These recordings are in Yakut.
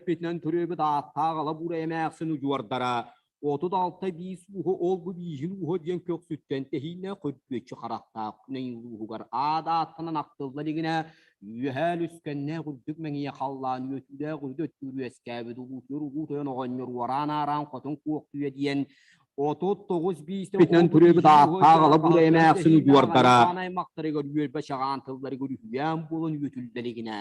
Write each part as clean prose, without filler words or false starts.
эппитинэн төрөөбүт ааттаах ала буурай эмээхсин удьуордара 36 биис ууһу ол-бу бииһин ууһа диэн көхсүттэн тэһииннээх көрбүөччү харахтаах күнэйин улууһугар аада ааттанан ахтылла илигинэ үөһээ үлүскэннээх үрдүк мэҥийэ халлаан үөтүүлээх үрдү өттүгэр үөскээбит улуутуйар улуу тойон оҕонньор уораан аараан хотун куохтуйа диэн 39 биистэн төрөөбүт ааттаах ала буурай эмээхсин удьуордара аймахтарыгар үөрбэ чаҕаан тылларыгар үһүйээн буолан үөтүллэ илигинэ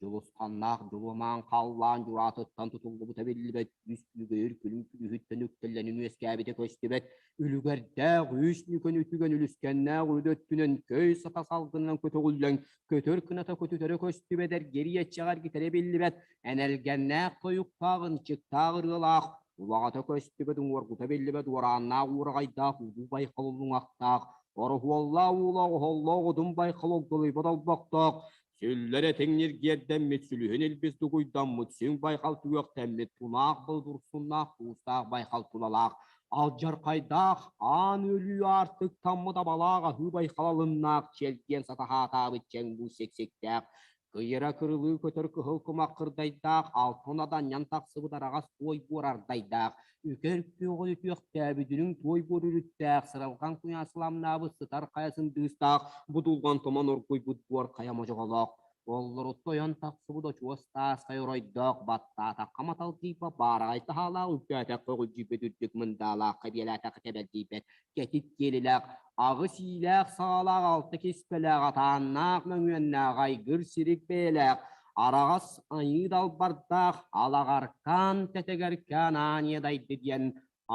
Дьулусханнаах дьулумаан халлаан дьураатыттан тутуллубута биллибэт үс үгөйүр күлүм күлүһүттэн үктэллэнин үөскээбитэ көстүбэт үлүгэрдээх үс нүкэн үтүгэн үлүскэннээх үрдү өттүнэн көй сата салгынынан көтөҕүллэн көтөр кыната көтүтэрэ көстүбэт эргириэччэҕэ эргитэрэ биллибэт энэлгэннээх тойуктаах ынчыктаах ырыалаах улаҕата көстүбэт уҥуоргута биллибэт уорааннаах уураҕайдаах улуу байхал уллуҥахтаах ороһуоллаах уулаах оһоллоох удум байхал огдолуйбат олбохтоох Сүллэр этиҥ ньиргиэрдэммит, сүлүһүн илбис дугуйдаммыт, сүҥ байхал түгэхтэммит, тунаах былдурсуннаах, туустаах байхал тулалаах, алдьархайдаах, аан өлүү аартыктаммыт абалаах аһыы байхал алыннаах, чэлгиэн сатаһаатаабыт чэҥ буу сиксиктээх, кыйыра кырылыы көтөр кыһыл кумах кырдайдаах, алтан аданньан тахсыбыт араҕас туой буор ардайдаах, үкэр күөҕү үтүөхтээбит үрүҥ туой буор үрүттээх, сыралҕан куйаас сыламнаабыт сытар хайа сындыыстаах, будулҕан туман оргуйбут буор хайа модьоҕолоох, оллурутта ойон тахсыбыт очуос таас хайа оройдоох, баттаатахха маталдьыйба баараҕай таһаалаах, үрдээтэххэ өҕүлдьүйбэт үрдүк мындаалаах, кэбиэлээтэххэ кэбэлдьийбэт кэтит киэлилээх, аҕыс иилээх саҕалаах, алта киспэлээх, атааннаах, мөҥүөннээх, айгыр сирик бэйэлээх, араҕас айыы далбардаах, алаҕаркаан тэтэгэркээн ааньа дайды диэн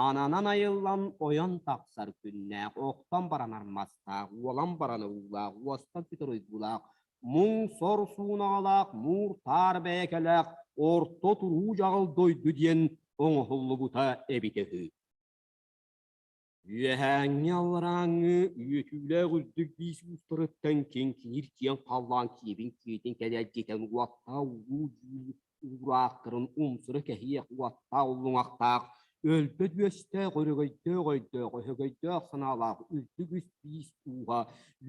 ананан айыллан ойон тахсар күннээх, охтон баран армастаах, уолан баран уулаах, уостан сүтэр уйгулаах, муҥ сор суунаҕалаах, муур таар бэйэкэлээх, орто туруу дьаҕыл дойду диэн оҥоһуллубута эбитэ үһү. Үөһээҥҥи алларааҥҥы үөтүүлээх үрдүк биис уустарыттан киҥкиниир киэҥ халлаан киэбин киэтин кэлэдьитэн уоттаах улуу дьүүл уураахтарын умсура кэһиэх уоттаах уллуҥахтаах өлбөт үөстээх өрөгөйдөөх өйдөөх өһөгөйдөөх санаалаах үрдүк үс биис ууһа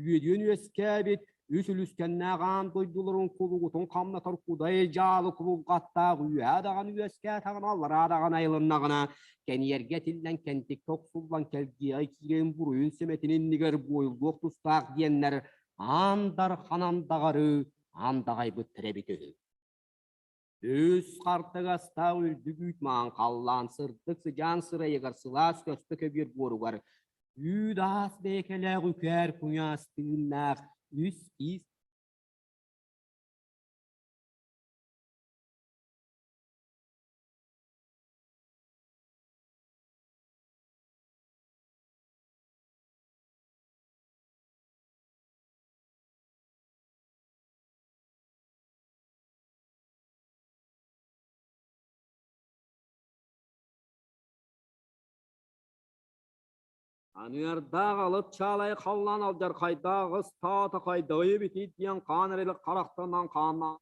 үөдүйэн үөскээбит Үс үлүскэннээх аан дойдуларын кулугутун хамнатар кудай дьаалы кубулҕаттаах үөһээ даҕаны үөскээтэҕинэ, аллараа даҕаны айылыннаҕына, кэниэргэ этиллэн кэнтиккэ охсуллан кэлгиэҕи киирэн буруйун сэмэтин иннигэр буойуллуох тустаах диэннэр аан дархан андаҕары андаҕайбыттар эбит үһү. Үс хартыгастаах үрдүк үүт маҥан халлаан сырдык сыдьаан сырайыгар сылаас көстө көбүөр буоругар үүд-аас бэйэкэлээх үкээр куйаас тыыннаах үс киис Аныардаах алып чаалай халлаан алдьархайдаах ыстаата хайдаҕый эбитий диэн хаан эрэлик харахтанан хааннаан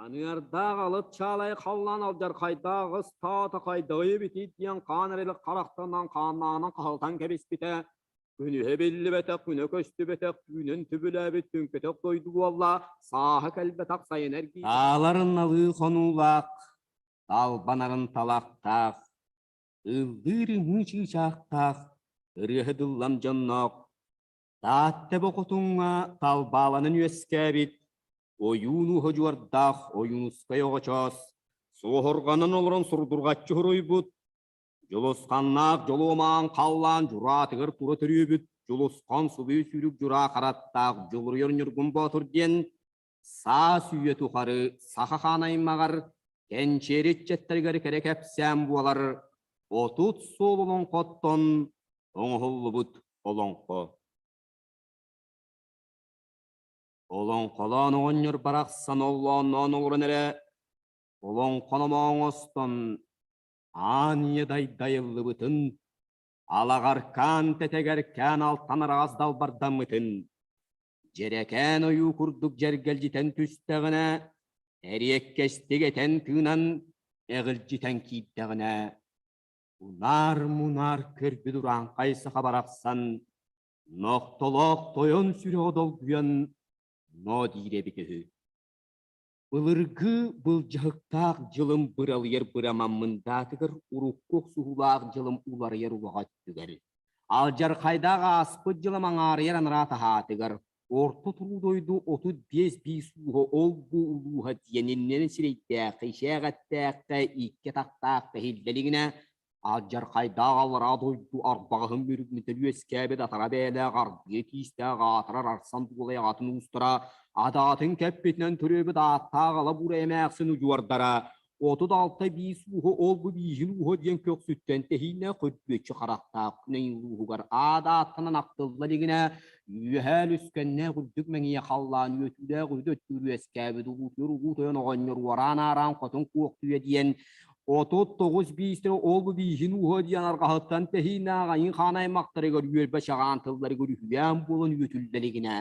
Аныардаах алып чаалай халлаан алдьархайдаах ыстаата хайдаҕый эбитий диэн хаан эрэлик харахтанан хааннаанан хаһылтан кэбиспитэ Күнүһэ биллибэтэх, күнэ көстүбэтэх, түүнүн түбүлээбит түҥкэтэх дойду буолла, сааһа кэлбэтэх сайын эргийбэтэх. Тааларын налыы хонуулаах, талбанарын талахтаах, ыллыыр үҥүү чыычаахтаах, ырыаһыт ыллам дьонноох, Таатта Бохотуҥҥа талбааланан үөскээбит ойуун уһудьуордаах Ойуунускай оҕочоос суоһурҕанан олорон сурдурҕаччы суруйбут Дьулусханнаах дьолуомаан халлаан дьураатыгар тура төрүөбүт Дьулусхан субуйу сүүрүк дьураа хараттаах Дьулуруйар Ньургун Боотур диэн саас үйэ тухары саха хаан аймаҕар кэнчиэри ыччаттарыгар кэрэ кэпсээн буолар 30 суол олоҥхоттон оҥоһуллубут олоҥхо. Олоҥхолоон оҕонньор барахсан оллоонноон олорон эрэ олоҥхономооҥостон Аан ийэ дайдайыллыбытын, алаҕаркаан тэтэгэркээн алтан араҕас далбардаммытын, дьэрэкээн ойуу курдук дьэргэлдьитэн түстэҕинэ, эриэккэстик этэн-тыынан эҕилдьитэн киирдэҕинэ, унаар-мунаар көрбүт урааҥхай саха барахсан нохтолоох тойон сүрэҕэ долгуйан. Ноо диир эбит үһү. Былыргы былдьаһыктаах дьылым быралыйар бырамаммындаатыгар урукку охсуһуулаах дьылым уларыйар улаҕа өттүгэр. Алдьархайдаах ааспыт дьылым аҥаарыйар анараа таһаатыгар Орто туруу дойду 35 биис ууһа ол-бу улууһа диэн иннинэн сирэйдээххэ, ишээх эттээххэ, икки атахтаахха иһиллэ илигинэ Алдьархайдаах аллараа дойду арбаҕаһын мүрүгүнүтэн үөскээбит атара бэйэлээх арбыа тиистээх аатырар арсан дуолай аҕатын уустара адаатын кэппитинэн төрөөбүт ааттаах ала буурай эмээхсин удьуордара 36 биис ууһа ол-бу бииһин ууһа диэн көхсүттэн тэһииннээх көрбүөччү харахтаах күнэйин улууһугар аат ааттанан ахтылла илигинэ үөһээ үлүскэннээх үрдүк мэҥиэ халлаан үөтүүлээх үрдү өттүгэр үөскээбит улуутуйар улуу тойон оҕонньор уораан-аараан хотун куохтуйа диэн 39 биистэрэ ол-бу бииһин ууһа диэн арҕаһыттан тэһииннээх айыы хаан аймахтарыгар үөрбэ чаҕаан тылларыгар үһүйээн буолан үөтүллэ илигинэ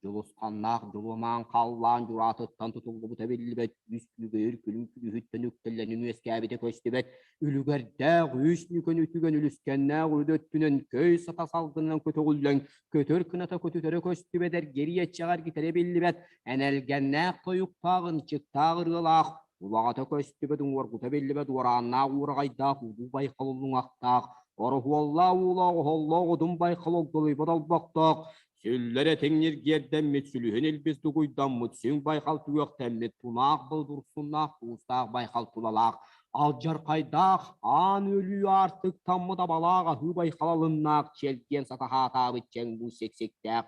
Дьулусханнаах дьулумаан халлаан дьураатыттан тутуллубута биллибэт үс күөгэйэр күлүм күлүһүттэн үктэллэнин үөскээбитэ көстүбэт үлүгэрдээх үс нүкэн үтүгэн үлүскэннээх үрдү өттүнэн көй сата салгынынан көтөҕүллэн көтөр кыната көтүтэрэ көстүбэт эргириэччэҕэ эргитэрэ биллибэт энэлгэннээх тойуктаах ынчыктаах ырыалаах улаҕата көстүбэт уҥуоргута биллибэт уорааннаах уураҕайдаах улуу байхал уллуҥахтаах ороһуоллаах уулаах оһоллоох одун байхал огдолуйбат олбохтоох Сүллэр этиҥ ньиргиэрдэммит, сүлүһүн илбис дугуйдаммыт, сүҥ байхал түгэхтэммит, тунаах был дурсуннаах, туустаах байхал тулалаах, алдьархайдаах, аан өлүү аартыктаммыт абалаах аһыы байхал алыннаах, чэлгиэн сатаһаатаабыт чэҥ бу сиксиктээх,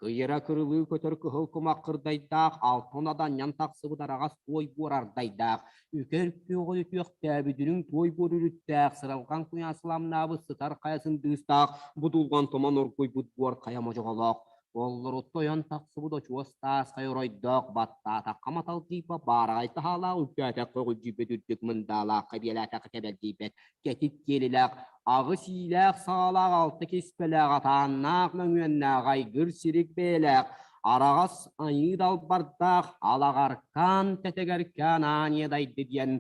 кыйыра кырылыы көтөр кыһыл кумах кырдайдаах, алтан аданньан тахсыбыт араҕас туой буор ардайдаах, үкэр күөҕү үтүөхтээбит үрүҥ туой буор үрүттээх, сыралҕан куйаас сыламнаабыт сытар хайа сындыыстаах, будулҕан туман оргуйбут буор хайа модьоҕолоох, оллурутта ойон тахсыбыт очуос таас хайа оройдоох, баттаатахха маталдьыйба баараҕай таһаалаах, үрдээтэххэ өҕүлдьүйбэт үрдүк мындаалаах, кэбиэлээтэххэ кэбэлдьийбэт кэтит киэлилээх, аҕыс иилээх саҕалаах, алта киспэлээх, атааннаах мөҥүөннээх, айгыр сирик бэйэлээх, араҕас айыы далбардаах алаҕаркаан тэтэгэркээн ааньа дайды диэн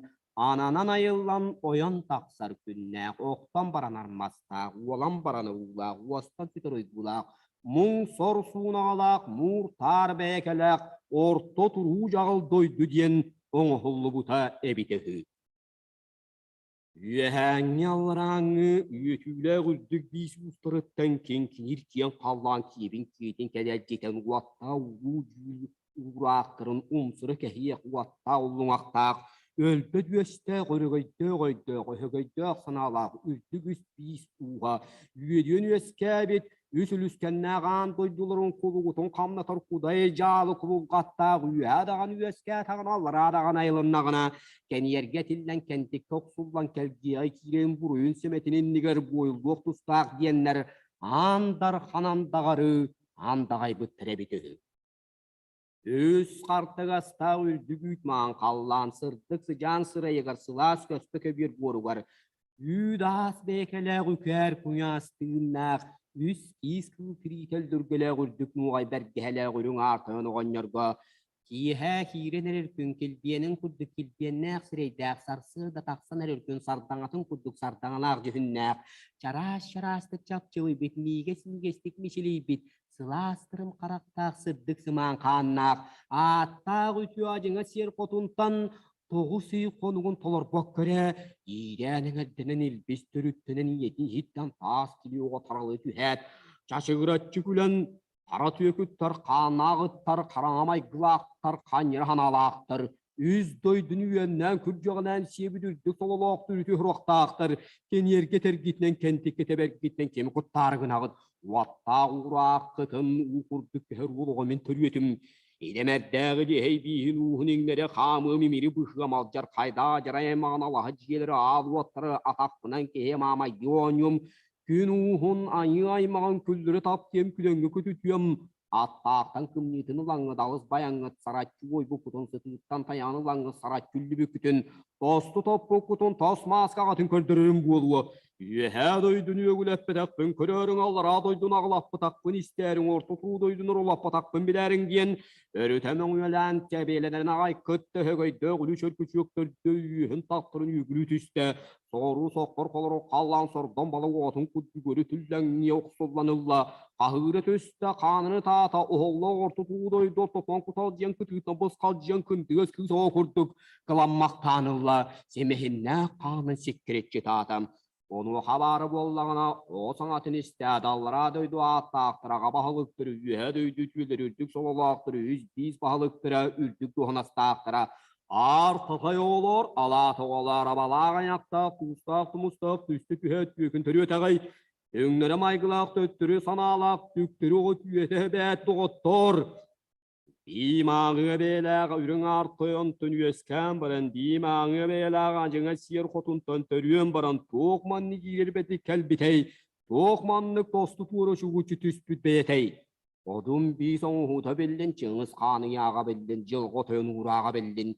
ананан айыллан ойон тахсар күннээх, охтон баран армастаах, уолан баран уулаах, уостан сүтэр уйгулаах, муҥ сор суунаҕалаах, муур таар бэйэкэлээх орто туруу дьаҕыл дойду диэн оҥоһуллубута эбитэ үһү. Үөһээҥҥи-алларааҥҥы үөтүүлээх үрдүк биис уустарыттан киҥкиниир киэҥ халлаан киэбин киэтин кэлэргитэн уоттаах улуу дьүүл уураахтарын умсура кэһиэх уоттаах уллуҥахтаах өлбөт үөстээх өрөгөйдөөх өйдөөх өһөгөйдөөх санаалаах үрдүк үс биис ууһа үөдүйэн үөскээбит Үс үлүскэннээх аан дойдуларын кулугутун хамнатар кудай дьаалы кубулҕаттаах үөһээ даҕаны үөскээтэҕинэ, аллараа даҕаны айылыннаҕына, кэниэргэ этиллэн кэнтиккэ охсуллан кэлгиэҕи киирэн буруйун сэмэтин иннигэр буойуллуох тустаах диэннэр аан дархан андаҕары андаҕайбыттар эбит үһү. Үс хартыгастаах үрдүк үүт маҥан халлаан сырдык сыдьаан сырайыгар сылаас көспө көбүөр буоругар үүт-аас бэйэкэлээх үкээр куйаас тыыннаах үс киис кыыл тириитэ өллүргэлээх үрдүк нуоҕай бэргэһэлээх үрүҥ аар тойон оҕонньорго киэһэ киирэн эрэр күн килбиэнин курдук килбиэннээх сирэйдээх сарсыарда тахсан эрэр күн сардаҥатын курдук сардаҥалаах дьүһүннээх чараас-чараастык чапчылыйбыт миигэс-миигэстик мичилийбит сылаас тырым харахтаах сырдык сымаан хааннаах, ааттаах үтүө адьыҥа сиэр хотунтан 9 ый хонугун толорбокко эрэ, иирээн эҥэрдэнэн илбис төрүттэнэн ийэтин иһиттэн таас килиэ оҕо таралыы түһээт, чачыгыраччы күлэн, хара түөкүттэр, хааннаах ыттар, хараҥа майгылаахтар, ханньара санаалаахтар, үс дойдуну үөннээн күрдьэҕинээн сиэбит үрдүк сололоохтор үтүө суруктаахтар, кэниэргэ тэргитинэн кэнтиккэ тэбэргитинэн кими куттаары гынаҕыт, уоттаах уурааххытын уу курдук көһөр уол оҕо мин төрүөтүм, идэмэрдээҕи дьиһэй бииһин ууһун иҥнэри хаамыам имири быһыам алдьархайдаа дьарай аймаҕын алаһа дьиэлэри аал уоттары атахпынан киһи маамайдыы оонньуом, күн ууһун айыы аймаҕын күллэри таптыам күлэҥҥэ көтүтүөм, Аттаахтан кымньыытын ылаҥҥыт, алыс байаҥҥыт, сараччы уойбуккутун, сытыыттан тайаан ылаҥҥыт, сараччы үллүбүккүтүн, тосту топпуккутун, тос мааскаҕытын көрдөрөрүм буолуо. Үөһээ дойдуну үөгүлэппэтэхпин көрөөрүҥ, аллараа дойдуну аҕылаппатахпын истээриҥ, орто туруу дойдуну орулаппатахпын билээриҥ диэн өрүтэ мөҥүөлээн тэбиэлэнэрин аҕай кытта өһөгөйдөөх үлү чөркүчүөк төрдө үөһүн тахтарын үөгүлүү түстэ. Соҕуруу соххор холоро халлаан сордон балык оҕотун курдук өрү түллэҥнии охсуллан ылла. Хаһыыра түстэ, хаанын ытаата, оһоллоох орто туруу дойду ортотунан куталдьыйан кытыытынан бысхалдьыйан кындыгас кыыс оҕо курдук кыламмахтаан ылла, симэһиннээх хаанын сиккириччи ытаата. Онуоха баара буоллаҕына, оҕо саҥатын истээт, аллараа дойду ааттаахтара, аҕа баһылыктары, үөһээ дойду үтүөлэри, үрдүк сололоохтору, үс биис баһылыктара, үрдүк дуоһунастаахтара, аар татай оҕолор, алаат оҕолор, абалаах айахтаах, туустаах тумустаах, түстэ түһээт түөкүн төрүөтэҕэй, өҥнөрө майгылаах, төттөрү санаалаах, түктэри оҕо түөтэ эбээт доҕоттор! Биим ааҕыа бэйэлээх үрүҥ аар тойонтон үөскээн баран, биим ааҕыа бэйэлээх адьыҥа сиэр хотунтан төрүөн баран туох маннык иирэрбэтик кэлбитэй, туох маннык тосту туора чугуччу түспүт бэйэтэй? Одун биис оҥоһуута биллин, Чыҥыс Хаан ыйааҕа биллин, Дьылҕа тойон уурааҕа биллин.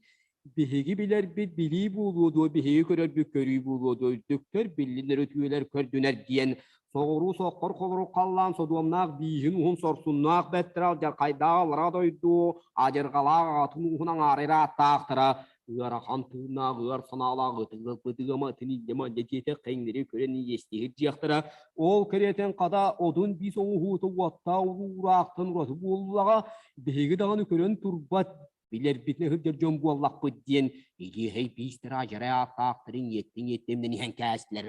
Биһиги билэрбит билии буолуо дуо, биһиги көрөрбүт көрүү буолуо дуо, үрдүктэр биллинэр үтүөлэр көрдүнэр диэн соҕуруу соххор холорук халлаан содуомнаах бииһин уһун сорсуннаах бэттэрэ алдьархайдаах аллара дойду адьырҕалаах аҕатын ууһун аҥаара ырааттаахтара ыарахан тыыннаах ыар санаалаах ытыгылбытыгама ытын иллэмэ диэтэ кэҥнэри көрөн иэстиһир дьиэхтэрэ ол кэриэтин хата одун биис оҥоһуута уоттаах улуураахтан ураты буоллаҕа биһиги даҕаны көрөн турбат билэрбитинэ сылдьар дьон буоллахпыт диэн илиэһэй биистэрэ адьарай ааттаахтарын иэттин-иэттимнэн иһэн кээстилэр.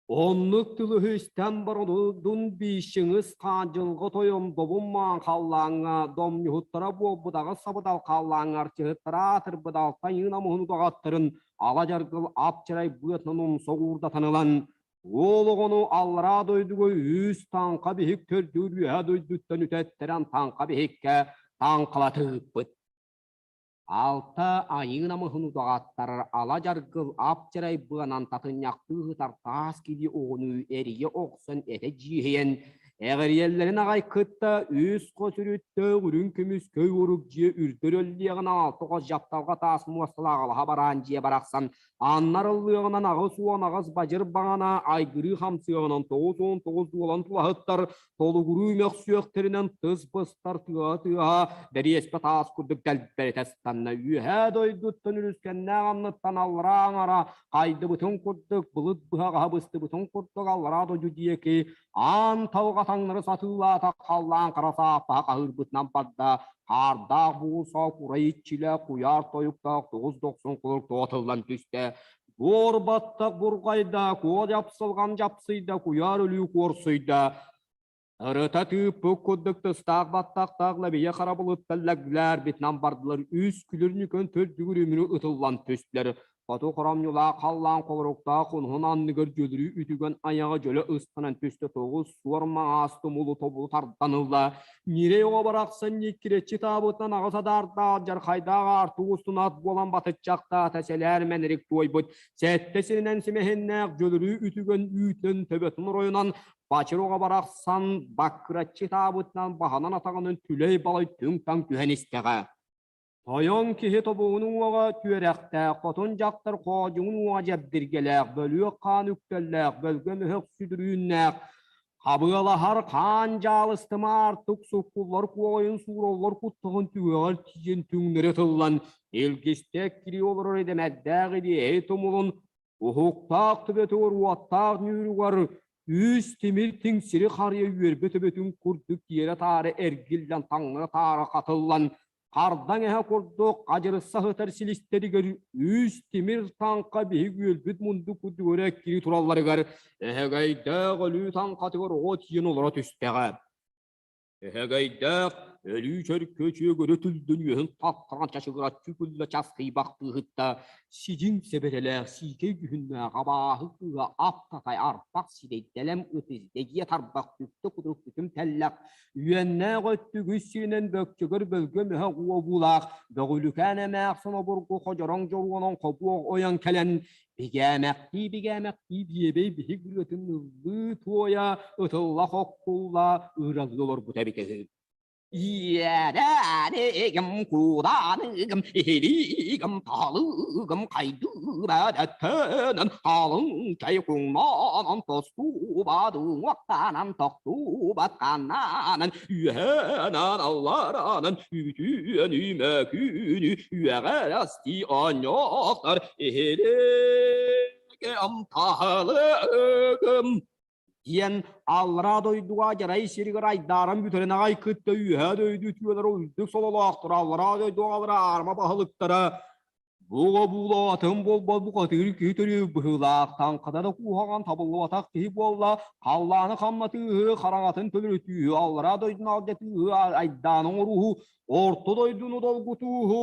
Оннук тылыһы истэн баран биишчиҥис хаан дьылҕа тойон добун маан халлааҥҥа домньуһуттара буолбут аҕыс сабыдал халлааҥҥа арчыһыттара аатырбыт алта айыын амуһун удаҕаттарын ала дьаргыл ап-чарай быатынан умса уурдатан ылан уол оҕону аллараа дойдуга үс таҥха биһик төрдүгэр үөһэ дойдуттан үтэттэрэн таҥха биһиккэ таҥхалата ыыппыт. Алта айыы намыһын удаҕаттар ала дьаргыл ап-чарай быанан татынньахтыы сытар таас килии оҕону эрийэ охсон этэ дьиэһийэн, эҕирийэллэрин аҕай кытта үс хос үрүттээх үрүҥ көмүс көй урук дьиэ үрдэр өллүөҕүн алта хос дьапталҕа таас муосталаах алаһа бараан дьиэ барахсан Аннар ыллыаҕынан 88 бадьыр баҕана айгырыы хамсыаҕынан 99 дуолан тулаһыттар толугуруу мөхсүөхтэринэн тыс быстар тыаһа-тыаһа дэриэспэ таас курдук дэлбэритэ ыстанна. Үөһээ дойдуттан үлүскэннээх анныттан аллараа аҥара хайдыбытын курдук былыт быһаҕаһа быстыбытын курдук аллараа дойду диэки аан талҕа таҥнары сатыылаата халлаан хара сааппаһа хаһыырбытынан барда. Хаардаах буурса курай иччилээх куйаар тойуктаах тоҕус дохсун кулук тоҕотуллан түстэ. Буор баттах бурҕайда, куо дьапсылҕан дьапсыйда, куйаар өлүү куорсуйда. Ырыта тыыппыт курдук тыстаах баттахтаах лэбийэ хара былыттан лэглээрбитинэн бардылар, үс күлүрнүкөн төрдүгүр үмүрү ытыллан түстүлэр. Хоту хоромньулаах халлаан холоруктаах унуһун анныгар дьөлүрүү үтүгэн айаҕа дьөлө ыстанан түстэ тоҕус суор маҥаас тумулу тобулу тардан ылла. Ньирэй оҕо барахсан ньиккирэччи таабытынан аҕыс адаардаах дьархайдаах аартык устун ат буолан батыччахтаата сэлээр мэнэрик туойбут. Сэттэ сиринэн симэһиннээх дьөлүрүү үтүгэн үүтүнэн төбөтүн оройунан бачыр оҕо барахсан баккыраччы таабытынан баһынан атаҕынан түлэй-балай түҥ-таҥ түһэн истэҕэ. Тойон киһи тобугун уҥуоҕа түөрэхтээх, хотун дьахтар хоодьуҥун уҥуоҕа дьэбдиргэлээх, бөлүөх хаан үктэллээх, бөлгөм өһөх сүдүрүүннээх, хабыалаһар хаан дьаалыстыма аартык суккуллар куоҕайын суураллар куттаҕын түгэҕэр тиийэн түҥнэри тыллан, илгистэк кирии олорор идэмэрдээх идиэһэй тумулун уһуктаах төбөтүгэр уоттаах ньууругар үс тимир тиҥсири харыйа үөрбэ төбөтүн курдук тиэрэ-таары эргиллэн таҥнары-таары хатыллан хардаҥ эһэ курдук хадьырысса сытар силистэригэр үс тимир таҥха биһик үөлбүт мунду курдук өрө эккирии туралларыгар эһэгэйдээх өлүү таҥхатыгар оҕо тиийэн олоро түстэҕэ. Эһэгэйдээх өлүү чөркө чүөгөрө түллүн үөһүн таттаран чачыгыраччы күллэ часкыйбахтыы сытта сидьиҥ сэбэрэлээх сиикэй дьүһүннээх абааһы кыыһа ап-татай арбах сирэй дэлэм ытыс дэгиэ тарбах түптэ кудук бүтүм тэллэх үөннээх өттүгү сиринэн бөкчөгөр бөлгөм өһөх уобуулаах бөҕүлүкээн эмээхсин обургу ходьороҥ дьоруонан хобуох ойон кэлэн бигээмэхтии-бигээмэхтии биэбэй биһик ырыатын ыллыы туойа ытылла хоккулла ыыралыы олорбута эбитэ үһү. Иэдээнигэм, куудааныгым, иһилиигим, таалыгым, хайдыыба дөттөнөн, халыҥ чэй хуҥнаанан, тостуубат уҥуохтанан, тохтуубат ханнаанан, үөһэнэн алларанан, үтүөнү мөкүнү үөҕэрэстии оонньоохтор иһилигим, таалыгым диэн аллараа дойдуга дьарай сиригэр айдааран бүтэрин аҕай кытта үөһээ дойду үтүөлэрэ үрдүк сололоохторо аллараа дойду аҕалара аарма баһылыктара буга буулаатын буолбат букатыыр киһи төрүүр быһыылаах таҥхата да куһаҕан табыллыбатах киһи буолла халлааны хамнатыыһы хараҥатын төлөрүтүүһү аллараа дойдуну алдьатыыһы айдааны оҥорууһу орто дойдуну долгутууһу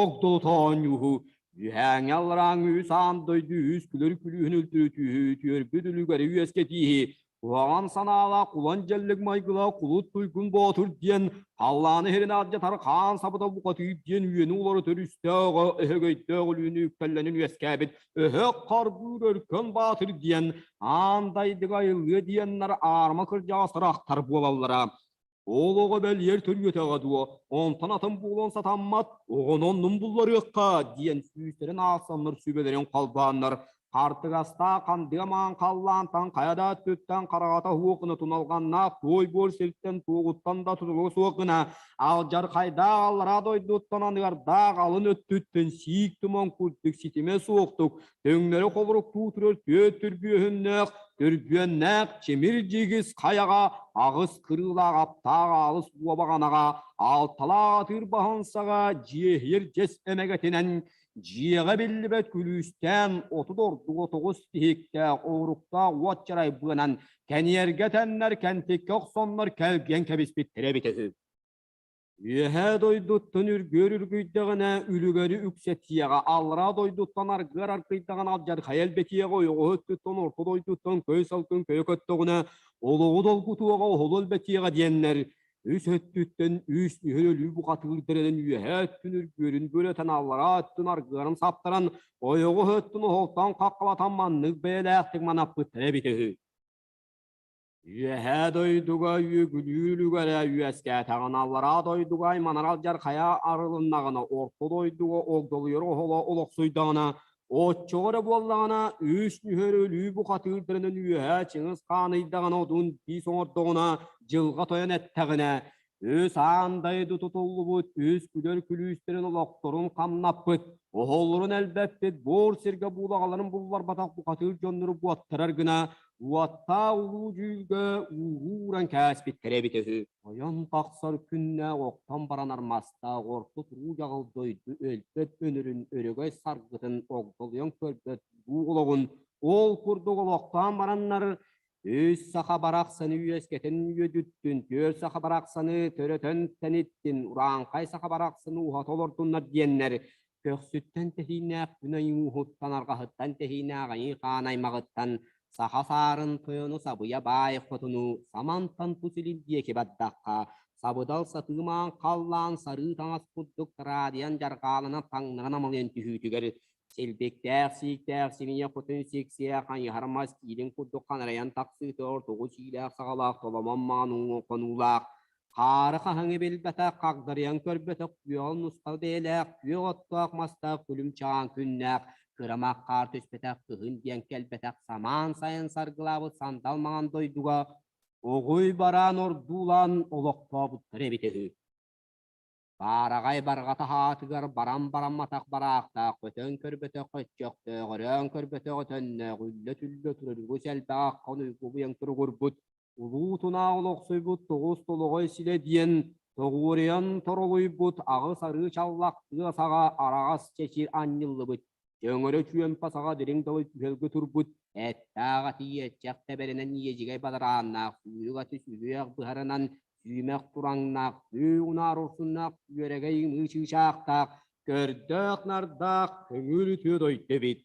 огдолотоонньууһу Үһээҥҥэ алларааҥҥы үс аан дойду үс күлэр күлүүһүн үлтүрүтүүһү, үтүөрбүт үлүгэри үөскэтииһи, куһаҕан санаалаах кулан дьэллик майгылаах кулут туйгун боотур диэн халлааны иһирин алдьатар хаан сабыдал букатыыр диэн үөнү уларытар үстээх өһөгөйдөөх өлүүнү үктэллэнин үөскээбит өһөх харбыыр өркөн баатыр диэн аан дайдыга айыллыа диэннэр аарма кырдьаҕастар ахтар буолаллара. Ол оҕо бэлиэр төрүөтэҕэ дуо, онтон атын буолуон сатаммат, оҕону оннун булларыахха диэн сүүстэрин аахсаннар сүбэлэрин холбооннор хартыгастаах хандыа маан халлаантан хайа да өттүттэн хараҕата суох гына туналҕаннаах туой буор сиртэн туоҕуттан да тутулуга суох гына алдьархайдаах аллараа дойдуттан аныардаах алын өттүттэн сиик туман курдук ситимэ суохтук Төҥнөрү холоруктуу турар түөрт түрбүөһүннээх, түрбүөннээх тимир дьигис хайаҕа аҕыс кырыылаах аптаах аалыс уобаҕанаҕа алталаах атыыр баһын саҕа дьиэһийэр дьэс эмэгэтинэн дьиэҕэ биллибэт күлүүстээн 39 тиһиктээх ооруктаах уот чарай быанан кэниэргэ тэннэр кэнтиккэ охсоннор кэлгиэн кэбиспиттэрэ эбитэ үһү. Үөһээ дойдуттан үргүөр үргүйдэҕинэ үлүгэри үксэтиэҕэ, аллараа дойдуттан аргыар аргыйдаҕына алдьархайы элбэтиэҕэ, ойоҕоһу өттүттэн орто дойдуттан көй салгын көйө көттөҕүнэ олоҕу долгутуоҕа, оһолу элбэтиэҕэ диэннэр үс өттүттэн үс нүһүн өлүү бухатыырдарынан үөһээ өттүн үргүөрүн бүрэтэн, аллараа өттүн аргыарын саптаран, ойоҕос өттүн оһолтон хаххалатан маннык бэйэлээхтик манаппыттара эбитэ үһү. Үөһээ дойдуга үөгүлүүр үлүгэрэ үөскээтэҕинэ, аллараа дойдуга айманар алдьархайа арылыннаҕына, орто дойдуга огдолуйар оһоло олохсуйдаҕына, оччоҕо эрэ буоллаҕына, үс нүһэр өлүү бухатыырдарынан үөһээ Чыҥыс Хаан ыйдаҕына одун биис оҥордоҕуна, дьылҕа тойон эттэҕинэ, Үс аан дойду тутуллубут үс күлэр күлүүстэрин олохторун хамнаппыт, оһоллорун элбэппит, буор сиргэ буулаҕаларын булларбатах бухатыыр дьоннору буоттарар гына уоттаах улуу дьүүлгэ ууһууран кээспиттэрэ эбитэ үһү. Ойон тахсар күннээх охтон баран армастаах орто туруу дьаҕыл дойду өлбөт өнөрүн өрөгөй саргытын огдолуйан көрбөт улуу олоҕун ол курдук олохтоон бараннар Үс саха барахсаны үөскэтэн үөдүттүн, түөрт саха барахсаны төрөтөн тэниттин, урааҥхай саха барахсаны уһата олордуннар диэннэр, көхсүттэн тэһииннээх күн айыҥууһуттан, арҕаһыттан тэһииннээх айыы хаан аймаҕыттан саха саарын тойону сабыйа баай хотуну самантан тус илин диэки бардахха, сабыдал сатыымаан халлаан сарыы таҥас курдук тараадыйан дьарҕаалана таҥнаран амалыйан түһүүтүгэр Силбиктээх, сииктээх симиэ кутун сиксиэ хайыһар мас киилин курдук ханарайан тахсыыта ортоку сиилээх саҕалаах толомон маҥан хонуулаах, хаары хаһыҥы билбэтэх, хагдарыйан көрбөтөх күөҕүн нусхал бэйэлээх, күөх оттоох мастаах күлүм чаҕаан күннээх, кырамах хаар түспэтэх кыһын диэн кэлбэтэх самаан сайын саргылаабыт сандал маҥан дойдуга оҕуй бараан ордуулаан олохтообуттар эбитэ үһү. Баараҕай барҕа таһаатыгар баран барамматах бараахтаах, көтөн көрбөтөх көччөхтөөх, өрөөн көрбөтөх өтөннөөх, үллэ-түллэ турар үгүс элбэх аххан уйгу-быйаҥ туругурбут, улуу тунаа олохсуйбут тоҕус толоҕой силэ диэн тоҕуоруйан торолуйбут аҕыс арыы чаллах тыа саҕа араҕас чэчир анньыллыбыт, дьөҥөрө чүөмпэ саҕа дириҥ далай түһэлгэ турбут, эттээх аты иэччэх тэбэринэн иэдьигэй бадарааннаах, сүүрүк аты сүһүөх быһарынан сүүмэх тураҥнаах, унаар урсуннаах, үөрэгэй ымыы чыычаахтаах, көрдөөх-нардаах көҥүл үтүө дойду эбит.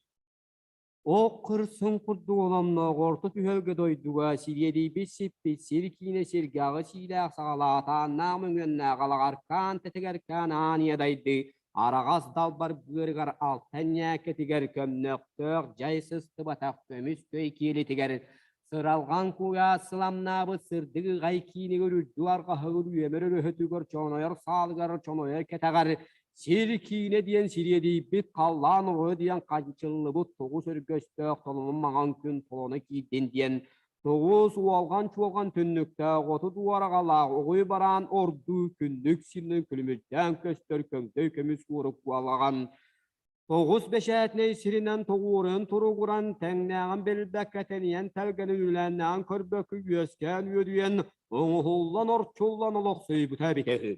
Ох кырсын курдук оломноох орто түһэлгэ дойдуга сириэдийбит сиппит сир киинэ сиргэ аҕыс иилээх саҕалаатааннаах мөҥүөннээх алаҕаркаан тэтигэркээн аан иэдайды араҕас далбар быарыгар алтан ньээкэтигэр көмнөхтөөх дьай сыстыбатах көмүс көй киэлитигэр. Сыралҕан куйаас сыламнаабыт сырдык ыҕай киинигэр үрдүк арҕаһыгар үөмэр өрөһөтүгэр чонойор саалыгар чонойор кэтэҕэр сир киинэ диэн сириэдийбит халлаан оҕо диэн ханчыллыбыт тоҕус өргөстөөх толомун маҥан күн толоно киирдин диэн тоҕус уолҕан-чуолҕан түннүктээх отут уораҕалаах оҕуй бараан ордуу күннүк сиринэн күлүмүрдээн көстөр көҥдөй көмүс уорук уолаҕан Тоҕус бэчээтинэй сиринэн тоҕуорун туругуран, тэҥнээҕин билбэккэ тэнийэн тэлгэнэн үлээннээҕин көрбөккө үөскээн үөдүйэн, оҥоһуллан орчуллан олохсуйбута эбитэ үһү.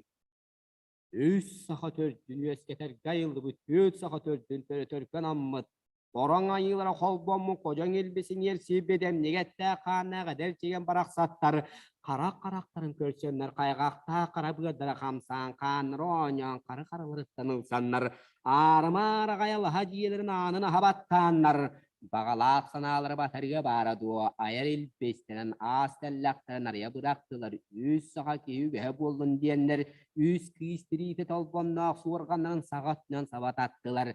Үс саха төрдүн үөскэтэргэ айыллыбыт түөрт саха төрдүн төрөтөргө анаммыт Бороҥ айыылара холбоммут ходьоҥ илбисиниэр сиирбэдэмнигэ эттээх хааннаах эдэр чигэн барахсаттар харах харахтарын көрсөннөр хайҕахтаах хара быардара хамсаан хааннара оонньоон хары харыларыттан ылсаннар аарыма араҕайалаһа дьиэлэрин аанын аһа баттааннар баҕалаах санаалара батарыа баара дуо айар илбистэнэн аас тэллэхтэрин арыйа бырахтылар үс саха киһи үгэһэ буоллун диэннэр үс кыыс тириитэ толбонноох суорҕаннарын саҕа өттүнэн саба таттылар.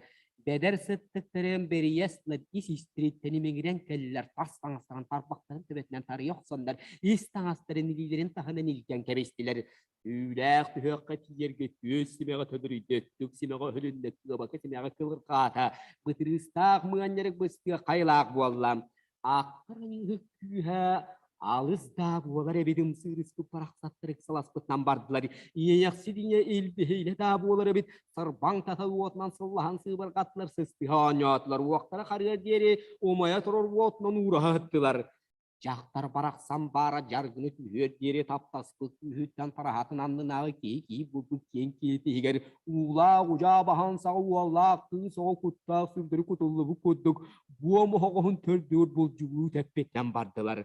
Бэдэр сыттыктарын бэрийэ сылар ис истэриттэн имэҥирэн кэллилэр, тас таҥастарын тарбахтарын төбөтүнэн тарыйа охсоннор, ис таҥастарын илиилэрин таһынан илгэн кэбистилэр. Түүлээх түһүөххэ тиийэргэ түөс симэҕэ төлөрүйдэ, өттүк симэҕэ өһүлүннэ, кыабака симэҕэ кылырҕаата, бытырыыстаах мыанньарык быстыах хайылаах буолла. Аахтар аньыыһык күүһэ алыс даа буолар эбит ымсыырыспыт барахсаттар ыксаласпытынан бардылар. Иэйэхсит ийэ илбиһийлэ даа буолар эбит сырбаҥ тата уотунан сыллаһан сыыбырҕаттылар, сыстыһа оонньоотулар, уохтара харыар диэри умайа турар уотунан уураһа ыттылар. Дьахтар барахсан баара дьаргыны түһүөр диэри таптаспыт күүһүттэн тараһатын аннынааҕы киһи кии булбут киэҥ киһитигэр уулаах удьаа баһан саҕа уоллаах кыыс оҕо куттаах сүрдэри кутуллубут курдук буом оһоҕоһун төрдүгэр булдьугуу тэппитинэн бардылар.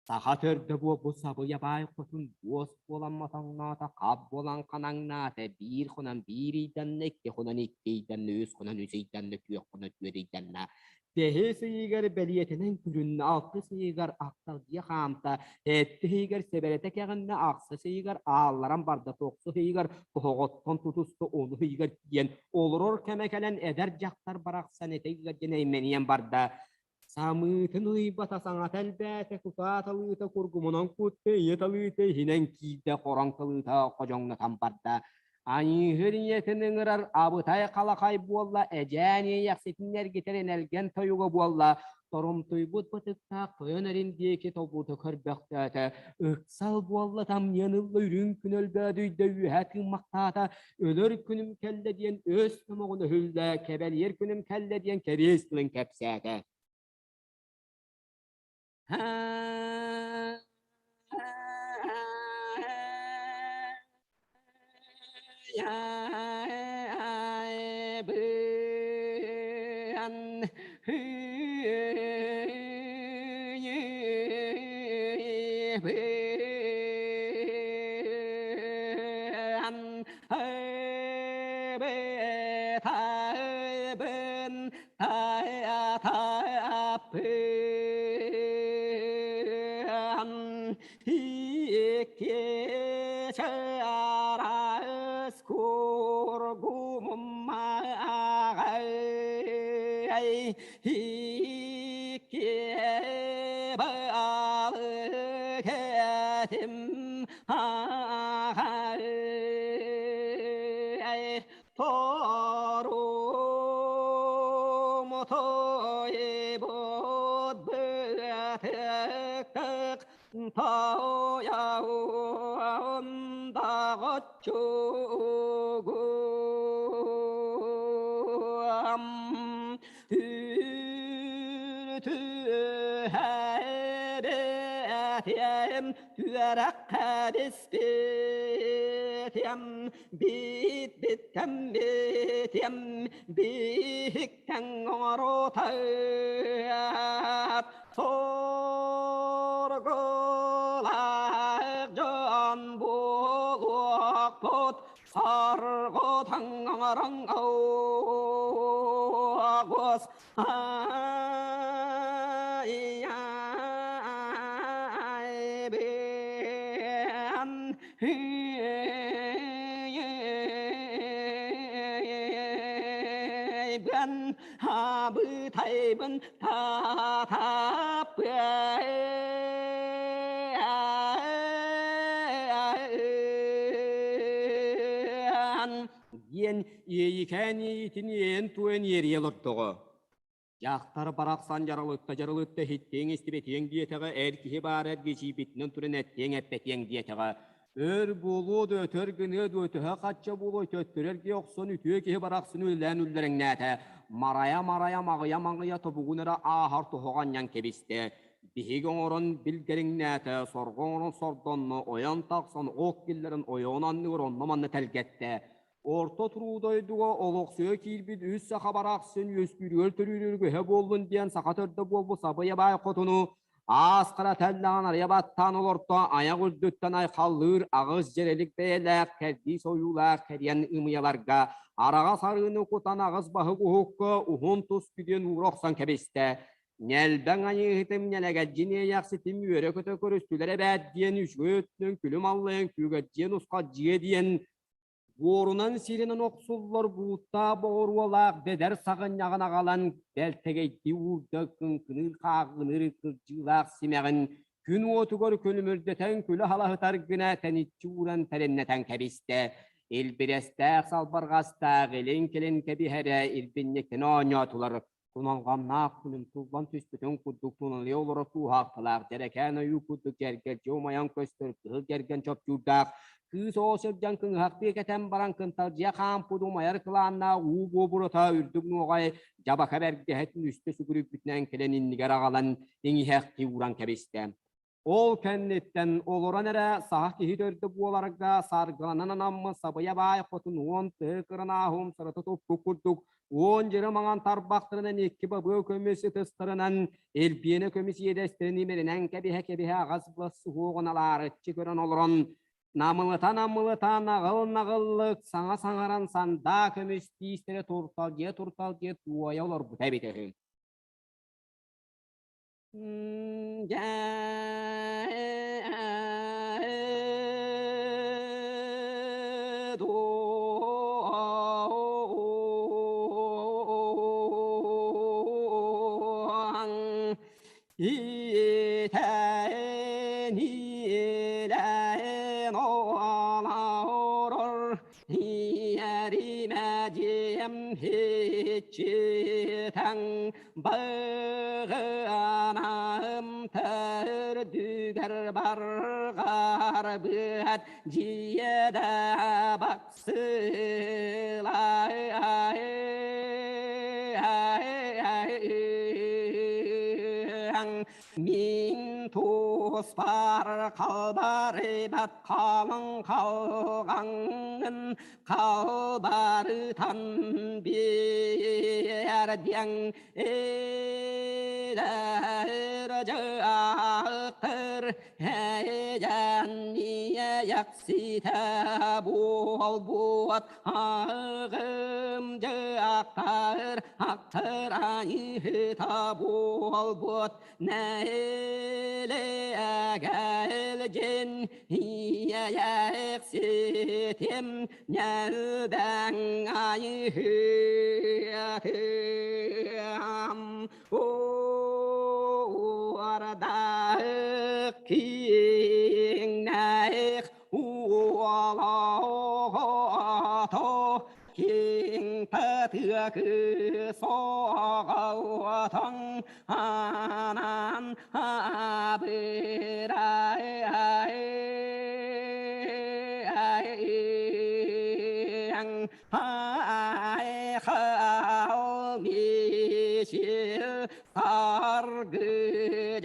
Саха төрдө буолбут сабыйа баай хотун буос буолан мотоҥноото, хап буолан ханаҥнаата, биир хонон биир ыйданна, икки хонон икки ыйданна, үс хонон үс ыйданна, түөрт хонон түөрт ыйданна. Бэһис ыйыгар бэлиэтэнэн күлүннэ, алтыс ыйыгар ахталдьыйа хаамта, сэттис ыйыгар сэбэрэтэ кэҕиннэ, ахсыс ыйыгар аалларан барда, тохсус ыйыгар тоһоҕоттон тутуста, онус ыйыгар тиийэн олорор кэмэ кэлэн эдэр дьахтар барахсан этэ ыалдьан эймэнийэн барда. Самыытын ыйбата саҥата элбээтэ, кутаа талыыта кургумунан кутта, ийэ талыыта иһинэн киирдэ, хороҥ талыыта ходьоҥнотон барда. Айыыһыр ийэтин ыҥырар абытай халахай буолла, эдьээн иэйэхситин эргитэр энэлгэн тойуга буолла, торумтуйбут бытыктаах тойон эрин диэки тобута көрбөхтөөтө, ыксал буолла тамньыан ылла үрүҥ күн өлбөөдүйдэ үөһэ тыыммахтаата, өлөр күнүм кэллэ диэн өс номоҕун өһүллэ, кэбэлиэр күнүм кэллэ диэн кэриэс тылын кэпсээтэ. Диэн иэйикээн иэйитин иэйэн туойан иэрийэ олордоҕо. Дьахтар барахсан дьаралытта-дьаралытта иһиттиэҥ истибэтиэҥ диэтэҕэ, эр киһи баара эргичийбитинэн туран эттиэҥ эппэтиэҥ диэтэҕэ. Өр буолуо да өтөр гыныа дуо, төһө-хачча буолуой төттөрү эргийэ охсон үтүө киһи барахсан үлэлээн үллэрэҥнээтэ. Марайа-марайа маҕыйа-маҥыйа тобугун эрэ ааһар тоһоҕо анньан кэбистэ. Биһиги оҥорон билгэриҥнээтэ, сорго оҥорон сордонно, ойон тахсан ох киллэрэн ойоҕун анныгар онно-манна тэлгэттэ. Орто туруу дойдуга олохсуйа киирбит үс саха барахсан үөскүүрүгэр төрүүрүгэр өһө буоллун диэн саха төрдө буолбут Сабыйа баай хотуну аас хара тэллэҕин арыйа баттаан олорто, айах үрдүттэн айхаллыыр аҕыс дьэрэлик бэйэлээх кэрдиис ойуулаах кэриэн ымыйаларга араҕас арыыны кутан аҕыс баһык уһукка уһун тус күдүөн уура охсон кэбистэ. Ньэлбэҥ айыыһытым ньэлэгэлдьин иэйэхситим үөрэ-көтө көрүстүлэр эбээт диэн үчүгэй өттүнэн күлүм аллайан күүгэдьиэн усхадьыа диэн буорунан сиринэн охсуллар бууттаах боҕуруолаах бэдэр саҕынньаҕын аҕалан бэлтэгэйдии уурда кыҥкыныыр хааҕыныыр кырдьыылаах симэҕин күн уотугар күлүмүрдэтэн күлэ халаһытар гына тэниччи ууран тэриннэтэн кэбистэ. Илбирэстээх салбарҕастаах илин-кэлин кэбиһэрэ ирбинньиктэн оонньоотулар. Туналҕаннаах күнүн туллан түспүтүн курдук туналыйа олорор тууһаахталаах дьэрэкээн ойуу курдук дьэргэлдьи умайан көстөр кыһыл дьэргэн чопчуурдаах кыыс оҕо сылдьан кыҥыһахтыы кэтэн баран кынталдьыйа хаампыт умайар кылааннаах уу буобурата үрдүк нуоҕай дьабака бэргэһэтин үстэ сүгүрүйбүтүнэн кэлэн иннигэр аҕалан иҥиһэхтии ууран кэбистэ. Ол кэнниттэн олорон эрэ саха киһи төрдө буоларга саргыланан анаммыт сабыйа баай хотун уон тыһы кырынааһым сырыта туппут курдук уон дьыры маҥан тарбахтарынан икки бабыа көмүс ытыстарынан илбиэнэ көмүс иэдэстэрин имэринэн кэбиһэ-кэбиһэ аҕас былас суһуоҕун алаарыччы көрөн олорон намылыта-намылыта наҕыл-наҕыллык саҥа саҥаран сандаа көмүс тиистэрэ турталдьыйа-турталдьыйа туойа олорбута эбитэ үһү. Быгыаным төрдүгэр барҕарбыт дьиэдэ баксылай Мин туспар халбарыбат халыҥ халҕаҥҥын халбарытан биэрдиэҥ Эдэр дьахтар эйэниэйэхситэ буолбут аҕым дьахтар ахтырайыта буолбут нэһилиэгэлдьин иэйэхситим ньэлбэҥ айыһыатым уордаах киҥнээх уолоҕото киҥ патыакы соҕотоҥ анан абырай айхал мичил саргы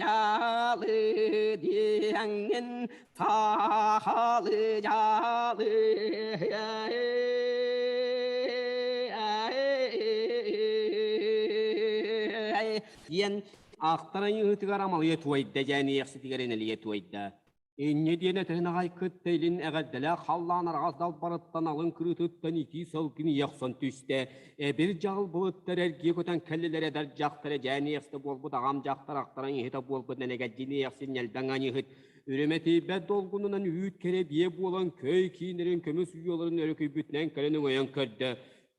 дьалы диэҥҥин сахалы дьалы диэн ахтаран ыытыгар амалыйа туойда дьээн иэхситигэр энэлийэ туойда. Инньэ диэн этэн аҕай кытта илин эҕэрдэлээх халлаан араҕас далбарыттан алын кырыытыттан итии салгын ийэ охсон түстэ. Эбир дьаҕыл былыттар эргийэ көтөн кэллилэр эдэр дьахтар эдьээн иэхситэ буолбут аҕам дьахтар ахтаран иһитэ буолбут нэлэгэлдьин иэхсин ньэлбэҥ аньыһыт Үрүмэтийбэт долгунунан үүт кэрэ биэ буолан көй кииннэрин көмүс уйаларын өрүкүйбүтүнэн кэлэн өҥөйөн көрдө.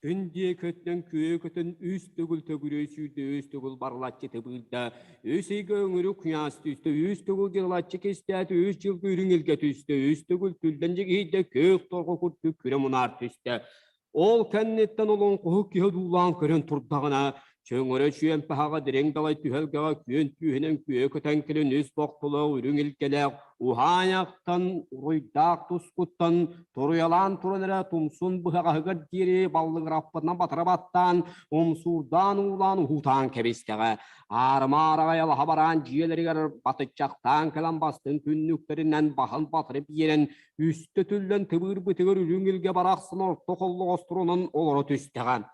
Күн диэки өттүнэн күө көтөн үс төгүл төгүрүй сүүрдэ, үс төгүл барылаччы тыбыырда, үс ыйга өҥүрүк куйаас түстэ, үс төгүл дьырылаччы кистээтэ, үс дьылга үрүҥ илгэ түстэ, үс төгүл түллэн дьигиһийдэ, күөх торҕо курдук күрэ мунаар түстэ. Ол кэнниттэн олоҥхоһут киһи одуулаан көрөн турдаҕына, чөҥөрө чүөмпэһэҕэ дириҥ далай түһэлгэҕэ күөн түөһүнэн күө көтөн кэлэн үс бохтолоох үрүҥ илгэлээх уһаайахтан уруйдаах тускуттан туруйалаан туран эрэ тумсун быһаҕаһыгар диэри баллыгыраппытынан батыра баттаан, умсуурдаан уулаан уһуутаан кэбистэҕэ. Аарыма-араҕай алаһа бараан дьиэлэригэр батыччахтаан кэлэн бастыҥ күннүктэринэн баһын батыры биэрэн үстэ түллэн тыбыырбытыгар үрүҥ илгэ барахсан орто холлоҕосторунан олоро түстэҕэ.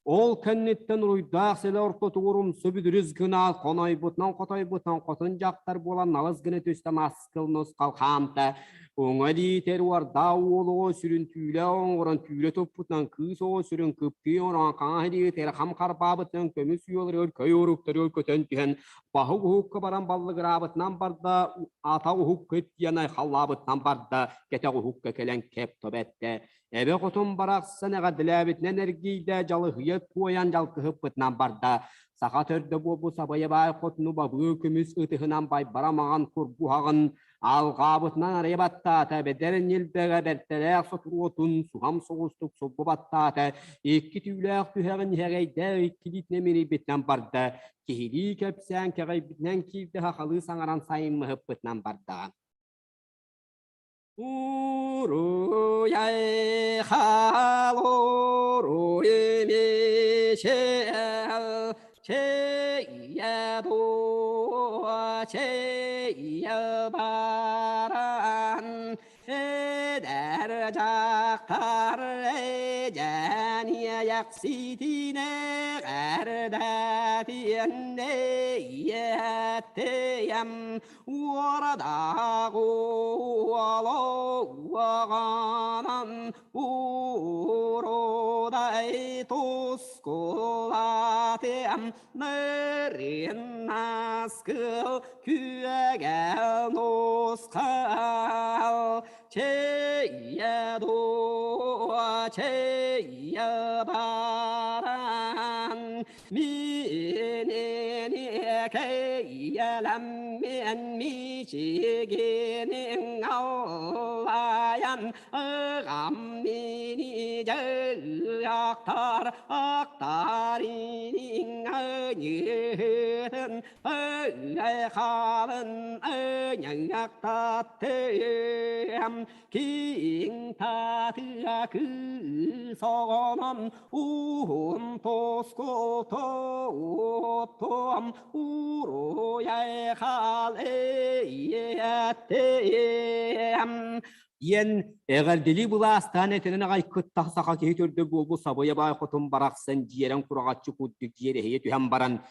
Ол кэнниттэн уруйдаах сэлэ ортотугар умса бүдүрүс гына хонойбутунан хотойбутунан хотун дьахтар буолан налыс гына түстэн аскыл нусхал хаамта. Уҥа илиитэр уордаа уол оҕо сүрүн түүлэ оҥорон түүлэ туппутунан кыыс оҕо сүрүн кыптыы оҥорон хаҥас илиитигэр хам харбаабытынан көмүс уйаларыгар көй уруктарыгар көтөн түһэн Баһык уһукка баран баллыгыраабытынан барда, ата уһукка тиийэн айхаллаабытынан барда, кэтэх уһукка кэлэн кэп тобэттэ. Эбэ хотун барахсан эҕэрдэлээбитинэн эргийдэ, дьалыһыйа туойан дьалкыһыппытынан барда. Саха төрдө буолбут сабайа баай хотуну бабыы көмүс ытыһынан байбара маҥан курбуһаҕын Алҕаабытынан арыйа баттаата, бэдэр ньилбэгэ бэртэлээх сотуруотун суһам соҕустук сулбу баттаата, икки түүлээх түһэҕин иһэгэйдээх иккилиитинэн минийбитинэн барда, киһилии кэпсээн кэҕийбитинэн киирдэ сахалыы саҥаран сайыммыһыппытынан бардаҕа. Уруй-ай хаал уруй мичэл Чэйэ дуо, чэйэ баран, эдэр дьахтар эдьэниэйэх ситинэ эрдэтиэн эйэттиэм уорадаах уолуоҕанан Урудай тускулатыам нырын наскыл күөгэл нусхал чэйэ дуо чэйэ баран минини кэйэлэммин мичигинин аллайан Ыгам мини дьыактар актаринин аньыытын ый халын ыньыактаттыам киин татыа кыыс оҕонон уһун тоску туоттуом уруйай хал эйиэттиэм Диэн эҕэрдэлии былаастаан этинэн аҕай кытта саха киһи төрдө буолбут Сабыйа баай хотун барахсан дьиэрэн кураҕаччы курдук дьиэрэһийэ түһэн баран,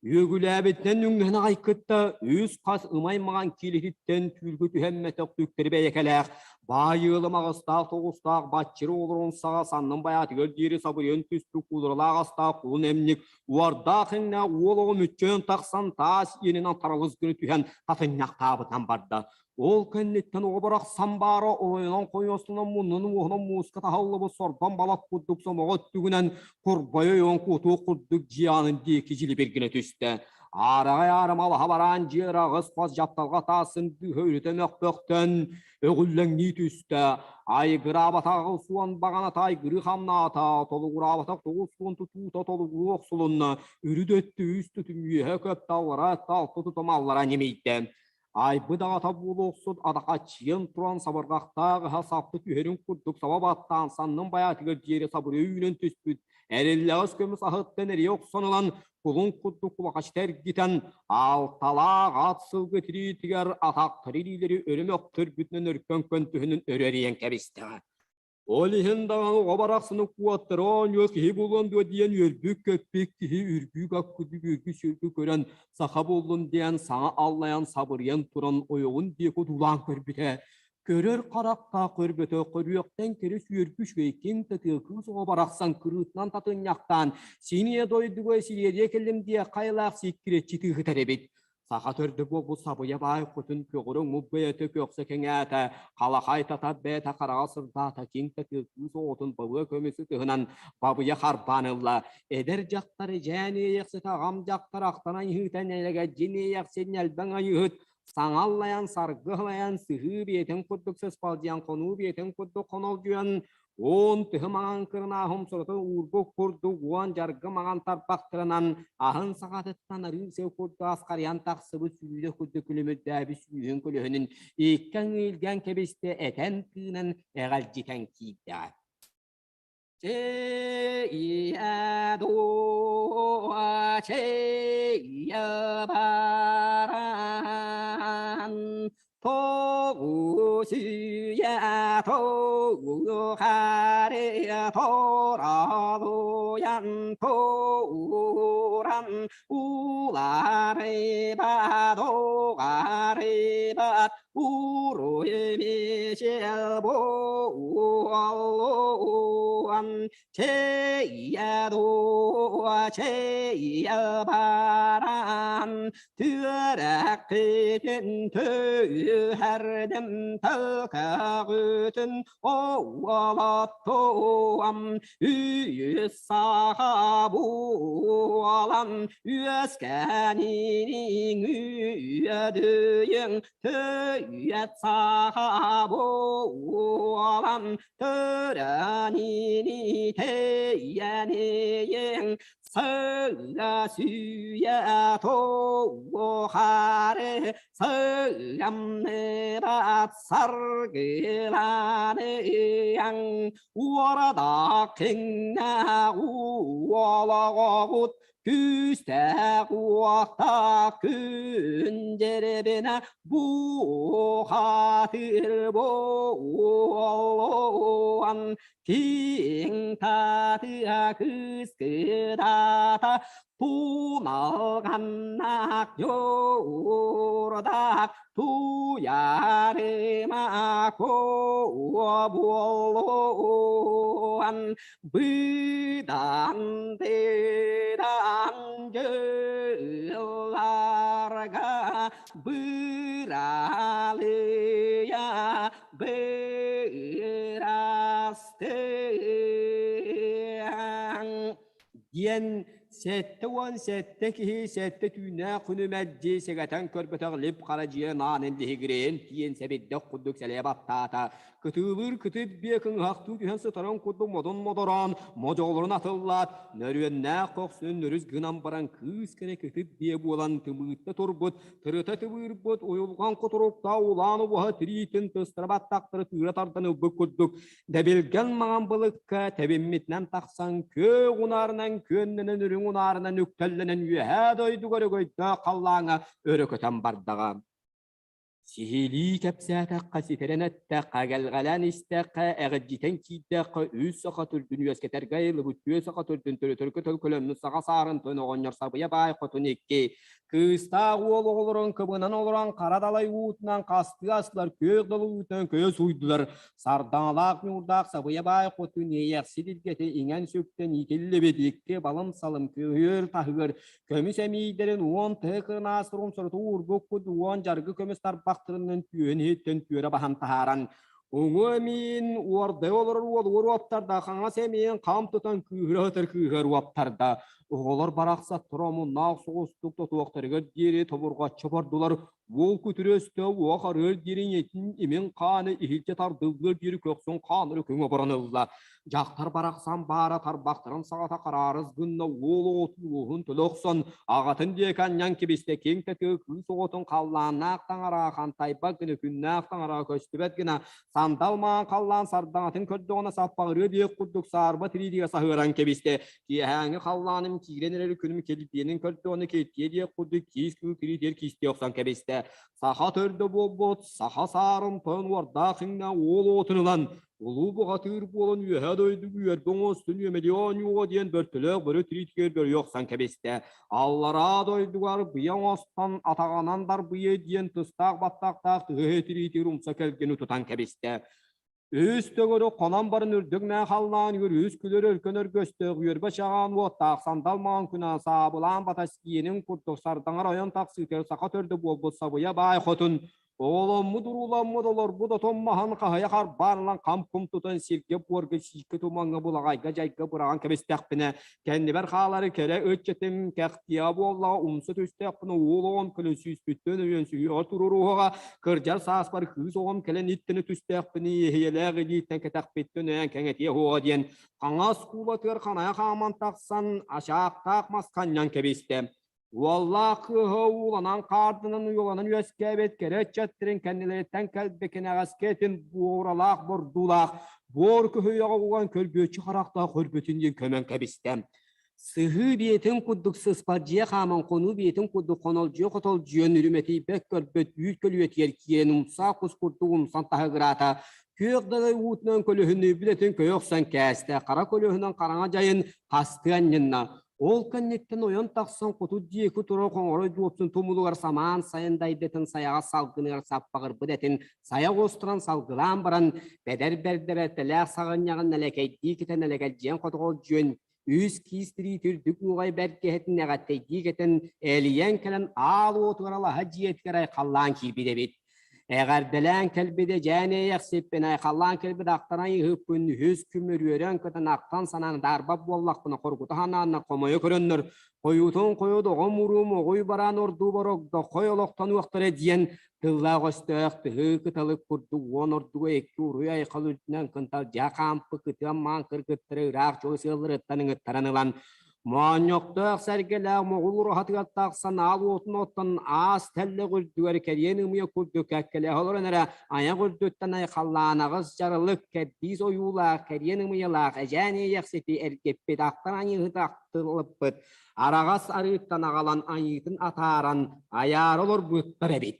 үөгүлээбитинэн үҥнэһэн аҕай кытта үс хас ымай маҥан киилититтэн түүлгэ түһэммэтэх түктэри бэйэкэлээх баай ыалым аҕыстаах тоҕустаах баччыры олорон саҕа саннын байаатыгар диэри сабырыйан түспүт кууларалаах астаах кулун эмньик уордаах иҥнээх уол оҕо мүччүөн тахсан таас иэнинэн таралыс гына түһэн татынньахтаабытынан барда. Ол кэнниттэн оҕо барахсан баара оройунан хойуостунан муннун уоһунан мууска таһыллыбыт сордон балак курдук сомоҕо өттүгүнэн курбайа ойон куотуох курдук дьиэ аанын диэки дьилибир гынэ түстэ. Аараҕай аарыма алаһа бараан дьиэ ыраҕыс хос дьапталҕа таасын быыһа үрүтэ мөхпөхтөн өҕүллэҥнии түстэ. Айгыраабатаҕы суон баҕаната айгырыы хамнаата, толугураабатах тоҕус суон тутуута толугуруу охсулунна, үрүт өттү үс тутум үөһэ көптө, аллара өттө алта тутум аллара ньимийдэ. Айбыт аҕата буолуохсут адахаччыйан туран сабырҕахтаах ыһа саппыт үһэрин курдук саба баттаан саннын байаатыгар диэри сабырыы үүнэн түспүт эриллэҕэс көмүс аһыттан эрийэ охсон ылан кулун курдук кулахачыта эргитэн алталаах ат сылгы тириитигэр атахтары илиилэри өрө мөхтөрбүтүнэн өркөн көнтөһүнүн өрө эрийэн кэбистэҕэ. Ол иһин даҕаны оҕо барахсаны куоттара оонньуо киһи буолуон дуо диэн үөрбүт-көппүт киһи үргүү-гаккыдык үргү-сүргү көрөн саха буоллун диэн саҥа аллайан сабырыйан туран ойоҕун диэки одуулаан көрбүтэ. Көрөр харахтаах көрбөтө көрүөхтэн кэрис үөргү үчүгэй киҥ татыа кыыс оҕо барахсан кырыытынан татынньахтаан синиэ дойдуга сириэдийэ кэллим диэххэ айылаах сиккирэччи тыыһытар эбит. Саха төрдө буолбут сабыйа баай хотун көҕүрэ уҥук бэйэтэ көхсө кэҥээтэ, халахай татар бэйэтэ хараҕа сырдаата, киҥ да кыыс оҕотун бабыа көмүс ытыһынан бабыйа харбаан ылла. Эдэр дьахтар эдьээн иэйэхсит аҕам дьахтар ахтан айыһыыта нэлэгэдьин иэйэхсин ньэлбэҥ айыһыт саҥа аллайан саргы алайан сыһыы биэтин курдук сыспалдьыйан хонуу биэтин курдук хонолдьуйан Уон тыһы маҥан кырынааһым сурутун уурбут курдук уон дьаргы маҥан тарбахтарынан аһын саҕатыттан арыы сыл курдук асхарыйан тахсыбыт сүүлэ курдук күлүмүрдээбит сүүһүн көлөһүнүн икки аҥыы илгэн кэбистэ этэн тыынан эҕэлдьитэн киирдэ. Чэй-э дуо, чэй-э баран Тоҕусүйэ тоҕухаре торалуйан тууран уларыба доҕарыба уруй мичил буолуан чэйэ дуо чэйэ баран Түөрэххитин түһэрдим тылкаҕытын оҕолоттуом үс саха буолан үөскэниниҥ үөдүйүҥ төйөт саха буолан төрөнини тэйэниең Сыа сүүйэ туохаары сыамныбат саргыланыаҥ уорада киҥнэ уолоҕобут күүстээх уохтаах күн дьэрибинэ бухатыр буолуон Киэҥ таатыа кыыс кыдаата туналҕаннаах ньуурдаах туйаарыма куо буолуон быдан тыдан дьылларга быралыйа Бырастыаҥ диэн 77 киһи сэттэ түүннээх күнү мэлдьи сэгэтэн көрбөтөх лип хара дьиэ наанын лиһигирэйэн тиийэн сэбирдэх курдук сэлэйэ баттаата. Кытыылыыр кытып биэ кыҥыһахтыы түһэн сытарын курдук модун модороон модьоҕолорун атыллаат, нөрүөннээх көхсүн нөрүс гынан баран кыыс кэрэ кытып биэ буолан тымыытта турбут Тырыта тыбыырбыт уйулҕан кутуруктаах улаан убаһа тириитин тыстара баттахтары тыыра тардан ылбыт курдук дэбилгэн маҥан былыкка тэбиммитинэн тахсан күөх унаарынан күөннэнэн үрүҥ унаарынан үктэллэнэн үөһээ дойдуга өрөгөйдөөх халлааҥҥа өрө көтөн бардаҕа. Сиһилии кэпсээтэххэ, ситэрэн эттэххэ, эгэлгэлээн истэххэ, эҕирдьитэн киирдэххэ, үс саха төрдүн үөскэтэргэ айыллыбыт түө саха төрдүн төрөтөргө төлкөлөммүт саха саарын тойон оҕонньор сабыйа баай хотун икки кыыстаах уол оҕолорун кыбынан олорон хара далай уутунан хастыы астылар, күөх далы уутунан көйө сууйдулар. Сардаҥалаах ньуурдаах сабыйа баай хотун иэйэхсит илгэтэ иҥэн-сүктэн иитиллибит икки балым-салым күһүөр таһыгар көмүс эмиийдэрин уон тыһы кырынаас урумсуруту уурбуккут уон дьаргы көмүс тарбахтарынан түөһүн иһиттэн түөрэ баһан таһааран уҥу эмиин уордай олорор уолугар уоптарда, хаҥас эмиин хам тутан кыыһыра сытар кыыһыгар уоптарда. Оҕолор барахсаттар омуннаах соҕустук тотуохтарыгар диэри тобурҕаччы бордулар. Уол күтүрү өстөөх уох арыар диэри ийэтин имин хааны иһирдьэ тардыллыар диэри көхсүн хааныры көҥө оборон ылла. Дьахтар барахсан баара тарбахтарын саҕата хараарыс гынна уол оҕотун уоһун төлө охсон, аҕатын диэки анньан кэбистэ киэҥ тэтигэ кыыс оҕотун халлааннаах таҥара хантайбат гына күннээх таҥара көстүбэт гына сандал маан халлаан сардаҥатын көрдөҕүнэ саппаҕырыа диэх курдук саарба тириитигэр саһыаран кэбистэ. Киэһээҥҥи халлааным киирэн эрэр күнүм килбиэнин көрдөҕүнэ киртийэ диэх курдук киис кыыл тириитигэр киистии охсон кэбистэ. Саха төрдө буолбут, саха саарын тойон уордаах иҥнэ уол оҕотун ылан, улуу бухатыыр буолан үөһээ дойдуга үөрбэ оҥостон үөмэлии оонньууга диэн бөртөлөөх бөрө тириитигэр бөрүйэ охсон кэбистэ. Аллараа дойдугар быйа оҥостон атаҕынан дарбыйа диэн тыстаах баттахтаах тыһы тириитигэр умса кэлгини тутан кэбистэ. Үс төгүрүк хонон баран үрдүк мэхаллаан үс күлэр өркөн өргөстөөх үөрбэ чаҕаан уоттаах сандал маҥан күнэ саабылаан батас киэнин курдук сардаҥар ойон тахсыытыгар саха төрдө буолбут сабыйа баай хотун оҕоломмут урууламмыт олорбут отон маһын хаһыйа харбаан ылан хам-кум тутан сиргэ буорга сииккэ тумаҥҥа булаҕайга дьайга быраҕан кэбистэхпинэ кэннибэр хаалары кэрэ ыччатым кэхтиэҕэ буоллаҕа умса түстэхпинэ уол оҕом кэлэн сүүспүттэн өйөн сүһүөҕэр туруоруоҕа кырдьар сааспар кыыс оҕом кэлэн иттэнэ түстэхпинэ иэһийэлээх илииттэн кэтэхпиттэн өйөн кэҥэтиэ уоҕа диэн хаҥас куулатыгар ханайа хааман тахсан ачаахтаах мас ханньан кэбистэ. Уоллаах кыыһа ууланан хаардынан уйуланан үөскээбит кэрэ ыччаттарын кэннилэриттэн кэлбит кэнэҕэски этин буоралаах бордуулаах буор көһүйэҕэ уган көрбүөччү харахтаах көрбүтүн диэн көмөн кэбистэ. Сыһыы биэтин курдук сыспат дьиэ хааман хонуу биэтин курдук хонолдьуйа хотолдьуйан үрүмэтийбэт көрбөт үүт көлүөтүгэр киирэн умсаах кус курдук умсан таһыгыраата. Күөх далай уутунан көлөһүннүйбүт этин көйө охсон кээстэ, хара көлөһүнэн хараҥа дьайын хастыы анньынна. Ол кэнниттэн ойон тахсан хоту диэки турар хоҥорой дуопсун тумулугар самаан сайын дайдытын сайаҕас салгыныгар саппаҕырбыт этин сайа оҕустаран салгылаан баран, бэдэр бэрдэрэ тэлээх саҕынньаҕын нэлэкэйдии кэтэн нэлэкэлдьийэн хотоҕолдьуйан үс киис тирии түрдүк нуоҕай бэргэһэтин эҕэттэйдии кэтэн элийэн кэлэн аал уотугар алаһа дьиэтигэр айхаллаан киирбит эбит. Эҕэрдэлээн кэлбит эдьээн эйэхсиппин айхаллаан кэлбит ахтаран ыһыппын үһүс күмүрүөрэн көтөн ахтан санаан даарбат буоллахпына хоргута санааннар хомойо көрөннөр хойуутун хойут оҕом уруум оҕуй бараан ордуу борогдоххой олохтонуохтара диэн тыллаах өстөөх тыһы кыталык курдук уон ордуга икки уруй айхал үрдүнэн кынталдьа хаампы кытыан маан кыргыттары ыраах чугас ыалларыттан ыҥыттаран ылан моонньохтоох сэргэлээх моҕул ураһатыгар тахсан аал уотун оттон аас тэллэх үрдүгэр кэриэн ымыйа курдук кэккэлэһэ олорон эрэ айах үрдүттэн айхаллаанаҕыс дьаралык кэрдиис ойуулаах кэриэн ымыйалаах эдьээн иэйэхсити эргиппит ахтар айыыһыт ахтылыппыт араҕас арыыттан аҕалан айыытын атааран айаара олорбуттар эбит.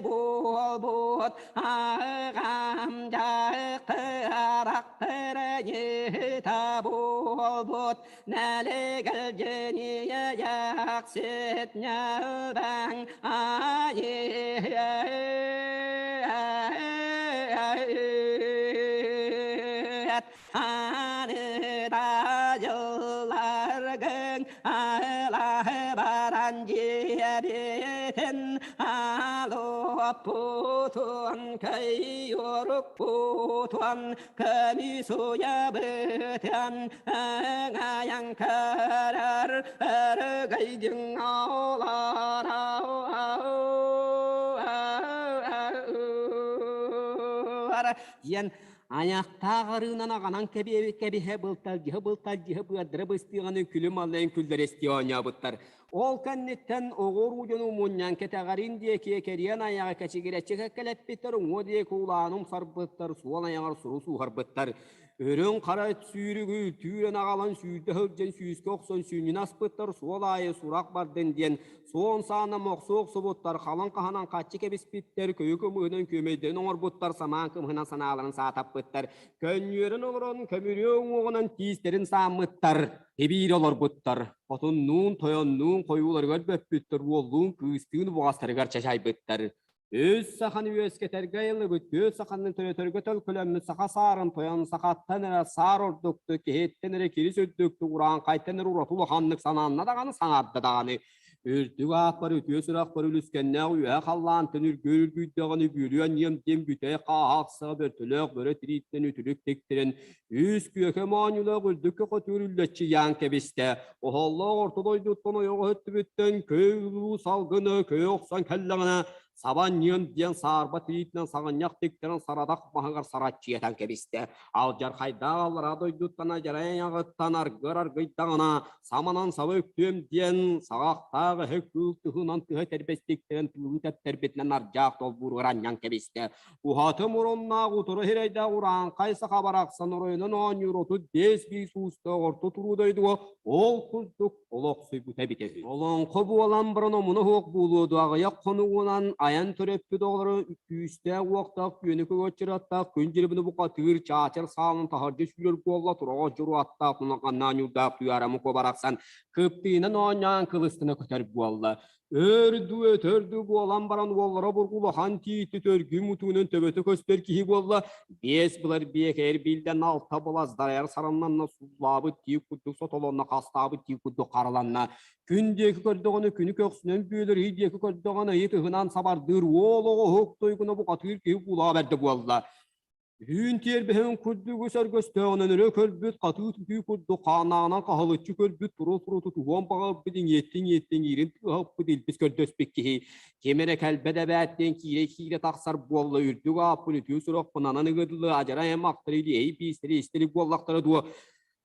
Буолбут аҕам дьахтар буолбут нэлэгэлдьэниэйэхсит ньалбаҥ айыат Аны да дьылларгын алаһы баран дьиэбитин алуоппутун көйүрүкпутун көмүсуйабытын ыңайан көрөр өрөгөйдүҥ олорор диэн Айахтаах арыынан аҕанан кэбиһэ былталдьыһы былталдьыһы быардара быстыаҕаны күлүм аллайын күллэристии оонньообуттар. Ол кэнниттэн оҕо-уруу дьону мунньан кэтэҕэрин диэки кэриэн айаҕа кэчигирэччи кэккэлэппиттэр, уҥуо диэки улаан умсарбыттар, суол айаҕар суру сууһарбыттар. Үрүҥ хара сүүрүгү түүрэн аҕалан сүүрдэ сылдьан сүүскэ охсон сүнньүн аспыттар, суол аайы сурах бардын диэн суон саана мохсуо охсубуттар, халыҥ хаһанан хаччы кэбиспиттэр, көйү кымыһынан күөмэйдэрин оҥорбуттар, самаан кымыһынан санааларын саатаппыттар, көнньүөрэн олорон көмүрүө уҥуоҕунан тиистэрин сааммыттар, тибиир олорбуттар, хотуннуун, тойоннуун хойууларыгар бөппүттэр, уоллуун, кыыстыын убаҕастарыгар чачайбыттар. Үс саханы үөскэтэргэ айыллыбыт, түөрт саханы төрөтөргө төлкөлөммүт саха саарын тойон сахаттан эрэ саар ордукту, киһиттэн эрэ кирис үрдүктүк, урааҥхайтан эрэ ураты улаханнык санаанна даҕаны саҥарда даҕаны. Үрдүк ааппар үтүө сүрэхпэр үлүскэннээх үөһэ халлаантан үргүөр үргүйдэҕинэ бүөлүөн иэм диэн бүтэй хааһахса бөртөлөөх бөрө тирииттэн үтүлүк тиктэрэн үс күөкэ моонньулаах үрдүккэ хотуур үллэччи ыйаан кэбистэ. Оһоллоох орто дойдуттан ойоҕо өттүбүттэн көй улуу салгыны көй охсон кэллэҕинэ. Сабанньыам диэн саарба тириитинэн саҕынньах тиктэрэн сарадах маһыгар сараччыйатан кэбистэ. Алдьархайдаах аллараа дойдуттан адьарай айаҕыттан аргыар аргыйдаҕына саманан саба үктүөм диэн саҕахтаах эһэ кыыл тыһынан тыһа тэрбэстиктэрин тыылыы тэптэрбитинэн ардьаах долбууругар анньан кэбистэ. Уһаты муруннаах утары сирэйдээх урааҥхай саха барахсан оройунан оонньуур 35 биис уустаах орто туруу дойдуга ол курдук олохсуйбута эбитэ үһү. Олоҥхо буолан баран омуна суох буолуо дуо, аҕыйах хонугунан айан төрөппүт оҕолоро күүстээх-уохтаах күөнү көҕөччөр аттаах күн дьирибини букатыыр чаачар саалын таһырдьа сүүрэр буолла тураҕас дьоруо аттаах тунаханнаан ньуурдаах туйаарама куо барахсан кыптыынан оонньоон кылыстына көтөр буолла. Өр дуу өтөр дуу буолан баран уоллара бургу улахан тиити төргүү мутуунан төбөтө көстөр киһи буолла. Биэс былар биэкэр билден алта былас дарайар сараннанна суллаабыт тии курдук сотолонно хастаабыт тии курдук хараланна. Күн диэки көрдөҕүнэ күнү көхсүнэн бүөлэр, ый диэки көрдөҕүнэ ыйы тыһынан сабардыыр уол оҕо уһук туйгуна букатыыр киһи куулаҕа бэрдэ буолла. Үүн тиэрбэһин курдугу сөргөстөөҕүнэн өрө көрбүт, хатыы-тутуу курдук хаанааҕынан хаһылыччы көрбүт, туру-туру тутуһуон баҕарбыт, иҥиэттиҥ-иҥиэттиҥ иирин тыаһаппыт илбис көрдөспүт киһи ким эрэ кэлбэт эбээт диэн киирэ-киирэ тахсар буолла, үрдүк ааппын үтүө сурахпын анан ыгыдылы адьарай аймахтары илиэһэй биистэри истэрик буоллахтара дуо?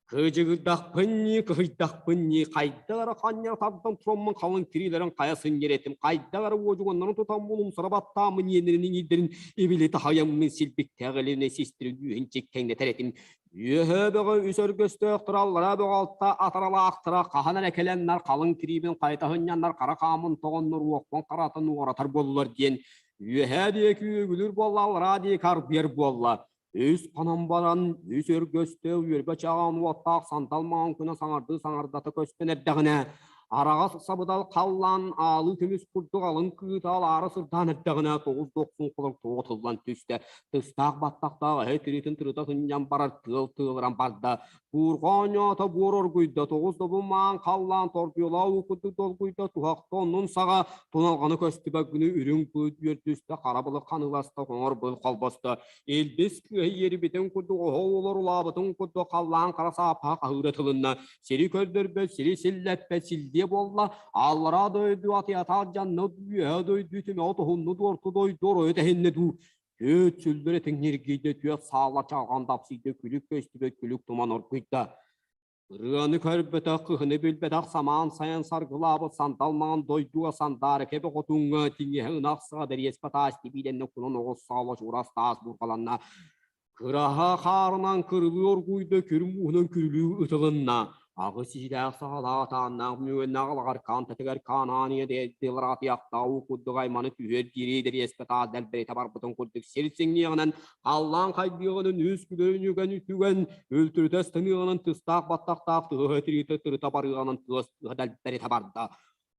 Кыдьыгырдахпын ньии, кыһыйдахпын ньии, хайдах эрэ ханньара тардан тураммын халыҥ тириилэрин хайа сынньар этим, хайдах эрэ уодьуганнарын тутаммын умсара баттааммын иэннэрин иҥиирдэрин ибили таһайаммын силбиктээх илинэ систэрин үөһүн чиккэҥнэтэр этим. Үөһэ бөҕө үс өргөстөөхтөр, аллараа бөҕө алта атаралаахтара хаһан эрэ кэлэннэр халыҥ тириибин хайта сынньаннар хара хаамын тоҕоннор уохпун харатын уоратар буоллулар диэн үөһээ диэки үөгүлүүр буолла, аллараа диэки арбыйар буолла. Үс хонон баран, үс өргөстөөх үөрбэ чаҕаан уоттаах сандал маҥан күнэ саҥардыы саҥардата көстөн эрдэҕинэ, араҕас сабыдал халлаан аалыы көмүс курдук алын кыыта алаара сырдаан эрдэҕинэ, тоҕус дохсун холор тоҕо тыллан түстэ. Тыстаах баттахтаах эһэ тириитин тырыта сынньан барар тыал тыалыран барда. Буурҕа оонньоото буор оргуйда, тоҕус добун маан халлаан тордуолаа уу курдук долгуйда, туһахта оннун саҕа туналҕаны көстүбэт гына үрүҥ быыт үөрдүстэ, хара былыт ханыыласта, хоҥор быыл холбосто. Илбис кыыһа иэрибитин курдук оһол олорулаабытын курдук халлаан хара саапаһа хаһыыра тылынна. Сири көрдөрбөт, сири силлэппэт силдиэ буолла. Аллараа дойду атыйата алдьанна, үөһэ дойду түмэҕи тоһунну, дуорта дойду оройо тэһиннэ дуу. Түөт сүллэрэ тиҥниргийдэ, түөх саалла чалҕан дапсыйда, күлүк көстүбэт күлүк туман оргуйда. Ырыаны көрбөтөх, кыһыны билбэтэх самаан сайын саргылаабыт сандал маҥан дойдуга сандаара кэбэ хотуҥҥа тиҥэһэ ынах саҕа дэриэспэ таас тибиилэннэ кунан оҕус саала чуурас таас бурҕаланна. Кыраһа хаарынан кырылыы оргуйда, күр мууһунан күрүлүү ытылынна. Аҕыс иилээх саҕалаах атааннаах мүгэннээх алаҕар каантатыгар каанаан ийэ дыларатыйахтаа уу курдук айманы түһүөр диэри дэриэспэ таас дэлбэритэ барбытын курдук сир сиҥниэҕинэн халлаан хайдыаҕынан үс күлэрин үгэн үтүгэн үлтүрүтэ ыстаныаҕынан тыстаах баттахтаах тыһыһа тириитэ тырыта барыаҕынан тыас тыаһа дэлбэритэ барда.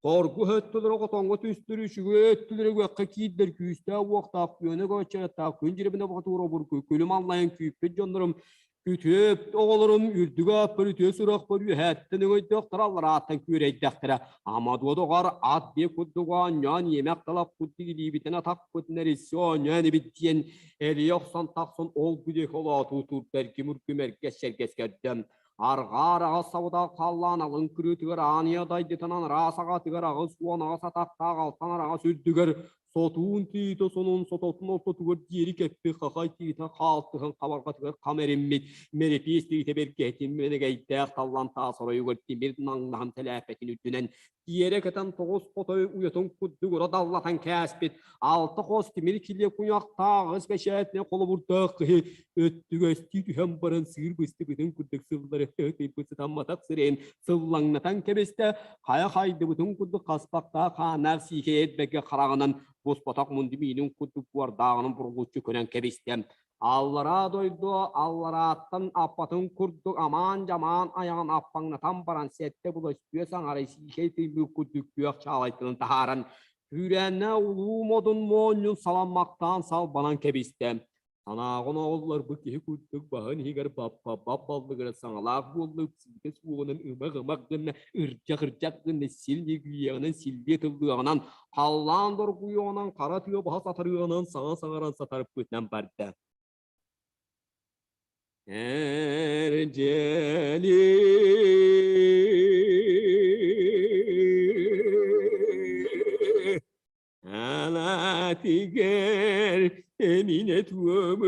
Хоргу өттүлэрэ хотоҥҥо түстүр, үчүгэй өттүлэрэ үөххэ киирдэр, күүстээх уохтаах, күөнэ көччөрөттаах, күн дьирибинэ бохотуур обургу, күлүм аллайан күүппүт дьоннорум, күтүөп оҕолорум үрдүк ааппар үтүө сурахпар үөһээттэн өҥөйдөөхтөр алларааттан күөрэйдэхтэрэ. Ама дуодоҕор ат биэ курдук оонньоон иэмэх талах курдук илиибитин атахпытын эрийсэ оонньоон эбит диэн эрийэ охсон тахсан ол бу диэки олоотуу турдар ким үргүм эргэс сэргэс көрдөм. Арҕаа араҕас сабыдал халлаан алын кырыытыгар ааныйа дайдытынан араас аҕатыгар 88 атахтаах алтан араҕас үрдүгэр сотуун тиитэ сонун сототун ортотугар диэри кэппит хахай тиитэ хаалтыһын хабарҕатыгар хам эриммит мэрипиэс тиитэ бэргэһэтин мэнэгэйдээх таллан таас оройугар тимир наҥнаһан тэлээппэтин үрдүнэн тиэрэ кэтэн тоҕус хотой уйатын курдук ыра даллатан кээспит алта хос тимир килиэ куйахтаах аҕыс бэчээтинэ холобурдаах киһи өттүгэстии түһэн баран сыыр быстыбытын курдук сыллары тыйбыт сытамматах сирэйин сыллаҥнатан кэбистэ хайа хайдыбытын курдук хаспахтаах хааннаах сиикэй эрбэгэ хараҕынан буспатах мунду миинин курдук буордааҕынан бурулуччу көрөн кэбистэ. Аллараа дойду алларааттан аппатын курдук амаан-дьамаан айаҕын аппаҥнатан баран сэттэ була үстүө саҥарай сиикэй тыйбыт курдук күөх чаалайтылын таһааран күүрээннээх улуу модун моонньун саламмахтаан салбанан кэбистэ. Санааҕын оҕоллорбут киһи курдук баһын иһигэр баппа-бап баллыгыра саҥалаах буолла үксүүтэ суоҕунан ымах-ымах гынна ырдьах-ырдьах гынна сил ньигийиэҕинэн силлиэ тыллыаҕынан халлаан доргуйуоҕунан хара тыа баһа сатарыаҕынан саҥа саҥаран сатарыппытынан барда. Эрдьэли Алаатыгар эминэ туомуй.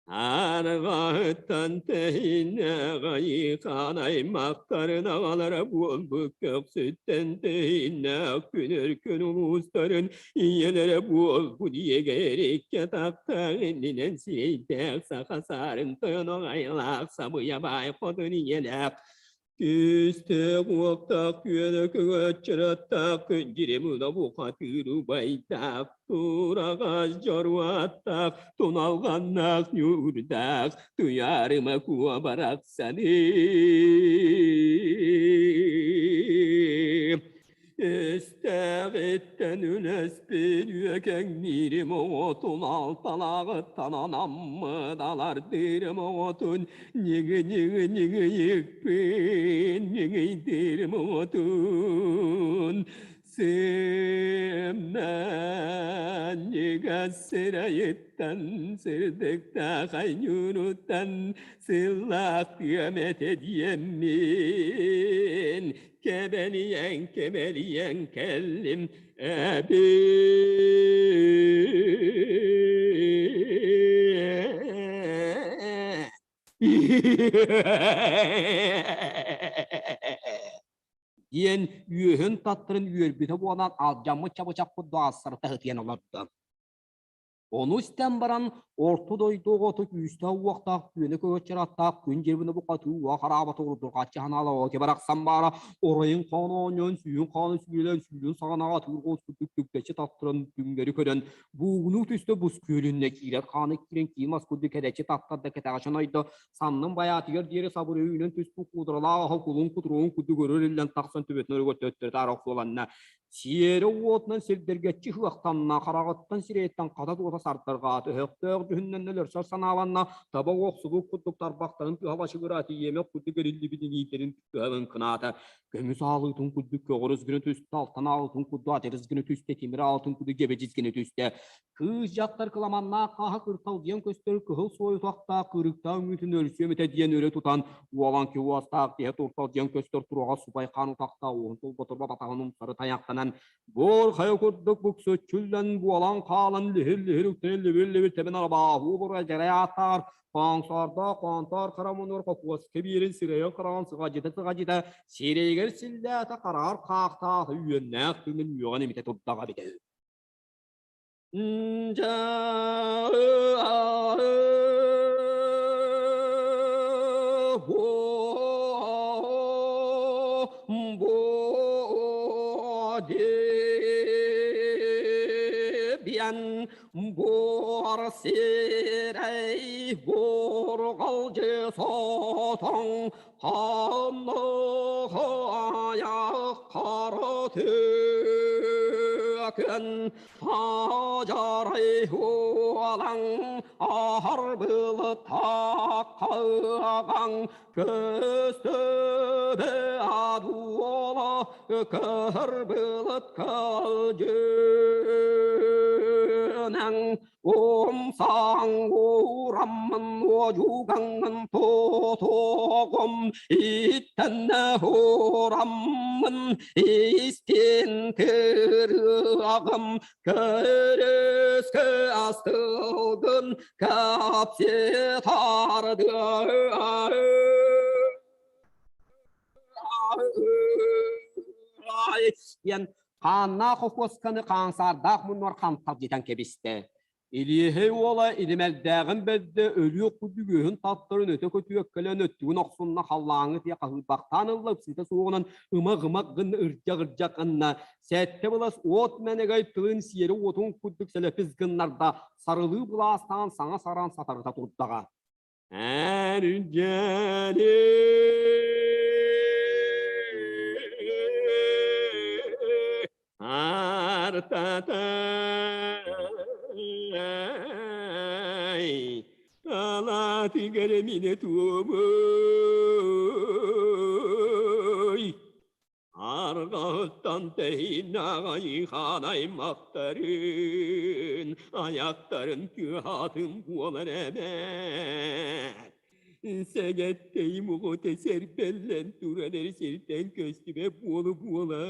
Арҕаһыттан тэһииннээх айыыхан аймахтарын аҕалара буолбут көхсүттэн тэһииннээх күн-өркөн улуустарын ийэлэрэ буолбут иэгэриккэ тахтаах иннинэн сирэйдээх саха саарын тойоно айылаах сабыйа баай хотун ийэлээх Күүстээх-уохтаах күөнэ көҥөөччөрөттаах күндүрүм бухатыыр убайдаах, тураҕас дьоруоттаах, туналҕаннаах ньуурдаах, туйаарыма куо барахсаны. Истээҕиттэн үлэспит үөкэҥниирим оҕотун алталааҕыттан анаммыт алардыырым оҕотун ньыгы-ньыгы-ньыгыйыкпын ньыгыйдыырым оҕотун сымнан ньыгас сырайыттан сырдыктаах айньууруттан сыллаах тыам этэ диэммин Кэбэлийэн, кэбэлийэн кэллим эбии. Диэн үөһүн таттарын үөрбүтэ буолан алдьаммыт чабычахпыт дуассарыта ытыйан олордо. Ону истэн баран, орто дойду оҕото күүстээх-уохтаах күөнэ көҕөччөр аттаах күн дьирбинэ букатыы уо хараабата урдурҕаччы санаалаах барахсан баара оройун хаан оонньоон, сүүһүн хааны сүүлэн, сүүлүн саҕанаҕа атыырга курдук түктэччи таттаран түҥнэри көрөн, буугунуу түстэ бус күөлүннэ киирэр хааны киирэн киин мас курдук кэдэччи таттарда кэтэҕэ чонойдо, саннын байаатыгар диэри сабыры үүнэн түспүт куударалаах аһа кулун кутуругун курдук өрө эриллэн тахсан төбөтүн өрүгэр төттөрү таары охсуоланна. Сиэрэ уотунан сирдэргэччи ыһыахтанна, хараҕыттан сирэйиттэн хата туота сардарҕаата, өһөхтөөх дьүһүннэннэ өлөрсөр санааланна, таба охсубут курдук тарбахтарын тыаһа бачыгыраата, иэмэх курдук эриллибит иҥиирдэрин тыаһын кынаата, көмүс аалыытын курдук көҕөрүс гына түстэ, алтан аалытын курдук атырыс гына түстэ, тимир аалытын курдук дьэбэдьис гына түстэ. Кыыс дьахтар кыламаннаах хааһа кырталдьыйан көстөр кыһыл суойутахтаах кырыктаах үҥүүтүн өрүсүөм этэ диэн өрө тутан, уолан киһи уостаах тиһэ турталдьыйан көстөр туруоҕа субай хаан утахтаах уоһун толботурба батаҕын умсары тайахтанан, буор хайа курдук буксуччуллан буолан хаалан лүһүр-лүһүр үктэнэн лүбүр-лүбүр тэбэн арабааһуу буруйа дьарай ааттааҕар хоҥсоордоох хоонтоор хара мунур хокуоска биэрин сирэйин хараҕын сыҕадьыта-сыҕадьыта сирэйигэр силлээтэ хараҕар хаахтаах үөннээх түҥүн үөҕэн имитэ турдаҕа эбитэ үһү. Буор сирэй бурҕалдьы сотоҥ Ханнык айах хара түөкүн Хадьарай уолаҥ аһар былыттаах кыаҕаҥ Көстөбө адуола көр былыт көлдьүнэҥ Умсаҥ уураммын уодьугаҥҥын тутуоҕум иттэннэ уураммын истин кырыаҕым көрүскэ астылгын капсе тардыа диэн хааннаах хокуосканы хаансаардаах муннугар ханталдьытан кэбистэ. Илиэһэй уола илимэрдээҕин бэрдэ өлүөх курдук үөһүн таттарын өтө көтүөккэлээн өттүгүн охсунна халлааҥҥы тиэ хаһыырбахтаан ылла ыпсыыта суоҕунан ымах-ымах гынна ырдьах-ырдьах гынна сэттэ былас уот мэнэгэй тылын сиэри уотун курдук сэлэпис гыннарда сарылыы былаастаан саҥа саран сатарыта турдаҕа. Эр дьэри артатай талаатыгар минэ туомуй Арҕаһыттан тэһииннээх хаан аймахтарын, аяктарын тыаһаатын буолар эбээт. Сэгэттэйим оҕото сэрбэллэн туран эрэ сиртэн көстүбэт буола-буола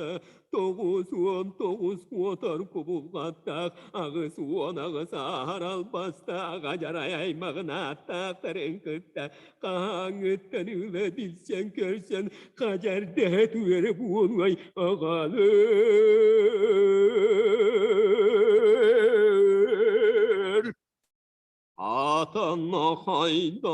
99 куотар кубулҕаттаах, 88 ааһар албастаах адьарай аймаҕын ааттаахтарын кытта хаһааҥҥыттан ыла билсэн көрсөн хадьардаһа туора буолуой аҕалыр. Атана хайдан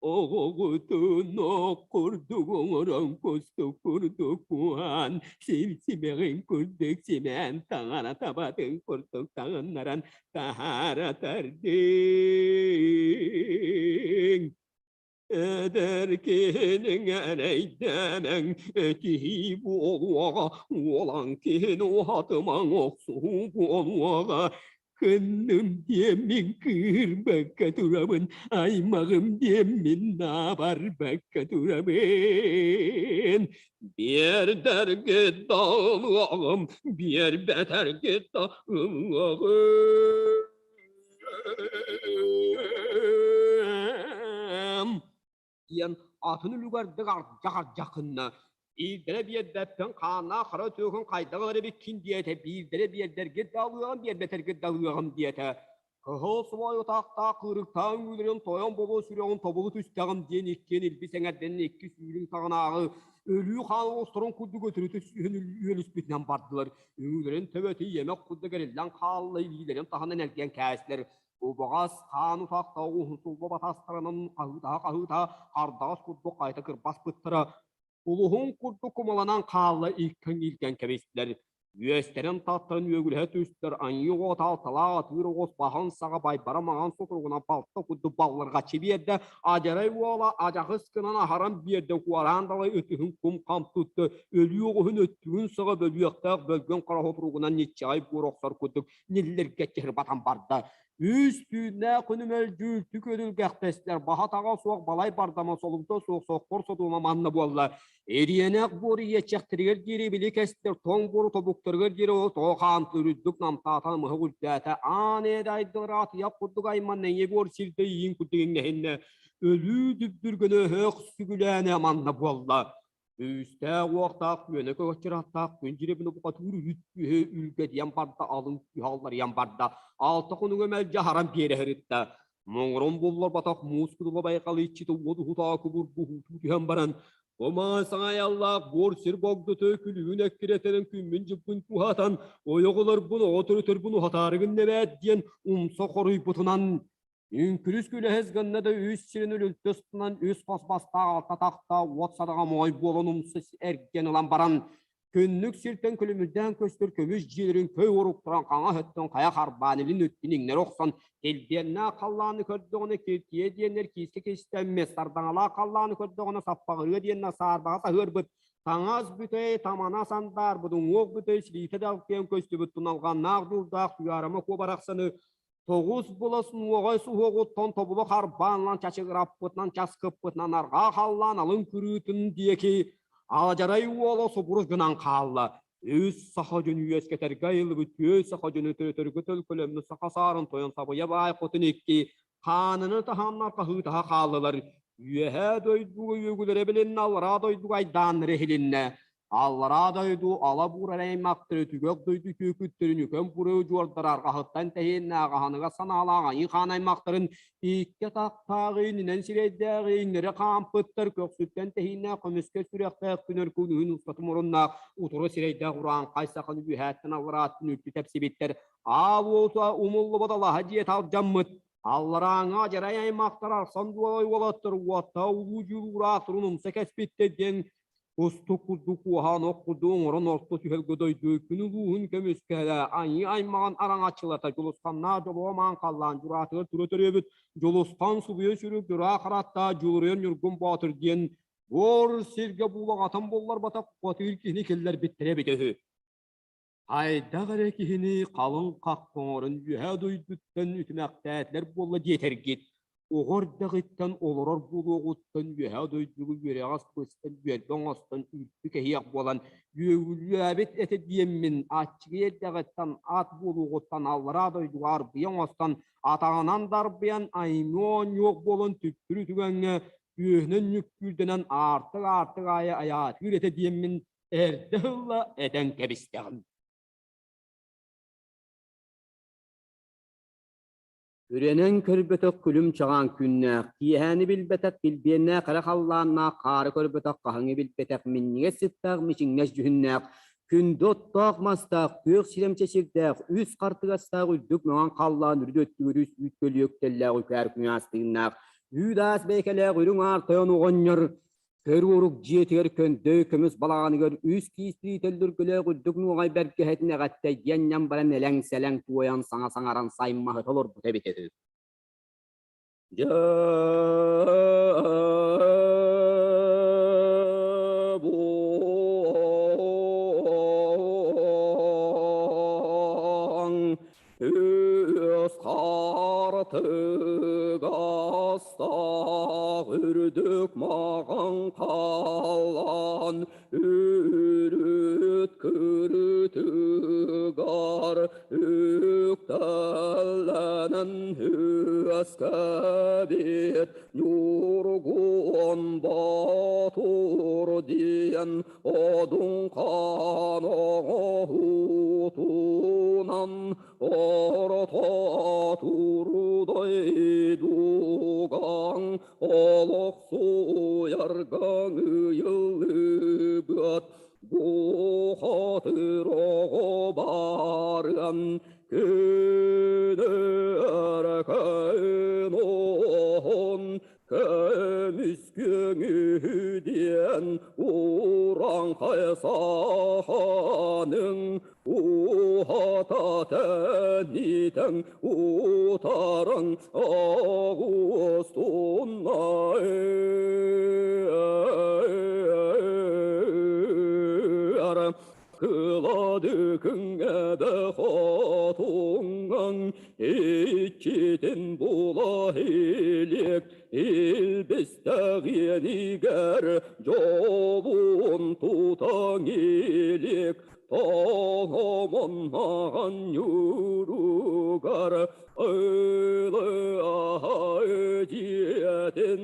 оҕоҕутун ох курдук оҥорон кустук курдук куһаан симсимэҕин курдук симээн таҥара табатын курдук таҥыннаран таһаара тардыҥ. Эдэр киһиниҥ эрэйдээмэҥ, этиһии буолуоҕа, уолан киһини уһатымаҥ, охсуһуу буолуоҕа. Кынным диэммин кыырбакка турабын, аймаҕым диэммин наабарбакка турабын. Биэрдэргит да ылыаҕым, биэрбэтэргит да ылыаҕым. Диэн атын үлүгэрдик ардьах-ардьах гынна. Биирдэрэ биэрбэппин хааннаах хара түөкүн хайдах ылар эбиккин диэтэ, биирдэрэ биэрдэргит да ылыаҕым, биэрбэтэргит да ылыаҕым диэтэ. Кыһыл субай утахтаах кыырыктаах үҥүүлэрин тойон болуо сүрэҕин тобулу түстэҕим диэн иккиэн илбис эҥэрдэнэн икки сүүрүн саҕанааҕы өлүү хаан оҕустарын курдук өтөрүтэ сүһэн үөлүспүтүнэн бардылар. Үҥүүлэрин төбөтө иэмэх курдук эриллэн хаалла, илиилэрин таһынан эргийэн кээстилэр. Убаҕас хаан утахта уһун сулба батастарынан хаһыытаһа-хаһыыта хардаҕас курдук хайта кырбаспыттара. Улуһун курдук кумаланан хаалла иккиэн илгэн кэбистилэр. Үөстэрин таттарын үөгүлэһэ түстэр, аньыы оҕото алталаах атыыр оҕус баһын саҕа байбара маҥан сутуругунан балта курдук баллырҕаччы биэрдэ, адьарай уола адьаҕыс гынан аһаран биэрдэ, куораан далай ытыһын кум-хам тутта, өлүү оҕуһун өттүгүн саҕа бөлүөхтээх бөлгөн хара сутуругунан ниччэҕэй буор охсор курдук ньиллиргэччи сырбатан барда. Үс түүннээх күнү мөлдьүүртүк өрүлгэхтэстэр, баһа-таҕа суох балай бардама солумта суох соххор содума манна буолла. Ириэнэх буор иэччэхтэригэр диэри били кэстэр тоҥ буору тобуктарыгар диэри ол тоҕо хаамтыыр үрдүк намтаатан мыһык үрдээтэ. Аан ээдэ айдылар атыйах курдук айман нэҥиэ буор сирдэ иин курдук иҥнэһиннэ. Өлүү дүбдүргэнэ өһөх сүгүлээнэ манна буолла. Күүстээх-уохтаах күөнэ көҕөччөр аттаах күн дьирибин букатыыр үүт үһү үлгэдийэн барда, алын күүһэ алларыйан барда. Алта хонуга мэлдьи аһаран биэрэ сырытта. Муҥурун булларбатах муус кудула байҕал иччитэ уот уһутаа кубургу уһуутуу түһэн баран, Кумаа саҥайаллаах буор сир богдоту күлүгүн эккирэтэрин күммүн-дьылбын куһатан, ойоҕолорбун оҕо төрөтөрбүн уһатаарыгын нэбээт диэн умса хоруйбутунан Үҥкүрүс күлэһис гынна да үс сирин үлүлтэ устунан үс хос бастаах алта тахта уот садаҕа моой буолан умса эргийэн ылан баран, күннүк сиртэн күлүмүрдээн көстөр көмүс дьиэлэрин көй уруктаран хаҥас өттүн хайа харбаан илин өттүн иҥнэри охсон килбиэннээх халлааны көрдөҕүнэ киртийэ диэннэр киискэ кистэммит, сардаҥалаах халлааны көрдөҕүнэ саппаҕырыа диэннэр саарбаҕа саһыарбыт, таҥас бүтэй тамана сандаарбыт, уҥуох бүтэй силиитэ далтыйан көстүбүт туналҕаннаах дьулдаах туйаарыма куо барахсаны Тоҕус булас нуоҕай суһуоҕуттан тобулу харбаанынан чачыгыраппытынан часкыппытынан арҕаа халлаан алын күрүүтүн диэки Аладьарай уола субурус гынан хаалла. Үс саха дьону үөскэтэргэ айыллыбыт түөс саха дьону төрөтөргө төлкөлөммүт саха саарын тойон сабыйа баай хотун икки хааныны таһааннар хаһыытаһа хааллылар. Үөһээ дойдуга үөгүлэрэ билиннэ, аллараа дойдуга айдааннара иһилиннэ. Аллараа дойду ала буурар аймахтары түгэх дойду түөкүттэрин үкэн буруйу дьуордара арҕаһыттан тэһииннээх аһыныгас санаалаах айыы-хаан аймахтарын икки атахтаах иининэн сирэйдээх ииннэри хаампыттар көхсүттэн тэһииннээх көмүскэ сүрэхтээх күнэр күнүһүн устата муруннаах утары сирэйдээх урааҥхай саханы үөһээттэн алларааттан үлтү тэпсибиттэр аал уота умуллубат алаһа дьиэтэ алдьаммыт. Алларааҥҥа адьарай аймахтар арсан дуолай уолаттар уоттаа улуу дьулуураах турун умса кэспиттэр диэн Кустук курдук куоһаан ох курдук оҥорон орто түһэргэ дойду күн улууһун көмүскэһэрэ, айыы аймаҕын араҥаччылата Дьулусханнаах дьолуо маан халлаан дьураатыгар тура төрүөбүт Дьулусхан субуйа сүрүк дьураа хараттаа Дьулуруйан Ньургун Боотур диэн буор сиргэ буулаҕатын булларбатах бухатыыр киһини киллэрбиттэрэ эбитэ үһү. Хайдах эрэ киһини халыҥ хах хоҥорон үөһээ дойдуттан үтүмэхтээтилэр буолла диэтэргит. Оҕо эрдэҕиттэн олорор буолуоҕуттан үөһээ дойдуга үөрэҕэ быстан үөрбэ оҥостон үлтү кэһиэх буолан үөгүлүөбүт этэ диэммин аччыгый эрдэҕиттэн ат буолуоҕуттан аллараа дойдуга арбыйа оҥостон атаҕынан дарбыйан аймыы оонньуох буолан түптүрү түгэҥҥэ үөһүнэн нүккүүрдэнэн аартык-аартык аайы айаатыыр этэ диэммин эрдэ ылла этэн кэбистэҕим. Үрэнэн көрбөтөх күлүм чаҕаан күннээх, киэһээни билбэтэх килбиэннээх эрэ халлааннаах, хаары көрбөтөх хаһыҥы билбэтэх минньигэс сыттаах мичиҥнэс дьүһүннээх, күндү оттоох мастаах, күөх сирэмчэ сирдээх, үс хартыгастаах үрдүк маҥан халлаан үрдү өттүгэр үс үүт көлүөктэллээх үкээр күнээс тыыннаах, үүт-аас бэйкэлээх үрүҥ аар тойон оҕонньор Көрү-урук дьиэтигэр көндөй көмүс балаҕаныгар үс киис тириитэллүргүлээх үрдүк нуоҕай бэргэһэтин эҕэттэйдиэн ньам баран элэҥ-сэлэҥ туойан саҥа саҥаран саймаһыта олорбута эбитэ үһү. Дьэ Үс хартыгастаах үрдүк маҕан халлаан үрүт кырытыгар үктэллэнэн үөскэбит Ньургун Боотур диэн Одун хаан оҥоһуутунан орто турдойдуган олохсуйарган ыйыллыбыт бухатыр оҕо барыан күн өркөн оһон Көмүс көҥү диэн урааҥхай саханың уһата тэнитэн утаран оҕустуннар. Кыладыкыҥ эбэ хотуҥҥан иччитин була илик илбистэҕиэнигэр дьолун тутаҥ илик тоҥомонноҕон ньууругар ылы дьиэтин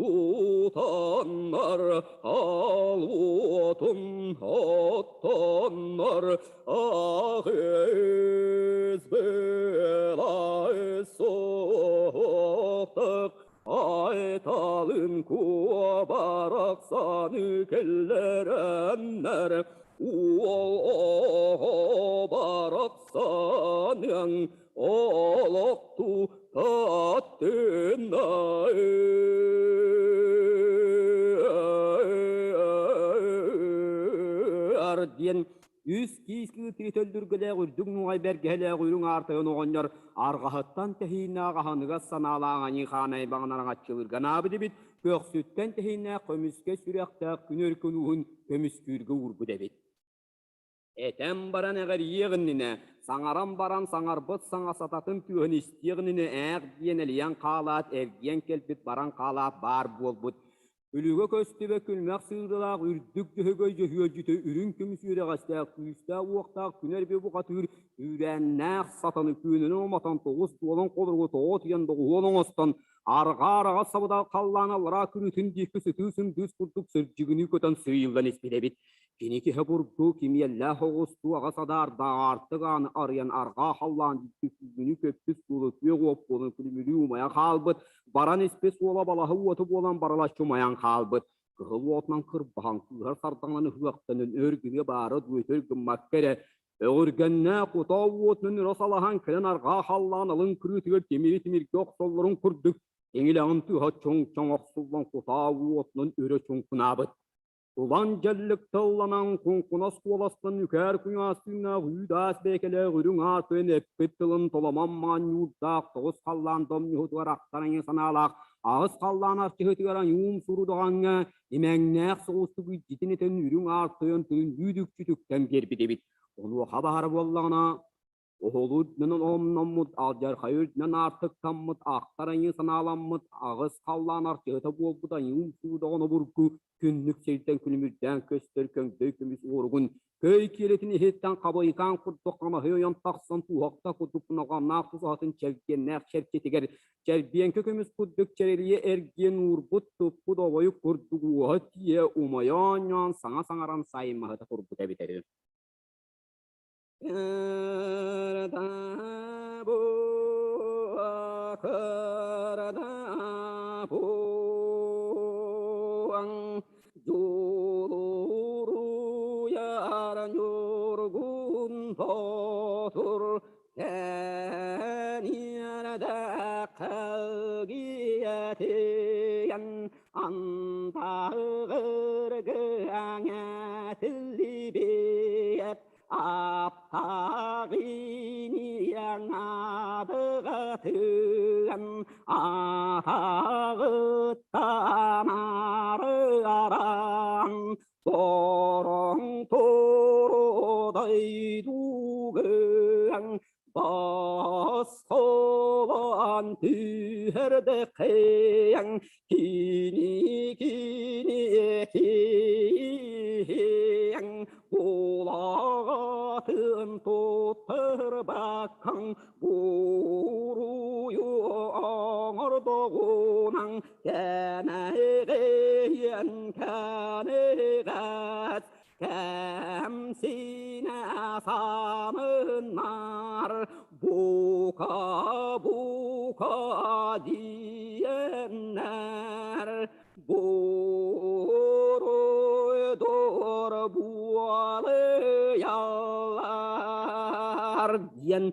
Тутаннар ал уотун оттоннор аҕыс былай суохтук айталын куобарахсаны киллэрэннэр уол оҕо барахсаныаҥ олохтуу Аттынар диэн үс киис кыытыы төллүргэлээх үрдүк нуоҕай бэргэһэлээх үрүҥ аартайын оҕонньор арҕаһыттан тэһииннээх аһыныгас санаалаах аньыы-хаан айбаҕын араҥаччылыырга анаабыт эбит, көхсүттэн тэһииннээх көмүскэ сүрэхтээх күн өркөн ууһун көмүскүүргэ уурбут эбит. Этэн баран эҕэрийиэх иннинэ, саҥаран баран саҥарбыт саҥа сататын тыаһын истиэх иннинэ ээх диэн элийэн хаалаат, эргийэн кэлбит баран хаалаат баар буолбут. Күлүгэ көстүбэт күлмэх сыыралаах үрдүк дьөһөгөй дьөһүөлдьүтэ үрүҥ көмүс үөрэҕэстээх күүстээх-уохтаах күн эрби бухатыыр күүрээннээх сатаны күөнүнэн уматан тоҕус дуолан холоругу тоҕо тиийэн доҕуһуол оҥостон арҕаа араҕас сабыдал халлаан аллараа кырыытын диэки сытыы сындыыс курдук сырдьыгыныы көтөн сыыйыллан испит эбит. Кини киһи курдук кимиэллээх оҕустуу аҕа садаардаах аартык ааны арыйан арҕаа халлаан дьикти көппүт суолу күөх уот буолан күлүмүрүү умайан хаалбыт, баран испит суола балаһа уоту буолан барылаччы умайан хаалбыт. Кыһыл уотунан кырбаһан кыыһар сардаҥанан ыһыахтанан өр гыныа баара дуу өтөр гыммакка эрэ өҕүргэннээх кутаа уотунан өрө салаһан кэлэн арҕаа халлаан алын кырыытыгар тимири тимиргэ охсоллорун курдук иҥилэҕин тыаһа чоҥ-чоҥ охсуллан кутаа уотунан өрө чуҥкунаабыт. Улан дьэллик тылланан куҥкунас куоластан үкээр күнү үүт-аас бэйкэлээх үрүҥ аатын эппит тылын толомон маанньуурдаах тоҕус халлаан домньуһутугар ахтар айыы санаалаах аҕыс халлаан арчыһытыгар айуум сурудаҕаҥҥа имэҥнээх соҕустук илдьитин этэн үрүҥ аар тойон тылын үүт-үкчү түктэн биэрбит эбит. Онуоха баһара буоллаҕына. Оһолу үрдүнэн оһомноммут, алдьархайы үрдүнэн аартыктаммыт, ахтар айыы санааламмыт, аҕыс халлаан арчыһыта буолбут айыы умсуудаҕын обургу күннүк сиртэн күлүмүрдээн көстөр көҥдөй көмүс уоругун көй киэлитин иһиттэн хабыйыкаан курдук хамаһыы ойон тахсан туһахта курдук кунаҕаннаах тусаһатын чэлгиэннээх чэрчитигэр чэрбиэҥкэ көмүс курдук чэрэлийэ эргиэн уурбут туппут обойук курдук уоһа тиийэ умайа оонньоон саҥа саҥаран саймаһыта турбут эбит этэ. Антағыргыңа Аптағиниаңадығытыан атағыттан арыаран Тороҥ турудай дугыаҥ босхолон түһэрдэ кыаҥ кини кини киһиэҥ Улаҕатын туттарбаккаҥ буруйу оҥордоҕунаҥ кэнэҕиэн кэнэҕэс кэмсинэ саныннар бука бука диэннэр Буруйдуур буолуйаллар диэн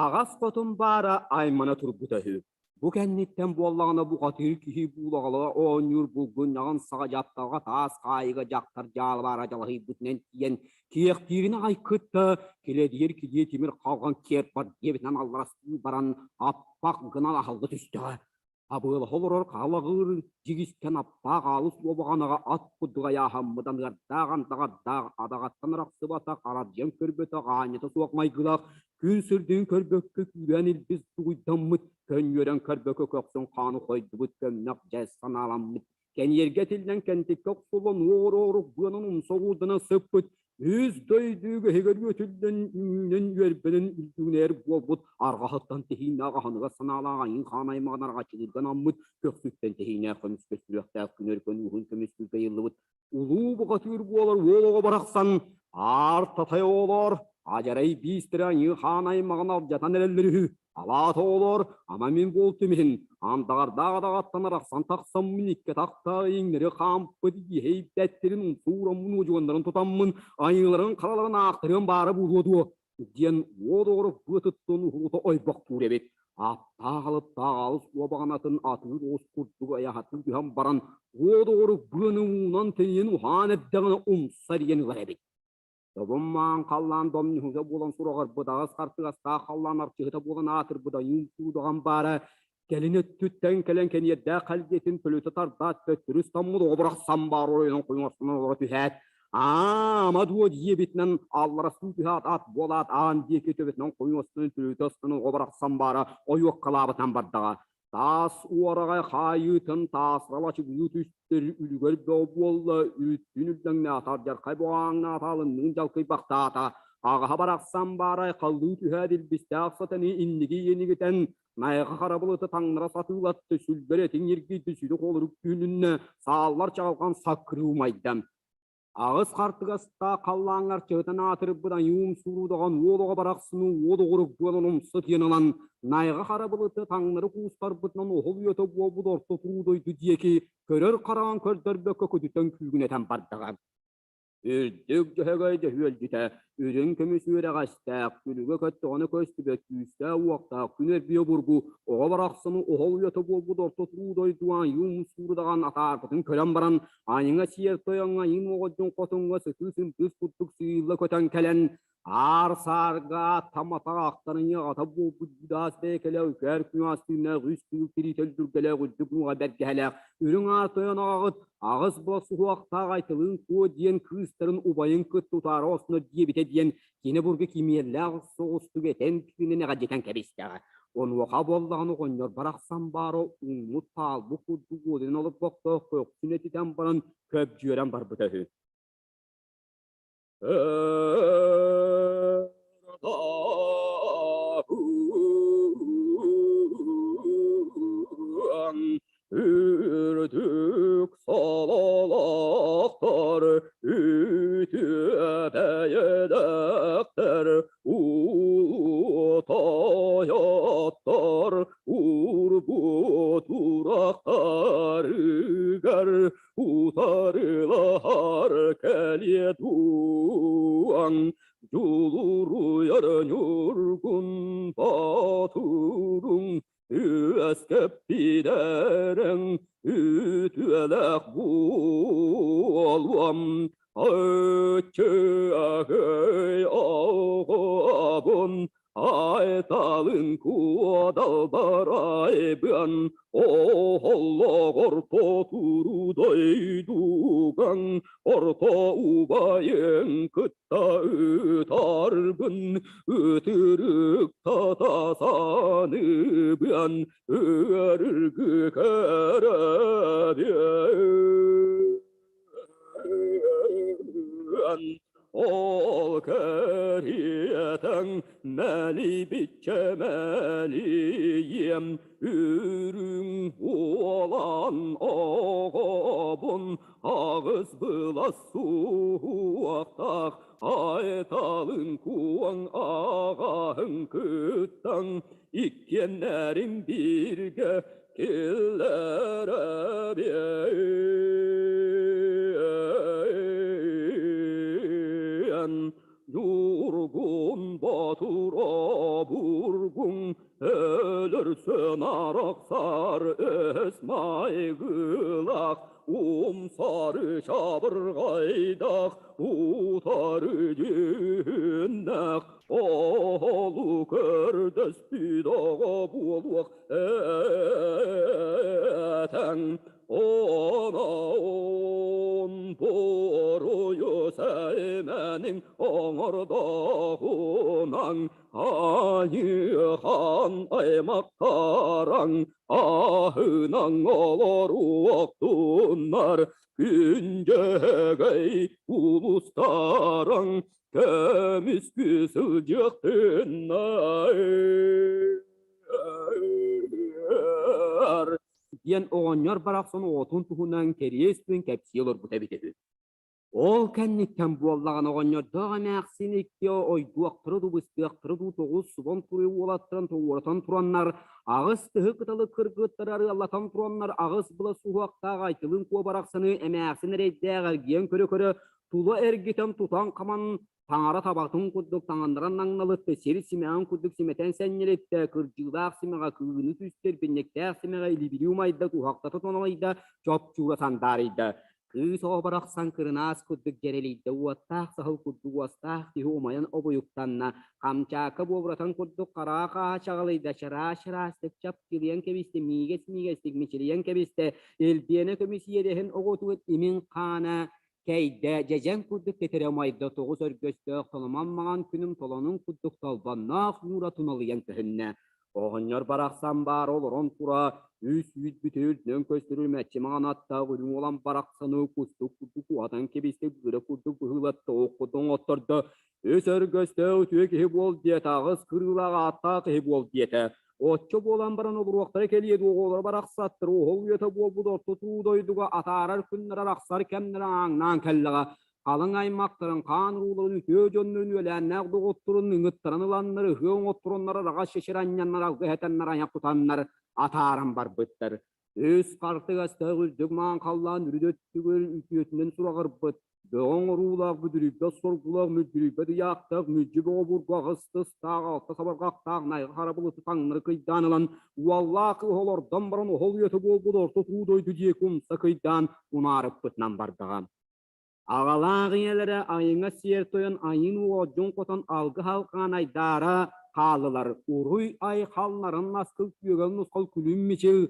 аҕас хотун баара аймана турбута үһү. Бу кэнниттэн буоллаҕына бухатыыр киһи буулаҕала оонньуур булгунньаҕын саҕа дьапталҕа таас хаайыга дьахтар дьаалабаара дьалаһыйбытынан тиийэн киэхтиирин аҕай кытта килэдийэр килиэ тимир халҕан киэр бар диэбитинэн алларастыы баран аппах гынан аһылла түстэҕэ. Абыалаһа олорор хаалаҕыыр дьигистэн аптаах аалыс уобаҕанаҕа ат курдук айааһаммыт аныардаах андаҕардаах адаҕаттан арахсыбатах арадьыйан көрбөтөх аанньата суох майгылаах күн сырдыгын көрбөккө күүрээн илбис дугуйдаммыт көнньүөрэн көрбөккө көхсүн хааны хойдубут көмнөх дьэс санааламмыт кэниэргэ этиллэн кэнтиккэ охсуллан уор-орук быанан умса уурданан сыппыт үс дойдуга иһигэр үөтүллэн үүнэн үөрбэнэн үрдүгүнээр буолбут арҕаһыттан тэһииннээх аһыныгас санаалаах айыы хаан аймаҕын арҕаччылыырга анаммыт көхсүттэн тэһииннээх көмүс көстүрүөхтээх күн өркөн ууһун көмүскүүргэ ыйыллыбыт улуу бухатыыр буолар уол оҕо барахсан аар татай оҕолоор адьарай биистэрэ айыы хаан аймаҕын алдьатан эрэллэр үһү Алаат оҕолоор, ама мин буолтум иһин, андаҕардаах адаҕаттан арахсан тахсаммын икки атахтаах иҥнэри хаампыт иһэйбэттэрин умсуураммын уодьуганнарын тутаммын, айыыларын хараларын аахтарыам баара буолуо дуо? диэн уол оҕорук быатыттан уһулута ойбохтуур эбит. Аптаах алыптаах алыс уобаҕанатын атыыр оҕус курдук айаһатын түһэн баран, уол оҕорук быаны уунан тэнийэн уһаан эрдэҕинэ умса эрийэн ылар эбит. Добун маан халлаан домньуһуга буолан сураҕырбыт аҕыс хартыгастаах халлаан арчыһыта буолан аатырбыт айыым суудаҕан баара кэлин өттүттэн кэлэн кэниэрдээх халдьиэтин төлүтэ тардаат төттөрү ыстаммыт оҕо бырахсан баар оройунан хойуҥастан олоро түһээт аама дуо диэбитинэн алларастыы түһээт ат буолаат аан диэки төбөтүнэн хойуҥастан төлүтэ ыстанан оҕо барахсан баара ойуоккалаабытынан бардаҕа. Таас уораҕай хаайыытын таасырал ачыгыы түстэр үлүгэр бөҕө буолла, үүттүүн үллэҥнээтэ, алдьархай буҕааҥнаата, алынныын дьалкыйбахтаата. Аҕаһа барахсан баарай халлыы түһээт илбистээх сатаны инники иэнигитэн, найҕа харабылыты таҥнара сатыылатты, сүлбэр этиҥ ньиргийди, сүдү холорук түүнүннэ, сааллар чаҕылҕан саккырыы умайда. Аҕыс хартыгастаах халлааҥҥар чыһытан аатырбыт айыым суруудаҕан уол оҕо барахсыны уол оҕурук буолан умса тиэн ылан, найҕа хара былыты таҥнары куустарбытынан оһол уйата буолбут орто туруу дойду диэки көрөр хараҕын көрдөрбөккө көтүтэн күүгүнэтэн бардаҕа. Үрдүк дьөһөгөй дьөһүөлдьүтэ, үрүҥ көмүс үөрэҕэстээх, күлүгэ көттөҕүнэ көстүбэт күүстээх-уохтаах күн эрбийэ обургу оҕо барахсаны оһол уйата буолбут орто туруу дойду айыым суруудаҕан атаарбытын көрөн баран, Айыҥа сиэр тойоҥҥо айыым оҕодьун хотуҥҥа сытыы сымтыыс курдук сыыйылла көтөн кэлэн, Аар-саарга таматаахтарын аҕата буолбут будаас бэйэкэлээх үкээр күн тыыннаах үс кыыл тириитэ үлдүргэлээх үрдүк муҥа бэргэһэлээх үрүҥ аар тойон аҕаҕыт аҕыс була суһуохтаах Айталыын Куо диэн кыыстарын убайын кытта утаара осно диэбитэ диэн кини бурга кимиэллээх соҕустук этэн тыынын эҕэрдэтэн кэбистэҕэ. Онуоха буоллаҕына оҕонньор барахсан баара уҥмут таалбыт курдук уодуйан олорбохтоох көхсүн этитэн баран көбдьүөрэн барбыта үһү. Үрдүк сололоохтор, үтүө бэйэлээхтэр, улуу тойоттор, урбут урахтарыгар утарылаһар кэлиэ дуоҥ, дьулуруйар ньургун боотуруҥ үөскэппидэрэҥ үтүөлээх буолуом ыччыагый оҕобун Айталын куодалбарайбын оһоллоҕор потуру дойдугаҥ орто убайын кытта ытарбын ытырык татасаныбын ыарыргы көрөбүн Ол кэриэтэн мэлийбиччэ мэлийиэм, үрүҥ уолан оҕобун аҕыс былас суһуохтаах айталын куоҥ аҕаһын кыттан иккиэннэрин бииргэ Киллэрэбиэн Ньургун Боотур обургуҥ өлөрсөн арахсар өс майгылаах умсары чабырҕайдах утары дьүһүннээх оһолу көрдөспүт оҕо буолуох Этэн оноон буруйу сэмэниҥ оҥордоҕунан айыхан аймахтараҥ аһынан олоруохтуннар күндьэгэй улустараҥ көмүскүү сылдьыахтыннар диэн оҕонньор барахсан оҕотун туһунан кэриэс күн кэпсии олорбута эбитэ үһү. Ол кэнниттэн буоллаҕына оҕонньордоох эмээхсин икки ойдуохтара дуу быстыахтара дуу тоҕус субан туруйу уолаттарын тоҕуоратан тураннар, аҕыс тыһы кыталы кыргыттары арыаллатан тураннар аҕыс была суһуохтаах Айтылын Куо барахсаны эмээхсин эрэйдээх эргийэн көрө-көрө тула эргитэн тутан-хаман таҥара табатын курдук таҥаннаран наҥналытта, сир симэҕин курдук симэтэн сэнньилиттэ, кырдьыылаах симэҕэ кыыны түстэр, бинньиктээх симэҕэ илибирии умайда, туһахтата тоналыйда, чопчуура сандаарыйда. Кыыс оҕо барахсан кырынаас курдук дьэрэлийдэ, уоттаах саһыл курдук уостаах киһи умайан обуйуктанна, Хамчаакка буобуратын курдук хараа хааһа чаҕылыйда, чараас-чараастык чапчылыйан кэбистэ, миигэс-миигэстик мичилийэн кэбистэ, Илбиэнэ көмүс иэдэһин оҕотугар имин хаана кэйдэ, дьэдьэн курдук тэтэрэ умайда, тоҕус өргөстөөх толомон маҥан күнүм толонун курдук толбонноох ньуура туналыйан көһүннэ. Оҕонньор барахсан баара олорон тура, үс үүт бүтүрдүнэн көстөрү мэччи маҥан аттаах үрүҥ уолан барахсаны кустук курдук уһатан кэбистэ, быра курдук быһыылатта, ох курдук оҥоттордо, үс өргөстөөх үтүө киһи буол диэтэ, аҕыс кырыылаах ааттаах киһи буол диэтэ. Оччо буолан баран обуруохтара кэлиэ дуо, оҕолоро барахсаттар, оһол үйэтэ буолбут орто туруу дойдуга атаарар күннэрэ арахсар кэмнэрэ ааҥнаан кэллэҕэ. Халыҥ аймахтарын, хаан урууларын, үтүө дьоннорун, үөлээннээх доҕотторун ыҥыттаран ыланнар, ыһыа оҥоттороннор, араҕас чэчир анньаннар, алгыс этэннэр, айах тутаннар атааран барбыттар. Үс хартыгастаах үрдүк маан халлаан үрүт өттүгэр үтүөтүнэн сураҕырбыт, Бөҕө оҥоруулаах бүдүрүйбэт соргулаах мүлдьүрүйбэт ыйаахтаах мүлдьү бөҕө бургу аҕыс тыстаах алта сабарҕахтаах найҕа хара былыты таҥнары кыйдаан ылан уоллаах кыыһы олордон баран оһол үйэтэ буолбут орто туу дойду диэки умса кыйдаан унаарыппытынан бардаҕа. Аҕалаах ийэлэрэ айыҥа сиэр тойон айыын уолдьун хотон алгыс алҕаан айдаара хааллылар. Уруй айхалларын наскыл күөгэл нусхал күлүм мичил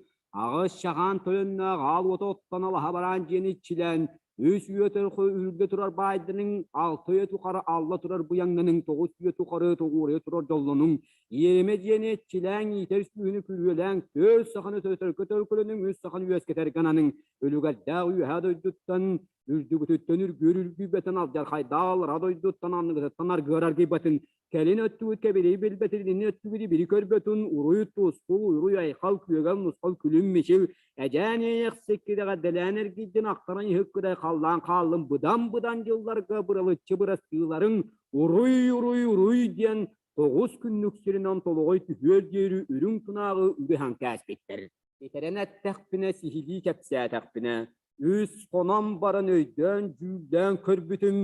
аҕыс чаҕаан тойонноох аал уота оттон алаһа бараан дьиэни иччилээн үс үйэ үргэ турар баайданыҥ, алта үйэ тухары алла турар быйаҥнаныҥ, тоҕус үйэ тухары тоҕуоруйа турар дьоллонуҥ, иэримэ дьиэни иччилээҥ, иитэр сүүһүнү күрүөлээҥ, түөрт саханы төлөтөргө төлкөлөнүҥ, үс саханы үөскэтэргэ ананыҥ, үлүгэрдээх үөһээ дойдуттан үрдүгүтүттэн үргүөр үргүйбэтин алдьархайдаах аллара дойдуттан анныгытыттан аргыар аргыйбатын кэлин өттүгүт кэбири билбэтин иннин өттүгүт били көрбөтүн уруй тускул уруй айхал күөгэл нусхал күлүм мичил эдьээн иэйэхсиккидэҕэ дэлээн эргийдин ахтаран иһыккыдай халлаан хааллын быдан быдан дьылларга быралыччы бырастыыларыҥ уруй уруй уруй диэн тоҕус күннүк сиринэн толоҕой түһүөр диэри үрүҥ тунааҕы үгэһэн кээспиттэр. Итэрэн эттэхпинэ, сиһилии кэпсээтэхпинэ, үс хонон баран өйдөөн-дьүүллээн көрбүтүм,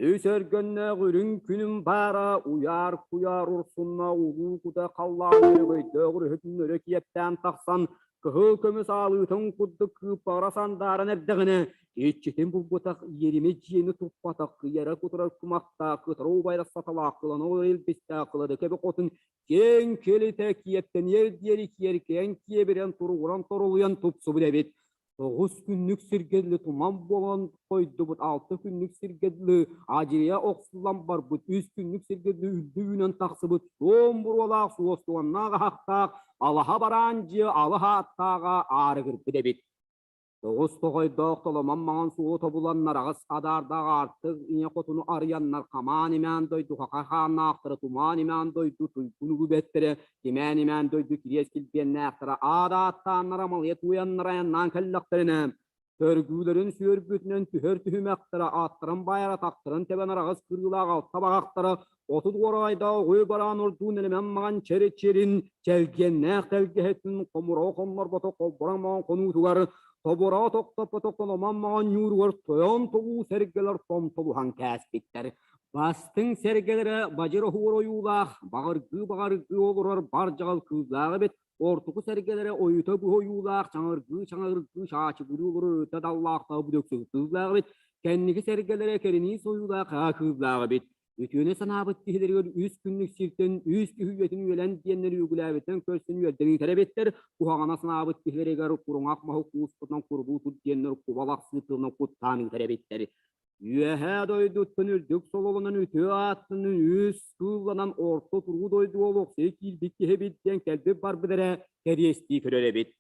үс өргөннөөх үрүҥ күнүм баара уйаар-куйаар урсунна улуу кута халлаан өрөгөйдөөх өрүһүтүн өрө киэптээн тахсан кыһыл көмүс аалыытын курдук кыыппаҕыра сандааран эрдэҕинэ, иччитин булбутах иэримэ дьиэни туппатах кыйара кутурар кумахтаах кытары убайра саталаах кылана олорор илбистээх кыладыка эбэ хотун киэҥ киэлитэ киэптэниэр диэри киэркэйэн киэбирэн туругуран торолуйан тупсубут эбит. Тоҕус күннүк сиргэ дылы туман буолан хойдубут, алта күннүк сиргэ дылы адьыйа охсуллан барбыт, үс күннүк сиргэ дылы үрдү үүнэн тахсыбыт суон буруолаах суостуоннаах аһахтаах алаһа бараан дьиэ алаһ ааттааҕа аарыгырбыт эбит. Тоҕус тоҕойдоох толомон маҥан суолу тобуланнар аҕыс адаардаах аартык ийэ хотуну арыйаннар хамаан-имээн дойду хаха хааннаахтара тумаан-имээн дойду туйгун үгүбэттэрэ кимээн-имээн дойду кириэс килбиэннээхтэрэ аад ааттааннар амалыйа тууйаннар айаннаан кэллэхтэринэ төргүүлэрин сүөрбүтүнэн түһэр түһүмэхтэрэ ааттарын баайар атахтарын тэбэн араҕас кырыылаах алта баҕахтара отут уорайдаах оҕуй бараан ордуу нэлэмэн маҥан чэриччирин чэлгиэннээх тэлгэһэтин хомураҕа хоннорбото холбороҥ маҥан хонуутугар тобураҕа тохтоппото тономон маҥан ньууругар тойон толуу сэргэлэр томтолуһан кээспиттэр. Бастыҥ сэргэлэрэ бадьыр оһуор ойуулаах, баҕыргыы-баҕыргыы олорор бар дьаҕал кыыллаах эбит, ортоку сэргэлэрэ ойута быһа ойуулаах, чаҥыргыы-чаҥыргыы чаачыгырыы олорор өрүтэ даллаахтаах бүдөксө кыыллаах эбит, кэнники сэргэлэрэ кэриниис ойуулаах аа кыыллаах эбит. Үтүөнү санаабыт киһилэригэр үс күннүк сиртэн үс киһи үйэтин үөлэн диэннэр үөгүлээбиттэн көрсөн үөрдэн ыытар эбиттэр. Куһаҕана санаабыт киһилэригэр куруҥах маһы кууспутунан курдуу тут диэннэр кубалах сыытынан куттаан ыытар эбиттэр. Үөһээ дойдуттан үрдүк сололонон үтүө ааттанан үс кыылланан орто туруу дойдуга олохсуйа киирбит киһибит диэн кэлбит барбыт эрэ кэриэстии көрөр эбит.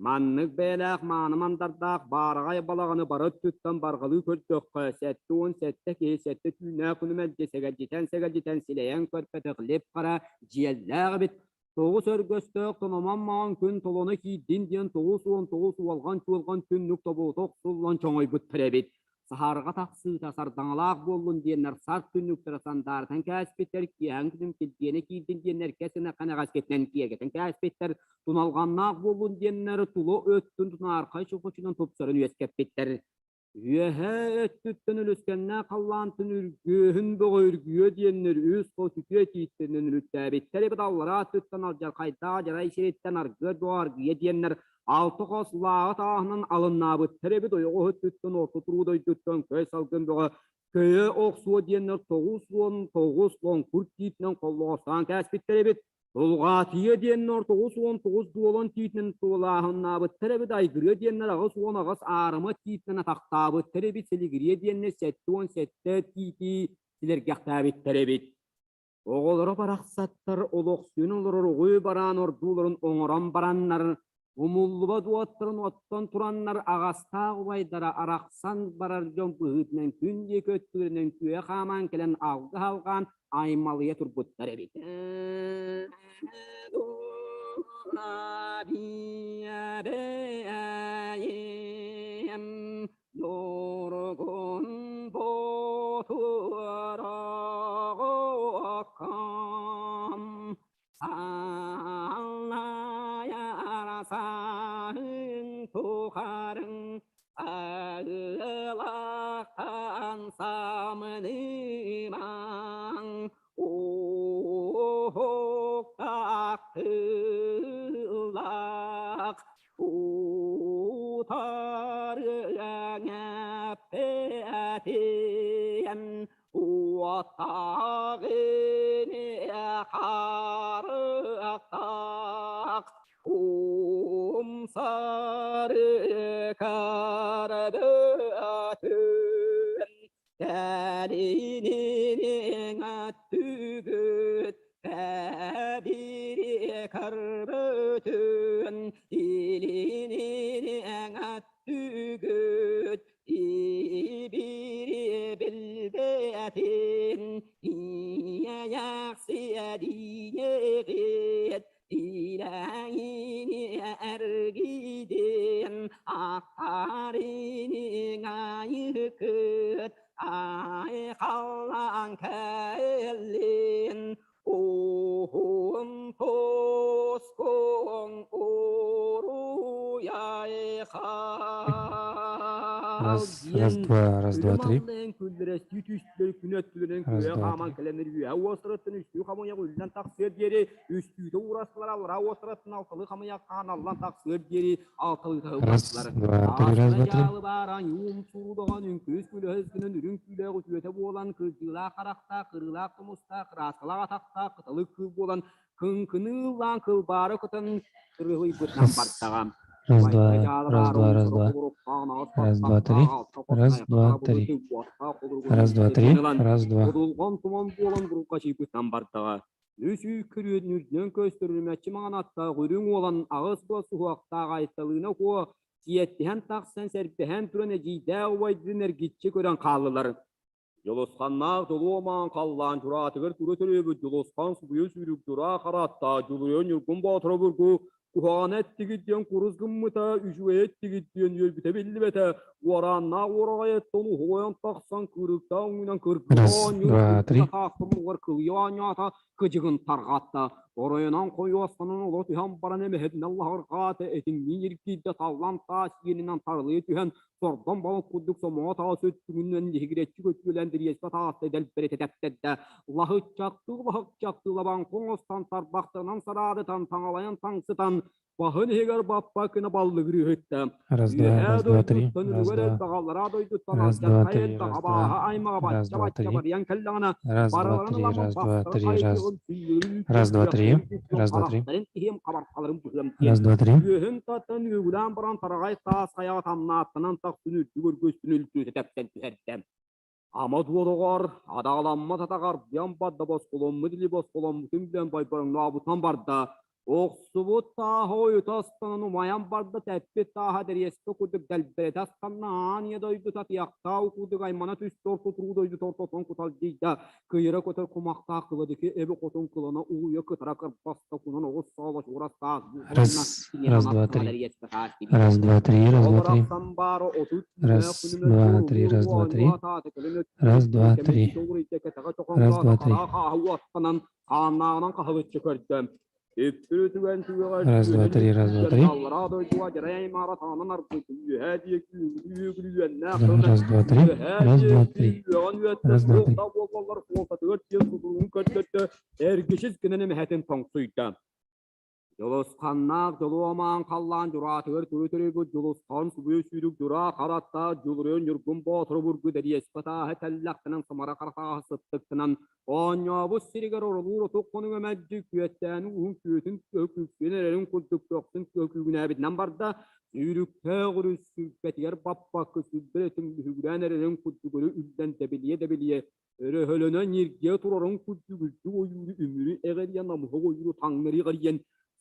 Маннык бэйэлээх мааны мандардаах баараҕай балаҕаны бары өттүттэн барҕалыы көрдөххө, 77 киһи сэттэ түүннээх күнү мэлдьи сэгэлдьитэн-сэгэлдьитэн силэйэн көрбөтөх лип-хара дьиэллээх эбит. Тоҕус өргөстөөх тономон маҥан күн толоно киирдин диэн 99 уолҕан-чуолҕан түннүк тобугута охсуллан чоҥойбуттар эбит. Саһарҕа тахсыыта сардаҥалаах буоллун диэннэр сарт түннүктэрэ сандаарытан кээспиттэр, киэһэҥ күнүм килбиэнэ киирдин диэннэр кэс гына кэнэҕэскитинэн киэргэтэн кээспиттэр, туналҕаннаах буоллун диэннэр тула өттүн тунаархай чохочунан тупсаран үөскэппиттэр. Үөһээ өттүттэн үлүскэннээх халлаантан үргүөһүн бөҕө үргүө диэннэр үс хос үтүө тииттэринэн үлүттээбиттэр эбит аллараа өттүттэн алдьархайдаах дьарай сириттэн аргыар бөҕө аргыйа диэннэр Алта хос лааҕы тааһынан алыннаабыттар эбит ойоҕос өттүттэн орто туруу дойдуттан көй салгын бөҕө көйө охсуо диэннэр 99 лоҥкур тиитинэн холлоҕостоон кээспиттэр эбит. Тулҕаатыйа диэннэр 99 дуолан тиитинэн туолааһыннаабыттар эбит айгырыа диэннэр 88 аарыма тиитинэн атахтаабыттар эбит силигириэ диэннэр 77 тиити силэргэхтээбиттэр эбит. Оҕолоро барахсаттар олохсуйан олорор оҕуй бараан ордууларын оҥорон бараннар, умуллубат уоттарын оттон тураннар аҕастаах убайдара арахсан барар дьон быһыытынан күн диэки өттүгүнэн күө хааман кэлэн алгыс алҕаан аймалыйа турбуттар эбит. Дорогун ботураҕокком Саллайар саһын тухарын Агылахан самнымаң Уһуктах тыллах Утарыаҥ эппэтин. Уоттаах ини харыахтаах умсары көрбөтүн Кэлинин түгүт Кэбири көрбөтүн Илинин түгүт Ибири билбэтин Иэйэхсиэдиэҕит Илэҥини эргидин Ахтарини айыкыт Айхаллаан кэллин Уһун тускуҥ уруй айхал Раз, раз, диэн два, раз, два, Үрүм три. аллайын күллэрэстии түстүлэр күн өттүлэрин Раз, күө два, хааман три. кэлэннэр үөһэ уостарыттан үстүү хамыйах үллэн тахсыар диэри үстүүтэ уурастылар аллараа уостарыттан алталыы хамыйах хаан аллан тахсыар диэри алталыыта Раз, ылбастылар. два, три, раз, Ааста два, три. дьаалы бааран юум сурудоҕон үҥкүүс күлөһүс гынан үрүҥ түүлээх үтүөтэ буолан кырдьыылаах харахтаах кырыылаах тумустаах кырааскалаах атахтаах кыталык кыыл буолан кыҥкыныыллаан кылбаары көтөн кырыһыйбытынан Раз, бардаҕа. раз, два, раз, два, раз, два. Раз, два, три. Раз, два, три. Раз, два, три. Раз, два. Одулҕан туман буолан бурулҕачыйбытынан бардаҕа. Үс үй күрүөтүн үрдүнэн көстөрүмэччи маҥан аттаах үрүҥ уолан аҕыс буо суһуохтаах Айталыына Куо сиэттиһэн тахсан сэрбэһэн туран эдьиийдээх убайдыын эргиччи көрөн хааллылар. Дьулусханнаах дьолуомаан халлаан дьураатыгар тура төрөөбүт Дьулусхан субуйа сүүрүк дьураа харааттаах Дьулуйа Ньургун Боотура обургу куһаҕаны эттигит диэн курус гыммыта, үчүгэйи эттигит диэн үөрбүтэ биллибэтэ, уорааннаах уораҕайыттан уһуйан тахсан кыырыктаах үҥүүнэн кыргыһа Раз, оонньуур два, три. кыргыта таастаммытыгар кылыйа оонньоото, кыдьыгын тарҕатта. Оройунан хойуостанан оло түһэн баран эмэһэтинэн лаһырҕаата, этиҥниин иргийдэ таллан таас иэнинэн тарылыйа түһэн сордон балык курдук сомоҕо таас өттүгүнэн лиһигирэччи көтүөлээн дириэспэ тааста дэлбэритэ тэптэрдэ. Лаһыччахтыы лаһыкчахтыы лабаҥха оҥостон тарбахтарынан сараадытан таҥалайан таҥсытан баһын иһигэр баппа гына баллыгырыы ыһытта. Раз, два, Үөһээ раз, два, три. дойдуттан Раз, үлүгэр два. элбэх, аллараа дойдуттан Раз, два, алдьархай три, элбэх, раз, абааһы два. аймаҕа Раз, два, бачча-бачча три. барыйан кэллэҕинэ Раз, два, барыларын три, ыламмын раз, два, бастарын три, раз. хайытыаҕым, сүүллэрин Раз, үүтүөм, два, три. сүрэхтэрин күүтүөм, Раз, два, три. харахтарын иһиэм, хабархаларын быһыам диэн Раз, два, три. Үөһүн таттан үөгүлээн баран тараҕай таас хайаҕа тамнааттанан тахсын үрдүк өргөстүн үлтүтэ тэпсэн түһэрдэ. Ама дуодоҕор, адаҕаламмат атаҕар быйан барда босхоломмут или босхоломмутун билэн бойбороҥнообутунан барда. Охсубут тааһа ойута астанан умайан барда, тэппит тааһа дэриэскэ курдук дэлбэритэ астанна, аан ийэ дойдута атыйахтаах курдук аймана түстэ, орто туруу дойдута ортотунан куталдьыйда, Кыйыра көтөр кумахтаах кыладыкы эби хотун кылана улуйа кытара кырбаста кунан оҕус сооло чугурас таас буукаланна Раз, киниэхэ раз, два, махтана три. Раз, два, три, раз, Ол два, три. барахсан баара 30 Раз, два, три, раз, два, три. Раз, два, три. Раз, два, три. уоттанан хааннааҕынан хаһылыччы көрдө. Үппүрүтүгэн түгэҕэр Раз, два, түөһүн три, раз, два, үттүгэр три. аллараа дойдуга дьарай аймаара таҥанан арбыт үөһээ диэки үөгүлүөннээх тылынан Раз, два, три. үөһээ Раз, два, диэки три. үөҕэн үөттэн Раз, два, туох три. да буоллаллар суолтатыгар диэн сутуругун көрдөрдө эргичис гынан эмэһэтин тоҥсуйда. Дьулусханнаах дьолуомаан халлаан дьураатыгар түрү-түрүйбүт Дьулусхан субуйа сүүрүк дьураа хараттаах Дьулуруйан Ньургун Боотуру бургу дэриэспэ тааһы тэллэхтэнэн самара хара тааһы сыттыктанан оонньообут сиригэр оролуур отук хонуга мэлдьи күөттээни уһун күөтүн күксүйэн эрэрин курдук көхсүн күүгүнээбитинэн барда. Сүүрүктээх өрүс сүлбэтигэр баппакка сүлбэр этиҥ лүһүгүрээн эрэрин курдук өрө үллэн дэбилийэ-дэбилийэ Өрөһөлөнөн ньиргийэ турарын курдук үрдүк ойууру үмүрү эҕирийэн намыһах ойууру таҥнары эҕирийэн,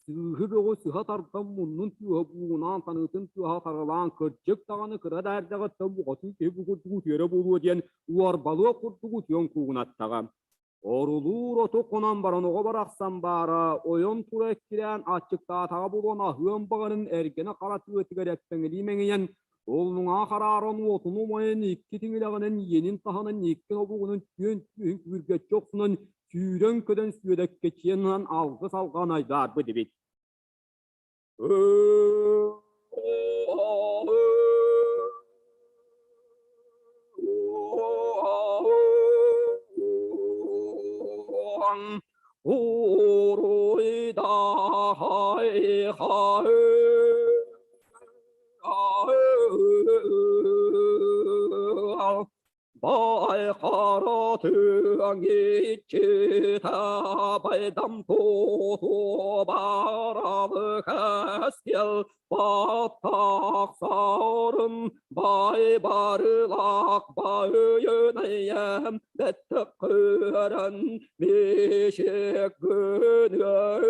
сыыһы бөҕү сыһа тардан муннун тыаһа буугунаан таныытын тыаһа таралаан кырдьык даҕаны кыра да эрдэҕиттэн бухатын киһи бу курдук үтүөрэ буолуо диэн уорбалыах курдук утуйан куугунаттаҕа. Орулуур оту хонон баран оҕо барахсан баара, ойон тура эккирээн аччыктаатаҕа буолуон аһыан баҕарын эргэнэ хара тыатыгар эппэҥэлии мэҥийэн Уллуҥаҕа харааран уотун умайан икки тиҥилэҕинэн иэнин таһынан икки тобугунан түөн түөһүн күргэччи охсунан сүүрэн-көтөн сүөдэккэчийэн ылан алгыс алҕаан айдаарбыт эбит. Баай хара тыаҥ иччитэ байдам туту барабы кэскил баттах сарын бай барылах байын бэттэх көрөн мишек гыныр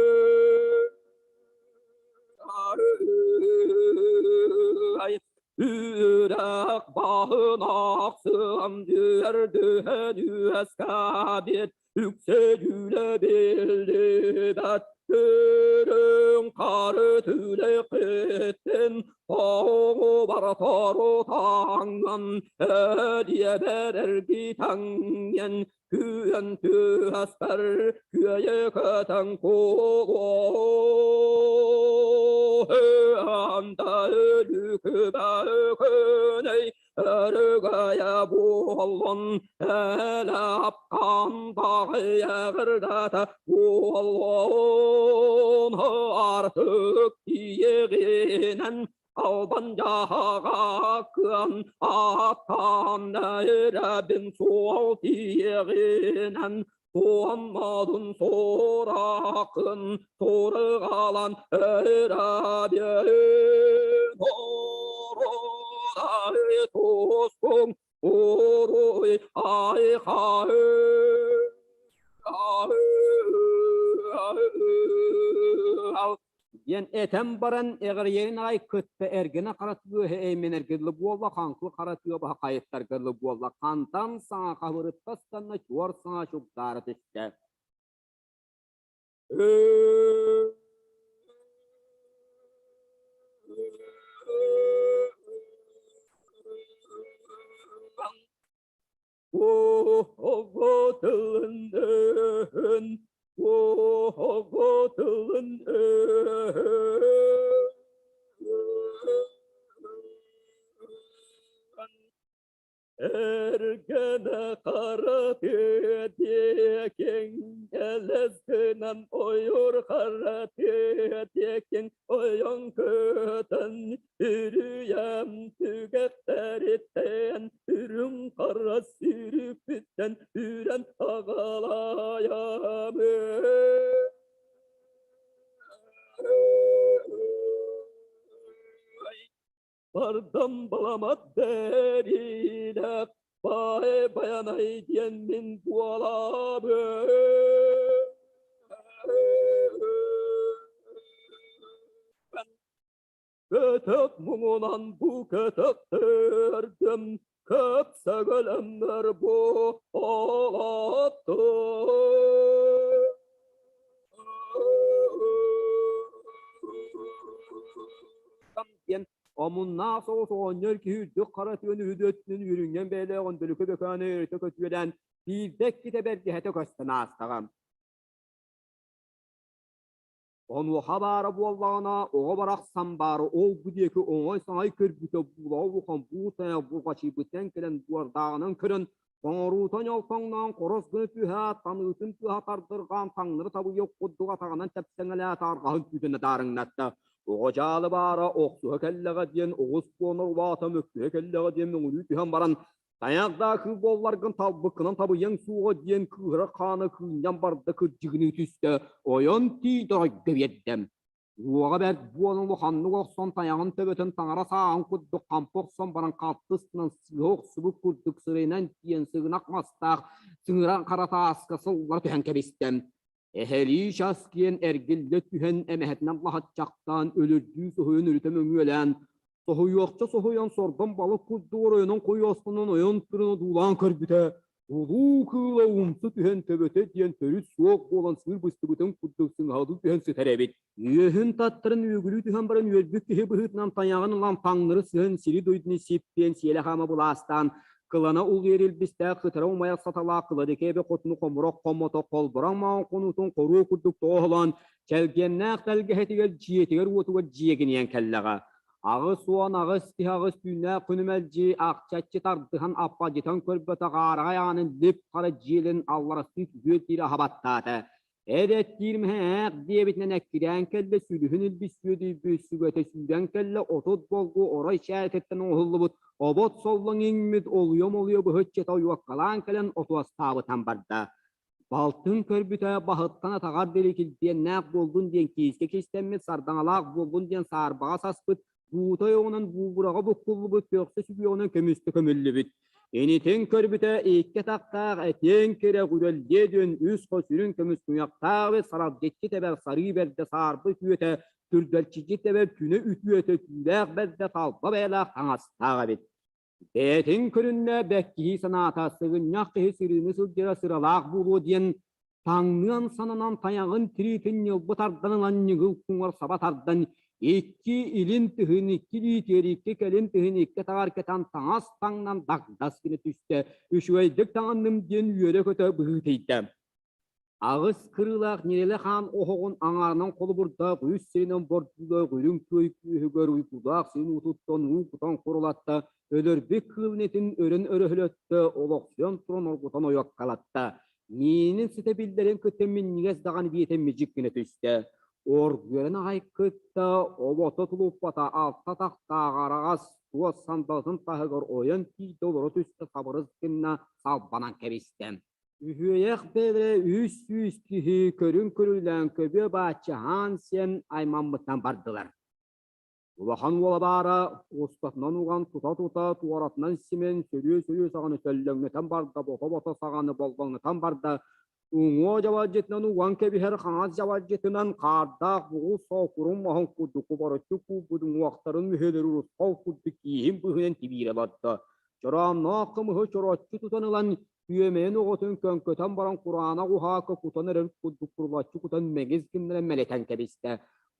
Үрэх баһын ахсым үөрдүһэн үөскээбит үксэ дьүүлэ биллибэт үрүҥ хары түлэхиттин тоҕу бартору таҥнан эдиэбэр эргитэҥҥин күөн түөспэр күөйэ көтөн кулуһуанда өлүкүбэ өрүгэйэ буоллун элэпкан даҕайыгырдата буоллун артык тиийигинэн Албан дьаһаҕа кыан ааттаан эрэбин суол тиэҕинэн туомматын суоракын турыгалан эрэбин орудай тускуҥ уруй айхай. Диэн этэн баран эҕирийэрин аҕай кытта эргинэ хара тыаһа эймэнэргиллэ буолла, хаҥкы хара тыа баһа хайыттаргылла буолла, хантан саҥа хабырытта ыстанна, чуор саҥа чугдаара түстэ. Оҕотылын оҕотылын Эргэнэ хара тыа диэкиҥ элэс гынан ойуур хара тыа диэкиҥ ойон көтөн Үрүйэм түгэхтэриттэн үрүҥ хара сүүрүкпүттэн үрэн аҕалайабын. Бардам баламат бэриилэх баай байанай диэн мин буолабын. Көтөх муҥунан бу көтөхтөрдүм, көп сөгөлөммөр бу олоттум. Диэн омуннаах соҕус оҕонньор киһи үрдүк хара тыаны үһү өттүнэн үөрүнньэн бэйэлээх өндөлүкэ бөкөөнө өрүтэ көтүөлээн биирдэ иккитэ бэргэһэтэ көстөн аастаҕа. Онуоха баара буоллаҕына, оҕо барахсан баара ол-бу диэки оҥой-саҥай көрбүтэ буулаҕа улахан буу-тайах бурҕачыйбытынан кэлэн буордааҕынан көрөн, тоҥоруута ньолтоҥноон хорос гына түһээт, таныытын тыаһа тардырҕаан таҥнары табыйыах курдук атаҕынан тэпсэҥэлээтэ арҕаһын күүтэнэ даарыҥнатта. Оҕо дьаалы баара охсуһа кэллэҕэ диэн оҕус буонар улаата мөккүһэ кэллэҕэ диэн мөҥүрүү түһэн баран Тайах да кыыл буолларгын талбыккынан табыйыаҥ суоҕа диэн кыыһыра хаана кыынньан барда кырдьыгыныы түстэ, ойон тиийдэ оройго биэрдэ. Уоҕа бэрт буолан улаханнык охсон тайаҕын төбөтүн таҥара сааһын курдук хампы охсон баран халтыстынан сыыһа охсубут курдук сырайынан тиийэн сыгынах мастаах сыҥыран хара тааска сыллара түһэн кэбистэ. Эһэлии час киэн эргиллэ түһэн эмэһэтинэн лаһаччахтаан өлөрдүү соһуйан өрүтэ мөҥүөлээн, соһуйуохча соһуйан сордон балык курдук оройунан хойуостанан ойон туран одуулаан көрбүтэ, улуу кыыла умса түһэн төбөтө диэн төрүт суох буолан сыыр быстыбытын курдук сыҥаһалыы түһэн сытар эбит. Үөһүн таттарын үөгүлүү түһэн баран үөрбүт киһи быһыытынан тайаҕын ылан таҥнары сыһан сири-дойдуну сиппиэн сиэлэ-хаама былаастаан кылана улуйар илбистээх кытара умайар саталаах кыладыкээбэ хотуну хомурах хоммото холбороҥ маҥан хонуутун хоруо курдук тоһолоон чэлгиэннээх тэлгэһэтигэр дьиэтигэр-уотугар дьиэгинийэн кэллэҕэ. 88 киһи аҕыс түүннээх күнү мэлдьи ахчаччы тардыһан аппадьытан көрбөтөх аараҕай аанын лип хара дьиэлин алларастыы түһүө диир аһа баттаата. Эрэттиир мэһээх диэбитинэн эккирээн кэллэ, сүлүһүн илбис сүөдүйбүт, сүгэтэ сүүрэн кэллэ, 30 болгу орой чээтиттэн оҥоһуллубут обот соллоҥ иҥмит олуйа-молуйа быһыччыта ойуоккалаан кэлэн отуостаабытан барда. Балтын көрбүтэ баһыттан атаҕар диэри килбиэннээх буоллун диэн киискэ кистэммит, сардаҥалаах буоллун диэн саарбаҕа саспыт, буута ойоҕунан буубураҕа буккуллубут, көхсө сүгүөҕүнэн көмүскэ көмүллүбүт. Инитин көрбүтэ икки атахтаах этиэҥ кирэ үрэллиэ диэн үс хос үрүҥ көмүс куйахтаах эбит саралдьыччы тэбэр сарыы бэрдэ саарбы үтүөтэ түргэлчиччи тэбэр түнэ үтүөтэ түүлээх бэрдэ талба бэйэлээх таҥастаах эбит. Бэйэтин көрүннэ бэккиһии санаата сыгынньах киһи сырыыны сылдьара сыралаах буолуо диэн таҥныан сананан тайаҕын тириитин ньылбы тардан ылан ньыгыл куҥар саба тардан икки илин тыһын икки илиитигэр икки кэлин тыһын икки атаҕар кэтэн таҥас таҥнан дагдас гына түстэ үчүгэйдик таҥынным диэн үөрэ-көтө быһыытыйда. Аҕыс кырыылаах Ньирилэ хаан оһоҕун аҥаарынан холобурдаах үс сиринэн бордуулаах үрүҥ күөл күөһүгэр уйгулаах сирин уутуттан уу кутан курулатта, өлөрбүт кыылын этин өрөн өрөһөлөттө, олохсуйан туран оргутан ойуоккалатта. Миинин ситэ биллэрин кытта минньигэс даҕаны биэтэ мидьик гына түстэ. Оргуйан аҕай кытта обото тулуппата алта тахтаах араҕас туос сандалытын таһыгар ойон тиийдэ олоро түстэ сабырыс гынна салбанан кэбистэ. Үһүөйэх бэйэлэрэ 300 киһи көрүҥ көрүүлээн көбүө бааччы аһаан сиэн аймаммытынан бардылар. Улахан уола баара устатынан уган тута-тута туоратынан симэн сөрүө-сөрүө саҕаны сөллөҥнөтөн барда, бото-бото саҕаны боллоҥнотон барда, уҥуо дьабадьытынан уган кэбиһэр хаҥас дьабадьытынан хаардаах бугул соокурун моһон курдук кубарыччы куурбут уҥуохтарын мүһэлэри урусхал курдук кииһин быһыынан тибиирэ олордо. Чороонноох кымыһы чороччу тутан ылан Күөмэйин оҕотун көҥкөтөн баран кураанах уһаакка кутан эрэр курдук курулаччы кутан мэҥис гыннаран мэлитэн кэбистэ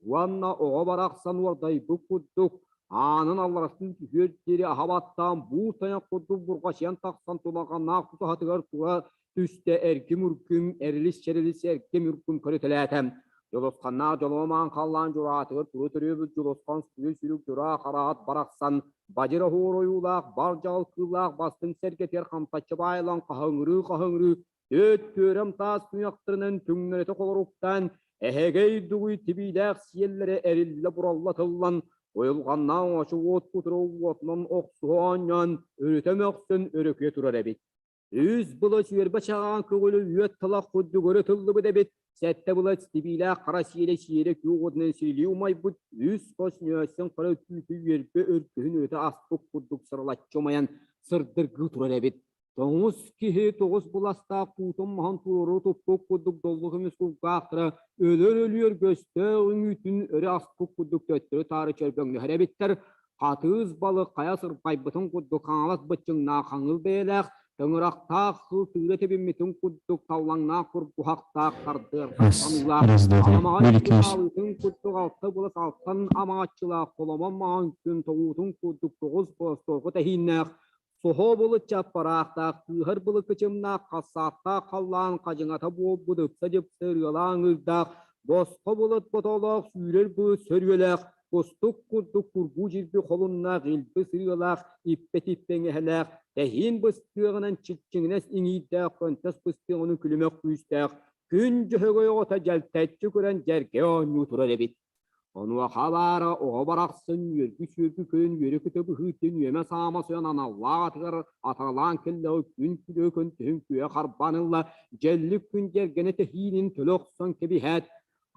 уонна оҕо барахсан уордайбыт курдук аанын алларастыы түһүөр диэри аһа баттаан буур тайах курдук бурҕачыйан тахсан тулаҕаннаах тутаһатыгар тура түстэ эргим-ургум эрилис-чэрилис эргим-ургум көрүтэлээтэ. Дьулусханнаах дьолуомаан халлаан дьураатыгар тура төрүөбүт Дьулусхан суруй сүрүк дьураа хараат барахсан бадьыр оһуор ойуулаах бар дьаҕыл кыыллаах бастыҥ сэргэтигэр хамсаччы баайылан хаһыҥырыы-хаһыҥырыы түөт түөрэм таас туйахтарынан түҥнэритэ холоруктаан эһэгэй дугуй тибиилээх сиэллэрэ эриллэ-буралла тыллан уйулҕаннаах оҥочу уот кутурук уотунан охсуһа оонньоон өрүтэ мөхсөн өрөкүйэ турар эбит. Үс былас үөрбэ чаҕаан көҕүлү үөт талах курдук өрө тыллыбыт эбит, сэттэ былас тибиилээх хара сиэлэ сиэрэ күөх уотунан сирилии умайбыт, үс хос ньөөссөн хара түүтү үөрбэ өргөһүн өрүтэ аспыт курдук сырылаччы умайан сырдыргыы турар эбит. Тоҥус киһи тоҕус быластаах туутун маһын туруору туппут курдук доллу көмүс кулгаахтара өлөр өлүөр көстөөх үҥүүтүн өрө аспыт курдук төттөрү-таары чөрбөҥнөһөр эбиттэр. Хатыыс балык хайа сырбайбытын курдук хаҥалас быччыҥнаах хаҥыл бэйэлээх, тыҥырахтаах сыл тыыра тэбиммитин курдук таллаҥнаах курбуһахтаах тардыарҕастан Раз, уулаах, раз, два, три. аламаҕай Были күн күүс. аалыытын курдук алта былас алтан амаҕаччылаах холомон маҥан күн тоҕуутун курдук тоҕус болостуорку тэһииннээх, соһо былыт чаппараахтаах, кыыһар былыт кычымнаах, хассааттаах халлаан хадьыҥата буолбут ыпса-дьыпса ырыалаан ыырдаах, босхо былыт ботолоох, сүүрэр былыт сөрүөлээх, Кустук курдук курбуу дьирби холуннаах, илби сырыылаах, иппэ-типпэ иҥэһэлээх, тэһиин быстыаҕынан чиччиҥинэс иҥиирдээх, көнтөс быстыаҕынан күлүмэх күүстээх, күн дьөһөгөй оҕото дьэлтэччи көрөн дьэргэ оонньуу турар эбит. Онуоха баара оҕо барахсан үөргү-сүөргү көрөн үөрэ-көтө быһыытын үөмэ-саама сойон аналлаах атыгар атаҕалаан кэллэҕэ күн күлүө көнтөһүн күө харбаан ылла, дьэллик күн дьэргэнэ тэһиинин төлө охсон кэбиһээт,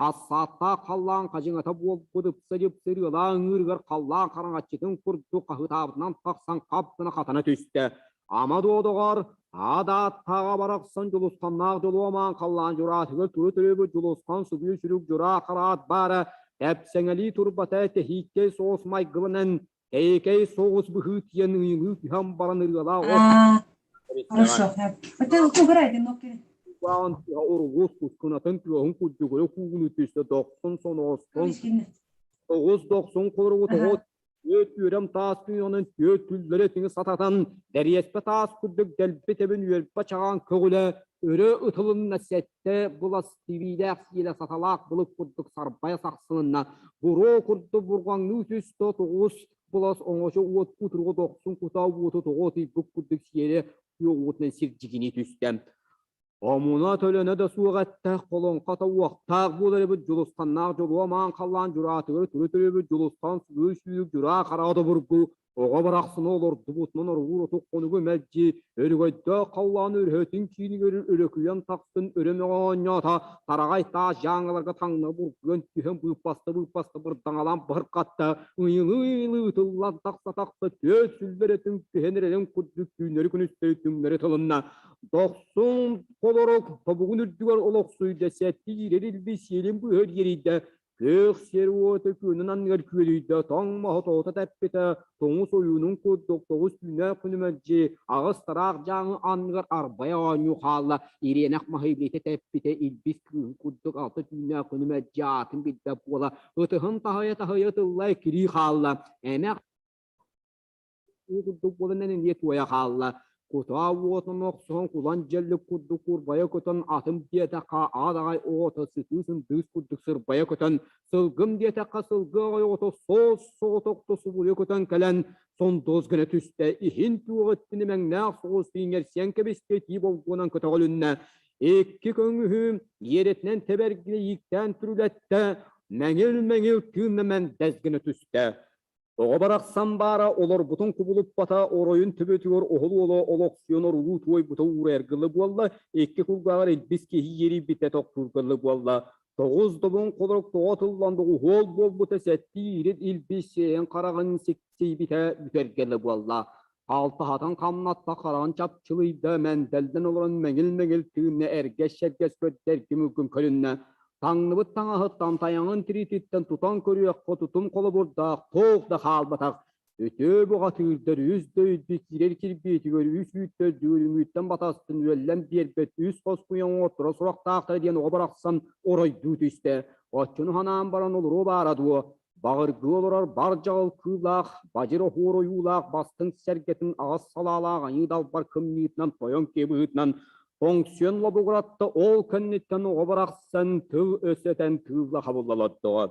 Хассааттаах халлаан хадьыҥата буолбут ыпса-дьыпса ырыалаах ыҥыырыгар халлаан хараҥаччытын курдук хаһыытаабытынан тахсан хап гына хатана түстэ. Ама дуо доҕор, аад-ааттааҕа барахсан Дьулусханнаах Дьулуомаан халлаан дьураатыгар тура төрөөбүт Дьулусхан субуйу сүрүк дьураа хараат баара тэпсэҥэлии турбата тэһииккэй соҕус майгыланан тэйикэй соҕус быһыытыйан ыйылыы түһэн баран ырыалаах от А, хорошо. Это убирайте, но Кубаан тыа уругус кускунатын тыаһын курдугура куугуну түстэ дохсун соноостон тоҕус дохсун хоругу тоҕус түөрт үөрэм таас күнүнэн түөрт күллэри тиҥи сататан дэриэспэ таас курдук дэлби тэбин үөрбэ чаҕаан көҕүлэ өрө ытылынна сэттэ былас тибиилээх сиэлэ саталаах былыт курдук сарбайа сахсылынна буруо курдук бурҕаҥныы түстэ тоҕус былас оҥочо уот кутуруга дохсун кутаа уоту тоҕо ытыйбыт курдук сиэрэ күөх уотунан сирдьигинии түстэ. Омуна-төлөнө да суох эттээх, холоҥхото уохтаах буолар эбит Дьулусханнаах дьолуо маан халлаан дьураатыгар түрү төрүөбүт Дьулусхан сулуу сүүрүк дьураа хараҕа добургу оҕо барахсаны олордубутунан орулуур отук хонугу мэлдьи өрөгөйдөөх халлаан өрөһөтүн киинигэр өрөкүйэн тахсын өрө мөҕө оонньоото тараҕай таас дьааҥыларга таҥнары бургуйан түһэн быыппаста-быыппаста бырдаҥалаан быһырхатта ыйылыы-ыйылыы ытыллан тахса-тахса түөс сүллэрэтин түһэн эрэрин курдук түүннэри-күнүстэри түҥнэри тылынна. Дохсун холорук тобугун үрдүгэр олохсуйда, сэттэ иирэр илби сиэлин быыһар иэрийдэ, күөх сир уота күөнүн анныгар күөлүйдэ, тоҥ маһы тоҕута тэппитэ, тоҥус ойуунун курдук тоҕус түүнээх күнү мэлдьи аҕыс тараах дьааҥы анныгар арбайа оонньуу хаалла, ириэнэх маһы илиитэ тэппитэ, илбис кыыһын курдук алта түүнээх күнү мэлдьи аатын билбэт буола, ытыһын таһыйа-таһыйа ытылла эккирии хаалла, эмэх уу курдук буолан эмиэ туойа хаалла. Кутаа уотун охсуһан кулан дьэллик курдук курбайа көтөн атым диэтэххэ аат аҕай оҕото сытыы сындыыс курдук сырбайа көтөн сылгым диэтэххэ сылгы аҕай оҕото соос соҕотохто субуруйа көтөн кэлэн сондуос гына түстэ иһин туоҕа иттини мэҥнээх соҕус иҥэрсийэн кэбистэ итии болгуонан көтөҕүлүннэ икки көҥүһү иэрэтинэн тэбэргинэ ииктээн түрүлэттэ мэҥил-мэҥил тыынна мэндэс гына түстэ. Оҕо барахсан баара олорбутун кубулуппата, оройун төбөтүгэр оһол уола олохсуйан орулуу туойбута уурайаргылы буолла, икки кулгааҕар илбис киһи иэрийбитэ тохтуургалы буолла. Тоҕус добун холорук тоҕо тыллан доҕуһуол буолбута сэттии ирит илбис сиэйэн хараҕын сиксийбитэ бүтэргэлэ буолла. Алтаһатын хамнатта хараҕын чапчылыйда, мэндэлдэн олорон мэҥил-мэҥил тыынна эргэс-сэргэс көрдө эргим-үргүм көрүннэ. Таҥныбыт таҥаһыттан, тайаҕын тириититтэн тутан көрүөххэ тутум холобурдаах туох да хаалбатах. Үтүө бухатыырдар үс да үрдү киирэр кирбиитигэр үс үүттэр дүҥүрүҥүүттэн батастын үөллэн биэрбэт үс хос куйаҥ оҥотторо сурахтаахтара диэн оҕо барахсан оройдуу түстэ. Оччону санаан баран олоруо баара дуо? Баҕыргыы олорор бар дьаҕыл кыыллаах, бадьыр оһуор ойуулаах бастыҥ сэргэтин аҕыс салаалаах айыы далбар кымньыытынан тойон киһи быһыытынан тоҥсуйан лобугуратта, ол кэнниттэн оҕо барахсан тыл өс этэн тыылла хабылла олордоҕо.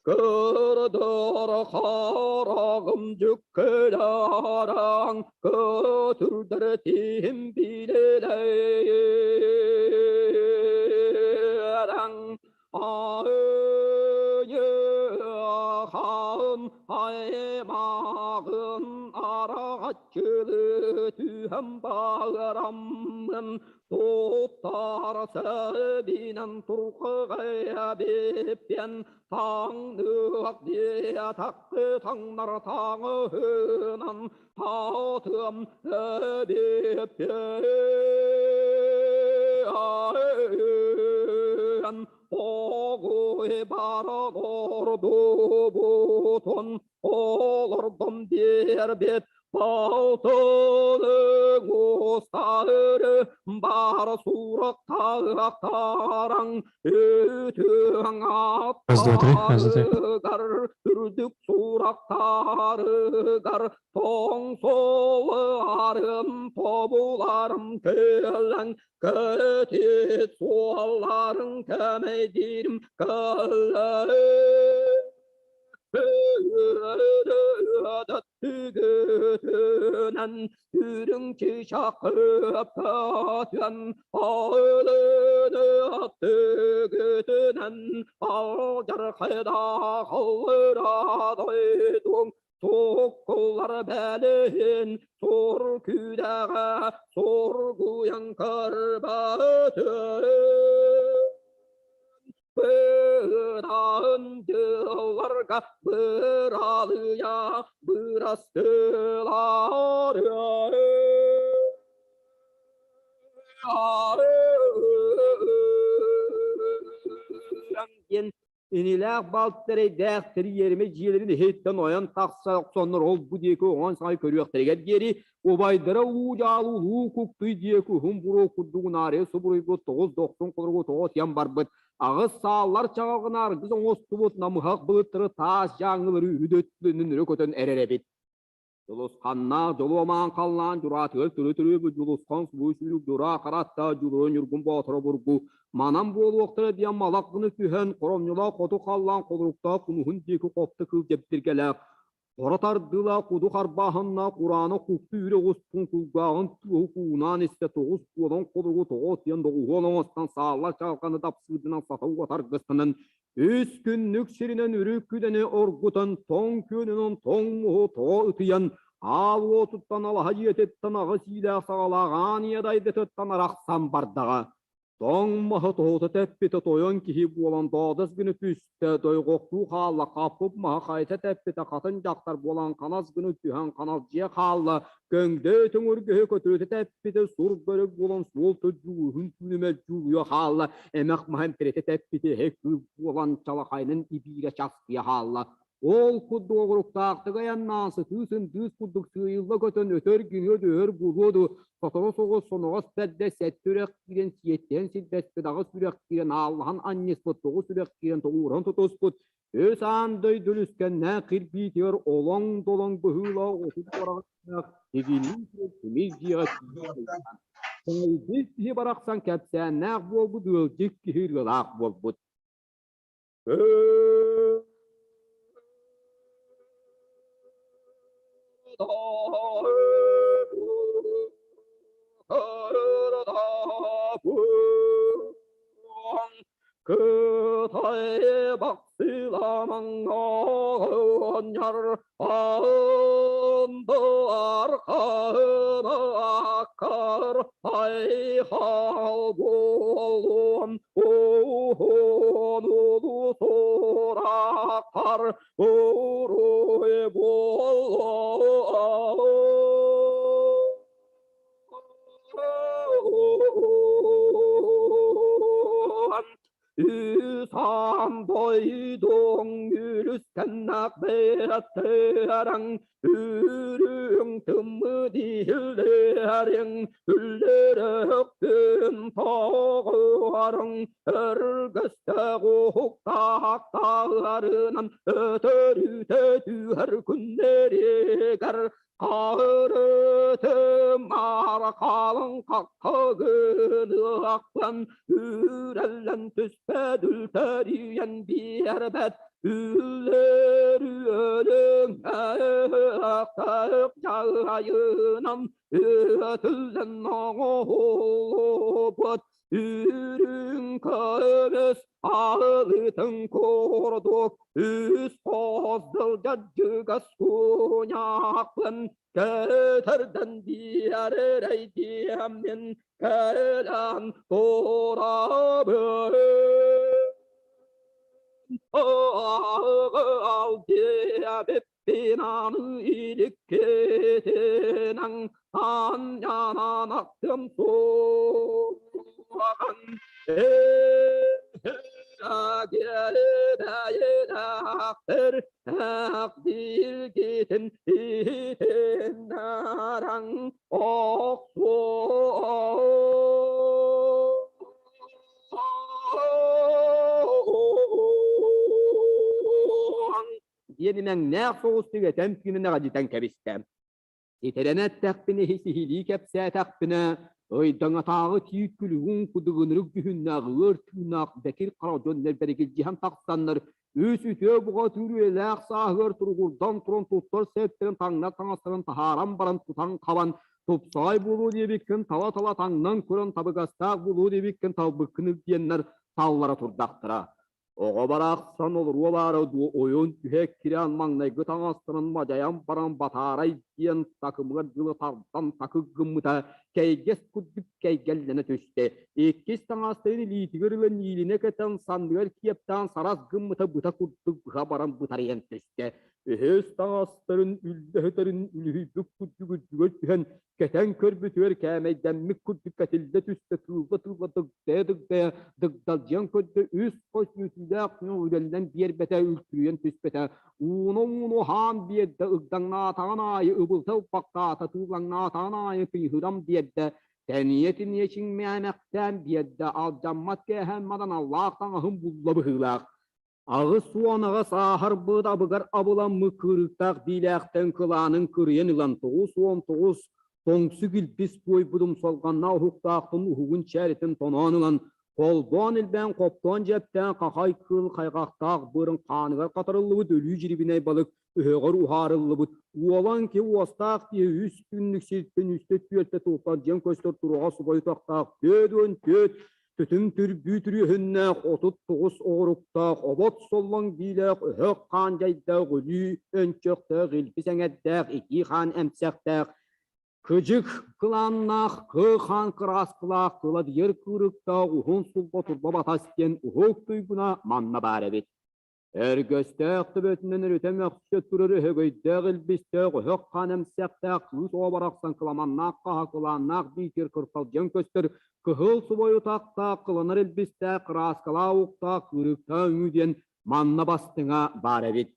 Кырдыр хараҕым дьүккүлэраҥ көтүрдэр тиһим билэлэраҥ Айыхан аймағын араҕаччылы түһэн баҕараммын Туттар сәбинэн туркыгая биппен таҥныах диэтаххы таҥнар таҥыһынан таатыам эбиппен Оҕуй баран ордубутун олордум биэрбит Балтының устары бар сурактаахтараң үтүөҥ Раз, два, три, раз, два, три. аттарыгар үрдүк сурактарыгар тоҥсоларым тобуларым кэлэн кэтит суолларың кэмэйдиирим кэлэн Түгүтүнэн үрүҥ чыычаах көппөтүөн Өлөнө түгүтүнэн алдьархайдаах аллара дойдуҥ Суккуллар бэлиһин сур күүдэҕэ сургуйан көрбөтүн Быраан дьылларга быралыйа бырастыылар диэн инилээх балт эрэйдээх тэрийэрими дьиэлэрин иһиттэн ойон тахса охсоннор ол-бу диэки оҥон саҥай көрүөхтэригэр диэри убайдара уу дьаалы улуу куктуй диэки уһун буруо курдук унаарыйа субуруйбут тоҕус дохсун холоругу тоҕо тиэн барбыт аҕыс сааллар чаҕылҕын аргыс оҥостубут намыһах былыттары таас дьааҥылары үдөттүнүн өрө көтөн эрэр эбит. Дьулусханнаах дьолуомаан халлаан дьураатыгар түрү-түрү Дьулусхан субу сүүрүк дьураа хараттаа Дьулуруй Ньургун Боотура бургу манан буолуохтара диэн малах гына түһэн хоромньулаах хоту халлаан холоруктаах кунуһун диэки хопто кыыл дьэбдиргэлээх хоро тардыылаах куду харбааһыннаах кураанах кукту үрэх устун кулгааҕын туоһу куунаан истэ тоҕус буолан холоругу тоҕо отуйан доҕуһуол оҥостон сааллар чаҕылҕаны дапсыырдынан сата уотаргыстанан үс күннүк сиринэн үрүк күдэни оргутан, тоҥ күөнүнэн тоҥ муһу тоҕо ытыйан, аал уотуттан алаһа дьиэтиттэн аҕыс иилээх саҕалаах аан ийэ дайдытыттан арахсан бардаҕа. Тоҥ маһы тоһута тэппитэ тойон киһи буолан доодос гына түстэ, дойҕохтуу хаалла, хаппыт маһа хайта тэппитэ хатын дьахтар буолан ханас гына түһэн ханалдьыйа хаалла, Көҥдөй төҥүргэһи көтүрүтэ тэппитэ сур бөрө буолан суол төрдүгүһүн түүнү мэлдьи хаалла, эмэх маһын тиритэ тэппитэ эһэ кыыл буолан чалахайынан ибиирэ часкыйа хаалла. Ол курдук оҕуруктаахтык айаннаан сытыы сындыыс курдук сыыйылла көтөн өтөр гыныа дөһөр буолуо дуо, сотору соҕус соноҕос бэрдэ сэттэ үрэх киирэн сиэттиһэн силбэспит, аҕыс үрэх киирэн ааллаһан анньыспыт, тоҕус үрэх киирэн тоҕууран тутуспут, Өс аан дойду үлүскэннээх кирбиитигэр олоҥ-долоҥ быһыылаах отут уораҕайдаах тигинии тимир дьиэҕэ тиийэн киһи барахсан кэпсээннээх буолбут, ыалдьыт киһи ырыалаах буолбут. Кытай бахсыламаҥҥар андаар хаһынаккар айхал буолуон уһун улуу сураххар уруй буолуон. Үсан бойдуң үлүскэннээх бэйэттериҥ үрүҥ тыммы дииллэриҥ үллэрөктүн тоҕуарыҥ өргөстөөх уһуктаахтарынан өтөрүтэ түһэр күннэригэр Харытым архалын хаххагыныахпын үрэллэн түспэт үлтэрийэн биэрбэт үллэр үөлүҥ ах дьайынан өтүллэн оҥоһуллубут Үрүҥ көмүс аалытын курдук үс хос дьылдьыгас куйаахпын көтөрдөн биэрэйдиэммин кэлэн турабын. Аал диэбиппин аны иликкитинэн анньанан аттым суоҕан Билгитин иһитиннэрэн охсуо диэн имэҥнээх соҕустук этэн тыынын эҕэдьитэн кэбистэ. Итирэн эттэхпинэ, сиһилии кэпсээтэхпинэ, ыйдаҥатааҕы тиит күлүгүн кудугунурук дьүһүннээх ыар тыыннаах бэкир хара дьон нэлбэригилдьиһэн тахсаннар, үс үтүө буҕатыыр үйэлээх сааһыгар туругурдан туран туттар сэптэрин таҥнар таҥастарын таһааран баран тутан-хабан, тупсаҕай буолуо диэбиккин тала-тала таҥнан көрөн табыгастаах буолуо диэбиккин талбыккын диэннэр таллара турдахтара. Оҕо барахсан олоруо баара дуо ойон түһэ кирээн маҥнайгы таҥастарын мадьайан баран батаарай диэн такымыгар дылы тардан такык гыммыта кэйгэс курдук кэйгэллэнэ түстэ. Иккис таҥастарын илиитигэр ылан иилинэ кэтэн санныгар киэптээн сарас гыммыта быта курдук быһа баран бытарыйан түстэ. Үһүс таҥастарын үллэһитэрин үлүһүйбүт курдук үрдүгэр түһэн кэтэн көрбүтүгэр кээмэйдэммит курдук кэтиллэ түстэ, тыылла-тыылла дыгдайа-дыгдайа дыгдалдьыйан көрдө, үс хос үөтүүлээх үрэллэн биэрбэтэ, үлтүрүйэн түспэтэ, ууну-ууну аһаан биэрдэ, ыгдаҥнаатаҕын аайы ыбылта ылбахтаата, тыыллаҥнаатаҕын аайы тыйыһыран биэрдэ, тэниэ-тиниэ чиҥмээмэхтээн биэрдэ, алдьаммат кээһэн мадан аллаах таҥаһын булла быһыылаах. 88 ааһарбыт абыгар абыламмыт кыырыктаах биилээхтэн кылаанын кырыйан ылан 99 тоҥсук илбис буойбут умсалҕаннаах уһуктаахтан уһугун чээритин тоноон ылан, холбоон илбээн хоптоон дьэптээн хахай кыыл хайҕахтаах быарын хааныгар хатарыллыбыт өлүү дьирибинэй балык өһөҕөр уһаарыллыбыт уолан ки уостаах киһи үс күннүк сиртэн үстэ түөртэ тулхадыйан көстөр туруга субай утахтаах 44 Түтүм түрбүү түрүөһүннээх 39 оҕуруктаах обот соллоҥ биилээх өһөх хаан дьайдаах өлүү өнчөхтөөх илбис эҥэрдээх итии хаан эмсэхтээх кыдьык кылааннаах кыы хаан кырааскылаах кыладыйар кыырыктаах уһун сулба турба батас диэн уһук туйгуна манна баар эбит. Өргөстөөх төбөтүнэн өрүтэ мөхсө турар өһөгөйдөөх илбистээх өһөх хаан эмсэхтээх кыыс оҕо барахсан кыламаннаах хаһа кылааннаах биитир кырталдьан көстөр кыһыл субай утахтаах кыланар илбистээх кырааскалаах уктаах кыырыктаах үҥүү диэн манна бастыҥа баар эбит.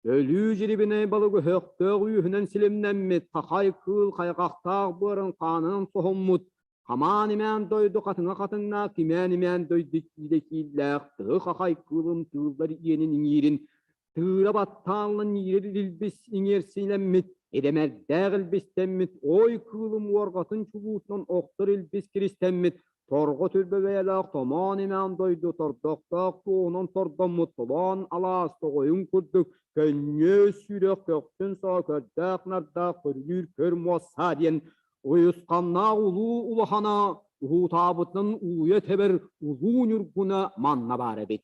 Өлүү дьирибинэй балык өһөхтөөх үөһүнэн силимнэммит, хахай кыыл хайҕахтаах быарын хаанынан соһуммут, хамаан-имээн дойду хатыҥа хатыҥнаах, кимээн-имээн дойду киилэ кииллээх, тыһы хахай кыылым тыыллар иэнин иҥиирин, тыыра баттааллан иирэр илбис иҥиэрсиилэммит, идэмэрдээх илбистэммит, ой кыылым уорҕатын чулуутунан охтор илбис киристэммит, Торҕо түрбэ бэйэлээх томоон-имээн дойду тордохтоох туоһунан тордоммут толоон алаас тоҕойун курдук көнньүө сүрэх көхсүн соо көрдөөх-нардаах көрүлүүр көр муосса диэн уйусханнаах улуу улахана уһуутаабытынан ууйа тэбэр улуу ньургуна манна баар эбит.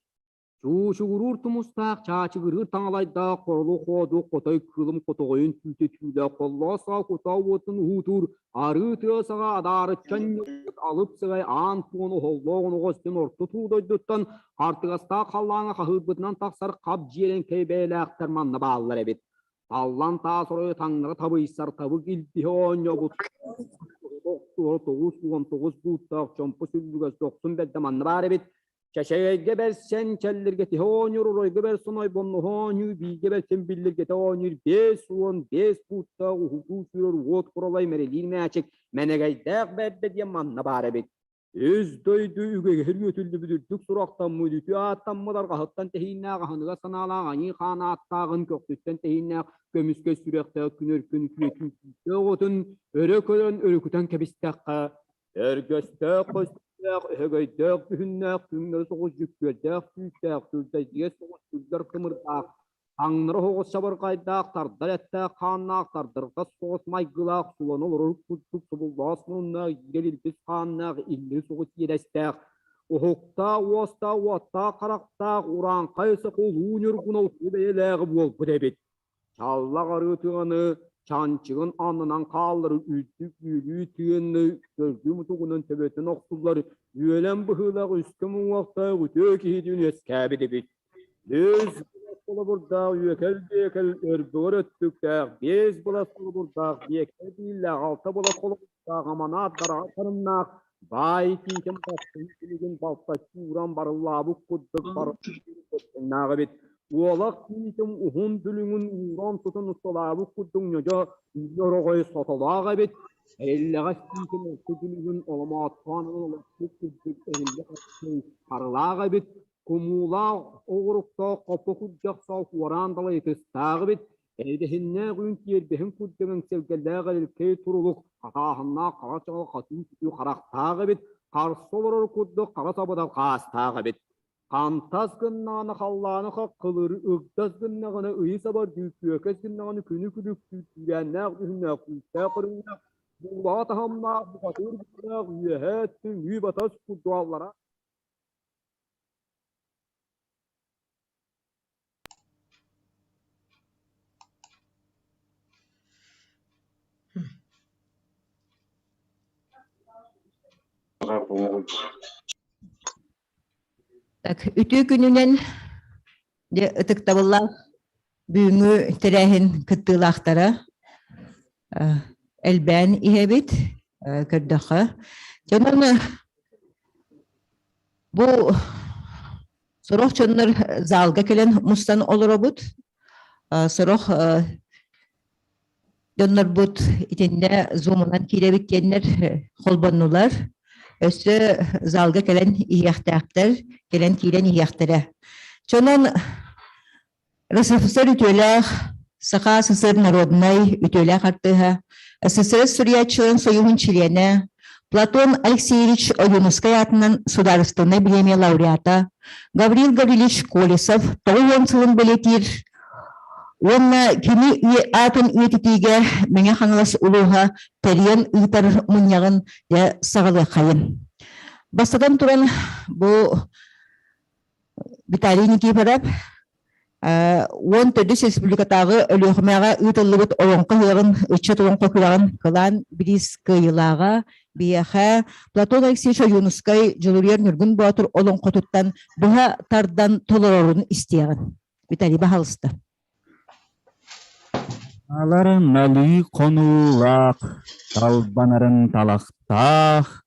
Чуучугуруур тумустаах, чаачыгырыыр таҥалайдаах хоролу-хоодук хотой кыылым хотоҕойун түүтэ түүлээх холлоҕос саҕа кутаа уотун уһуутуур арыы тыа саҕа адаарыччан ньылбыт алып сыгай аан туон оһоллоох оноҕос диэн орто туу дойдуттан хартыгастаах халлааҥҥа хаһыырбытынан тахсар хап дьиэрэҥкэй бэйэлээхтэр манна бааллар эбит. Таллан таас оройу таҥнары табыйсар табык илбиһэ оонньообут 99 бууттаах чомпу сүллүгэс дохсун бэрдэ манна баар эбит. Чэчэгэйгэ бэрсэн, чэллиргэтиһэ оонньуур, оройго бэрсэн ойбонноһо оонньуур, бииргэ бэрсэн биллиргэтэ оонньуур, 55 бууттаах уһутуу сүүрэр уот куралай мэрилиир мээчик, мэнэгэйдээх бэрдэ диэн манна баар эбит. Үс дойду үгэһигэр үөтүллүбүт үрдүк сурахтаммыт, үтүө ааттаммыт арҕаһыттан тэһииннээх аһыныгас санаалаах аньыы хаан ааттааҕын көхсүттэн тэһииннээх көмүскэ сүрэхтээх күн өркөн үтүөтүн күүстээх оҕотун өрө көрөн өрүкүтэн кэбистэххэ, Өргөстөөх көстүүнээх, өһөгөйдөөх дьүһүннээх, түҥнэри соҕус дьүккүөрдээх сүүстээх, сүрдэйдигэс соҕус сүллэр тымырдаах, таҥнары оһоҕос чабырҕайдаах, тардар эттээх хааннаах, тардырҕас соҕус майгылаах, сулана олорор курдук субуллаҕас муннаах, иирэр илбис хааннаах, иллэри соҕус иэдэстээх, уһуктаах уостаах, уоттаах харахтаах, урааҥхай саха улуу ньургун олку бэйэлээҕи буолбут эбит. Чаллах арыытыганы чанчыгын аннынан хааллары үрдүк үөлүү тыынны төрдү мутугунан төбөтүн охсуллар үөлэн быһыылаах үскэ муҥуохтаах үтүө киһитин үөскээбит эбит. Үс былас холобурдаах үөкэл-биэкэл өрбөҕөр өттүктээх, биэс былас холобурдаах биэкэл бииллээх, алта былас холобурдаах аманаат дараҕа харымнаах, баай тиитин бастыҥ күлүгүн балтаччы ууран барыллаабыт курдук барыллаах эбит. Уолах тиитин уһун дүлүҥүн ууран тутан усталаабыт курдук ньодьо ороҕой сотолоох эбит. Эриллэҕэс тиитин орто дүлүҥүн оломооттоон олохпут курдук эриллэ харылаах эбит. Кумуулаах оҕуруктаах хоппо курдьах саа куораан далай ытыстаах эбит. Эйдэһиннээх үүн тиэрбэһин курдук эҥсэлгэлээх эрилкэй турулук хатааһыннаах хара чаҕыл хатыы сүтүү харахтаах эбит. Харса олорор курдук хара сабыдал хаастаах эбит. Хантас гыннаҕына халлааны хаххылыыр, ыгдас гыннаҕына ыйы сабар, дүүкүөкэс гыннаҕына күнү күлүктүүр күүрээннээх дьүһүннээх, күүстээх көрүҥнээх, буулаҕа таһымнаах, бухатыыр быһыылаах, үөһээ өттүн үү-батас курдуаллара Так, үтүө күнүнэн дьэ ытыктабыллаах бүгүҥҥү тэрээһин кыттыылаахтара элбээн иһэбит көрдөххө. Дьонун бу сорох дьоннор залга кэлэн мустан олоробут. Сорох Дьоннорбут итиннэ зумунан киирэбит диэннэр холбоннулар. Өссө залга кэлэн иһиэхтээхтэр, кэлэн киирэн иһиэхтэрэ. Чонон РСФСР үтүөлээх Саха СССР народнай үтүөлээх артыыһа, СССР суруйааччыларын союһун чилиэнэ, Платон Алексеевич Ойуунускай аатынан судаарыстыбаннай бириэмийэ лауреата Гаврил Гаврильевич Колесов 90 сылын бэлиэтиир уонна кини аатын үйэтитиигэ Мэҥэ Хаҥалас улууһа тэрийэн ыытар мунньаҕын дьэ саҕалыаххайын. Бастатан туран бу Виталий Никифоров 14 республикатааҕы Өлүөхүмэҕэ ыытыллыбыт Олоҥхо ыһыаҕын ыччат олоҥхо күрэҕин кылаан бириис кыайыылааҕа биһиэхэ Платон Алексеевич Ойуунускай Дьулуруйар Ньургун Боотур олоҥхотуттан быһа тардан толорорун истиэҕин. Виталий, баһаалыста. Алар налыы хонуулаах, талбанарын талахтаах,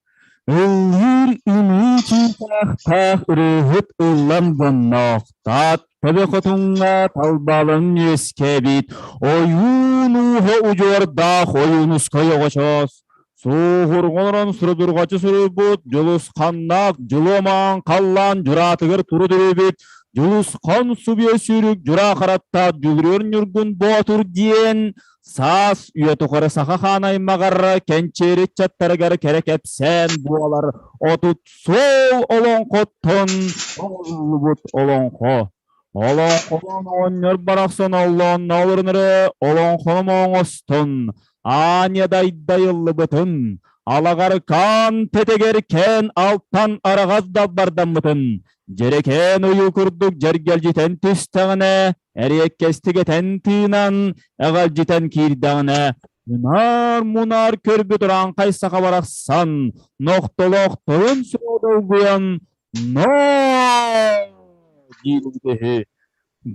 ыллыыр ымыы чыычаахтаах ырыаһыт ыллам дьонноох, таат төбө хотуҥҥа талбалын үөскээбит ойуун ууһа удьуордаах Ойуунускай оҕочоос, Суоһурҕанан сурудурҕаччы суруйбут Дьулусханнаах Дьулуомаан халлаан дьураатыгар туру төрөөбүт Дьулусхан субуйа сүүрүк дьураа хараттаах Дьулуруйар Ньургун Боотур диэн саас үйэ тухары саха хаан аймаҕар кэнчээри ыччаттарыгар кэрэ кэпсээн буолар 30 суол олоҥхоттон оҥоһуллубут олоҥхо. Олоҥхолоон оҕонньор барахсан оллоонно олорон эрэ олоҥхону оҥостон, аанньа дайдайыллыбытын, алаҕаркаан тэтэгэр кээн алтан араҕас далбардаммытын, дьэрэкээн ойуу курдук дьэргэлдьитэн түстэҕинэ, эриэккэстик этэн тыынан, эҕэлдьитэн киирдэҕинэ, мунаар-мунаар көрбүт урааҥхай саха барахсан, нохтолоох тойон суо долгуйан, Ноо! диир үгэһи.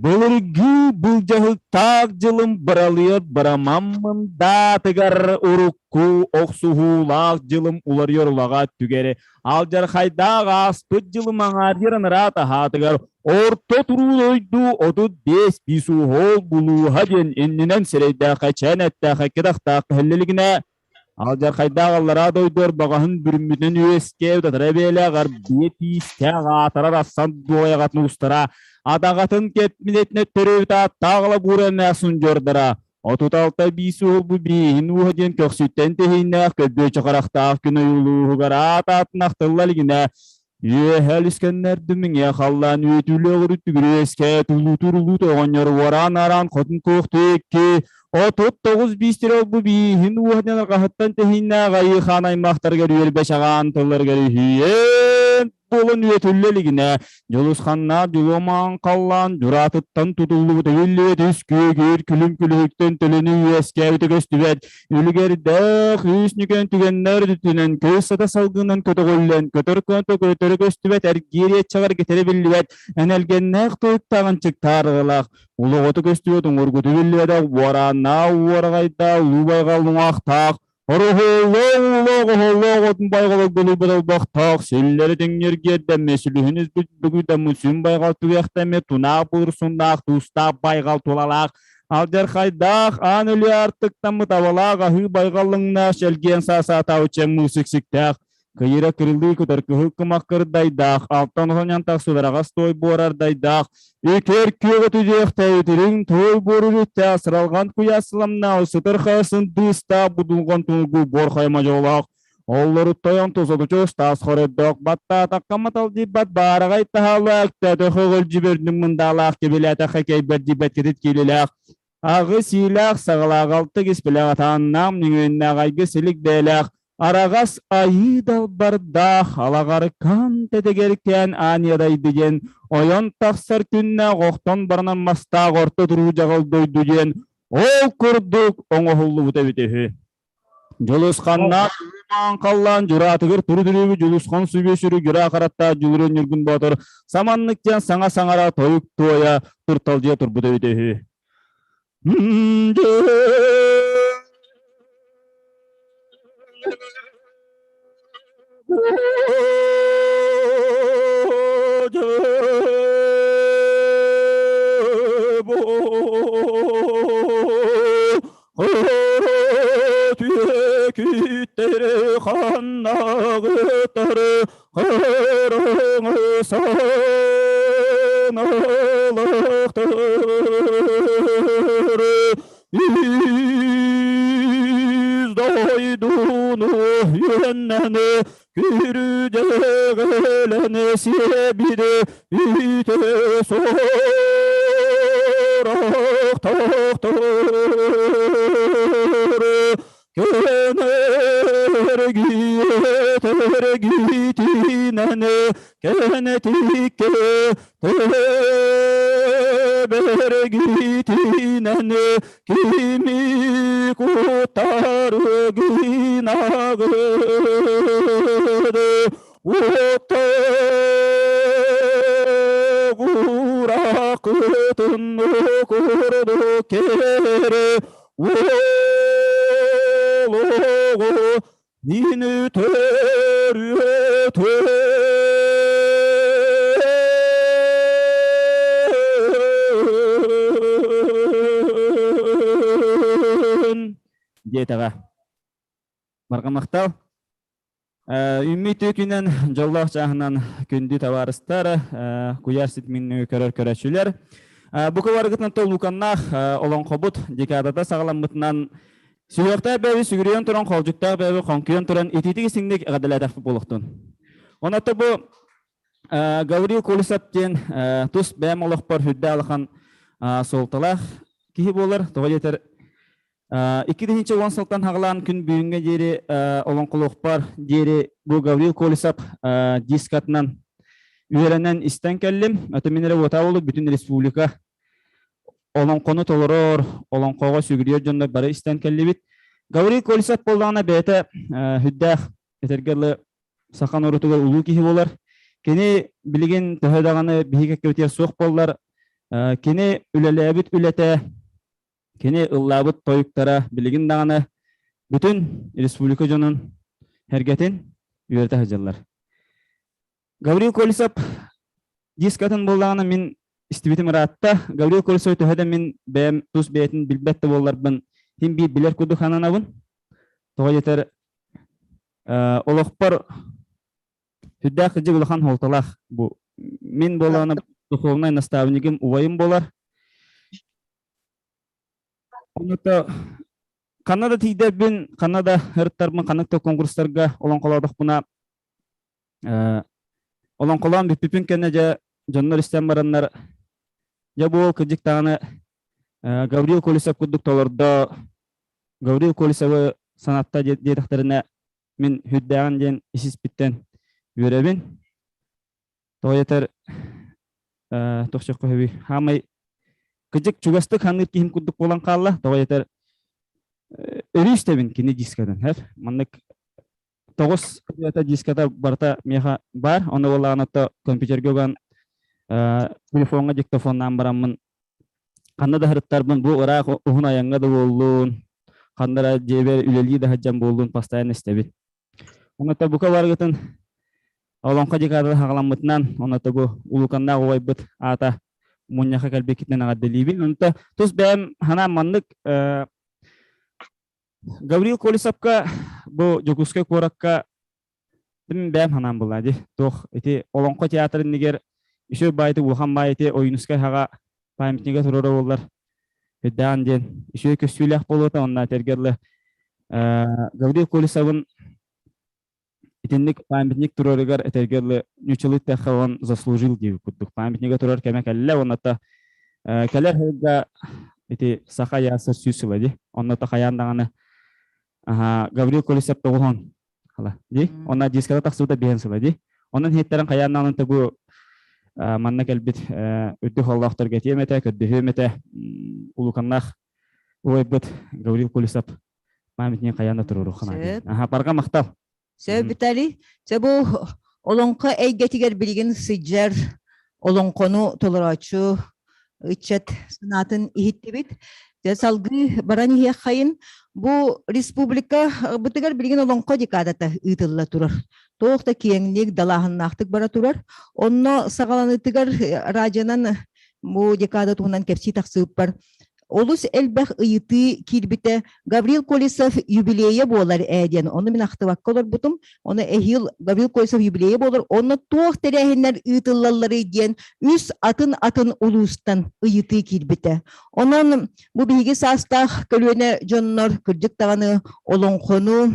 Былыргы былдьаһыктаах дьылым быралыйар барамаммын даатыгар урукку охсуһуулаах дьылым уларыйар улаҕа түгэри алдьархайдаах ааспыт дьылым аҥаарыйар анараа таһаатыгар орто туруу дойду 35 бисуһол булууһа диэн иннинэн сирэйдээх эчээн эттээх эккидахтаах кэһэллилигинэ Алдьархайдаах аллараа дойду арбаҕаһын бүрүммүтүнэн үөскээ утатара бэйэлээх арбыйа тиистээх аатырар ассан дуойаҕатын уустара адаҕатын кэпминэтинэ төрөөбүт ааттаах алабуура эмээхсин удьуордара 36 биис уолбу бииһин ууһа диэн көхсүттэн тэһииннээх көбүөчү харахтаах күн ойуулууһугар аат аатын ахтылла илигинэ Үөһэ үлүскэннэрдим иҥиэ халлаан үөтүүлээх үрүттүгүрүөскэ тулуутуур улуут оҕонньор уораан-аараан хотун куохтуу икки 39 биистэр олбу бииһин ууһанан арҕаһыттан тэһииннээх айыы хаан аймахтарыгар үөрбэ чаҕаан тылларыгар үһүйэн буолан үөтүллэ илигинэ Дьулусханнаах дьулуомаан халлаан дьураатыттан тутуллубут өйүллүбэт үс күөгүр күлүм күлүһүктэн төлөнү үөскээбитэ көстүбэт Үлүгэрдээх үс нүкэн түгэннэр үрдүнэн көс сата салгынынан көтөҕүллэн, көтөр көнтө көтөрө көстүбэт эргиир иэччэҕэр гитэрэ биллибэт, энэлгэннээх туйуктааҕын чыктаарылаах, улуҕуту көстүбэт уҥургуту биллибэтэх уорааннаах уораҕайдаах улуу байҕал уҥаахтаах, ороһуоллоох уулаах оһоллоох отун байҕал огдолуйбут олбохтоох, силлэри тэҥниргиэрдэммит, сүлүһүн үспүт бүгүйдэммит сүн байҕал түгэхтэммит, тунаах буурсуннаах, туустаах байҕал тулалаах, Алдьархайдаах аан өлүө артыктаммыт абалаах аһыы байҕаллыҥнаах чэлгиэн саасаатаабыт чэҥ муусиксиктээх кыйыра кырылыы көтөр кыһыл кымах кырдайдаах алтан оһоньон тахсыбыт араҕас туой буорардайдаах үтүөр күөҕү түдүөхтээбит үрүҥ туой буор үрүттээх сыралҕан куйаас сыламнаах сытыр хайасын дыыстаах будулҕан тулгу буор хайма дьолоох Оллору тойон тусотучу таас хоройдоох баттаатахха маталдьыйбат баараҕай таһаалаах төөтөхө өлдьүбөрдүн мындаалаах кэбилээтэххэ кэйбэрдийбэт кэтит киилэлээх аҕыс иилээх саҕалаах алта киспэлээх атааннаах ньүҥүөннээх айгы силик бэйэлээх араҕас айыы далбардаах алаҕаркаан тэтэгэркээн ааньыадайды диэн ойон тахсар күннээх охтон баранан мастаах орто туруу дьаҕыл дойду диэн ол курдук оҥоһуллубут эбит үһү. Дьулусханнаах Маан халлаан дьураатыгар туру түрүүбү Дьулусхан сүбү сүрү дьураа хараттаах Дьулуруон Ньургун Боотур саманнык диэн саҥа саҥара тойук туойа турталдьыйа турбута эбитэ үһү. Түөкүттэри ханнаҕыттары хырыңы Олохтор Үс дойдуну үөннэн күрүдьэгэлэн сиэбири үтэ сорох тохтор Кэнэргиитэргиитинэн кэнэтиккэ тэбэргиитинэн кими куттары гынагыт Уоттагуракытын курду кере Олоҕу мин үтөрүөтүн диэтэҕэ. Барҕа махтал. Үүммүт күнэн дьоллоох чааһынан күндү табаарыстар, куйаар ситимин көрөр көрөөччүлэр. Бу кыбаргытынан толлуканнаах олоҥхобут декадата саҕаламмытынан сүһүөхтээх бэйэби сүгүрүйэн туран, холдьуктаах бэйэби хоҥкуйан туран итиитик истиҥник эҕэрдэлээтэхпит буолуохтун. Онон бу Гаврил Колесов диэн тус бэйэм олохпор үрдэ алахан суолталаах киһи буолар. Тоҕо диэтэр 2010 сылтан хаҕалаан күн бүгүҥҥэ диэри олоҥхолуохпар диэри бу Гаврил Колесов дискатынан үөрэнэн истэн кэллим. Аты мин эрэ уотаа бүтүн республика олоҥхону толорор, олоҥхоҕо сүгүрүйэр дьоннор бары истэн кэллибит. Гаврил Колесов буоллаҕына бэйэтэ сүрдээх этэргэ дылы саха норуотугар улуу киһи буолар. Кини билигин төһө даҕаны биһиги кэккэбитигэр суох буоллар, кини үлэлээбит үлэтэ Кини ыллаабыт тойуктара билигин даҕаны бүтүн республика дьонун сэргэтин үөрэтэ сылдьаллар. Гаврил Колесов дискатын буоллаҕына мин истибитим ыраатта. Гаврил Колесов төһө да мин бэйэм тус бэйэтин билбэт да буолларбын син биир билэр курдук сананабын. Тоҕо диэтэр олохпор сүрдээх кырдьык улахан суолталаах бу мин буоллаҕына духовнай наставнигым убайым буолар. Онута ханна да тиийдэрбин, ханна да ырыттарбын, ханнык да конкурстарга олоҥхолоотохпуна олоҥхолоон бүппүпүн кэннэ дьэ дьоннор истэн бараннар дьэ бу уол кырдьык даҕаны Гаврил Колесов курдук толордо, Гаврил Колесовы санатта диэтэхтэринэ мин сүрдээҕин диэн ис-испиттэн үөрэбин. Тоҕо диэтэр тохсоххо сөбүй хаамай кыдьык чугастык ханыыр киһим курдук буолан хаалла. Тоҕо диэтэр өрүү истэбин кини дискатын. Эр маннык тоҕус диската барыта миэхэ баар. Ону буоллаҕына то компьютерга уган телефоҥҥа диктофоннаан бараммын ханна да сырыттарбын бу ыраах уһун айаҥҥа да буоллун, ханна да дьиэбэр үлэлии да сылдьан буоллун постоянно истэбин. Онно бука барыгытын Олоҥхо декадата хаҕаламмытынан, онно бу улууканнаах убайбыт аата мунньахха кэлбиккитинэн эҕэрдэлиибин. Онто тус бэйэм санаам маннык Гаврил Колесовка бу Дьокуускай куоракка мин бэйэм санаам буолла дии. Туох ити Олоҥхо театрын иннигэр үсүө баайты улахан баай ити Ойуунускай хаҕа памятнига туруора буоллар үрдээн диэн үчүгэй көстүүлээх буолуота уонна этэргэ дылы Гаврил Колесовын итинник памятник турарыгар этэргэ дылы ньуччалыы эттэххэ он заслужил диэбит курдук памятнига турар кэмэ кэллэ уонна кэлэр сылга ити саха ясыр сүүс сыла дии онно хайаан даҕаны Гаврил Колесов тоҕуһун хала дии онно диската тахсыбыта биһэн сыла дии онон иһиттэрин хайаан даҕаны тугу манна кэлбит үрдүк холлоохторго этиэм этэ көрдөһүөм этэ улууканнаах убайбыт Гаврил Колесов памятник хайаан да туруоруохха наада аха барҕа махтал. Сөп Виталий. Чэ бу олоҥхо эйгэтигэр билигин сылдьар олоҥхону толорооччу ыччат санаатын иһиттибит. Дьэ салгыы баран иһиэххэйин. Бу республика бытыгар билигин олоҥхо декадата ыытылла турар. Туох да киэҥник, далааһыннаахтык бара турар. Онно саҕаланыытыгар радионан бу декада туһунан кэпсии тахсыыппар. Олус элбэх ыйытыы киирбитэ. Гаврил Колесов юбилейа буолар ээ диэн. Ону мин ахтыбакка олорбутум. Ону эһиил Гаврил Колесов юбилейа буолар. Онно туох тэрээһиннэр ыытыллалларый диэн үс атын-атын улуустан ыйытыы киирбитэ. Онон бу биһиги саастаах көлүөнэ дьоннор кырдьык даҕаны олоҥхону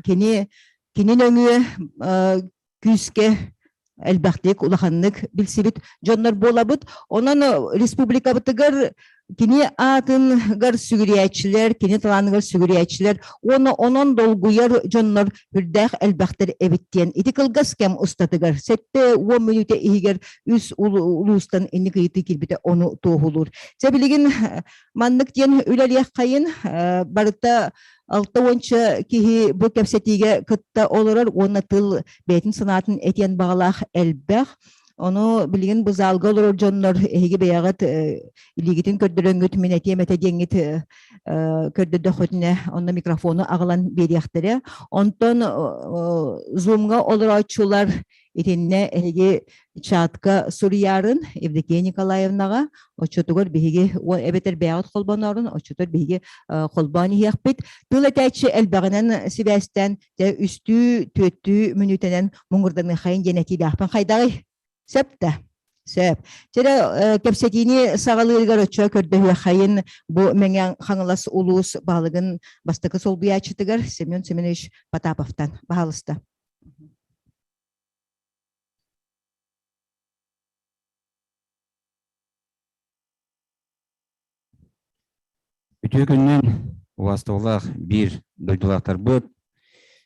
кини кини нөҥүө күүскэ элбэхтик улаханнык билсибит дьоннор буолабыт. Онон республикабытыгар кини аатыгар сүгүрүйээччилэр, кини талааныгар сүгүрүйээччилэр уонна онон долгуйар дьоннор үрдээх элбэхтэр эбит диэн ити кылгас кэм устатыгар 70 мүнүүтэ иһигэр үс улуустан инник ыйытыы киирбитэ ону туоһулуур. Чэ билигин маннык диэн үлэлиэххэйин барыта 60 киһи бу кэпсэтиигэ кытта олорор уонна тыл бэйэтин санаатын этиэн баҕалаах элбэх. Ону билигин бу залга олорор дьоннор эһиги бэйэҕит илиигитин көрдөрөҥҥүт мин этиэм этэ диэҥҥит көрдөрдөххүтүнэ онно микрофону аҕалан биэриэхтэрэ. Онтон зумҥа олорооччулар итиннэ эһиги чатка суруйаарын Евдокия Николаевнаҕа оччотугар биһиги эбэтэр бэйэҕит холбоноорун оччотугар биһиги холбоон иһиэхпит. Тыл этээччи элбэҕинэн сибээстээн дьэ үстүү, түөртүү мүнүүтэнэн муҥурданыаххайын диэн этиилээхпин хайдаҕый? Сөп да? Сөп. Чэрэ кэпсэтиини саҕалыырыгар оччо көрдөһүөххэйин бу Мэҥэ Хаҥалас улуус баһылыгын бастакы солбуйааччытыгар Семен Семенович Потаповтан. Баһаалыста. Үтүө күнүнэн убаастабыллаах биир дойдулаахтарбыт,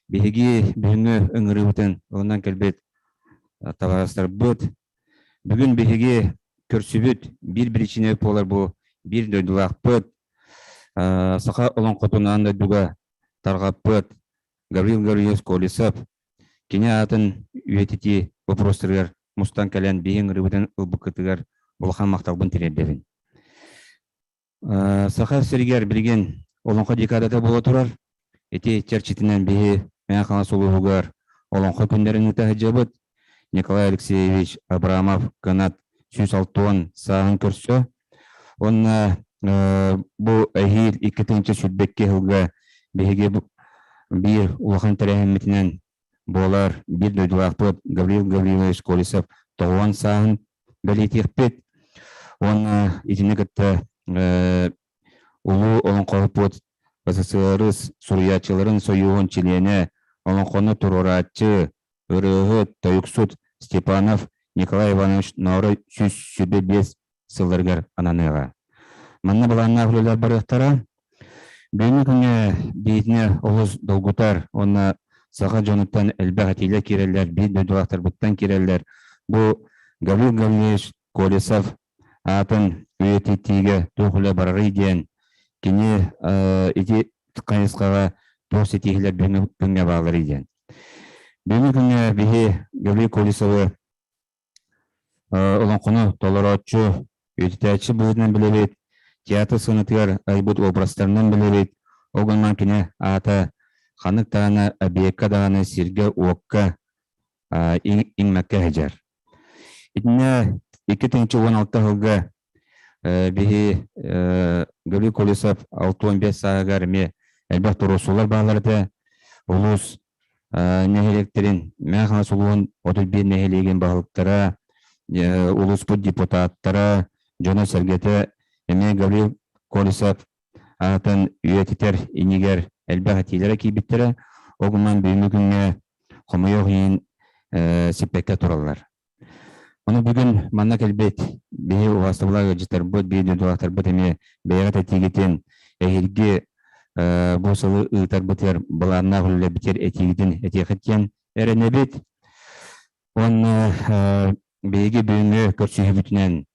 биһиги бүгүҥҥү ыҥырыыбытын ылынан кэлбит табаарыстарбыт, бүгүн биһиги көрсүбүт биир биричиинэ буолар бу биир дойдулаахпыт, саха олоҥхотун аан дойдуга тарҕаппыт Гаврил Гаврильевич Колесов кини аатын үйэтитии боппуруостарыгар мустан кэлэн биһи ыҥырыыбытын ылбыккытыгар улахан махталбын тириэрдэбин. Саха сиригэр билигин Олоҥхо декадата буола турар. Ити чэрчитинэн биһи Мэҥэ Хаҥалас улууһугар Олоҥхо күннэрин ыыта сылдьабыт. Николай Алексеевич Абрамов Кынат 160 сааһын көрсө. Уонна бу эһиил 2022 сылга биһиги биир улахан тэрээһиммитинэн буолар биир дойдулаахпыт Гаврил Гаврилович Колесов 90 сааһын бэлиэтиэхпит. Уонна итини кытта улуу олоҥхоһуппут СССР суруйааччыларын сойууһун чилиэнэ, олоҥхону туруорааччы, ырыаһыт, тойуксут Степанов Николай Иванович Ноорой 125 сылларыгар ананыаҕа. Манна былааннаах үлэлэр барыахтара. Бүгүҥҥү күҥҥэ биитинэ олус долгутар уонна саха дьонуттан элбэх этиилэр киирэллэр, биир дойдулаахтарбыттан киирэллэр. Бу Гаврил Гаврильевич Колесов аатын үйэтитиигэ туох үлэ барарый диэн кини ити хайысхаҕа туох ситиһиилэр бүгүҥҥү күҥҥэ баалларый диэн. Бүгүҥҥү күҥҥэ биһи Гаврил Колесовы Олоҥхону толорооччу, үтүтээччи быһыытынан билэбит, театр сыанатыгар айбыт образтарынан билэбит, ол гынан кини аата ханнык даҕаны объекка даҕаны сиргэ-уокка иҥмэккэ сылдьар. Итиннэ 2016 сылга биһи Гаврил Колесов 65 сааһыгар эмиэ элбэх туруорсуулар бааллар этэ. Улуус нэһилиэктэрин Мэҥэ Хаҥалас улууһун 31 нэһилиэгин баһылыктара, улууспут депутаттара, дьоно-сэргэтэ эмиэ Гаврил Колесов аатын үйэтитэр иннигэр элбэх этиилэрэ киирбиттэрэ. Ол гынан бүгүҥҥү күҥҥэ хомойуох иһин сиппэккэ тураллар. Ону бүгүн манна кэлбит биһи убаастабылаах ыалдьыттарбыт, биир дойдулаахтарбыт эмиэ бэйэҕит этиигитин эһиилги бу сылы ыытарбытыгар былааннаах үлэлэрбитигэр этиигитин этиэххит диэн эрэнэбит. Уонна биһиги бүгүҥҥү көрсүһүүбүтүнэн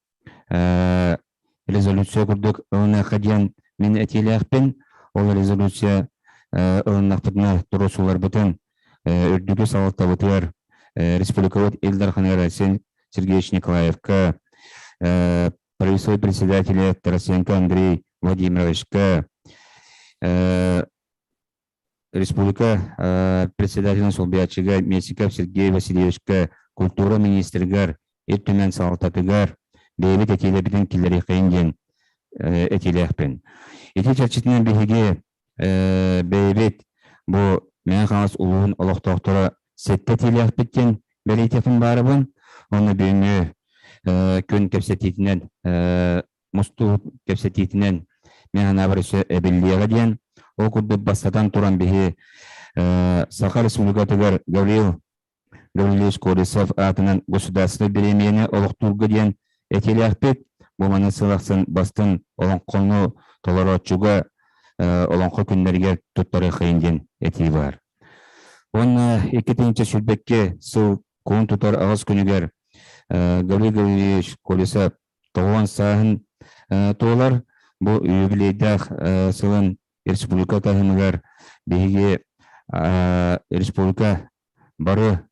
резолюция курдук ылыныахха диэн мин этиилээхпин. Ол резолюция ылыннахпытына туруорсууларбытын үрдүкү салалтабытыгар республикабыт Ил Дарханыгар Айсен Сергеевич Николаевка, правительство председателя Тарасенко Андрей Владимировичка, республика председателин солбуйааччыга Месиков Сергей Васильевичка, культура министригэр, Ил Түмэн салалтатыгар бэйэбит этиилэрбитин киллэриэххэйин диэн. этиилээхпин. Ити чэрчитинэн биһиги бэйэбит бу Мэҥэ Хаҥалас улууһун олохтоохторо сэттэ этиилээхпит диэн бэлиэтиэхпин баарабын. Уонна бүгүҥҥү күн кэпсэтиитинэн мустуу кэпсэтиитинэн мин санаабар өссө эбиллиэҕэ диэн. Ол курдук бастатан туран биһи Саха Республикатыгар Гаврил Гаврильевич Колесов аатынан государственнай бириэмийэни олохтуурга диэн этиилээхпит. Бу маны сыл ахсын бастыҥ олоҥхону толорооччуга олоҥхо күннэригэр туттарыаххайын диэн этии баар. Уонна 2022 сыл кулун тутар аҕыс күнүгэр Гаврил Гаврильевич Колесов тоҕуон сааһын туолар. Бу юбилейдаах сылын республика таһымыгар биһиги республика бары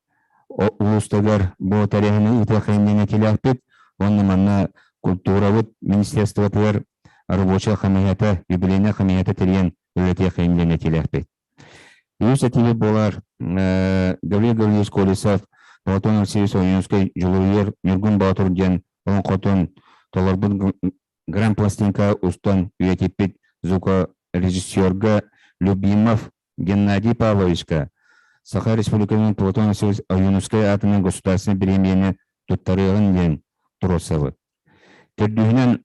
улуустарыгар бу тэрээһини ыытыаххайын диэн этиилээхпит. Уонна манна культурабыт министерствотыгар рабочая хамыыһыйата, юбилейнай хамыыһыйата тэрийэн үлэлэтиэххэйин диэн этиилээхпит. Үһүс этиибит буолар Гаврил Гаврильевич Колесов, Платон Алексеевич Ойуунускай Дьулуруйар Ньургун Боотур диэн олоҥхотун толорбут гран-пластинка устан үйэтиппит звукорежиссерга Любимов Геннадий Павловичка Саха Республикатын Платон Васильевич Ойуунускай аатынан государственнай бириэмийэни туттарыаҕын диэн туруорсабыт. Төрдүһүнэн,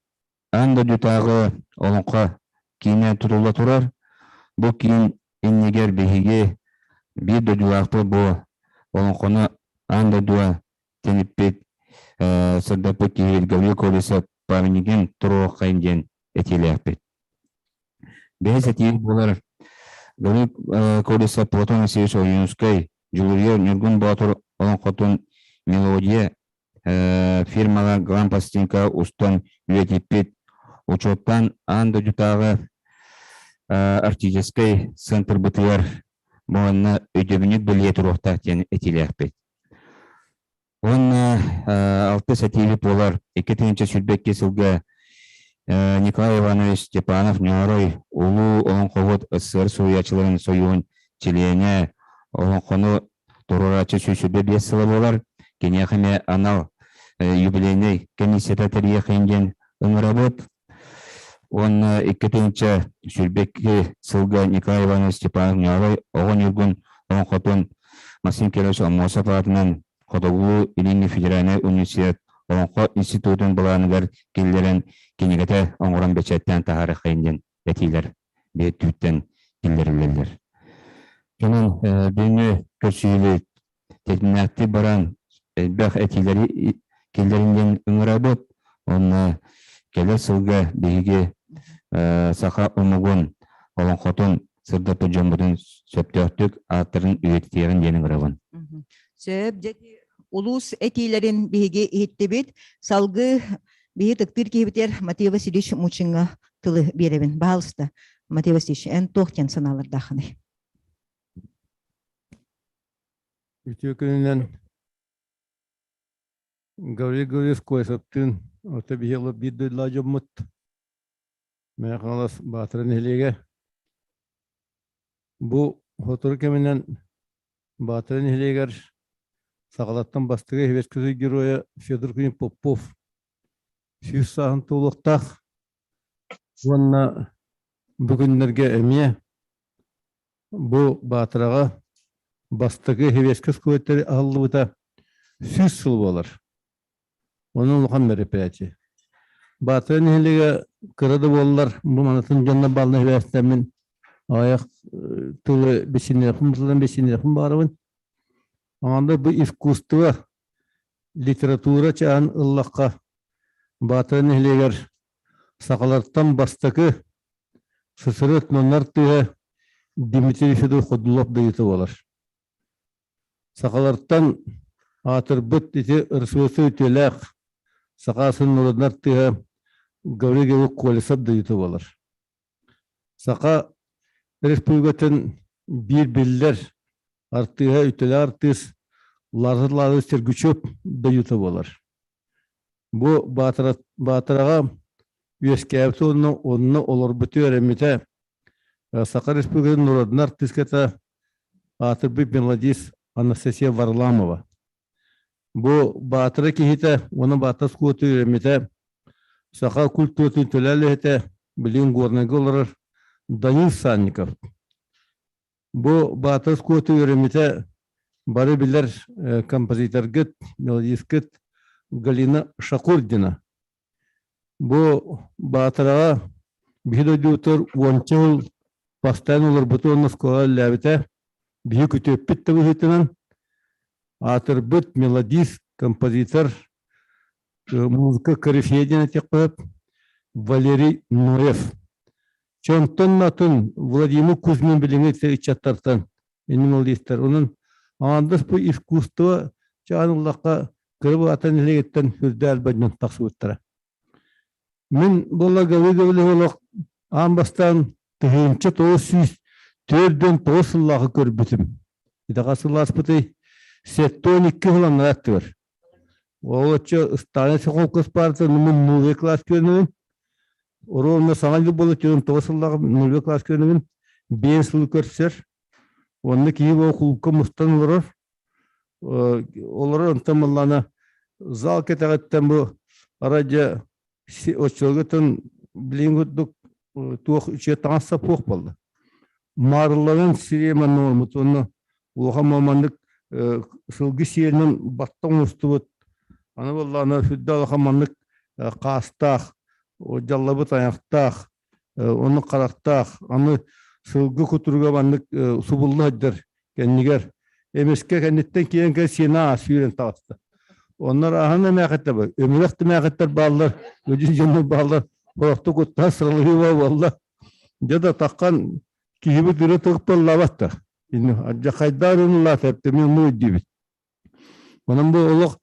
аан дойдутааҕы олоҥхо киинэ тутулла турар. Бу киин иннигэр биһиги биир дойдулаахпыт бу олоҥхону аан дойдуга тэниппит, сырдаппыт киһи Гаврил Колесов памятнигын туруоххайын диэн этиилээхпит. Бэһис этии буолар Гаврил Колесов Платон Васильевич Ойуунускай Дьулуруйар Ньургун Боотур олоҥхотун мелодия фирмаҕа грампластинка устан үйэтиппит учуоттаан аан дойдутааҕы арктическай центрбытыгар уонна өйдөбүнньүк бэлиэ туруохтаах диэн этиилээхпит. Уонна алтыс этиибит буолар 2022 сылга Николай Иванович Степанов Ньоорой улуу олоҥхоһут СССР суруйааччыларын сойууһун чилиэнэ олоҥхону туруорааччы 125 сыла буолар. Киниэхэ эмиэ анал юбилейнай комиссията тэрийиэххин диэн ыҥырабыт. Уонна 2022 сылга Николай Иванович Степанов Ньоорой Оҕо Ньургун олоҥхотун Максим Кирович Аммосов аатынан Хотугулуу Илиҥҥи федеральнай университет Олоҥхо институтун былааныгар киллэрэн кинигэтэ оҥорон бэчээттээн таһаарыаххайын диэн этиилэр биһиттүүттэн киллэриллэллэр. Онон бүгүҥҥү көрсүһүүбүт тэтимнээхтик баран элбэх этиилэри киллэрин диэн ыҥырабыт. Уонна кэлэр сылга биһиги саха омугун олоҥхотун сырдаппыт дьоммутун сөптөөхтүк ааттарын үйэтитиэҕин диэн ыҥырабын. Сөп, дьэ улуус этиилэрин биһиги иһиттибит. Салгыы биһи тыктыыр киһибитигэр Матвей Васильевич Мучиҥҥа тылы биэрэбин. Баһаалыста, Матвей Васильевич, эн туох диэн санаалардааххыный? Үтүө күнүнэн Гаврил Гаврильевич Колесовтыын орто биһиги биир дойдулаах дьоммут Мэҥэ Хаҥалас Баатара нэһилиэгэ. Бу сотору кэминэн Баатара нэһилиэгэр саҕалаттан бастакы Советский Союз Геройа Федор Кузьмин Попов 100 сааһын туолуохтаах уонна бу күннэргэ эмиэ Бу Баатараҕа бастакы Хевеска сквотер аһыллыбыта 100 сыл буолар. Онон улахан мероприятие. Баатара нэһилиэгэ кыра да буоллар, бу манатын дьонно баална хибээстэммин аҕыйах тылы бэсиниэхпин тылын бэсиниэхпин баарабын. Анда бу искусство, литература чаан ыллахха Баатара нэһилиэгэр сахалартан бастакы Сысырыт ноннор тыаһа Дмитрий Федоров Ходулов дойута буолар. Сахалартан аатырбыт ити РСФСР үтүөлээх саха сын норуодунар тыаһа Гаврил Гаврилович Колесов дойута буолар. Саха Республикатын биир биллэр артыыһа, үтүөлээх артыыс Лазарь Лазаревич Сергучев дойута буолар. Бу Баатараҕа үөскээбит уонна онно олорбут үөрэммитэ Саха Республикатын норуодунай артыыската аатырбыт мелодист Анастасия Варламова. Бу Баатара киһитэ уонна Баатара оскуолата үөрэммитэ. Саха культуратын төлөөлөһүтэ билигин Горнайга олорор Данил Санников. Бу Баатыр оскуолата үөрэммитэ бары билэр композиторгыт, мелодисткыт Галина Шакурдина. Бу Баатараҕа биһи дойдубутугар уонча сыл бастаан олорбуту уонна оскуолаҕа үлэлээбитэ. Биһи күтүөппүт да быһыытынан аатырбыт мелодист, композитор, музыка корифея диэн этиэххэ сөп, Валерий Ноев. Чонтон атын Владимир Кузьмин билиҥҥи ыччаттартан мелодистар. Онон аҥаардас бу искусство чаан ыллахха кыра атын нэһилиэгиттэн үрдэ элбэдинэн тахсыбыттара. Мин буолла Гаврил олох аан бастаан 1949 сыллаахы көрбүтүм. Итэҕэ сыллааспытый 72 сыл аннара аттыгар. Ол оччо Сталин холкуос партия мин нулевой класс көрүнүбүн. Ровно саҥа жыл буола 49 сыллаах нулевой класс көрүнүбүн. Биэс сыл көрсөр. Онно киһи ол кулукка мустан олорор. Олорор онтон мыллана зал кэтэҕиттэн бу арадьа оччолоргутун билин курдук туох үчүгэй таҥас сапуох буолла. Маарылларын сири манна оҥорбут уонна улахан маннык сылгы сиэринэн батта оҥостубут. Аны буоллаҕына сүрдээх улахан маннык хаастаах, дьаллабыт айахтаах, оннук харахтаах, аны сылгы кутуруга маннык субулла сылдьар кэннигэр эмискэ кэнниттэн киирэн кэл сиэнэ аас сүүрэн таҕыста. Оннор аһан эмээхиттэр бар, өмүрэх да эмээхиттэр бааллар, өдьүн дьоннор бааллар, хорохту куттаһа сыралыһыы буолла. Дьэ да таххан киһибит өрө тыгыпталлаабат да. Дьахайдаар ыллаат эптэмин муй диибит. Онон бу олох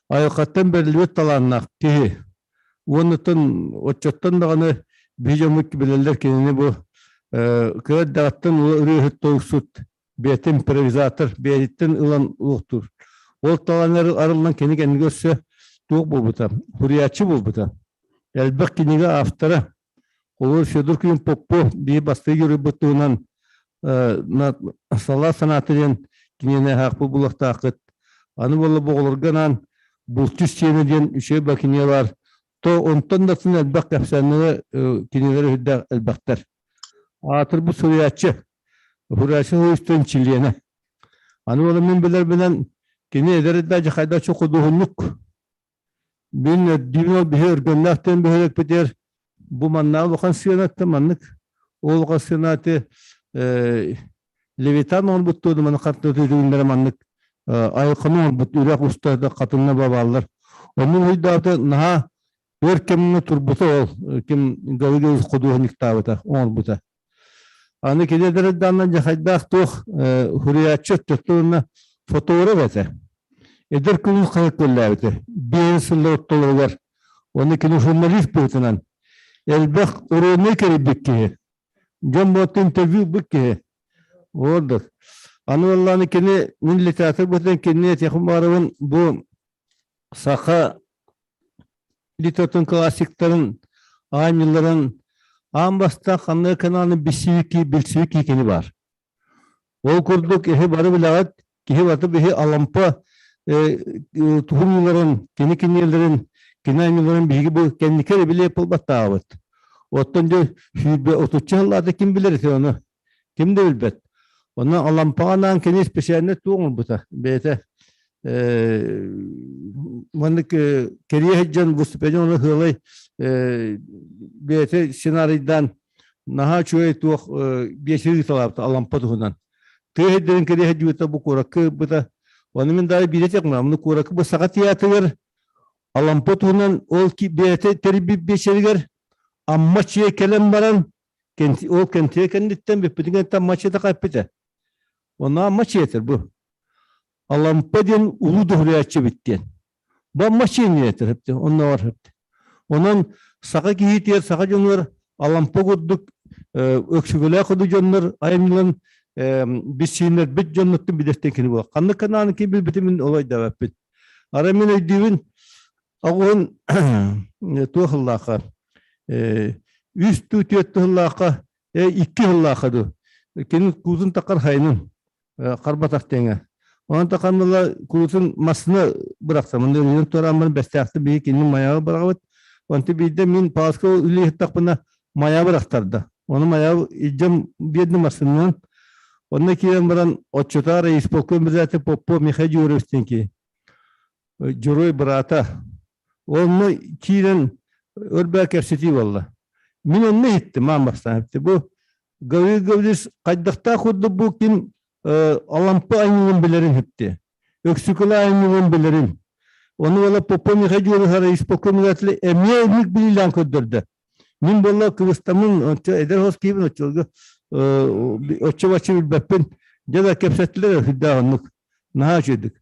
айылҕаттан бэриллибит талааннаах киһи. Уоннаттан оччоттон даҕаны биһи дьоммут билэллэр кинини бу кыра эрдэҕиттэн ырыаһыт тойуксут бэйэтин импровизатор бэйэтиттэн ылан уохтуур. Ол талаан арыллан кини кэннигэр өссө туох буолбута, суруйааччы буолбута. Элбэх кинигэ автора. Олор Федор Клим Попов биир бастакы геройбут туһунан салаа санаата диэн киниэхэ аахпыт булуохтааххыт. Аны буолла бу оҕолорго анаан булчут сиэнэ диэн үчүгэй бакиния баар. То онтон да атын элбэх кэпсээннэри кинилэр үрдээх элбэхтэр. Аатырбыт суруйааччы, суруйааччы союзтан чилиэнэ. Аны буолла мин билэрбинэн кини эдэр эрдэ хайдах худуоһунньук Мин өрдүүн ол биһи Өргөннөөх диэн бөһүөлэкпитигэр бу маннаа улахан сыанатта маннык ол улахан сыанаты Левитан оҥорбут туоду маны хартыытыгыннара маннык айылҕаны оҥорбут үрэх устата хатыҥҥа бабааллар. Оннун уһуйдаабыта наһаа өр кэмҥэ турбута ол ким Гаврил худуоһунньуктаабыта оҥорбута. Аны кини эдэр дьахайдаах туох суруйааччы өттөттө фотограф этэ. Эдэр күнүн хаһыат көллөөбүтэ. Биэс сыллар ортолоругар. Уонна кини журналист быһыытынан элбэх уруоннай кэрийбит киһи. Дьон буоттан интервью ылбыт киһи. Ордук. Аны уоллааны кини мин литератор быһыытынан кинини этиэхпин баҕарабын бу саха литературын классиктарын аанньалларын аан бастаан ханнык каналын билсибит билсибит кини бар. Ол курдук эһи бары билэҕит, киһи барыта биһи Алампа туһунууларын, кини киниэлэрин, кини айымньыларын биһиги бу кэнники эрэ билиэ буолбаттаабыт. Оттон дьэ сүүрбэ отучча сыллаата ким билэр ити ону? Ким да билбэт. Онно Алампаҕа анаан кини специально туох оҥорбута бэйэтэ маннык кэрийэ сылдьан выступление ону ыалай бэйэтэ сценарийдаан наһаа үчүгэй туох биэсири ыыталаабыта Алампа туһунан. Тыа сирдэрин кэрийэ сылдьыбыта бу куоракка ыыппыта. Ону мин даҕаны биирэ этиэхпин, муну куоракка бу Саха театрыгар Алампа туһунан ол бэйэтэ тэрийбит биэчэригэр Амма чиэ кэлэн баран ол кэнтиэ кэнниттэн бүппүтүн кэнниттэн Амма чиэтэ хайппыта. Онно Амма чиэтэр бу. Алампа диэн улуу дуһуруйааччы эбит диэн. Бу Амма чиэнньэ этэр эбит, оннооҕор эбит. Онон саха киһитигэр, саха дьонугар Алампа курдук өксүгүлээх курдук дьоннор айымньыларын биссииннэрбит дьоннуттан билэртэн кини буолар. Ханнык канааны ким билбитин мин олой да эппит. Арай мин өйдүүбүн, оҕуһун туох ыллаахха үс туу түөрт тыллаахха икки сыллаахха дуу кини куутун такар хайынын харбатах тэҥэ онон таканныла куутун массына бырахса мында өлүнэн туорааммын бэстээхти биһи кини майаҕа быраҕабыт. Онто биирдэ мин Пааска үлэлиэхтэхпинэ Майабыр ахтарда. Ону Майабы илдьэн биэрдим массыынанан. Онно киирэн баран отчутаар исполком председатель Попов Михаил Юрьевич диэн киһи. Дьоруой быраата. Онно киирэн өр кэпсэтии буолла. Мин онно иһиттим, аан бастаан иһиттим. Бу Гаврил Гаврилович хайдахтаах курдук бу ким Алампа айымньытын билэрин иһитти. Өксүкүлэ айымньытын билэрин. Ону буола Попов Михаил Юрьевич исполком председатель эмиэ инник билиилээн көрдөрдө. Мин буолла кыбыстаммын, оччо эдэр хос киһибин, оччолорго оччо-бачча билбэппин. Дьэ да кэпсэттилэр сүрдээх оннук. Наһаа үчүгүйдүк.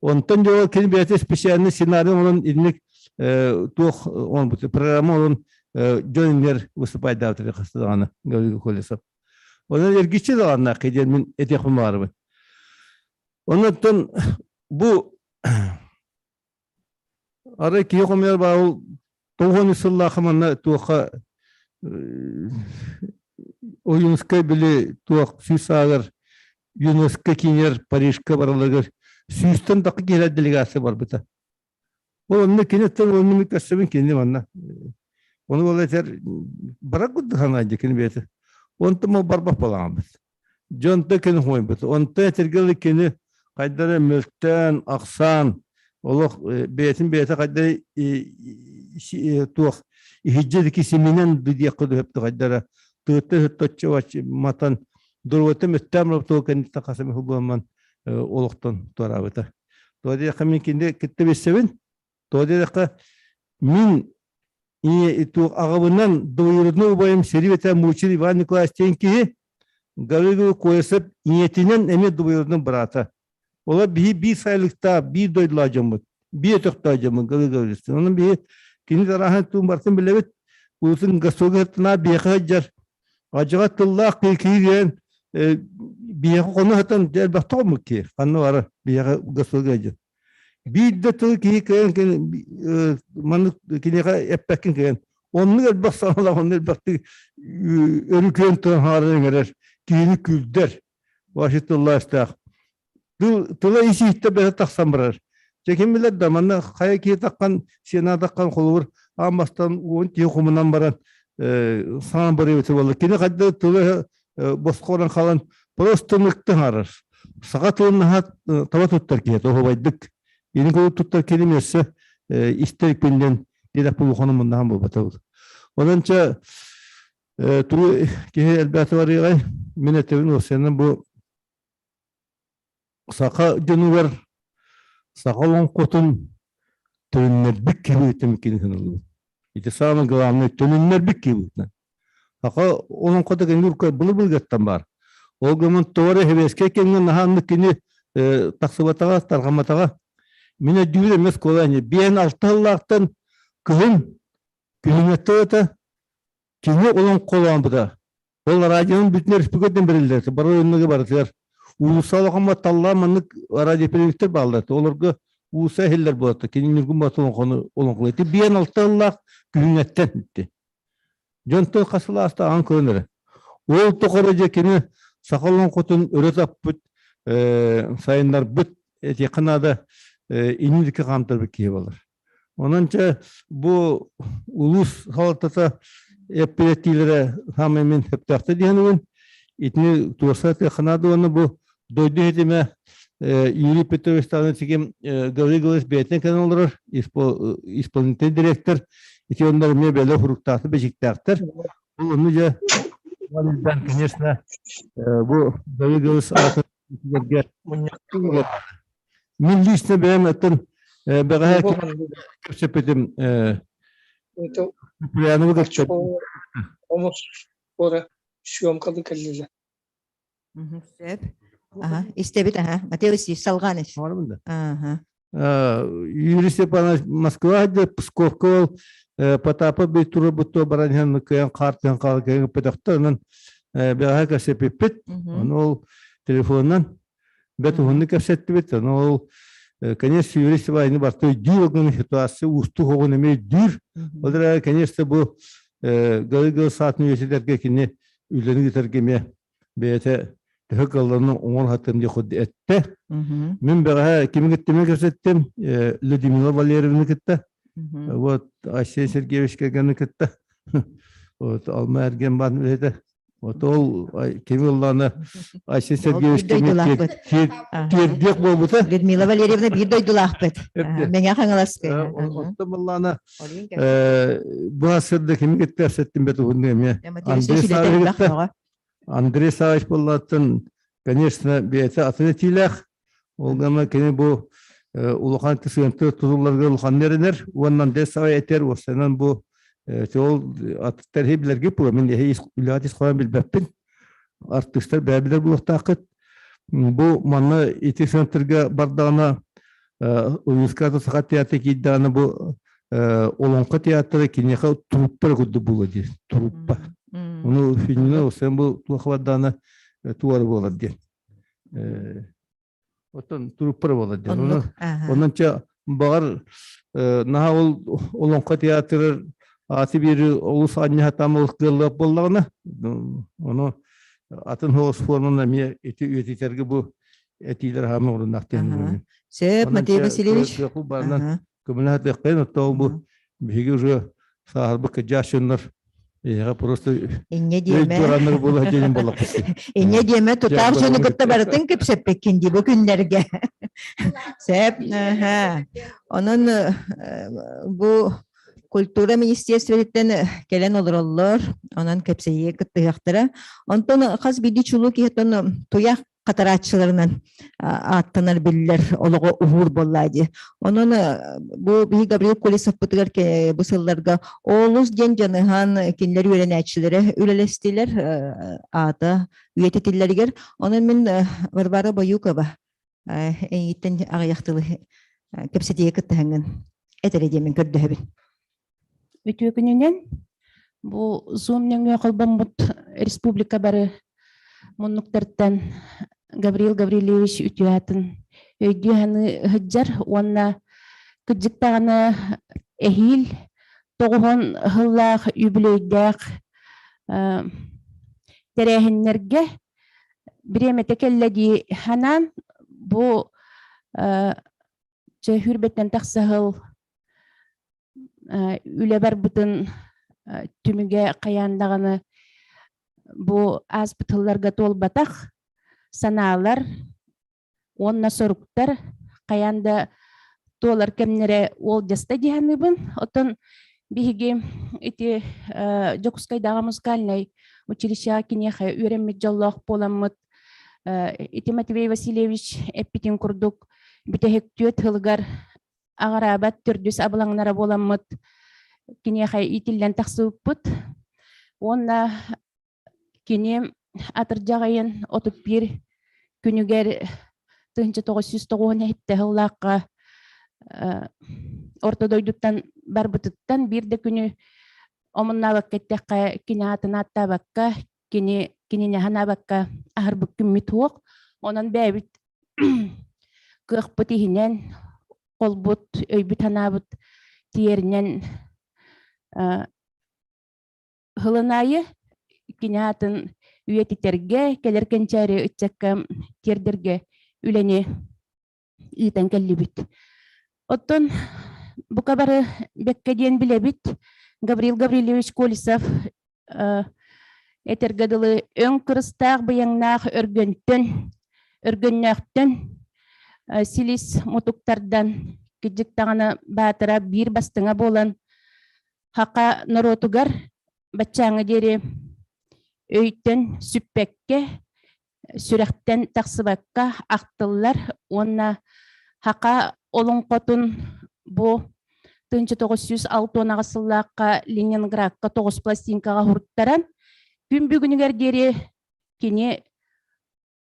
Онтон дьэ кини бэйэтэ специальный сценарий оҥорон инник туох оҥорбут программа оҥорон дьон иннигэр выступайдаабыт хаста даҕаны Гаврил Колесов. Онон эргиччи даҕаннаах диэн мин этиэхпин баҕарабын. Онон бу Арай киһи хомуйар баал тоҕон сыллаахха манна туохха Ойуунускай били туох сүүс сааҕар ЮНЕСКО киинигэр Парижка бараларыгар сүүстэн тахха киһи делегация барбыта. Ол онно кини оттон онно көрсөбүн кини манна. Ону ол этэр барар курдук санаан дьэ кини бэйэтэ. Онтон ол барбах буолаҕаммыт. Дьонто кини хомуйбут. Онтон этэргэ кини хайдара мөлтөөн, ахсаан, олох бэйэтин бэйэтэ хайдара туох иһирдьэ дики симинэн диэххэ дөһөптө хайдара тыытта өтточчу матан доруобуйата мөттөөн барбыт кэнниттэн хасым буолман олохтон туораабыта. Тоҕо диэххэ мин кинини кытта билсэбин. Тоҕо диэтэххэ мин аҕабынан двоюродной убайым Сергей Мучин Иван Николаевич диэн киһи Гаврил Колесов ийэтинэн эмиэ двоюродной быраата. Олор биһи биир сайылыктаах, биир дойдулаах дьоммут, биир өтөхтөөх дьоммут Гаврил Гаврилович. Онон биһи кини тараһын туун барытын билэбит. Улусын гастролга сыттына биэхэ сылдьар. Адьаҕа тыллаах киһи диэн биэхэ хоно сытан элбэх тоҕоммут киһи. Ханна бары биэхэ гастролга сылдьар. Биир да тыл киһи кыайан маннык киниэхэ эппэккин кыайан. Оннук элбэх саҥалаах, оннук элбэхтик өрүкүйэн туран хаалан ыҥырар, киһини күлдэр. Вообще тыллаастаах. Тыла ис-иһиттэн бэйэтэ тахсан барар. Дьэ ким билэр да, манна хайа киһи таххан, сиэнэ таххан холобур аан бастаан уон киһи хомунан баран саҥа барыыбыта буолла. Кини хайда тыла босхо баран хаалан просто ыныкты аҥарар. Саха тылын наһаа таба туттар киһи, оһуобайдык. Ини курдук туттар киһи өссө истэр күндэн диэдэх булуханы муннахан буолбата. Онон чэ туру киһи элбээтэ барыаҕай. Мин этэбин уопсайынан бу саха дьонугар саха олоҥхотун төнүннэрбит киһи кини саныыбын. Ити самое главное төнүннэрбит киһи Саха олоҥхото кини былыр-былыргаттан баар. Ол гынан тоҕо эрэ сэбиэскэй кэмҥэ наһаа оннук кини тахсыбатаҕа, тарҕамматаҕа. Мин өйдүүбүн эмиэ оскуола ини. Биэн алта сыллаахтан кыһын күһүҥҥэттэ кини олоҥхолообута. Ол радионун бүтүн республикаттан бэриллэр. Бары оннуга барытыгар. Уулусса улахаммат таллаан маннык радиоперевиктер бааллар. Олорго уулусса иһиллэр буолта. Кини Ньургун Боотур олоҥхону олоҥхолуу. Ити биэн алта сыллаах күһүҥҥэттэн ити. Дьонтон хас сылааста аҕан көрөн эрэ. Ол тухары дьэ кини саха олоҥхотун өрө таппыт, сайыннарбыт, этиэххэ наада, инники хаамтарбыт киһи буолар. Онон чэ бу улуус салалтата эппиэттиилэрэ саамай мин сөптөөхтөр диэн итини туорса этиэххэ наада уонна бу дойду ситимэ Юрий Петрович Станович Гаврил Гаврилович бэйэтинэн кэлэн олорор исполнительный директор ити оннор эмиэ бэлэ хуруктаахтар бичиктээхтэр ол ону дьэ конечно бу Гаврил Гаврилович аатын мин лично бэйэм оттон бэҕэһээ кэпсэппитим Куприяновы кэпсэппитим съемкалы кэллилэр Сөп. Аха, истэбит, аха. Матвей Васильевич, салҕаан ис. Аха. Юрий Степанович Москва де Псковка ол Потапов бей турабытто баран иһэн кыйан хаартыан хаал кыйан петөхтө онон бэҕэһээ кэпсэппиппит. Ону ол телефонунан бэт уһуннук кэпсэттибит. Ону ол конечно Юрий Степанович барта өйдүүр огон ситуация уустук оҕун эмиэ өйдүүр. Ол эрээри конечно бу Гаврил саатын үйэтитэргэ кини үлэни ыытарга эмиэ бэйэтэ төһө кыалларын оҥор хатым диэх эттэ. Мин бэҕэһээ кими кытта кэпсэттим Людмила Валерьевна кытта. Вот Айсен Сергеевич кэргэнин кытта вот Алма Эрген баан үлэһитэ. Вот ол кими ыллаана Айсен Сергеевич тиэрдиэх буолбута. Людмила Валерьевна биир дойдулаахпыт. Мэҥэ Хаҥаласка. Оттон быллаана бу сырда кими кытта эпсэттим бет уһунну эмиэ. Андрей Савич Андрей Савич буоллааттан, конечно, бэйэтэ атын этиилээх. Ол гына кини бу улахан сыантыр тутулларга улахан эрэнэр уонна Андрей Савич этэр уопсайынан бу ол аттар билэргэ була мин эһи үлэҕэ ис хоһоон билбэппин. Артыыстар бэйэ билэр буолуохтааххыт. Бу манна ити центрга бардаҕына Уйуската Саха театра киирдэҕинэ бу Олоҥхо театра киниэхэ труппа курдук буолуо диэн труппа. Ону фильмҥэ ылсан бу туох бардаҕына туора буолар диэн. Оттон труппа буолар диэн. Онон чэ баҕар наһаа ол Олоҥхо театры ааты биэри олус анньаһатаам олус кыаллыбат буоллаҕына ону атын соҕус форманы эмиэ ити үйэтитэргэ бу этиилэр хаама оруннаах диэн. Сөп, Матвей Васильевич. Барынан көмөлөһө оттоо бу биһиги уже сааһырбыт кырдьаҕас дьоннор эйиэхэ просто Инньэ диэмэ. өй буола диэн буоллахпыт. Инньэ диэмэ тутаах дьону кытта барытын кэпсэппиккин дии бу күннэргэ. Сөп. Онон бу культура министерствотыттан кэлэн олороллор, онон кэпсэйиэ кыттыһыахтара. Онтон хас биирдии чулуу киһи туйах хатарааччыларынан ааттанар биллэр олоҕо уһуур буоллаа дии. Онон бу биһи Гаврил Колесовпытыгар бу сылларга олус диэн дьаныһан кинилэр үөрэнээччилэрэ үлэлэстилэр аата үйэтитиллэригэр. Онон мин Варвара Боюкова эйиттэн аҕыйах тылы кэпсэтиигэ кыттыһаҥҥын этэрэ диэмин көрдөһөбүн. Үтүө күнүнэн бу Zoom нөҥүө холбоммут республика бары муннуктартан Гаврил Гаврильевич үтүө аатын өйдүү саныы сылдьар уонна кырдьык даҕаны эһиил тоҕуһун сыллаах үбүлүөйдээх тэрээһиннэргэ бириэмэтэ кэллэ дии санаан бу чэ сүүрбэттэн тахса сыл үлэ барбытын түмүгэ хайаан даҕаны бу ааспыт сылларга туолбатах санаалар уонна соруктар хайаан да туолар кэмнэрэ уолдьаста дии саныыбын. Оттон биһиги ити Дьокуускайдааҕы музыкальнай училищеҕа киниэхэ үөрэммит дьоллоох буоламмыт ити Матвей Васильевич эппитин курдук бүтэһик түөрт сылыгар аҕараабат төрдүс абылаҥнара буоламмыт киниэхэ иитиллэн тахсыбыппыт уонна кини атырдьах ыйын 31 күнүгэр 1997 сыллаахха орто дойдуттан барбытыттан биир да күнү омуннаабакка эттэххэ кини аатын ааттаабакка кини кинини санаабакка аһарбыт күммүт суох онон бэйэбит кыахпыт иһинэн холбут өйбүт-санаабыт тиэринэн Сылын аайы кини аатын үйэтитэргэ, кэлэр кэнчээри ыччакка тиэрдэргэ үлэни ыытан кэллибит. Оттон бука бары бэккэ диэн билэбит Гаврил Гаврильевич Колесов этэргэ дылы өҥ кырыстаах быйаҥнаах өргөнтөн, өргөннөөхтөн силис мутуктардан кырдьык даҕаны баатыра биир бастыҥа буолан Хака норуотугар баччааҥҥа диэри өйтөн сүппэккэ, сүрэхтэн тахсыбакка ахтыллар уонна Хака олоҥхотун бу 1968 сыллаахха Ленинградка тоҕус пластинкаҕа уһуруттаран күн бүгүнүгэр диэри кини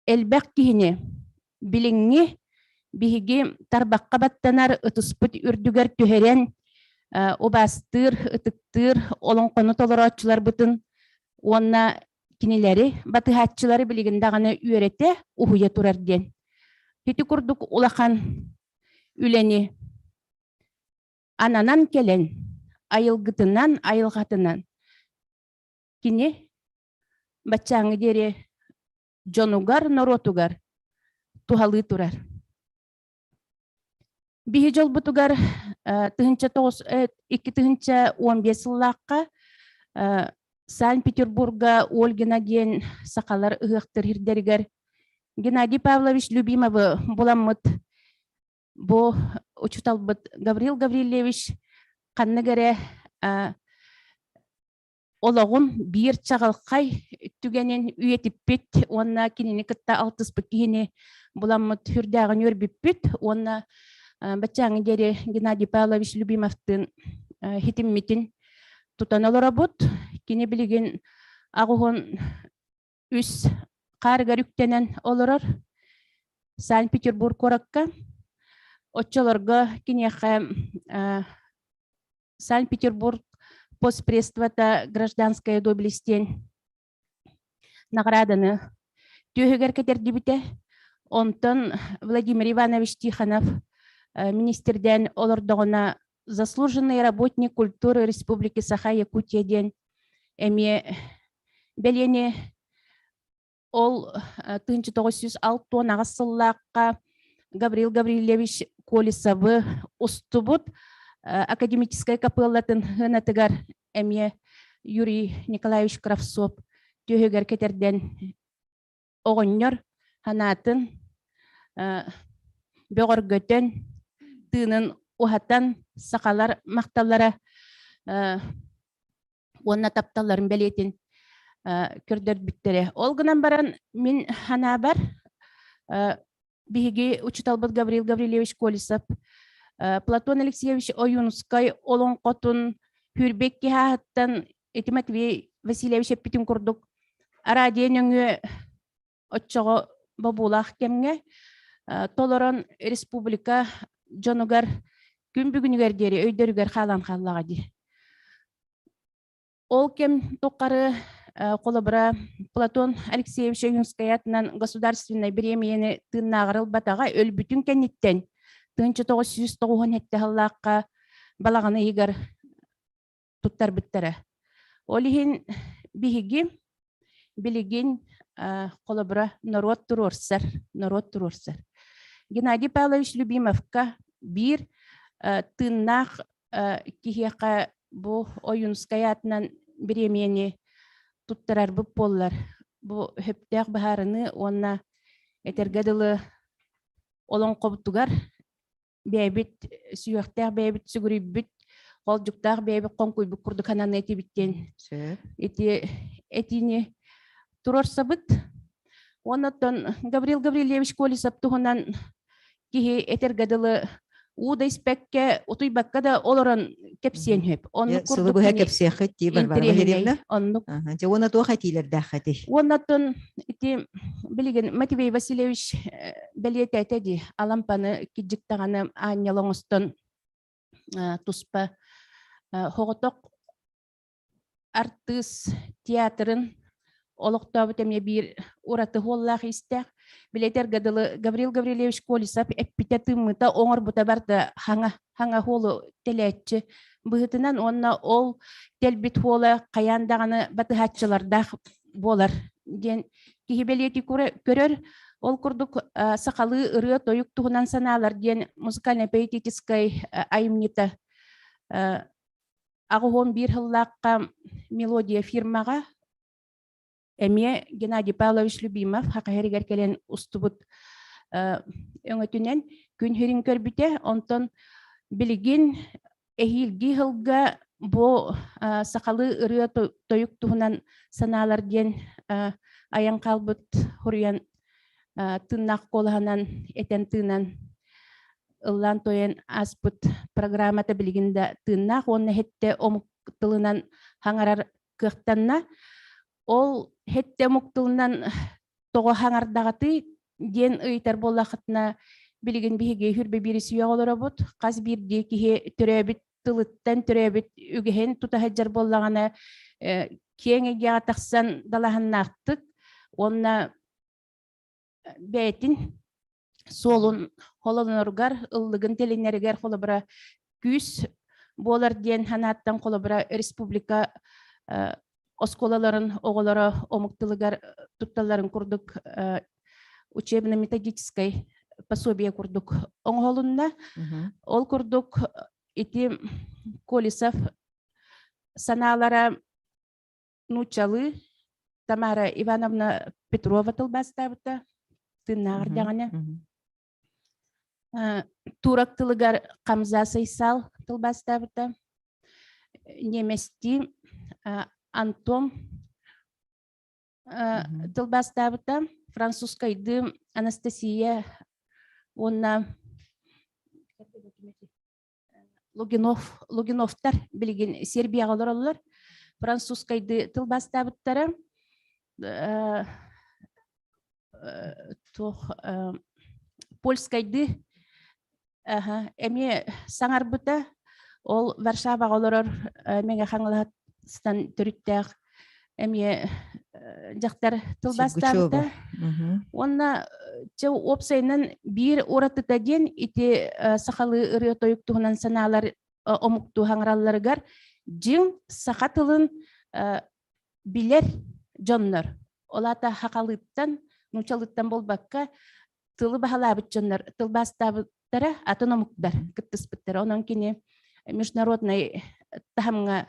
элбэх киһини билиҥҥи биһиги тарбахха баттанар ытыспыт үрдүгэр түһэрэн убаастыыр, ытыктыыр олоҥхону толорооччуларбытын уонна кинилэри батыһааччылары билигин даҕаны үөрэтэ, уһуйа турар диэн. Ити курдук улахан үлэни ананан кэлэн, айылгытынан, айылҕатынан кини баччааҥҥы диэри дьонугар, норуотугар туһалыы турар. Биһи дьолбутугар 2015 сыллаахха Санкт-Петербурга Ольгина диэн сахалар ыһыахтар сирдэригэр Геннадий Павлович Любимовы буламмыт бу учууталбыт Гаврил Гаврильевич ханнык эрэ олоҕун биир чаҕылхай түгэнин үйэтиппит уонна кинини кытта алтыспыт киһини буламмыт сүрдээҕин үөрбүппүт уонна баччааҥҥы диэри Геннадий Павлович Любимовтыын хитиммитин тутан олоробут. Кини билигин аҕыһын үс хаарыгар үктэнэн олорор Санкт-Петербург куоракка. Оччолорго киниэхэ Санкт-Петербург постпредствота гражданская доблесть диэн наҕарааданы түөһүгэр кэтэрдибитэ. Онтон Владимир Иванович Тихонов министрдээн олордоҕуна заслуженный работник культуры Республики Саха-Якутия диэн эмиэ бэлиэни Ол 1968 сыллаахха Гаврил Гаврильевич Колесовы устубут академическай капеллатын сыанатыгар эмиэ Юрий Николаевич Кравцов түөһүгэр кэтэрдэн оҕонньор санаатын бөҕөргөтөн, тыынын уһатан сахалар махталлара уонна тапталларын бэлиэтин көрдөрбүттэрэ. Ол гынан баран мин санаабар биһиги учууталбыт Гаврил Гаврильевич Колесов Платон Алексеевич Ойуунускай олоҥхотун Хүрбек киһааһыттан ити Матвей Васильевич эппитин курдук араадьыйа нөҥүө оччоҕо бобуулаах кэмҥэ толорон республика дьонугар күн бүгүнүгэр диэри өйдөрүгэр хаалан хааллаҕа дии. Ол кэм тухары холобура Платон Алексеевич Ойуунскай атынан государственнай бириэмийэни тыыннааҕар ылбатаҕа өлбүтүн кэнниттэн 1997 сыллаахха балаҕан ыйыгар туттарбыттара. Ол иһин биһиги билигин холобура норуот туруорсар, норуот туруорсар. Геннадий Павлович Любимовка биир тыыннаах киһиэхэ бу Ойуунускай аатынан бириэмийэни туттарарбыт буоллар, бу сөптөөх быһаарыныы уонна этэргэ дылы олоҥхобутугар бэйэбит сүһүөхтээх бэйэбит сүгүрүйбүт, холдьуктаах бэйэбит хоҥкуйбут курдук сананыа этибит диэн ити этиини туруорсабыт. Уонна оттон Гаврил Гаврильевич Колесов туһунан киһи этэргэ дылы уу да испэккэ, утуйбакка да олорон кэпсиэн сөп. Оннук Сылы курдук быһа кини кэпсиэххит дии Варвара интэриэһинэй. Валерьевна. Оннук. Аха, Дьэ уонна туох этиилэрдээххитий? Уонна оттон ити билигин Матвей Васильевич бэлиэтээтэ дии, Алампаны кирдьик даҕаны аанньал оҥостон туспа соҕотох артыыс театрын олохтообут эмиэ биир ураты хуоллаах истээх. Билэтэргэ дылы Гаврил Гаврильевич Колесов эппитэ тыыммыта оҥорбута барда хаҥа хаҥа хуолу тэлээччи быһыытынан уонна ол тэлбит хуола хайаан даҕаны батыһааччылардаах буолар диэн киһи бэлиэтии көрөр. Ол курдук сахалыы ырыа-тойук туһунан санаалар диэн музыкально-поэтическай айымньыта 81 сыллаахха мелодия фирмаҕа эмиэ Геннадий Павлович Любимов Саха сиригэр кэлэн устубут өҥөтүнэн күн сирин көрбүтэ. Онтон билигин эһиилги сылга бу сахалыы ырыа тойук туһунан санаалар диэн айан хаалбыт хуруйан тыыннаах куолаһынан этэн тыынан ыллаан тойон ааспыт программата билигин да тыыннаах уонна хэттэ омук тылынан хаҥарар кыахтанна. Ол хэттэ омук тылынан тоҕо хаҥардаҕатый диэн ыйытар буоллахытына билигин биһиги хүрбэ биирисүйэ олоробут. Хас биирдии киһи төрөөбүт тылыттан төрөөбүт үгэһин тута сылдьар буоллаҕына киэҥ эйгэҕэ тахсан далаһыннаахтык уонна бэйэтин суолун холоноругар, ыллыгын тилиннэригэр холобура күүс буолар диэн санааттан холобура республика оскуолаларын оҕолоро омук тылыгар тутталларын курдук учебно-методическай. пособие курдук оҥоһулунна. Ол курдук ити Колесов санаалара нууччалыы Тамара Ивановна Петрова тылбаастаабыта тыыннааҕар даҕаны. Турок тылыгар Хамза Сайсал тылбаастаабыта. Неместии Антон тылбаастаабыта. Французскайдыы Анастасия уонна Лугинов, Лугиновтар билигин Сербияҕа олороллор. Французскайды тылбаастаабыттара. Туох польскайды эмиэ саҥарбыта. Ол Варшаваҕа олорор Мэҥэ Хаҥаластан төрүттээх эмиэ дьахтар тылбаастаабыта. Уонна чэ уопсайынан биир уратыта диэн ити сахалыы ырыа-тойук туһунан санаалар омуктуу хаҥыралларыгар дьиҥ саха тылын билэр дьоннор, ол аата хахалыыттан, нуучалыыттан буолбакка, тылы баһылаабыт дьоннор тылбаастаабыттара атын омуктар кыттыспыттара. Онон кини международнай таһымҥа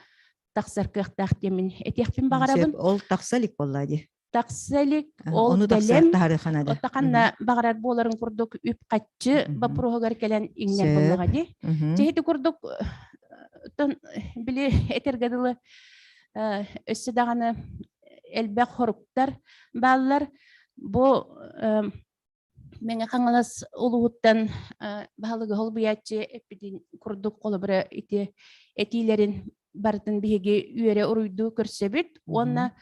тахсар кыахтаах диэммин этиэхпин баҕарабын. Ол тахса илик буолла дии. Тахса илик, ол Ону бэлэм. тахсар Оттаханна баҕарар буоларын курдук үп-хаччы боппуруоһугар кэлэн иҥнэр буоллаҕа дии. Чэһити курдук били этэргэ дылы өссө даҕаны элбэх хоруктар бааллар. Бу Мэҥэ Хаҥалас улууһуттан баһылыгы холбуйааччы эппитин курдук холобура ити этиилэрин барытын биһиги үөрэ уруйдуу көрсөбүт уонна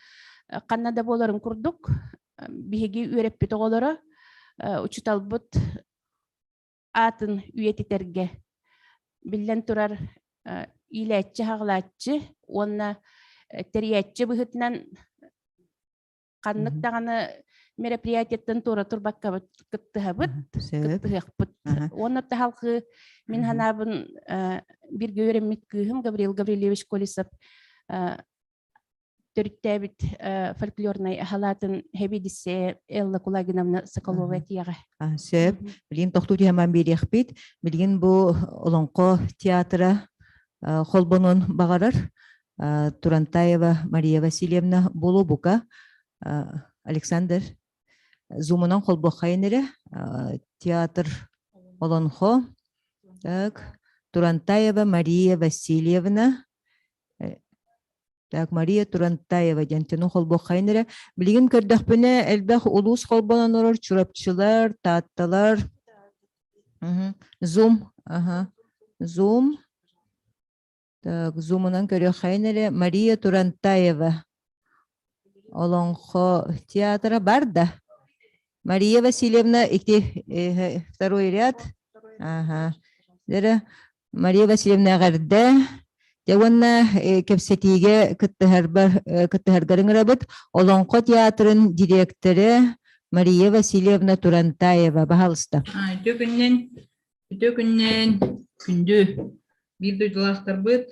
ханна да буоларын курдук биһиги үөрэппит оҕолоро учууталбыт аатын үйэтитэргэ биллэн турар иилээччи-хаҕылааччы уонна тэрийээччи быһыытынан ханнык даҕаны мероприятиеттан туора турбаккабыт кыттыһабыт, кыттыһыахпыт. Уонна таһалгыы мин ханаабын биргэ үөрэммит кыыһым Гаврил Гаврильевич Колесов төрүттээбит фольклорнай халаатын хэбидиссэ Элла Кулагиновна Соколова этиэҕэ. Сөп. Билигин тохтуу түһэмэн биэриэхпит. Билигин бу Олоҥхо театра холбонуон баҕарар Турантаева Мария Васильевна Болобука Александр Зумунан холбуоххайын эрэ театр Олонхо так Турантаева Мария Васильевна Так, Мария Турантаева диэн тыны холбуоххайын эрэ. Билигин көрдөхпүнэ, элбэх улуус холбонон олорор Чурапчылар, Таатталар. Zoom. Ага. Zoom. Так, Zoom-унан көрүөххэйин эрэ. Мария Турантаева. Олоҥхо театра бар да? Мария Васильевна, ити второй ряд. Ага. Дэрэ, Мария Васильевна эҕэрдэ. Дьэ уонна кэпсэтиигэ кыттыһарбар кыттыһаргар ыҥырабыт. Олоҥхо театрын дириэктэрэ Мария Васильевна Турантаева. Баһаалыста. Үтүө күннэн, үтүө күннэн, күндү биир дойдулаахтарбыт.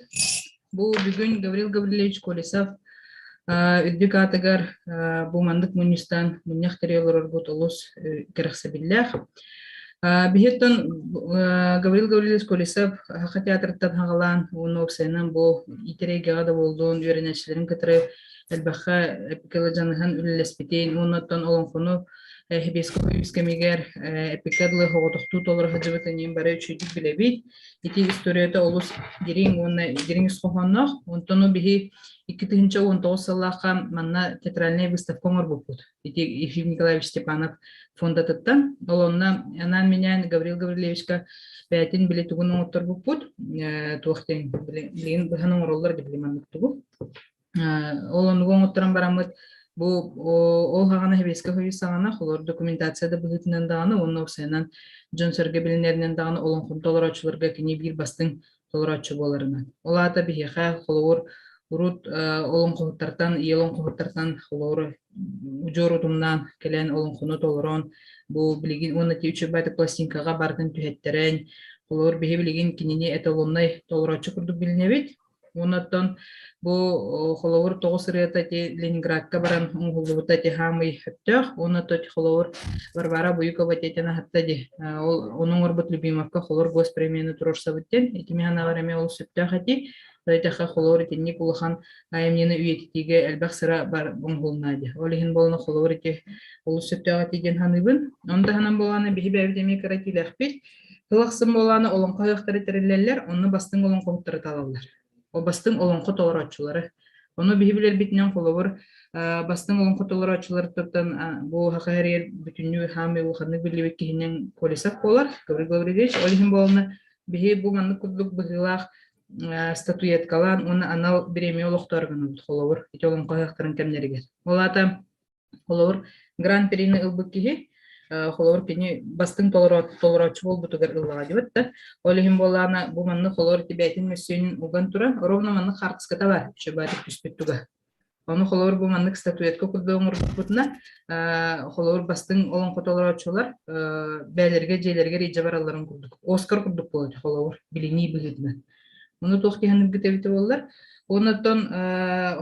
Бу бүгүн Гаврил Гаврильевич Колесов үрдүк аатыгар бу маннык мунньустан мунньах тэрийэ олорорбут олус кэрэхсэбиллээх. Биһиттэн Гаврил Гаврильевич Колесов Саха театрыттан хаҕалаан уонна уопсайынан бу иитэр эйгэҕэ да буоллун үөрэнээччилэрин кытары элбэххэ эпикала дьаныһан үлэлэспитин уонна оттон олоҥхону Хэбиэскэ көмүс кэмигэр эпикка дылы соҕотохтуу толоро сылдьыбыт эниин бары үчүгэйдик билэбит. Ити историята олус дириҥ уонна дириҥ ис хоһоонноох. Онтон биһи 2019 сыллаахха манна театральнай выставка оҥорбуппут. Ити Ефим Николаевич Степанов фондатыттан. Ол онно анаан-минээн Гаврил Гаврильевичка бэйэтин били тугун оҥотторбуппут. Туох диэн билигин быһан оҥороллор били маннык тугу. Ол оннугу оҥотторон бараммыт бу ол хаҕана Сэбиэскэй Союз саҕана холор документация да быһыытынан даҕаны уонна уопсайынан дьон-сэргэ билинэринэн даҕаны олоҥхону толорооччуларга кини биир бастыҥ толорооччу буоларынан. Ол аата биһиэхэ холобур урут олоҥхоһуттартан, ийэ олоҥхоһуттартан холобур удьуор утумнаан кэлэн олоҥхону толорон бу билигин уонна ти үчүгэй пластинкаҕа барытын түһэттэрэн холобур биһи билигин кинини эталоннай толорооччу курдук билинэбит. Онон бу холобур тоҕус ырыата ити Ленинградка баран оҥоһуллубута ити хаамый сөптөөх. Уонна то холобур Варвара Буюкова тиэтэн аһатта ди. Ол ону оҥорбут Любимовка холор госпремияны туруорсабыт диэн. Ити миһанаҕар эмиэ олус сөптөөх эти. Өйдөөхө холобур итинник улахан айымньыны үйэтитиигэ элбэх сыра бар оҥоһулунна ди. Ол иһин буолан холобур ити олус сөптөөх эти диэн саныыбын. Ону таһынан буолааны биһи бэйэбит эмиэ кыра этиилээхпит. Тыл ахсын буолааны олоҥхо ыһыахтара тэриллэллэр, онно бастыҥ олоҥхоһуттары талаллар. Ол бастыҥ олоҥхо толорооччулары. Ону биһи билэрбитинэн холобур бастыҥ олоҥхо толорооччуларыттан бу Саха сиригэр бүтүннүү хаамыы улаханнык биллибит киһинэн Колесов буолар, Гаврил Гаврильевич. Ол иһин буолна биһи бу маннык курдук быһыылаах статуэткалаан уонна анал бириэмийэ олохтоор гынабыт холобур ити олоҥхо ыһыахтарын кэмнэригэр. Ол аата Холобур, гран-прини ылбыт киһи, холобур, кини бастыҥ толорооччу буолбутугар ыллаҕа диэбит да. Ол иһин буоллаҕына, бу маннык холобур тибээтин мөссүөнүн уган туран, ровно маннык хаартыската баар, чөбөтүк түспүт туга. Ону холобур бу маннык статуэтка курдук оҥорбуппутуна, холобур бастыҥ олоҥхо толорооччулар бэйэлэригэр дьиэлэригэр илдьэ баралларын курдук. Оскар курдук буолар холобур, билинии быһыытынан. Ону туох диэн эбитэ буоллар. Оннуттан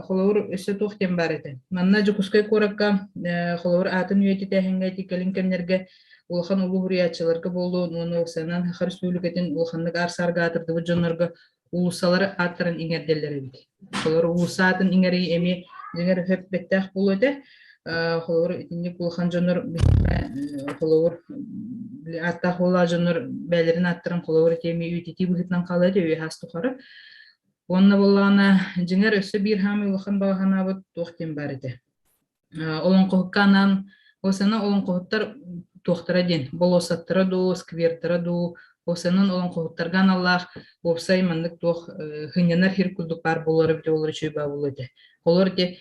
холобур өссө туох диэн баар этэ. Манна Дьокуускай куоракка холобур аатын үйэтитээһиҥҥэ ити кэлин кэмнэргэ улахан улуу суруйааччыларга буолуон уонна уопсайынан Саха Республикатын улаханнык аар-саарга аатырдыбыт дьоннорго уулуссалары ааттарын иҥэрдэллэр эбит. Холобур уулусса аатын иҥэрии эмиэ дьиҥэр өһөп бэттээх буолуо этэ. Холобур итинник улахан дьоннор холобур ааттаах буоллаах дьоннор бэйэлэрин ааттарын холобур ити эмиэ үйэтитии быһыытынан хаалар этэ үйэ-саас тухары. Уонна буоллаҕына дьиҥэр өссө биир хаамыы улахан баҕа санаабыт туох диэн баар этэ. Олоҥхоһукка анаан Осана олоҥхоһуттар туохтара диэн болуоссаттара дуу, сквердара дуу, Осанан олоҥхоһуттарга аналлаах уопсай маннык туох сынньанар сир курдук баар буолара эбитэ буоллар үчүгэй баа буолуо этэ. Олор ити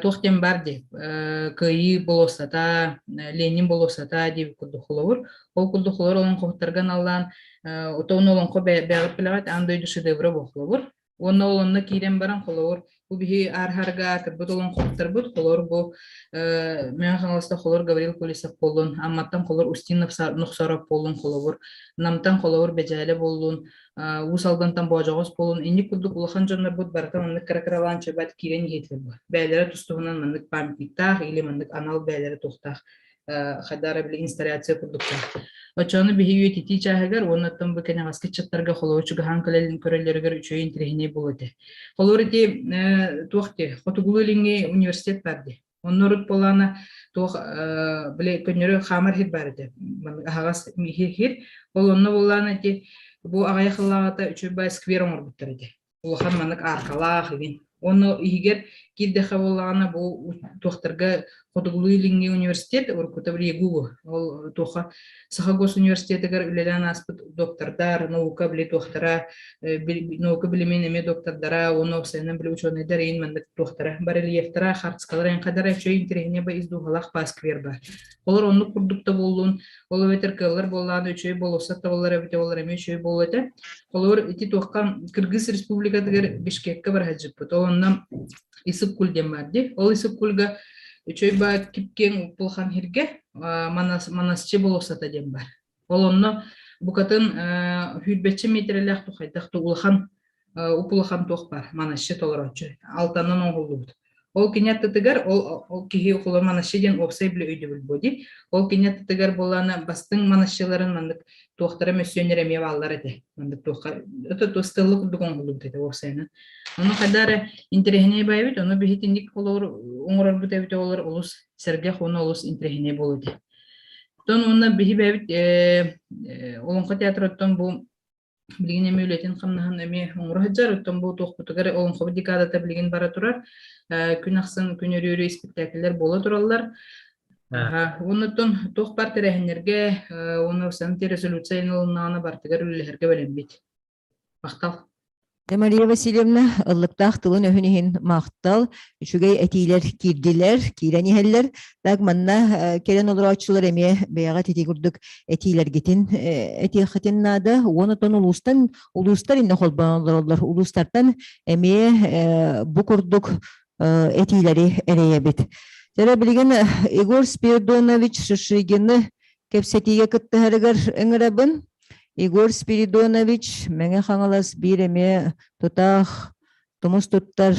туох диэн баар дии Кыайыы болуоссата, Ленин болуоссата диэбит курдук холобур. Ол курдук холобур олоҥхоһуттарга аналлаан отон олоҥхо бэйэҕит билэҕит аан дойду шедеврэ буолуо холобур. Уонна ол онно киирэн баран холобур бу биһи аарһарга аатырбыт олоҥхоһуттарбыт холобур бу Мэҥэ Хаҥаластан холобур Гаврил Колесов буоллун, Амматтан холобур Устин Нохсоров буоллун холобур, Намтан холобур Бэдьээлэ буоллун, Уус Алдантан Боодьоҕос буолун, инник курдук улахан дьоннорбут барыта маннык кыра-кыралаан чөбөт киирэн иһиэтилэр бу. Бэйэлэрэ тус-туһунан маннык памятниктаах или маннык анал бэйэлэрэ туохтаах хайдара били инсталляция курдуктаах. Оччону биһи үйэтитии чааһыгар уонна оттон бу кэнэҕэски ыччаттарга холобур чугаһаан көрөллөрүгэр үчүгэй интэриэһинэй буолуо этэ. Холобур ити туох дии Хотугулуу-Илиҥҥи университет баар дии. Онно урут буоллаҕына туох били көннөрү хаамар сир баар этэ. Аһаҕас сир. Ол онно буоллаҕына ити бу аҕыйах сыллааҕыта үчүгэй баай сквер оҥорбуттар этэ. Улахан маннык аркалаах игин. Онно иһигэр киирдэххэ буоллаҕына бу туохтарга Хотугулуу-Илиҥҥи университет уруккута били ГУГУ ол туохха Саха госуниверситетыгар үлэлээн ааспыт доктордар, наука били туохтара, наука билимин эмиэ доктордара, уонна уопсайынан били учуонайдар иин маннык туохтара, барельефтара, хартыскалара эҥхадара үчүгэй интэриэһинэй ба ис дууһалаах баа сквер бар. Олор оннук курдук да буоллун, ол эбэтэр кыаллар буоллаҕына үчүгэй болуоссат да буоллар эбитэ буоллар эмиэ үчүгэй буолуо этэ. Холобур, ити туохха Кыргыз Республикатыгар Бишкеккэ бара сылдьыппыт. Ол онно Исык-Куль диэн баар дии. Ол Исык-Кульга үчүгэй баа кип-киэҥ улахан сиргэ Манас, Манасчы болуоссата диэн баар. Ол онно букатын сүүрбэччэ миэтэрэлээх тухайдах улахан уп-улахан туох баар манасчы толорооччу алтанан оҥоһуллубут. Ол кини аттытыгар ол, ол киһи укула манасчы диэн уопсай билэ өйдөбүл буо дии. Ол кини аттытыгар буолаана бастыҥ манасчыларын маннык туохтара мөссүөннэр эмиэ бааллар этэ. Маннык туохха это то стелла курдук оҥоһуллубут этэ уопсайынан. Ону хайда эрэ интэриэһинэй баайбыт, ону биһитинник олор оҥорорбут эбитэ олор олус сэргэх уонна олус интэриэһинэй буолуо этэ. Оттон уонна биһи бэйэбит Олоҥхо театрыттан бу билигин эмиэ үлэтин-хамнаһын эмиэ оҥоро сылдьар. Оттон бу туохпутугар Олоҥхобут декадата билигин бара турар. Күн ахсын күн өрүү-өрүү испиктээкиллэр буола тураллар. Оннуттан туох баар тэрээһиннэргэ уонна санти резолюция ылыннаҕына барытыгар үлэлэһэргэ бэлэммит. Махтал. Мария Васильевна, ыллыктаах тылын-өһүн иһин махтал. Үчүгэй этиилэр киирдилэр, киирэн иһэллэр. Так манна кэлэн олорооччулар эмиэ бэйэҕэ ити курдук этиилэргитин этиэххитин наада. Уон отон улуустан улуустар иннэ холбоон олороллор. Улуустартан эмиэ бу курдук этиилэри эрэйэбит. Дьэ билигин Егор Спиридонович Шишигины кэпсэтиигэ кыттыһарыгар ыҥырабын. Егор Спиридонович Мэҥэ Хаҥалас биир эмиэ тутаах. тумус туттар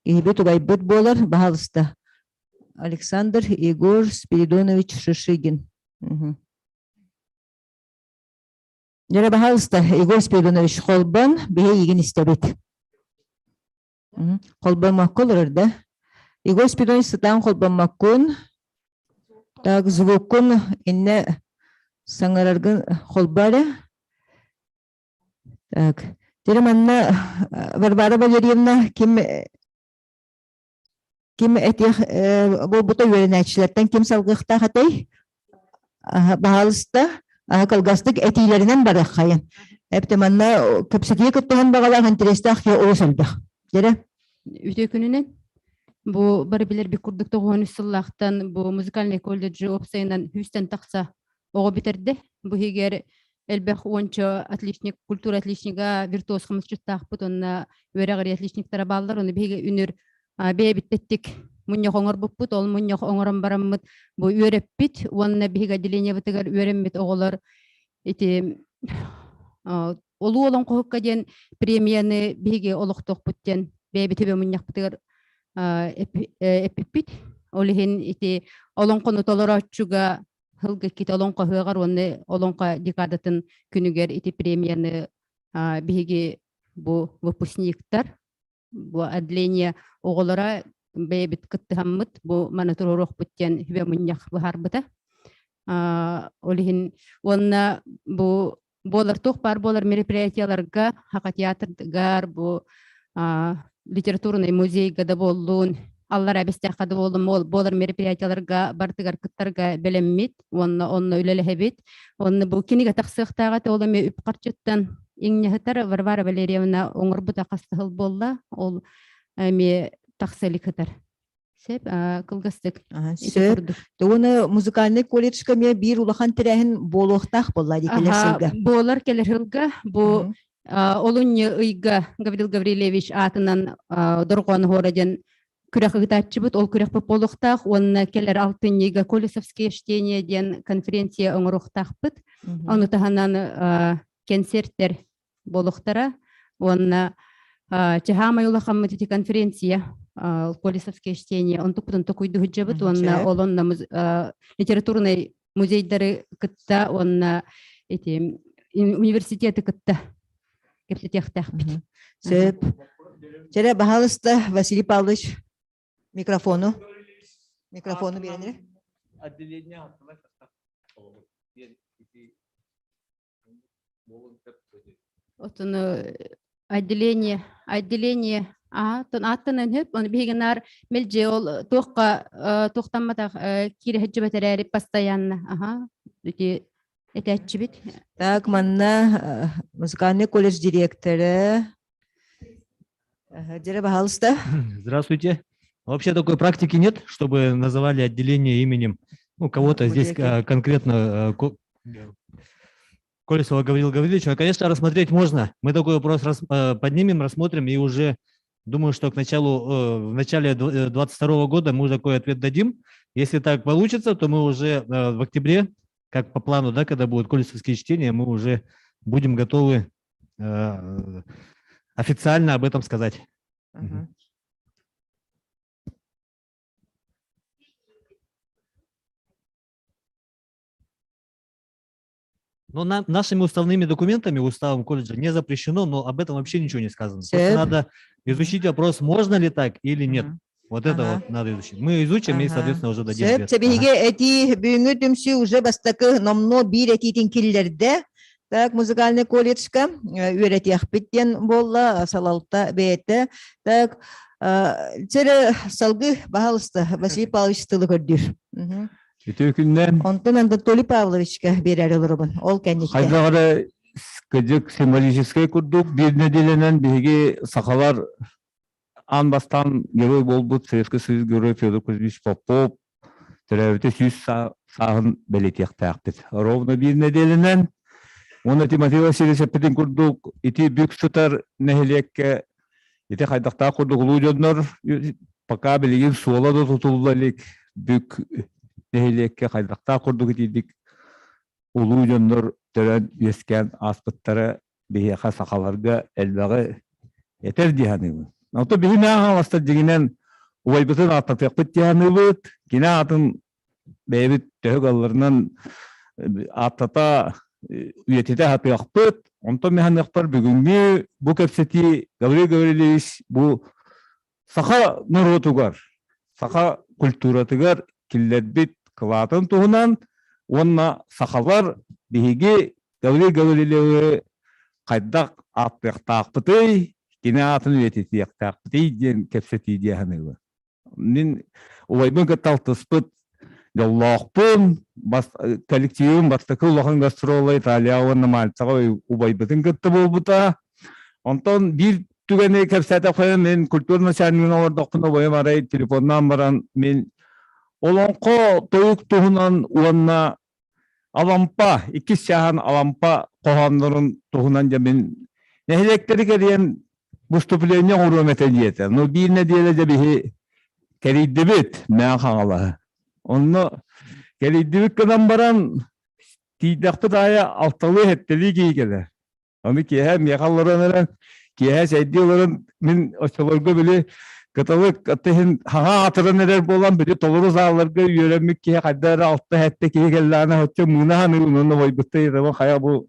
киһибит убайбыт буолар, баһаалыста. Александр Егор Спиридонович Шишигин. Дьэ, баһаалыста, Егор Спиридонович холбон, биһи эйигин истэбит. Холбоммокко олорор да? Егор Спиридонович сытаан холбоммоккун. Так, звуккун иннэ саҥараргын холбо эрэ. Так, теперь манна Варвара Валерьевна ким ким этиэх буолбута үөрэнээччилэртэн ким салгыахтаах этэй? Баһаалыста, кылгастык этиилэринэн барыаххайын. Эптэ манна кэпсэтии кыттыһан баҕалаах интэриэстээх киһи олус элбэх. Дьэрэ? Үтүө күнүнэн. Бу бары билэрбит курдук 93 сыллаахтан бу музыкальный колледжи уопсайынан сүүстэн тахса оҕо бүтэрдэ. Бу иһигэр элбэх уонча отличник, культура отличнига, виртуоз хомусчуттаахпыт уонна үөрэҕири отличниктара бааллар. Ону биһиги үнүр бэйэбит мунньах оҥорбуппут, ол мунньах оҥорон бараммыт бу үөрэппит уонна биһиги отделениебытыгар үөрэммит оҕолор ити Улуу олоҥхоһукка диэн премияны биһиги олохтоохпут диэн бэйэбит үбэ мунньахпытыгар эппиппит. Ол иһин ити олоҥхону толорооччуга сылга иккитэ олоҥхо ыһыаҕар уонна олоҥхо декадатын күнүгэр ити премияны биһиги бу выпускниктар бу отделение оҕолоро бэйэбит кыттыһаммыт бу маны туруоруохпут диэн сүбэ мунньах быһаарбыта. Ол иһин уонна бу буолар туох баар буолар мероприятияларга Хака театргар бу литературный музейга да буоллун аллара бэстэххэ да буоллун буолар мероприятияларга бартыгар кыттарга бэлэммит уонна онно үлэлэһэбит онно бу кинигэ тахсыахтааҕа ол эмиэ үп харчыттан иҥнэһитэр Варвара Валерьевна оҥорбута хас сыл буолла ол эмиэ тахса илик сытар Сөп, кылгастык. Сөп. Уонна музыкальный колледжка эмиэ биир улахан тэрээһин буолуохтаах буолла дии кэлэр сылга. Буолар кэлэр сылга бу олунньу ыйга Гаврил Гаврильевич аатынан Дорҕоон оһуора диэн күрэх ыытааччыбыт. Ол күрэхпит буолуохтаах уонна кэлэр алтынньыга Колесовские чтения диэн конференция оҥоруохтаахпыт. Ону таһынан кэнсиэртэр буолуохтара уонна чаһаамай улахаммыт ити конференция Колесовские чтения онтукпутун токуйду сылдьабыт уонна ол онно литературный музейдары кытта уонна ити университеты кытта кэпсэтиэхтээхпит. Сөп. Чэрэ, баһаалыста, Василий Павлович, микрофону. Микрофону биэрэн Отделение Отун отделение, отделение, аа, тон аттынан хөп, оны биһиги наар мэлдьи ол туохха туохтамматах киирэ сылдьыбат эрээри постоянно, аха, ити этээччибит. Так, манна музыкальный колледж директора Дьэрэ, пожалуйста. Здравствуйте. Вообще такой практики нет, чтобы называли отделение именем ну, кого-то здесь конкретно Колесова Гаврила Гавриловича. Но, конечно, рассмотреть можно. Мы такой вопрос поднимем, рассмотрим и уже думаю, что к началу, в начале 2022 года мы уже такой ответ дадим. Если так получится, то мы уже в октябре, как по плану, да, когда будут колесовские чтения, мы уже будем готовы официально об этом сказать. Угу. Но нашими уставными документами, уставом колледжа не запрещено, но об этом вообще ничего не сказано. Просто надо изучить вопрос, можно ли так или нет. Вот это вот надо изучить. Мы изучим и, соответственно, уже дадим Сөп, ответ. Биһиги этии бүгүҥҥү түмсүү уже бастакы номнуо биир этиитин киллэрдэ. Так, музыкальный колледжка үөрэтиэхпит диэн буолла, салалта бэйэтэ. Так, Чэрэ салгыы, баһаалыста, Василий Павлович тылы көрдүүр. Үтүө күннэн. Онтон Анатолий Павловичка биэрэр олоробун. Ол кэнниттэн. Хайдах эрэ кыдьык символическай курдук биир нэдиэлэнэн биһиги сахалар аан бастаан герой буолбут Советский Союз герой Федор Кузьмич Попов төрөөбүтэ 100 сааһын бэлиэтиэхтээхпит. Ровно биир нэдиэлэнэн уонна Тимофей Васильевич эппитин курдук ити бүк сытар нэһилиэккэ ити хайдахтаах курдук улуу дьоннор пока билигин суола да тутулла илик бүк нэһилиэккэ хайдахтаах курдук итиидик улуу дьоннор төрөөн үөскээн ааспыттара биһиэхэ сахаларга элбэҕи. этэр дии саныыбын. Ото биһи мээҕаластар дьиҥинэн убайбытын ааттатыахпыт дии саныыбыт. Кини аатын бэйэбит төһө кыалларынан ааттата үйэтитэ сатыахпыт. Онтон мин саныахпар бүгүҥҥү бу кэпсэтии Гаврил Гаврильевич бу саха норуотугар, саха культуратыгар киллэрбит кылаатын туһунан уонна сахалар биһиги Гаврил Гаврильевы хайдах ааттыахтаахпытый, кини аатын үйэтитиэхтээхпитий диэн кэпсэтии дии саныыбын. Мин убайбын кытта алтыспыт дьоллоохпун, бас, коллективым бастакы улахан гастролла Италия уонна Мальтаҕа убайбытын кытта буолбута. Онтон биир түгэни кэпсээтэххэ мин культура начальнигын олордохпуна убайым арай телефоннаан баран мин олоҥхо тойук туһунан уонна Алампа, иккис чааһын Алампа хоһооннорун туһунан дьэ мин нэһилиэктэри кэрийэн выступление оҥоруом этэ диэтэ. Ну биир нэдиэлэ дьэ биһи кэрийдибит Мэҥэ Хаҥалаһы. Онно кэрийдибит гынан баран тиийдэхпит аайы алталыы-сэттэлии киһи кэлэр. Ону киэһэ миэхэ олорон эрэн, киэһэ чэйдии олорон мин оччолорго били кыталык иһин хаҥа аатыран эрэр буолан били толору заалларга үөрэммит киһи хайда эрэ алта-сэттэ киһи кэллэҕинэ оччо мыына саныыбын уонна бойбутта ыйытабын хайа бу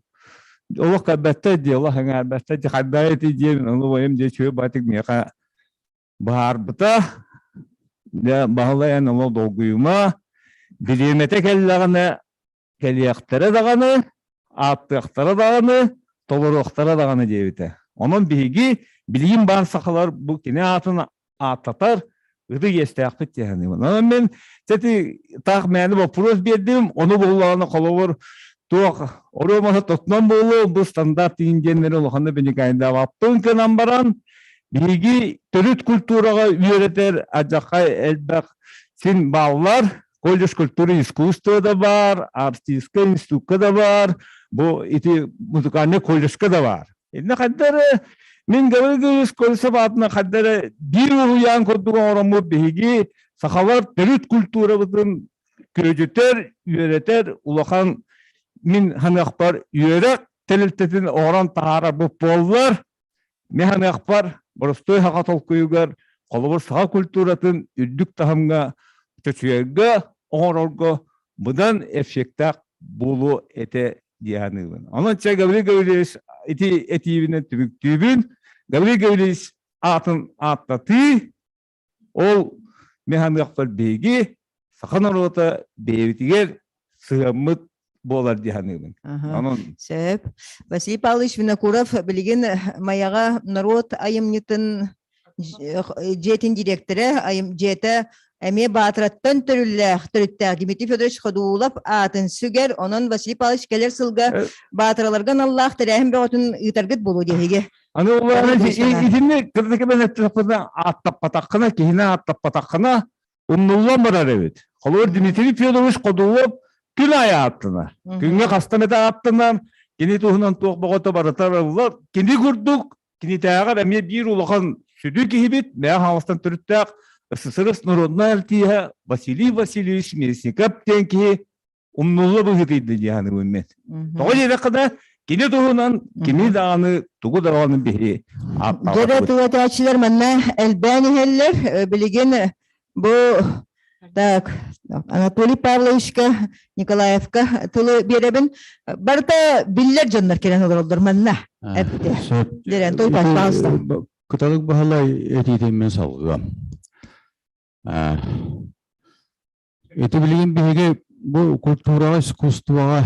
олох көрбөттөр дии олох эҥээрбэттэр дии хайдах эти диэн ону бойум дии үчүгэй баатык миэхэ быһаарбыта дьэ Баһылай эн олох долгуйума бириэмэтэ кэллэҕинэ кэлиэхтэрэ даҕаны, ааттыахтара даҕаны, толоруохтара даҕаны диэбитэ. Онон биһиги билигин баар сахалар бу кини аатын ааттатар ытык иэстээхпит дии саныыбын. Онон мин ити таах мээнэ боппуруос биэрдим, ону буоллаҕына холобур туох оруомаса тотунан буолуо, бу стандарт индиэннэри улаханнык бинекайдаабаппын гынан баран биһиги төрүт культураҕа үөрэтэр адьахай элбэх син бааллар колледж культуры и искусства да баар, артистскай институтка да баар, бу ити музыкальный колледжка да баар. Инне хайдары мин Гаврил Гаврилович Колесов аатынан хайдары биир уһуйаан курдук оҥороммут биһиги сахалар төрүт культурабытын күөдьүтэр, үөрэтэр улахан мин ханыахпар үөрэх тэрилтэтин оҥорон таһаарарбыт буоллар Мин саныахпар, боростуой саха толкуйугар холобур саха культуратын үрдүк таһымҥа чочуйарга, оҥорорго быдан эффектаах буолуо этэ дии саныыбын. Онон чэ Гаврил Гаврильевич ити этиибинэн түмүктүүбүн. Гаврил Гаврильевич аатын ааттатыы Ол мин саныахпар биһиги саха норуота бэйэбитигэр сыһыаммыт буолар дии саныыбын. Онон Сөп. Василий Павлович Винокуров билигин Майаҕа норуот айымньытын дьиэтин директора, айым дьиэтэ эмиэ Баатыраттан төрүллээх, төрүттээх Дмитрий Федорович Ходулов аатын сүгэр. Онон Василий Павлович кэлэр сылга Баатыраларга аналлаах тэрээһин бөҕөтүн ыытаргыт буолуо диэһиги. Аны улахан итинни кырдыкыбын эттехпына ааттаппатаххына киһини ааттаппатаххына умнуллан барар эбит. Холобур Дмитрий Федорович Ходулов күн аайы ааттанар. Күҥҥэ хаста эмэтэ ааттанар, кини туһунан туох боҕото барыта арыллар. Кини курдук кинитээҕэр эмиэ биир улахан сүдү киһибит Мэҥэ Хаҥаластан төрүттээх СССР народнай артииһа Василий Васильевич Местников диэн киһи умнулла быһыытыйда дии саныыбын мен. Тоҕо диэтэххинэ, кини туһунан кими даҕаны тугу даҕаны биһи Дьэрэ тылатааччылар манна элбээн иһэллэр. Билигин бу так Анатолий Павловичка, Николаевка тылы биэрэбин. Барыта биллэр дьоннор кэлэн олороллор манна. Эпте. Дэрэн той пожалуйста. Кыталык Баһылай этиитин мен салгыам. Ити билигин биһиги бу культураҕа, искусствоҕа,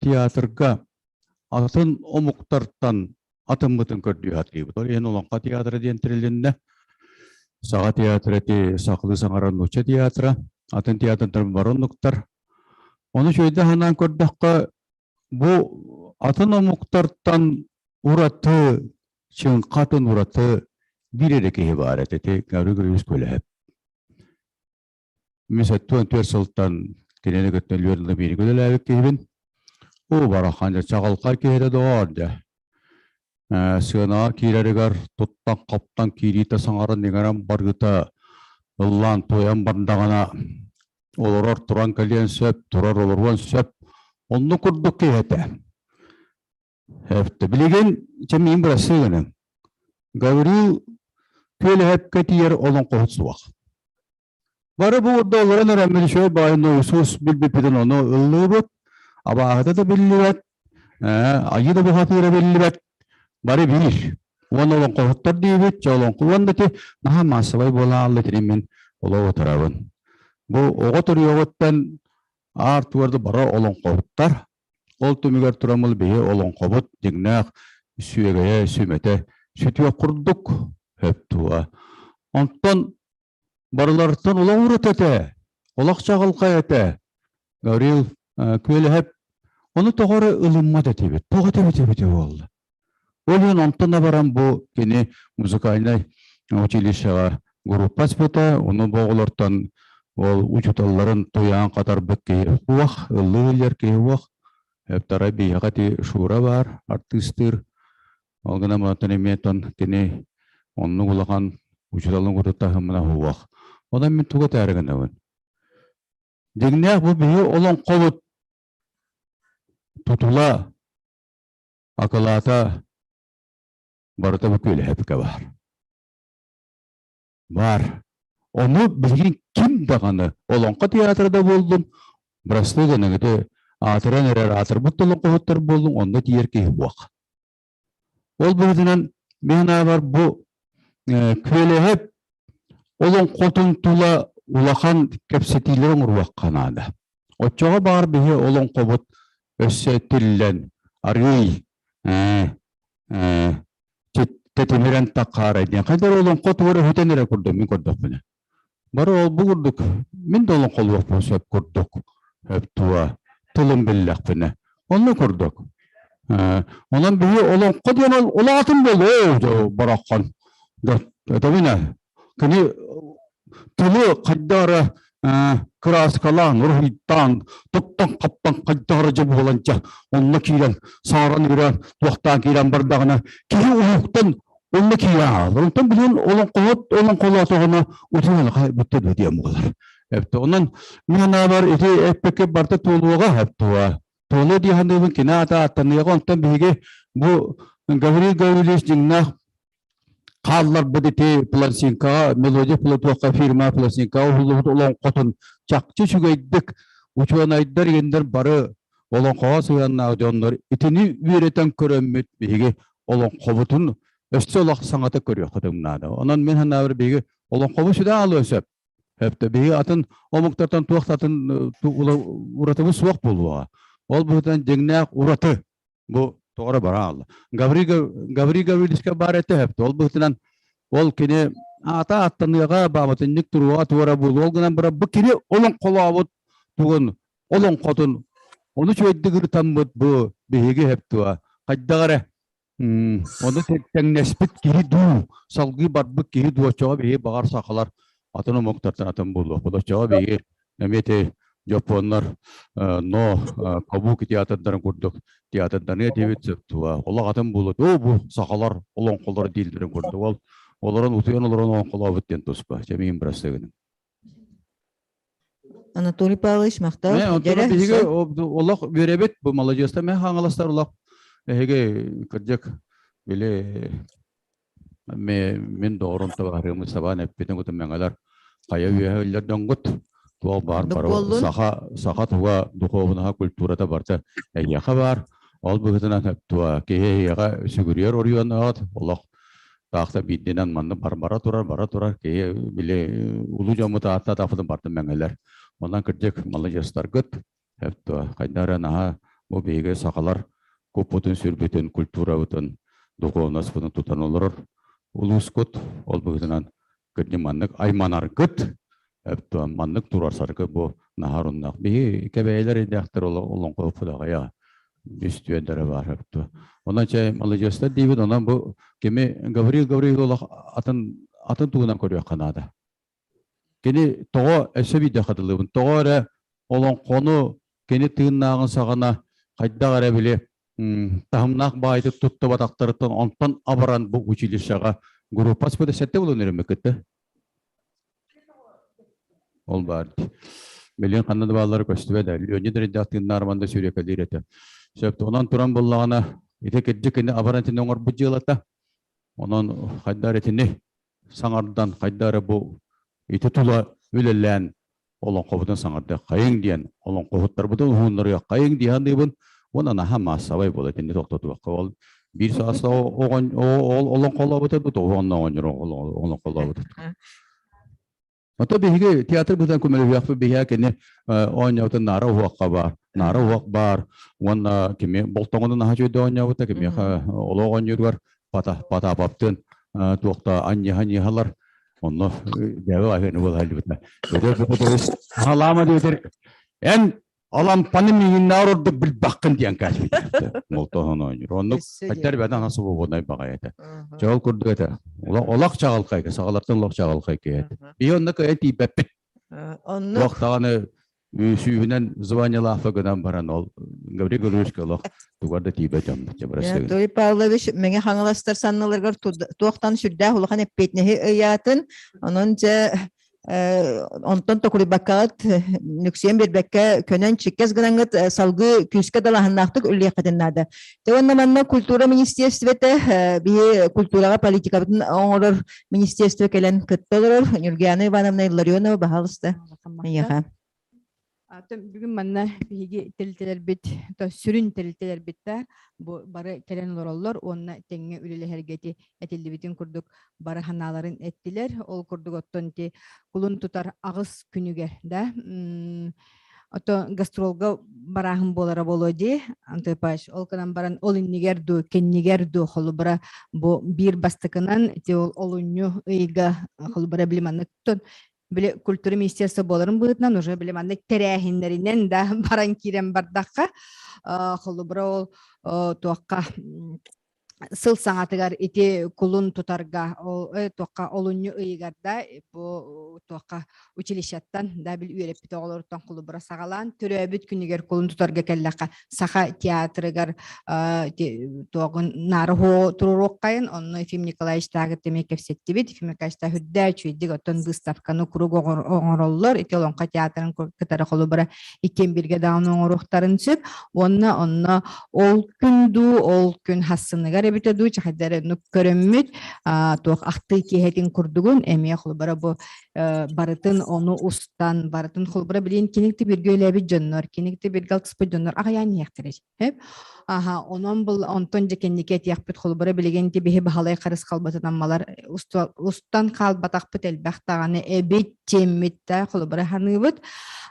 театрга атын омуктартан атыммытын көрдүү сатыыбыт. Ол иһин Олоҥхо театра диэн тэрилиннэ. Саха театра ити сахалыы саҥарар нуучча театра, атын театрдар бары оннуктар. Ону үчүгэйдик санаан көрдөххө, бу атын омуктартан ураты, чыҥхатын ураты биир эрэ киһи баар этэ, ити Гаврил Григорьевич Көлөһөп. Мин 74 сылтан кинини кытта Лүөрдэ бииргэ үлэлээбит киһибин. Уу барахан дьэ чаҕылхай киһитэ доҕоор дьэ. Сыанаҕа киирэригэр туттан-хаптан киириитэ саҥаран-иҥэрэн барыыта ыллаан туойан бардаҕына олорор туран кэлиэн сөп, турар олоруон сөп. Оннук курдук киһи этэ. Билигин чэ миин бырастыы гыныҥ. Гаврил Күөлэһэпкэ тиийэр олоҥхоһут суох. Бары бу урда олорон эрэммит үчүгэй баайын Иисус билбиппитин ону ыллыыбыт, абааһыта да биллибэт, айыы да бухатыыра биллибэт, бары биир. Уонна олоҥхоһуттар диибит, чэ олоҥхо уонна ити наһаа маассабай буола хаалла итини мин олох утарабын. Бу оҕо төрүөҕүттэн аар туорда бары олоҥхоһуттар. Ол түмүгэр тураммыт биһи олоҥхобут дьиҥнээх сүөгэйэ, сүмэтэ сүтүөх курдук сөп туа. Онтон барыларыттан олох урут этэ, олох чаҕылхай этэ. Гаврил Күөлэһэп ону тоҕо эрэ ылыммат этибит, тоҕо этибит эбитэ буолла. Ол иһин онтон да баран бу кини музыкальнай училищеҕа группа аспыта, ону бу оҕолортон ол учууталларын туйаан хатарбыт киһи уох, ыллыы илэр киһи уох. Эптара биһиэхэ ити Шура баар, артыыстыыр. Ол гынан баран эмиэ тон кини оннук улахан учууталын курдук таһымына уох. Онон мин тугу этээри гынабын? Дьиҥнээх бу биһи олоҥхобут тутула, акылаата барыта бу күөлэһэпкэ баар. Баар. Ону билигин ким даҕаны олоҥхо театра да буоллун, бырастыы гыныгыты аатыран эрэр аатырбыт олоҥхоһуттар буоллун, онно тиийэр киһи буох. Ол быһыытынан мин аабар бу күөлэһэп олоҥхотун тула улахан кэпсэтиилэр оҥоруохха наада. Оччоҕо баар биһи олоҥхобут өссө тиллэн арыый тэтимирэн таххаарай диэн хайдах олоҥхо туора өһүтэн эрэ курдук мин көрдөхпүнэ. Бары ол бу курдук мин да олоҥхолуохпун сөп курдук сөп туа тылым биллэхпинэ. Онно курдук. Онон биһи олоҥхо диэн ол улаатын буолуо бороххон. Этэбинэ кини тылы хайдах эрэ кырааскалаан, уруһуйдаан, туттан-хаптан хайдах эрэ дьэ буолан дьэ онно киирэн сааран үрэн туохтаан киирэн бардаҕына киһи уһуктан онно киирэн хаалар. Онтон билигин олоҥхоһут олоҥхолоотоҕуна утуйан бүттэ дуо диэн буолар. Эптэ онон мин санаабар ити эппиккэ барыта туолуоҕа эптуа. Туолуо дии саныыбын кини аата аттаныаҕа онтон биһиги бу Гаврил Гаврильевич дьиҥнээх хаалларбыт ити пластинкаҕа мелодия платуохха фирма пластинкаҕа уһуллубут олоҥхотун чахчы үчүгэйдик учуонайдар игиннэр бары олоҥхоҕо сыһыаннаах дьоннор итини үөрэтэн көрөммүт биһиги олоҥхобутун өссө олох саҥата көрүөххүтүн наада. Онон мин санаабар биһиги олоҥхобут сүдэ аалыа сөп. Өптө биһиги атын омуктартан туох да атын уратыбыт суох буолуоҕа. Ол быһыытынан дьиҥнээх ураты бу тоҕо бара аалла. Гаврил Гаврильевичка баар этэ өптө. Ол быһыытынан ол кини аата аттаныаҕа бааматынньык туруоҕа туора буолуо. Ол гынан баран бу кини олоҥхолообут тугун олоҥхотун ону үчүгэйдик ырытаммыт бу биһиги өптуа хайдах эрэ ону тэҥнэспит киһи дуу салгыы барбыт киһи дуу оччоҕо биһиги баҕар сахалар атын омуктартан атын буолуохпут оччоҕо биһиги эмиэ ити дьоппуоннар но кабуки театрдарын курдук театрданыа диэбит сөп туа олох атын буолуо оо бу сахалар олоҥхолор дииллэрин курдук ол олорон утуйан олорон олоҥхолообут диэн туспа чэ миигин бырастыы гыныҥ Анатолий Павлович махтал. Мэ, онтон биһиги олох үөрэбит, бу маладьыастар мэ хаҥаластар олох эһиги кырдьык били мин доҕорум табаарыым сабаан эппитин кутум мэҥэлэр хайа үөһэ үллэр дьоҥгут туох баар бары саха саха туга духуобунаһа культурата барыта эйиэхэ баар ол быһыытынан туа киһи эйиэхэ сүгүрүйэр оройуоннаҕыт олох Таахта биирдинэн манна бар бара турар, бара турар киһи били улуу дьоммут аатта атафытын бартын мэҥэлэр. Онон кырдьык маладьыастаргыт эптуа хайда эрэ наһаа бу биһиги сахалар куппутун сүрбүтүн, культурабытын, духовностьпытын тутан олорор улуускут. Ол быһыытынан кырдьык маннык айманаргыт эптуа маннык турарсаргыт бу наһаа оруннаах. Биһи кэбээйилэр идээхтэр олоҥхо аҕыйа үстүөндэрэ баар эбит. Онон чэ маладьыастар диибит, онон бу кими Гаврил Гаврилович олох атын атын тугунан көрүөххэ наада. Кини тоҕо өссө биирдэ хатылыыбын, тоҕо эрэ олоҥхону кини тыыннааҕын саҕана хайдах эрэ били таһымнаах баайытык туттубатахтарыттан онтон абаран бу училищеҕа группа аспыта сэттэ буолан өрөммөккүттэ. Ол баар. Билигин ханна да бааллара көстүбэт ээ. Леонид Рейдах тыыннаар манна сүүрэкэлиир этэ. Сөп. Онон туран буллаҕына, ити кырдьык кини абаран итини оҥорбут дьыалата. Онон хайдар итини саҥардан, хайдары бу ити тула үлэлээн олоҥхобутун саҥардыаххайыҥ диэн, олоҥхоһуттарбытын уһуннарыаххайыҥ дии саныыбын. Уонна наһаа маассабай буола итинни тохтотуохха. Ол биир сааста олоҥхолообут эбит, оҕонно оҕонньор олоҥхолообут. Ото биһиги театр бытан көмөлөһүөхпүт биһиэ кини оонньообутун наара уһуохха баар, наара уһуох баар уонна кими болтоҥону наһаа үчүгэйдик оонньообута, кимиэхэ олох оонньууругар Потаповтыын туохта анньыһа-анньыһалар онно дьээбэ аһыаны буолаһыллыбыта. Халаама диэтэр эн Алампаны миигиннээр ордук билбэххин диэн кээспит. Молтоһон оонньуур. Оннук хайдар бэдэн асубобунай баҕай этэ. Чоол курдук этэ. Олох чаҕылхай, саҕалартан олох чаҕылхай киһи этэ. Биһи онно кыайан тиийбэппит. Оннук. Олох даҕаны сүүһүнэн званиелаахпа гынан баран ол Гаврил Гаврилович олох тугар да тиийбэт дьоммут. Анатолий Павлович Мэҥэ Хаҥаластар санныларыгар туохтан сүрдээх улахан эппиэтинэһи ыйаатын. Онон дьэ онтон токуруйбаккаҕыт нүксүйэн биэрбэккэ көнөн чиккэс гынаҥҥыт салгыы күүскэ далааһыннаахтык үллиэххитин наада. Те уонна манна культура министерствете биһи культураҕа политикабытын оҥорор министерство кэлэн кытта олорор Нюргиана Ивановна Илларионова баһаалыста эйиэхэ. Бүгүн манна биһиги тэрилтэлэрбит, то сүрүн тэрилтэлэрбит да бу бары кэлэн олороллор уонна тэҥҥэ үлэлэһэргэ ити этиллибитин курдук бары санааларын эттилэр. Ол курдук оттон ити кулун тутар аҕыс күнүгэр да ото гастролга барааһын буолара буолуо дии Антон Павлович. Ол гынан баран ол иннигэр дуу, кэннигэр дуу холобура бу биир бастакынан ити ол олунньу ыйга холобура били маннык били культура министерство буоларын быһыытынан уже били маннык тэрээһиннэринэн да баран киирэн бардахха холобура ол туохха сыл саҥатыгар ити кулун тутарга ол туохха олунньу ыйыгар да бу туохха училищеттан да бил үөрэппит оҕолоруттан холобура саҕалаан төрөөбүт күнүгэр кулун тутарга кэллэххэ Саха театрыгар туоҕун наара туруоруоххайын онно Ефим Николаевич таагыт эмиэ кэпсэттибит Ефим Николаевич үрдээ үчүгэйдик оттон выставканы круг оҥороллор ити Олоҥхо театрын кытары холобура иккиэн бииргэ даҕаны оҥоруохтарын сөп уонна онно ол күн дуу ол күн хассыныгар эбитэ дуу чахайдары көрөммүт туох ахтыы киэһэтин курдугун эмиэ холобура бу барытын ону устан барытын холобура билин киникти бирге үлээбит дьоннор киникти бирге алтыспыт дьоннор аҕыйаан иһиэхтэрэ аха онон был онтон дьэ кэнники этиэхпит холобура билигин ти биһи баһалай харыс халбатын аммалар устан хаалбатахпыт элбэх даҕаны эбит тиэммит да холобура ханыыбыт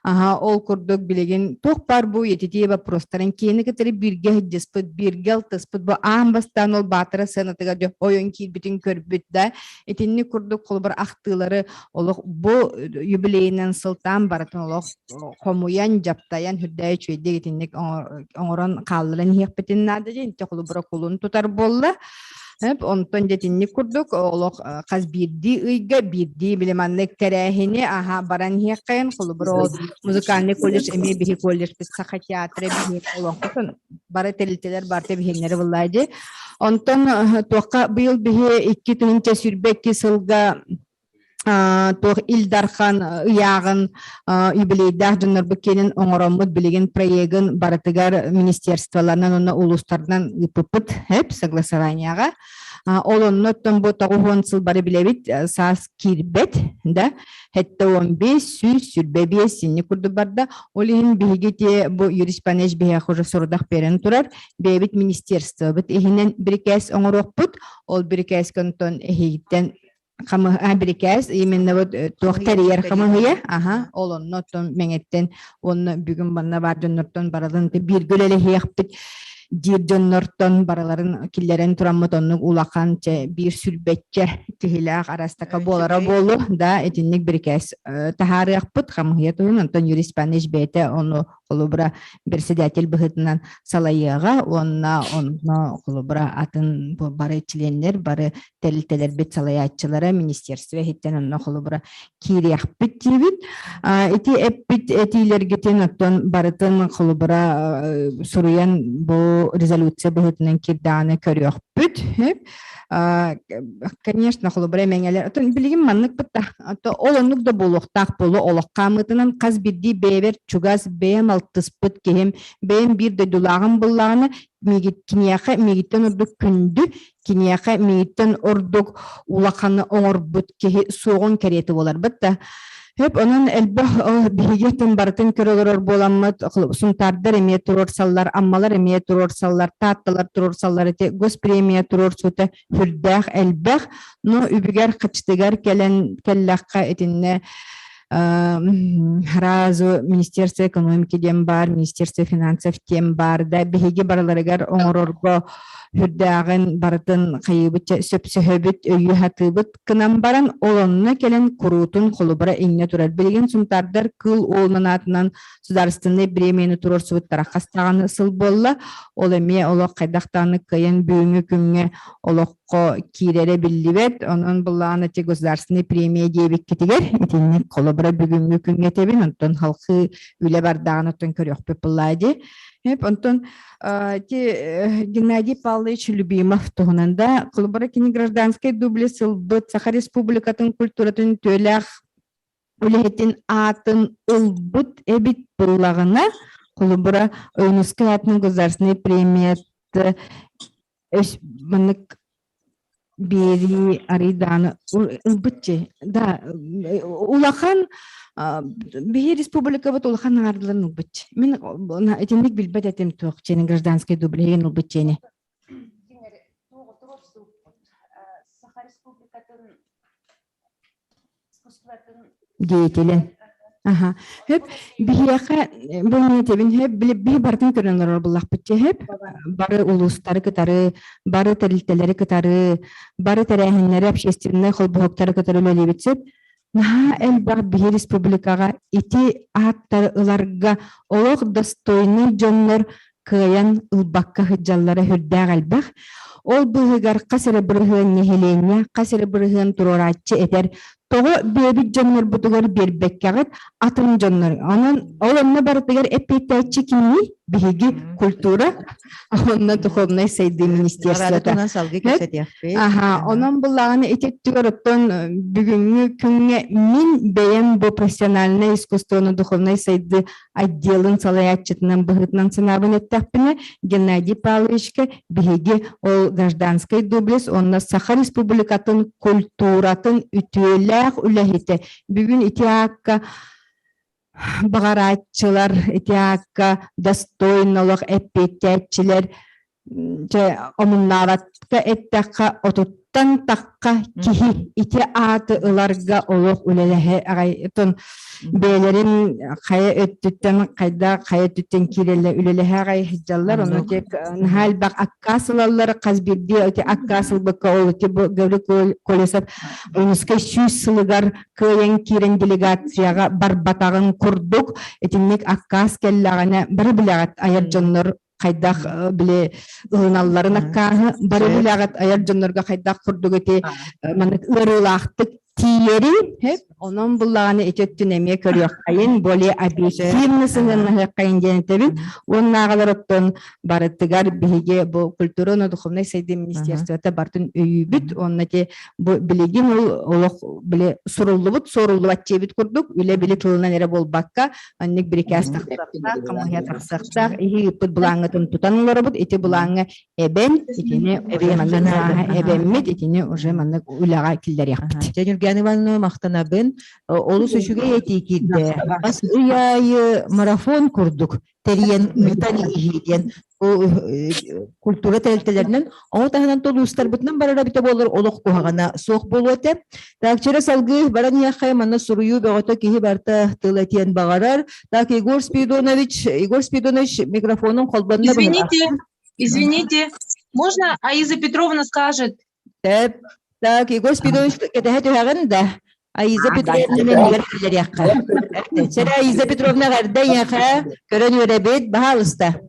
аха ол курдук билигин туох бар бу етитии вопростарын киэни кытары бииргэ сылдьыспыт бииргэ алтыспыт бу аан бастаан ол баатара сыанатыгар дьэ ойон киирбитин көрбүт да Итинник курдук холобур ахтыылары олох бу юбилейынан сылтаан барытын олох хомуйан, дьаптайан үрдээ үчүгэйдик итинник оҥорон хаалларан иһиэхпитин наада диэн ити холобура кулун тутар буолла. Онтон дьэтинник курдук олох хас биирдии ыйга биирдии били маннык тэрээһини аха баран иһиэххэйин холобур ол музыкальный колледж эмиэ биһи колледжпит саха театра биһи олоҥхотун бары тэрилтэлэр барыта биһиэннэри буллаа дии. Онтон туохха быйыл биһи 2022 сылга туох Ил Дархан ыйааҕын юбилейдаах дьоннорбут киэнин оҥороммут билигин проегын барытыгар министерстволарынан уонна улуустарынан ыыппыппыт эп согласованияҕа. Ол онно оттон бу 90 сыл бары билэбит саас киирбэт да 75 125 синни курдук барда. Ол иһин биһиги те бу Юрий Панеш биһиэхэ уже сорудах берен турар. Бэйэбит министерствобыт иһинэн бирикээс оҥоруохпут. Ол бирикээскэ онтон эһигиттэн хамыһа бирикээс именно вот туох тэрийэр хамыһыйа аха ол онно оттон мэҥэттэн уонна бүгүн манна баар дьоннортон барылын бииргэ үлэлэһиэхпит диир дьоннортон барыларын киллэрэн тураммыт оннук улахан чэ биир сүлбэччэ киһилээх арастака буолара буолу да итинник бирикээс таһаарыахпыт хамыһыйа туһун онтон Юрий Степанович бэйэтэ ону холобура председатель быһыытынан салайыаҕа уонна онно холобура атын бары чилиэннэр бары тэрилтэлэрбит салайааччылара министерство иһиттэн онно холобура киириэхпит диибит. Ити эппит этиилэргитин оттон барытын холобура суруйан бу резолюция быһыытынан кирдэҕинэ көрүөхпүт. Конечно, холобура мэҥэлэр. Оттон билигин маннык бытта. Ол оннук да буолуохтаах буолу олох хаамыытынан хас биирдии бэйэбэр чугас бэйэм. алтыспыт киһим, бэйэм биир дойдулааҕым буллаҕына, киниэхэ миигиттэн ордук күндү, киниэхэ миигиттэн ордук улаханы оҥорбут киһи суоҕун кэриэтэ буоларбыт да. Хөп, онон элбэх биһиги барытын көрө олорор буоламмыт, сунтаардар эмиэ туруорсаллар, аммалар эмиэ туруорсаллар, таатталар туруорсаллар ити госпремия туруорсуута сүрдээх элбэх, но үбүгэр хачытыгар кэлэн кэллэххэ итиннэ сразу Министерство экономики диэн баар, Министерство финансов диэн баар да биһиги барыларыгар оҥорорго үрдээҕин барытын хайыыбыт сөпсөһөбүт, өйүү сатыыбыт гынан баран ол онно кэлэн куруутун холобура иҥнэ турар. Билигин сунтаардар кыыл уолунан аатынан судаарыстыбаннай бириэмийэни туруорсубуттара хас даҕаны сыл буолла. Ол эмиэ олох хайдах даҕаны кыайан бүгүҥҥү күҥҥэ олоххо киирэрэ биллибэт. Онон былаан эти государственный премия диэбиккитигэр итинник холобура бүгүҥҥү күҥҥэ этэбин, онтон халқыы үлэ бардаҕын оттон көрүөхпүт буллаа дии. Онтон ти Геннадий Павлович Любимов туһунан да холобура кини гражданскай дубли сылбыт Саха Республикатын культуратын үтүөлээх үлэһитин аатын ылбыт эбит буоллаҕына, холобура Ойуунускай аатынан государственный премия маннык биэрии арыйдааны ылбытчы да улахан биһи республикабыт улахан аҥардыларын ылбытчы мин итинник билбэт этим туох чиэни гражданский дублеген ылбыт чиэни деятелин Аха. Хөп биһиэхэ бу мин хөп биһи барытын көрөн олорор буллахпыт хөп бары улуустары кытары, бары тэрилтэлэри кытары, бары тэрээһиннэри общественнай холбоһуктары кытары үлэлиибит сөп. Наһаа элбэх биһи республикаҕа ити ааттары ыларга олох достойный дьоннор кыайан ылбакка сылдьаллара сүрдээх элбэх. Ол быыһыгар хас эрэ бырыһыан нэһилиэнньэ, хас эрэ бырыһыан туруорааччы этэр, тоҕо бэйэбит дьоннорбутугар биэрбэккэҕит атын дьоннор. Онон ол онно барытыгар эппиэттээччи кимий? Биһиги культура, онно духовнай сайдыы министерствота. Аха, онон буллаҕына ити өттүгэр оттон бүгүҥҥү күҥҥэ мин бэйэм бу профессиональнай искусствоны духовнай сайдыы отделын салайааччытынан быһыытынан санаабын эттэхпинэ, Геннадий Павловичка биһиги ол гражданскай доблесть уонна Саха Республикатын культуратын үтүөлээх үлэһитэ бүгүн ити аакка баҕарааччылар, ити аакка достойнолох эппиэттээччилэр Дьэ, омуннаабакка эттэххэ, отуттан тахха киһи ити ааты ыларга олох үлэлэһэ аҕай отон бэйэлэрин хайа өттүттэн хайдах хайа өттүттэн киирэллэр үлэлэһэ аҕай сылдьаллар ону тек наһаа элбэх аккаас ылаллар хас биирдии ити аккаас ылбакка ол ити бу Гаврил Колесов Ойуунускай сүүс сылыгар кыайан киирэн делегацияҕа барбатаҕын курдук итинник аккаас кэллэҕинэ бары билэҕит айар дьоннор хайдах били ылыналларын аккааһы бары билэҕит айар дьоннорго хайдах курдук ити маннык ыарыылаахтык тиийэрин онон буллаҕына ити өттүн эмиэ көрүөххэйин более объективно сыһыаннаһыаххайын диэн этэбин уоннааҕылар оттон барытыгар биһиги бу культура уонна духовнай сайдыы министерствота барытын өйүүбүт уонна ити бу билигин ол олох били суруллубут суоруллубат диэбит курдук үлэ били тылынан эрэ буолбакка Анник бирикээс тахсыахтаах, хамыыһыйа тахсыахтаах, иһи ыыппыт былааҥҥытын тутан олоробут, ити былааҥҥа эбэн, итини уже маннык эбэммит, итини уже маннык үлэҕэ киллэриэхпит. Дьэ, Ньургиана Ивановна, махтанабын. Олус үчүгэй этии киирдэ. Бас ый аайы марафон курдук тэрийэн ыытан иһии диэн культура тэрилтэлэринэн, ону таһынан толуустарбытынан барара эбитэ буоллар олох куһаҕана суох буолуо этэ. Так, через салгыы баран иһиэххэ манна суруйуу бөҕөтө киһи барыта тыл этиэн баҕарар. Так, Егор Спиридонович, Егор Спиридонович микрофонун холбонно. Извините, извините, можно Аиза Петровна скажет? Так, так, Егор Спиридонович, кэтэһэ түһэҕин да? Аиза Петровна мэнигэр киллэриэххэ. Сэрэ Аиза Петровна эрдэ ийэхэ көрөн үөрэбит, баһаалыста.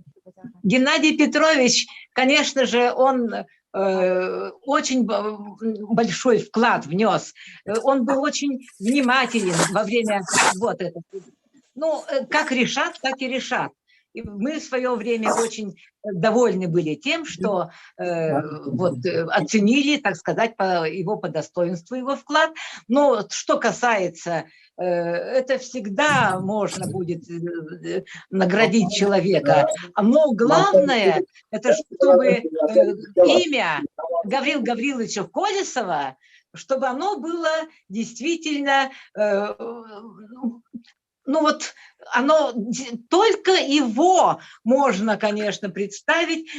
Геннадий Петрович, конечно же, он очень большой вклад внес. Он был очень внимателен во время вот этого. Ну, как решат, так и решат. И мы в свое время очень довольны были тем, что вот, оценили, так сказать, по, его по достоинству его вклад. Но что касается, это всегда можно будет наградить человека. Но главное, это чтобы имя Гаврила Гавриловича Колесова, чтобы оно было действительно, ну вот оно, только его можно, конечно, представить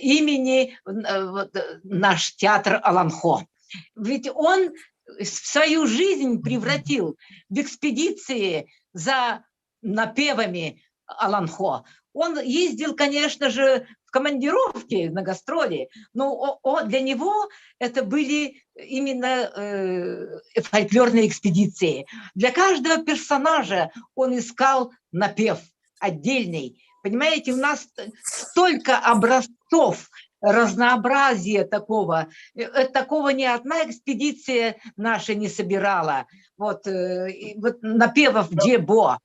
имени вот, наш театр Олонхо. Ведь он свою жизнь превратил в экспедиции за напевами Олонхо. Он ездил, конечно же, в командировки на гастроли, но для него это были именно фольклорные экспедиции. Для каждого персонажа он искал напев отдельный. Понимаете, у нас столько образцов, разнообразия такого. Такого ни одна экспедиция наша не собирала. Вот, вот напевов Дебо.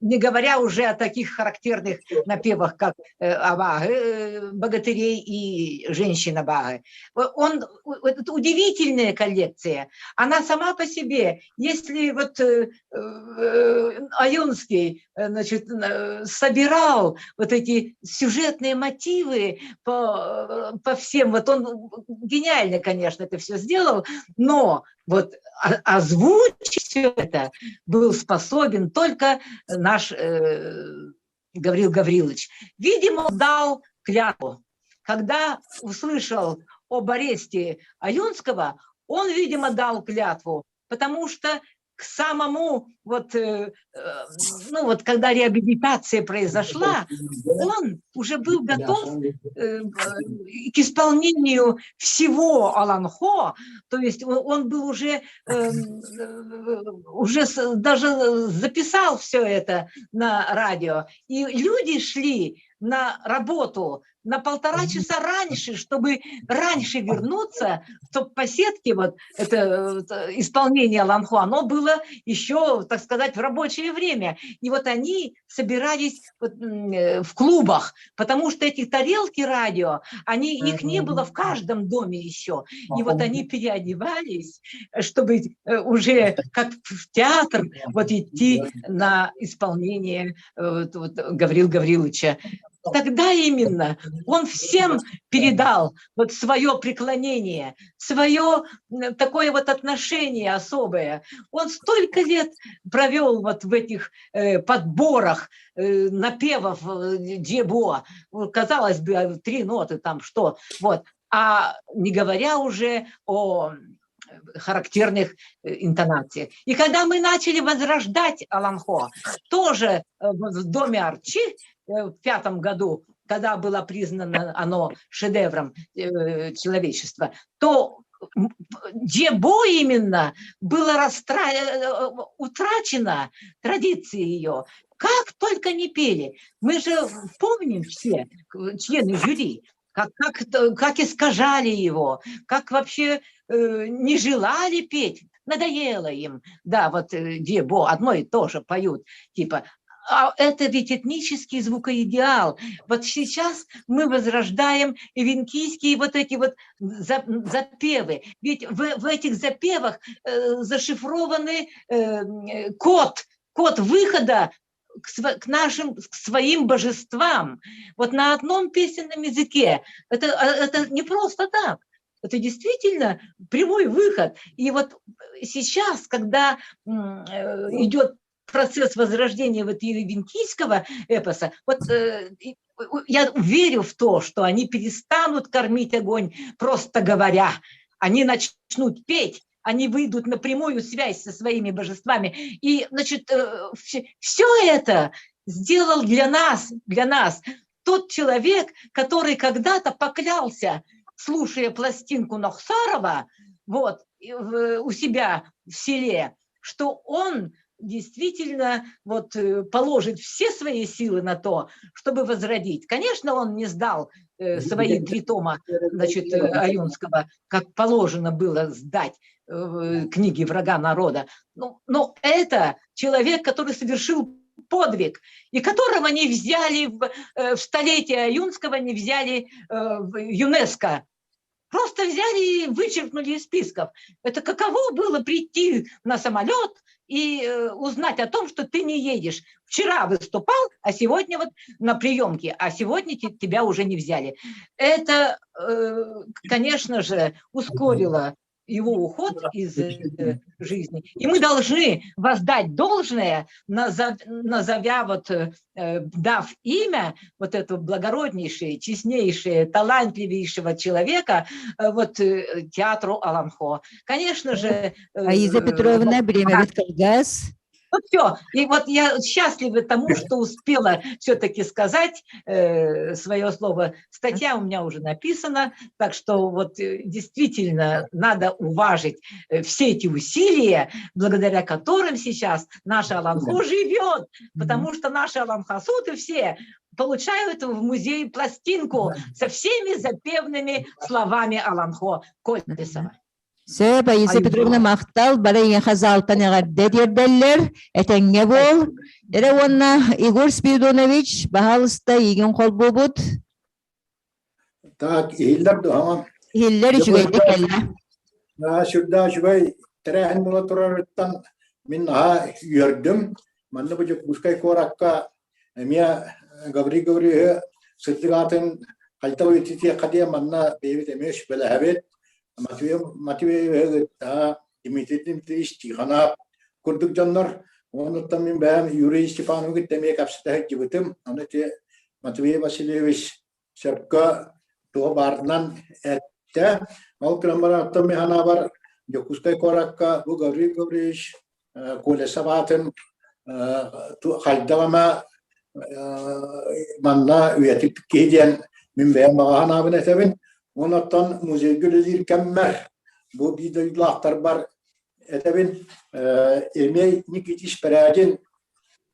Не говоря уже о таких характерных напевах, как Абагы, богатырей и женщин Абагы. Он, это удивительная коллекция. Она сама по себе, если вот Аюнский, значит, собирал вот эти сюжетные мотивы по всем, вот он гениально, конечно, это все сделал, но вот озвучить все это был способен только наш Гаврил Гаврилович. Видимо, он дал клятву. Когда услышал об аресте Аюнского, он, видимо, дал клятву, потому что к самому, вот, ну вот, когда реабилитация произошла, он уже был готов к исполнению всего Олонхо, то есть он был уже, уже даже записал все это на радио, и люди шли на работу на 1,5 часа раньше, чтобы раньше вернуться, чтобы по сетке вот это исполнение Олонхо, оно было еще, так сказать, в рабочее время. И вот они собирались вот в клубах, потому что эти тарелки радио, они, их не было в каждом доме еще. И вот они переодевались, чтобы уже как в театр вот идти на исполнение вот, Гаврила Гавриловича. Тогда именно он всем передал вот свое преклонение, свое такое вот отношение особое. Он столько лет провел вот в этих подборах напевов Дебо. Казалось бы, 3 ноты там что. Вот. А не говоря уже о характерных интонациях. И когда мы начали возрождать Олонхо, тоже в доме Арчи в 5 году, когда было признано оно шедевром человечества, то Дебо именно было утрачено традиции ее. Как только не пели. Мы же помним все, члены жюри, как искажали его, как вообще не желали петь, надоело им. Да, вот Дебо одно и то же поют, типа. А это ведь этнический звукоидеал. Вот сейчас мы возрождаем эвенкийские вот эти вот запевы. Ведь в этих запевах зашифрованы код выхода к нашим, к своим божествам. Вот на одном песенном языке. Это не просто так. Это действительно прямой выход. И вот сейчас, когда идет процесс возрождения вот эвенкийского эпоса, вот я верю в то, что они перестанут кормить огонь, просто говоря. Они начнут петь, они выйдут на прямую связь со своими божествами. И, значит, все это сделал для нас тот человек, который когда-то поклялся, слушая пластинку Нохсарова, вот, у себя в селе, что он действительно вот положит все свои силы на то, чтобы возродить. Конечно, он не сдал свои 3 тома, значит, Аюнского, как положено было сдать книги врага народа. Но это человек, который совершил подвиг, и которого не взяли в, э, в столетие Аюнского, не взяли э, в ЮНЕСКО. Просто взяли и вычеркнули из списков. Это каково было прийти на самолет и э, узнать о том, что ты не едешь. Вчера выступал, а сегодня вот на приемке, а сегодня тебя уже не взяли. Это, конечно же, ускорило его уход из э, жизни. И мы должны воздать должное, назовя вот, э, дав имя вот этого благороднейшего, честнейшего, талантливейшего человека э, вот театру Олонхо. Конечно же... Аиза Петровна, бириэмэбит кылгас. Ну все, и вот я счастлива тому, что успела все-таки сказать э, свое слово. Статья у меня уже написана, так что вот э, действительно надо уважить э, все эти усилия, благодаря которым сейчас наша Олонхо живет, потому что наши олонхосуты все получают в музее пластинку со всеми запевными словами Олонхо Колесова. Сөп, Аиза Петровна махтал, бары эйиэхэ залтан эҕэрдэ тиэрдэллэр, этэҥҥэ буол. Эрэ уонна Егор Спиридонович, баһаалыста эйигин холбуубут. Так, иһиллэр дуо? Иһиллэр үчүгэйдик кэллэ. Сүрдээх үчүгэй тэрээһин буола турарыттан мин наһаа үөрдүм. Манна бу Дьокуускай куоракка эмиэ Гаврил Гаврилович сырдык аатын хайдах үйэтитиэххэ диэн манна бэйэбит эмиэ сүбэлэһэбит. Матвей Матвеевиһы кытта Дмитрий Дмитриевич Тихонов курдук дьоннор. Онуттан мин бэйэм Юрий Степановы кытта эмиэ кэпсэтэ сылдьыбытым. Аны ити Матвей Васильевич сөпкө туох баарынан эттэ. Ол гынан баран оттон мин санаабар Дьокуускай куоракка бу Гаврил Гаврилович Колесов аатын хайдах эмэ манна үйэтиппит киһи диэн мин бэйэм баҕа санаабын этэбин. Онон музейга үлэлиир кэммэр бу биир дойдулаахтарбар этэбин Емей Никитич Порядин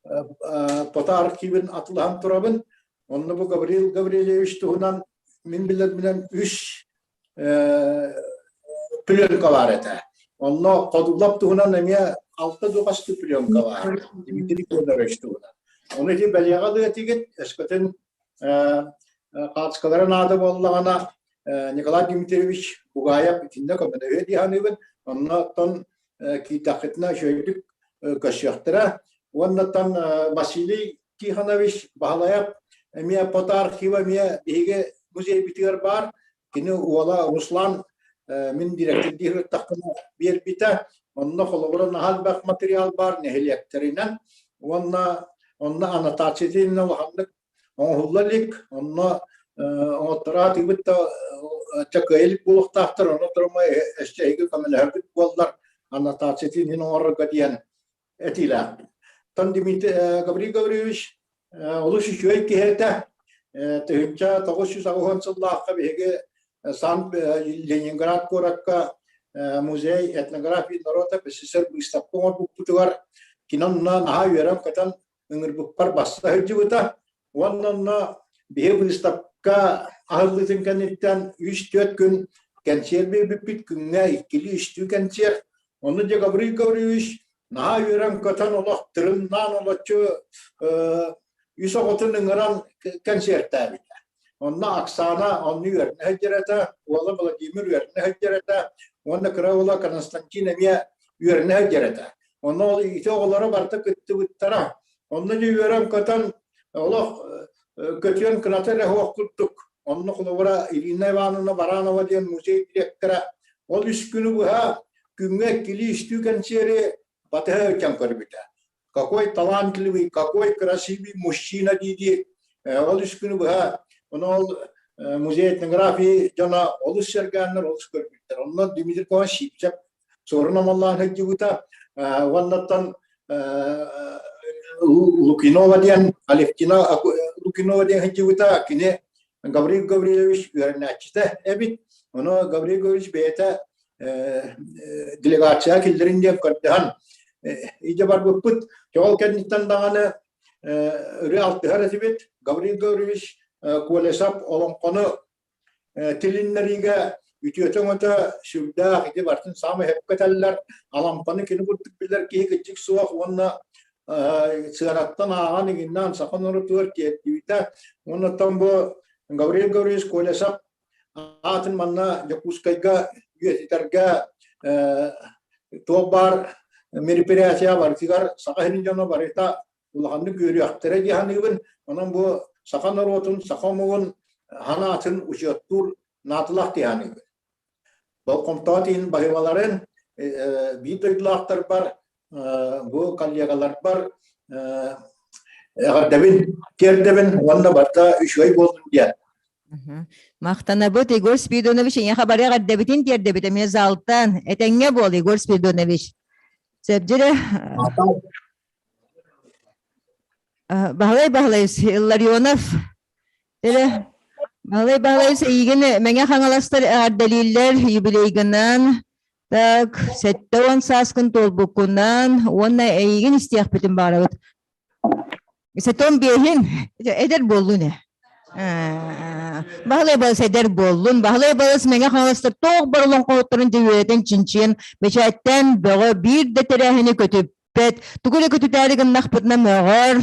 фото архивын атылаһан турабын. Онно бу Гаврил Гаврильевич туһунан мин билэрбинэн үс пленка баар этэ. Онно Ходулап туһунан эмиэ алта духасты пленка баар. Дмитрий Федорович туһунан. Ону ити бэлиэҕэ ылыатыгыт, өскөтүн хаацкалара наада буоллаҕына Николай Дмитриевич Бугаев итиннэ көмөлөһүө дии саныыбын. Онно оттон киирдэххитинэ үчүгэйдик көрсүөхтэрэ. Уоннаттан Василий Тихонович Баһылайап эмиэ фотоархива эмиэ биһиги музейбитигэр баар. Кини уола Руслан мин дириэктэрдии сырыттахпына биэрбитэ. Онно холобура наһаа элбэх материал баар нэһилиэктэринэн уонна онно аннотация улаханнык оҥоһулла илик. Онно оҥотторо атыыбыт да чакыа илик буолуохтаахтар. Онно турума өссө эһиги көмөлөһөргүт буоллар аннотациятын иһин оҥорорго диэн этиилээхпин. Тон Дмитрий Гаврил Гаврильевич олус үчүгэй киһи этэ. 1980 сыллаахха биһиги Сан Ленинград куоракка музей этнографии народа СССР быыстапка оҥорбуппутугар кини онно наһаа үөрэн-көтөн ыҥырбыппар басса сылдьыбыта. Уонна онно биһи быыстапка аһыллыытын кэнниттэн үс-түөрт күн кэнсиэр биэрбиппит, күҥҥэ иккилии-үстүү кэнсиэр. Онно дьэ Гаврил Гаврильевич наһаа үөрэн-көтөн олох тырымнаан олоччу үс оҕотун ыҥыран кэнсиэртээбитэ. Онно Оксана онно үөрэнэ сылдьар этэ, уола Владимир үөрэнэ сылдьар этэ, уонна кыра уола Константин эмиэ үөрэнэ сылдьар этэ. Онно ол ити оҕолоро барыта кыттыбыттара. Онно дьэ үөрэн-көтөн олох көтүөн кыната эрэ суох курдук. Онно холобура Ирина Ивановна Баранова диэн музей директора ол үс күнү быһа күҥҥэ иккилии-үстүү кэнсиэри батыһа сылдьан көрбүтэ. Какой талантливый, какой красивый мужчина дии-дии ол үс күнү быһа ону ол музей этнографии дьоно олус сэргээннэр, олус көрбүттэр. Онно Дмитрий Николаевич Сивцев суорун омоллоон сылдьыбыта. Уоннаттан Лукинова диэн, Алевтина Лукинова диэн сылдьыбыта. Кини Гаврил Гаврильевич үөрэнээччитэ эбит. Ону Гаврил Гаврильевич бэйэтэ делегация киллэрин диэн көрдөһөн идэ барбыппыт. Ол кэнниттэн даҕаны ырыа алтыһар этибит. Гаврил Гаврильевич Колесов олоҥхону тилиннэриигэ үтүөтэ-өҥөтө сүрдээх ити барытын саамай сөпкө этэллэр. Алампаны кини курдук билэр киһи кырдьык суох уонна сыанаттан ааҕан игиннээн саха норуотугар тиэрдибитэ. Оннуттан бу Гаврил Гаврилович Колесов аатын манна Дьокуускайга үйэтитэргэ туох баар мероприятие барытыгар саха сирин дьоно барыта улаханнык үөрүөхтэрэ дии саныыбын. Онон бу саха норуотун, саха омугун санаатын учуоттуур наадалаах дии саныыбын. Болҕомтоҕо тиийин баһыыбаларын биир дойдулаахтарбар, бу коллегаларбар эҕэрдэбин тиэрдэбин уонна барыта үчүгэй буоллун диэн. Махтанабыт Егор Спиридонович эйиэхэ бары эҕэрдэбитин тиэрдэбит эмиэ залтан. Этэҥҥэ буол, Егор Спиридонович. Сөпдьүрэ Баһылай Баһылайыс Илларионов Эрэ Баһылай Баһылайыс эйигин Мэҥэ Хаҥаластар эҕэрдэлииллэр юбилейгынан так 70 сааскын туолбуккунан уонна эйигин истиэхпитин баҕарабыт. 75-ин эдэр буоллун ээ. Баһылай балыс эдэр буоллун, Баһылай балыс Мэҥэ Хаҥаластар туох бар олоҥхоһуттарын дьүөрэтин чинчийэн, бэчээттээн бөҕө биир да тэрээһини көтүп Бэт, тугу эрэ көтүтээри гыннахпытына мөҕөр.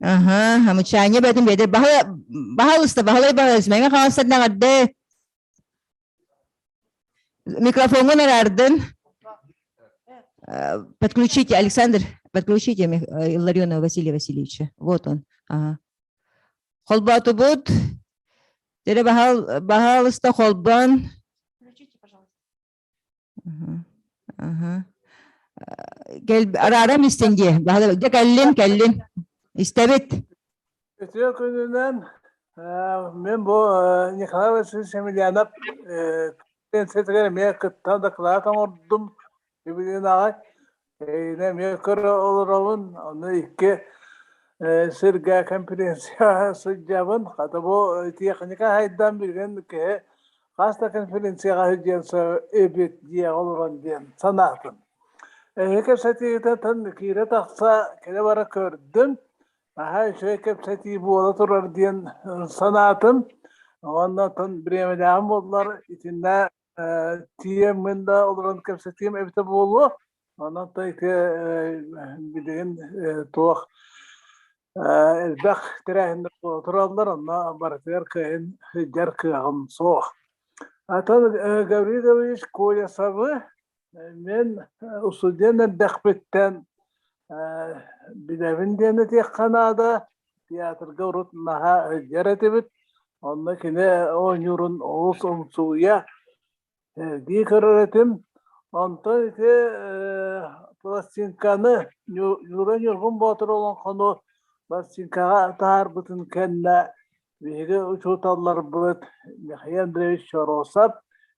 Аха, хамычаанньа бэтин бэдэр. Баһалыста, баһылай баһылайыс, мэҥэ хаҥастан эҕэрдэ. Микрофоҥҥун араардын. Подключите, Александр, подключите Илларионова Василия Васильевича. Вот он. Ага. Холбоотубут. Тере баһал, баһалыста холбон. Включите, пожалуйста. Кэл араарам истин дии. Дьэ кэллин, кэллин. Истэбит. Үтүө күнүнэн мен бу Николай Васильевич Емельянов пенсиятыгар эмиэ кыттан дакылаат оҥордум. Билигин аҕай Эйине эмиэ көрө олоробун. Ону икки сиргэ конференция сылдьабын. Хата бу техника хайдан билигин киһи хас да конференцияҕа сылдьыан эбит дьиэҕэ олорон диэн санаатым. Эһиги кэпсэтиигитин киирэ тахса кэлэ бара көрдүм. Наһаа үчүгэй кэпсэтии буола турар диэн санаатым. Уонна оттон бириэмэлээҕим буоллар итиннэ тиийэммин да олорон кэпсэтиэм эбитэ буолуо. Онон то ити билигин туох элбэх тэрээһиннэр буола тураллар, онно барытыгар кыайан сылдьар кыаҕым суох. Атын Гаврил Гаврилович Колесовы мен устудьуон эрдэхпиттэн билэбин диэн этиэххэ наада. Театрга урут наһаа сылдьар этибит. Онно кини оонньуурун олус умсугуйа сэргии көрөр этим. Онтон ити пластинканы Ньура Ньургун Боотур олоҥхону пластинкаҕа таһаарбытын кэннэ биһиги учууталларбыт Михаил Андреевич Чоросов,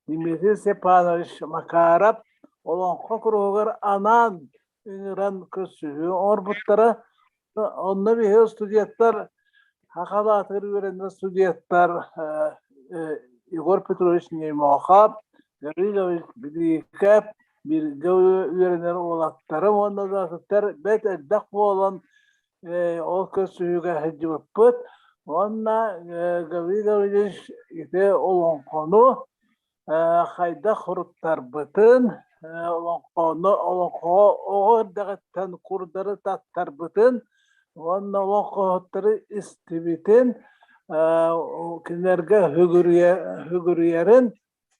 Дмитрий Степанович Макаров олоҥхо куруһугар анаан ыҥыран көрсүһүү оҥорбуттара. Онно биһиги студенттар, саха аатыгар үөрэнэр студенттар Егор Петрович Неймохов, Гаврилович Билиикэп, бииргэ үөрэнэр уолаттарым уонна да атыттар бэрт элбэх буолан ол көрсүһүүгэ сылдьыбыппыт. Уонна Гаврил Гаврильевич ити олоҥхону хайдах суруттарбытын, олоҥхону олоҥхоҕо оҕо эрдэҕиттэн курдары таттарбытын уонна олоҥхоһуттары истибитин, кинилэргэ сүгүрүйэрин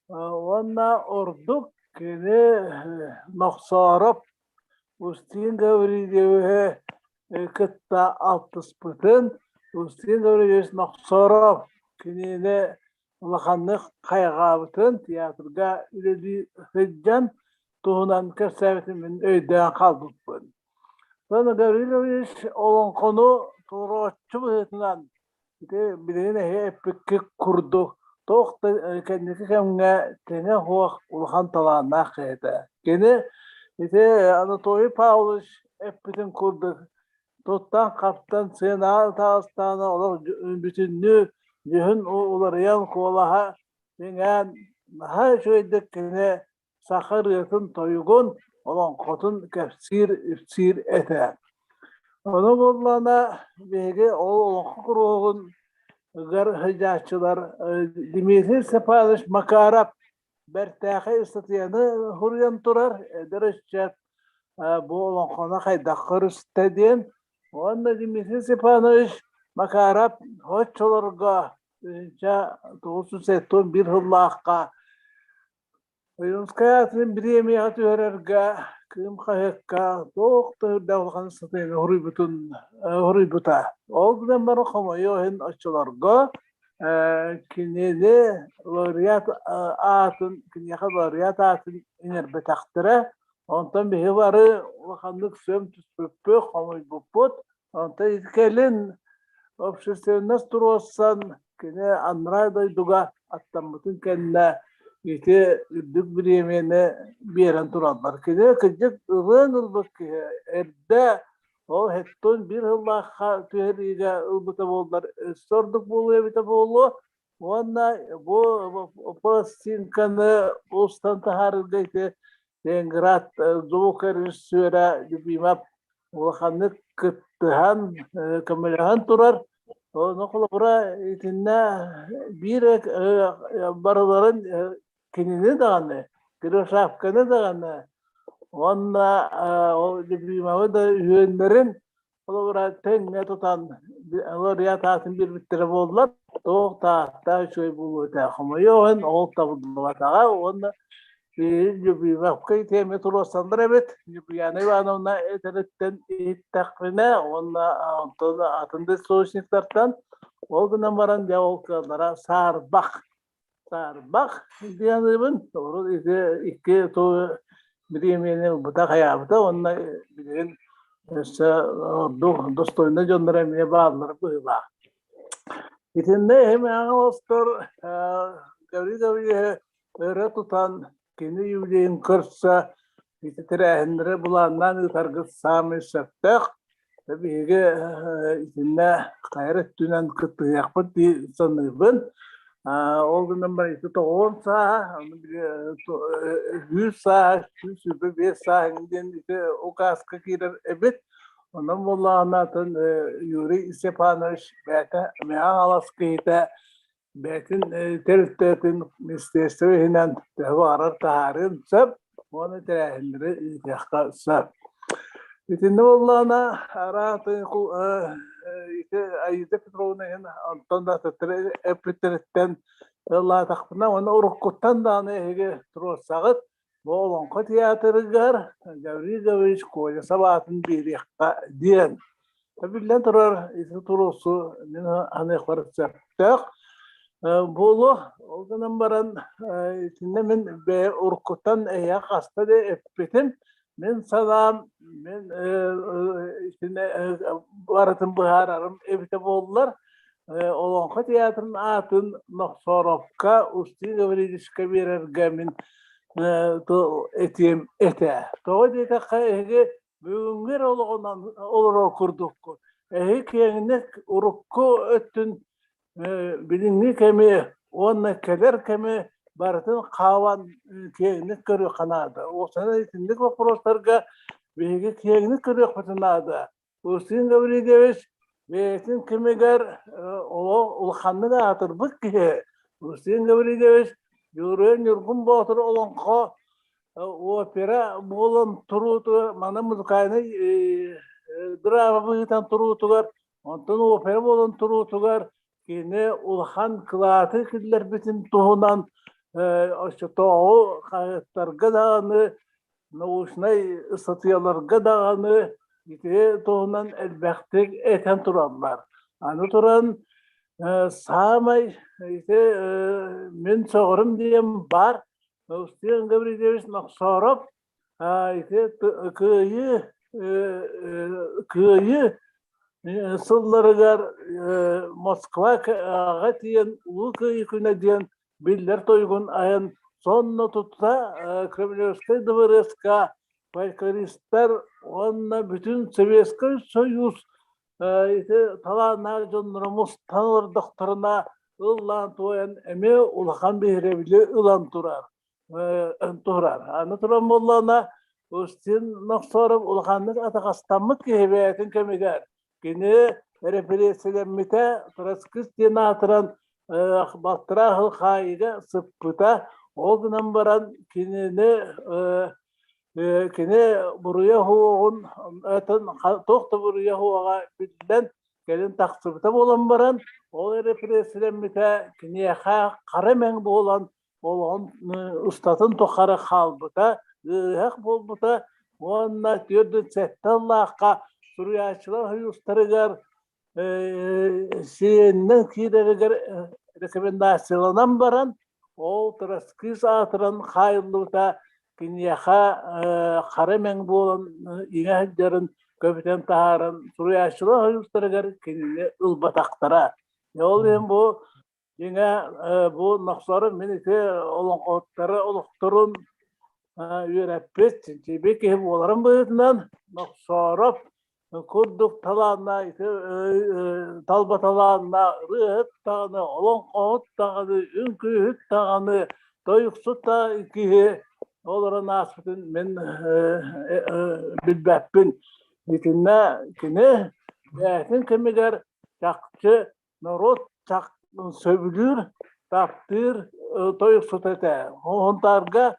уонна ордук кини Нохсоороп Устин Гаврильевиһы кытта алтыспытын, Устин Гаврильевич Нохсоров кинини улаханнык хайҕаабытын театрга үлэлии сылдьан туһунан кэпсээбитин мин өйдөөн хаалбыппын. Иван Гаврилович олоҥхону толорооччу быһыытынан ити билигин эһи эппиккит курдук туох да кэнники кэмҥэ тэҥэ суох улахан талааннаах киһи этэ. Кини ити Анатолий Павлович эппитин курдук туттан-хаптан, сыанаҕа таҕыстаҕына олох бүтүннүү дьүһүн уларыйан, куолаһа иҥээн, наһаа үчүгэйдик кини саха ырыатын-тойугун, олоҥхотун кэпсиир-ипсиир этэ. Ону буоллаҕына биһиги ол олоҥхо куруһуогун ыгар сылдьааччылар Дмитрий Степанович Макаров бэртээхэй ыстатыйаны суруйан турар эдэр ыччат. бу олоҥхону хайдах көрүстэ диэн. Уонна Дмитрий Степанович Макаров оччолорго 1971 сыллаахха Ойуунскай аатын бириэмийэҕэ түһэрэргэ Кыым хаһыакка туох да үрдээх улахан сатыыны хоруйбутун хоруйбута. Ол гынан баран хомойуох иһин оччолорго кинини лауреат аатын киниэхэ лауреат аатын иҥэрбэтэхтэрэ. Онтон биһиги бары улаханнык сөм түспүппүт, хомойбуппут. Онтон ити кэлин общественность туруорсан кини анараа дойдуга аттаммытын кэннэ ити үрдүк бириэмийэни биэрэн тураллар. Кини кырдьык ылыан ылбыт киһи эрдэ ол хеттон биир сыллаахха түһэриигэ ылбыта буоллар өссө ордук буолуо эбитэ буолуо. Уонна бу пластинканы устан таһаарарга ити Ленинград звукорежиссера Любимов улаханнык кыттыһан, көмөлөһөн турар. Ону холобура итиннэ биир барыларын кинини даҕаны, Киришавканы даҕаны уонна ол Любимовы да үһүөннэрин Холобура, тэҥҥэ тутан лауреат аатын биэрбиттэрэ буоллар, туох таатта үчүгэй буолуо этэ. Хомойуох иһин, ол табыллыбатаҕа уонна Любимовка итиэмэ туруорсаллар эбит. Ньургуяна Ивановна этэриттэн иһиттэхпинэ уонна онтон атын да источниктартан ол гынан баран дьэ ол кыаллара саарбах. Саарбах диэн Урут ити икки тыл бириэмийэни ылбыта хайаабыта уонна билигин өссө ордук достойнай дьоннор эмиэ бааллар быһыылаах. Итиннэ иһимээҕи остор Гаврил Гаврильевиһы өрө тутан кини юбилейын көрсө ити тэрээһиннэри былааннаан ыытаргыт саамай сөптөөх. Биһиги итиннэ хайа эрэ өттүнэн кыттыһыахпыт дии саныыбын. Ол гынан баран ити тоҕуон сааһа, аны били сүүс сааһа, 125 сааһа диэн ити указка киирэр эбит. Онон буоллаҕына атын Юрий Степанович бэйэтэ Мэҥэ Хаҥалас киһитэ бэйэтин тэрилтэтин министерство иһинэн төһө баҕарар таһаарыан сөп уонна тэрээһиннэри ыытыахха сөп. Итиннэ буоллаҕына араатын ити Аида Петровна иһин онтон да атыттары эппиттэриттэн ыллаатахпына уонна уруккуттан даҕаны эһиги туруорсаҕыт бу Олоҥхо театрыгар Гаврил Гаврилович Колесов аатын биэриэххэ диэн. Биллэн турар, ити туруорсуу мин аныахпар сөптөөх буолуо. Ол гынан баран итиннэ мин бэйэ уруккуттан эһиэхэ хаста да эппитим. Мин санаам, мин итиннэ барытын быһаарарым эбитэ буоллар, Олоҥхо театрын аатын Нохсоровка Устин Гаврильевичка биэрэргэ мин этиэм этэ. Тоҕо диэтэххэ, эһиги бүгүҥҥү эрэ олоҕунан олорор курдуккут. Эһиги киэҥник урукку өттүн билиҥҥи кэми уонна кэлэр кэми барытын хаалан киэҥник көрүөххэ наада. Уопсайынан итинник боппуруостарга биһиги киэҥник көрүөхпүтүн наада. Устин Гаврильевич бэйэтин кэмигэр олох улаханнык аатырбыт киһи. Устин Гаврильевич Дьулуруйар Ньургун Боотур олоҥхо опера буолан туруутугар, маны музыкальнай драма быһыытынан туруутугар, онтон опера буолан туруутугар кини улахан кылааты киллэрбитин туһунан оччотооҕу хаһыаттарга даҕаны научнай ыстатыйаларга даҕаны ити туһунан элбэхтик этэн тураллар. Аны туран саамай ити мин сөҕөрүм диэн баар Устин Гаврильевич Нохсоров ити кыайыы кыайыы сылларыгар Москваҕа тиийэн Улуу Кыайыы күнэ диэн биллэр тойугун айан сонно тута Кремлевскай дыбарыаска фольклористар уонна бүтүн Советскай Союз ити талааннаах дьонноро мустан олордохторуна ыллаан туойан эмиэ улахан биһирэбили ылан турар турар. Аны туран буоллаҕына Устин Нохсоров улаханнык атаҕастаммыт киһи бэйэтин кэмигэр Кини эрэпириэссийэлэммитэ, троцкист диэн аатыран балтараа сыл хаайыыга сыппыта. Ол гынан баран кинини Кини буруйа суоҕун туох да буруйа суоҕа биллэн кэлин тахсыбыта буолан баран, ол репрессиялэммитэ киниэхэ хара мэҥ буолан олоҕун устатын тухары хаалбыта, ыарыһах буолбута уонна 47 сыллаахха суруйааччылар союзтарыгар сиэнинэн киирэригэр рекомендацияланан баран, ол троцкист аатыран хаайыллыбыта киниэхэ хара мэҥ буолан иҥэ сылдьарын көбүтэн таһааран суруйааччылар союзтарыгар кинини ылбатахтара. Ол иһин бу дьиҥэ бу Нохсору мин ити олоҥхоһуттары олохторун үөрэппит чинчийбит киһи буоларым быһыытынан Нохсоороп курдук талаанна ити талба талаанна ырыаһыт даҕаны, олоҥхоһут даҕаны, үҥкүүһүт даҕаны, тойуксут да киһи олорон ааспытын мин билбэппин. Итиннэ кини бэйэтин кэмигэр чахчы норуот сөбүлүүр, таптыыр тойуксута этэ. Хонтаарга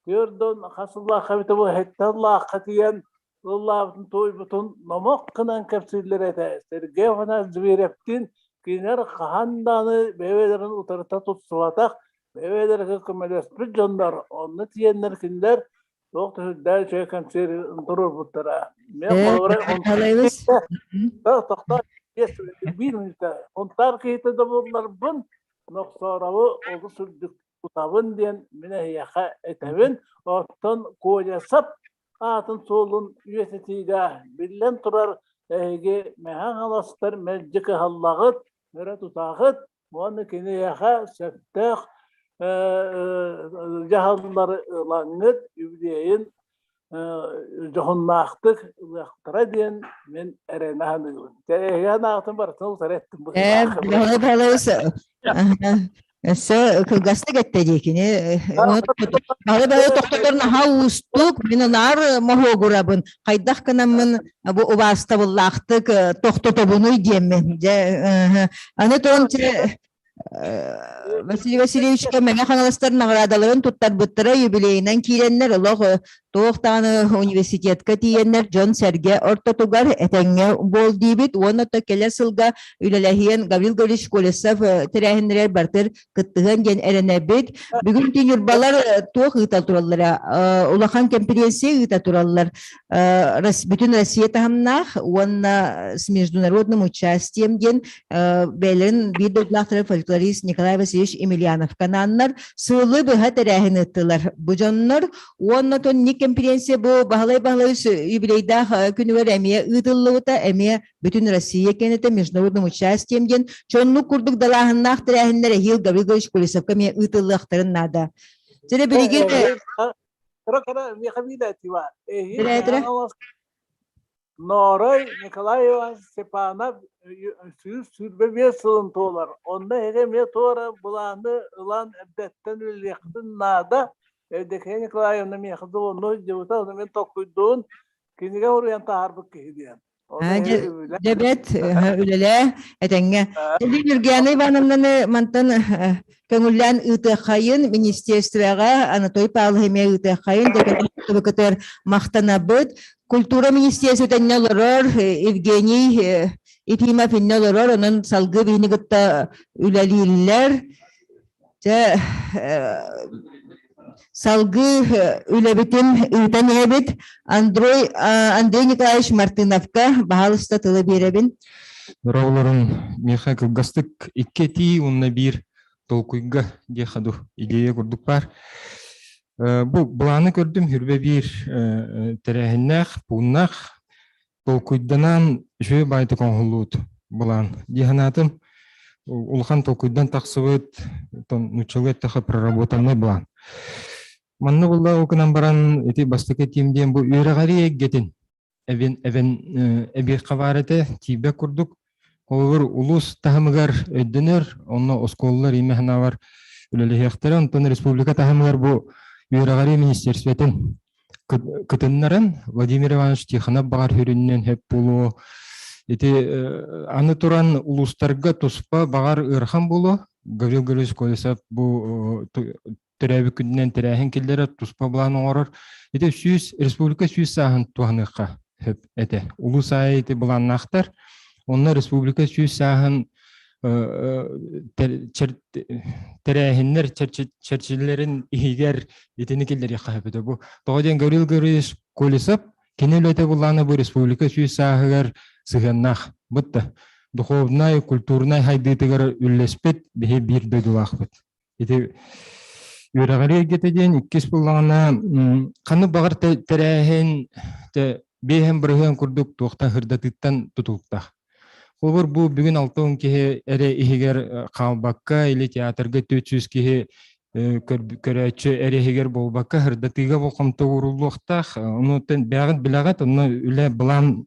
түөрдөн хас сыллаахха эбитэ бу сэттэ сыллаахха тиийэн ыллаабытын туойбутун номох гынан кэпсииллэр этэ. Сергей Афанасьевич Зверевтиин кинилэр хаһан даҕаны бэйэ-бэйэлэрин утарыта тутсубатах, бэйэ-бэйэлэригэр көмөлөспүт дьоннор. Онно тиийэннэр кинилэр туох да сүрдээх үчүгэй концерт туруорбуттара. Мен холобура тохтоо биир мүнүүтэ. Хунтаар киһитэ да буолларбын, Нохсооробу олус үрдүк тутабын диэн мин эһиэхэ этэбин. Оттон Коля-Сап аатын суолун үйэтитиигэ биллэн турар эһиги мэһэ хаҥаластар мэлдьи кыһаллаҕыт, өрө тутаҕыт уонна киниэхэ сөптөөх дьаһаллары ылаҥҥыт үбүлүөйүн дьоһуннаахтык ылыахтара диэн мин эрэнэ саныыбын. Эһиги санааҕытын барытын утары эттим Э, Өссө кылгастык эттэ дии кини. Бары-бары тохтотор наһаа уустук. Мин ынаар моһуогурабын. Хайдах гынаммын бу убаастабыллаахтык тохтотобунуй диэммин. Дьэ, аны туран Василий Васильевичка Мэҥэ Хаҥаластар наҕараадаларын туттарбыттара юбилейынан киирэннэр олох туох даҕаны университетка тиийэннэр дьон-сэргэ ортотугар этэҥҥэ буол диибит уонна то кэлэр сылга үлэлэһиэн Гаврил Гаврилович Колесов тэрээһиннэригэр бартыр кыттыһыан диэн эрэнэбит. Бүгүн Ньурбалар туох ыыта тураллара улахан кэмпириэнсийэ ыыта тураллар. Бүтүн Россия таһымнаах уонна с международным участием диэн бэйэлэрин биир дойдулаахтара фольклорист Николай Васильевич Емельяновка анааннар сылы быһа тэрээһин ыыттылар. Бу дьоннор уонна тонник конференция бу Баһылай Баһылайыс юбилейдаах күнүгэр эмиэ ыытыллыбыта, эмиэ бүтүн Россия кэнэтэ международным участием диэн чоннук курдук далааһыннаах тэрээһиннэр эһиил Гаврил Гаврилович Колесовка эмиэ ыытыллыахтарын наада. Дьэ билигин Ноорой Николай Иванович Степанов 125 сылын туолар. Онно эһиги эмиэ туора былааны ылан эрдэттэн үлэлиэххитин наада. Евдокия Николаевна миэхэ звонну сылдьыбыта, ону мин толкуйдуун кинигэ уруйан таһаарбыт киһи диэн. Дьэбэт үлэлээ этэҥҥэ. Кэлин Юргиана Ивановнаны мантан көҥүллээн ыытыаххайын министерствоҕа Анатолий Павлович эмиэ ыытыаххайын дьэкэтэр махтанабыт. Культура министерствота иннэ олорор, Евгений Ефимов иннэ олорор, онон салгыы биһини кытта үлэлииллэр. Дьэ, салгыы үлэбитин ыытан иһэбит. Андрей, Андрей Николаевич Мартыновка баһаалыста тылы биэрэбин. Дороолорун миэхэ кылгастык икки этии уонна биир толкуйга диэхэ ду идея курдук баар. Бу былааны көрдүм хүрбэ биир тэрээһиннээх, пууннаах толкуйданан үчүгэй баайдык оҥоһуллубут былаан дии санаатым. Улахан толкуйдан тахсыбыт, нууччалыы эттэххэ проработанный былаан. Манна булла гынан баран ити бастакы тиим диэн бу үөрэҕэрии эйгэтин эбин эбин эбиэххэ баар этэ тиийбэт курдук. Холобур улуус таһымыгар өйдөнөр, онно оскуолалар имэ санаабар үлэлэһиэхтэрэ, онтон республика таһымыгар бу үөрэҕэрии министерствотын кытыннаран Владимир Иванович Тихонов баҕар сүрүннүөн сөп буолуо. Ити аны туран улуустарга туспа баҕар ыарахан буолуо. Гаврил Гаврилович Колесов бу. төрөөбүт күнүнэн тэрээһин киллэрэр, туспа былаан оҥорор. Ити 100 республика 100 сааһын туһаныахха сөп этэ. Улуус аайы ити былааннаахтар. Онно республика 100 сааһын тэрээһиннэр чэрчилэрин иһигэр итини киллэриэххэ сөп этэ. Бу тоҕо диэн Гаврил Гаврильевич Колесов кини үлэтэ былаана бу республика 100 сааһыгар сыһыаннаах. Бытта духовнай, культурнай хайдыытыгар үллэспит биһи биир дойдулаахпыт. Ити үөрэҕири эйгэтэ диэн иккис буллаҕына ханнык баҕар тэрээһин 5% курдук туохтан сырдатыыттан тутулуктаах. Холобур, бу бүгүн 60 киһи эрэ иһигэр хаалбакка или театрга 400 киһи көрөөччү эрэ иһигэр буолбакка сырдатыыга болҕомто ууруллуохтаах. Онуттан бэйэҕит билэҕит, онно үлэ былаан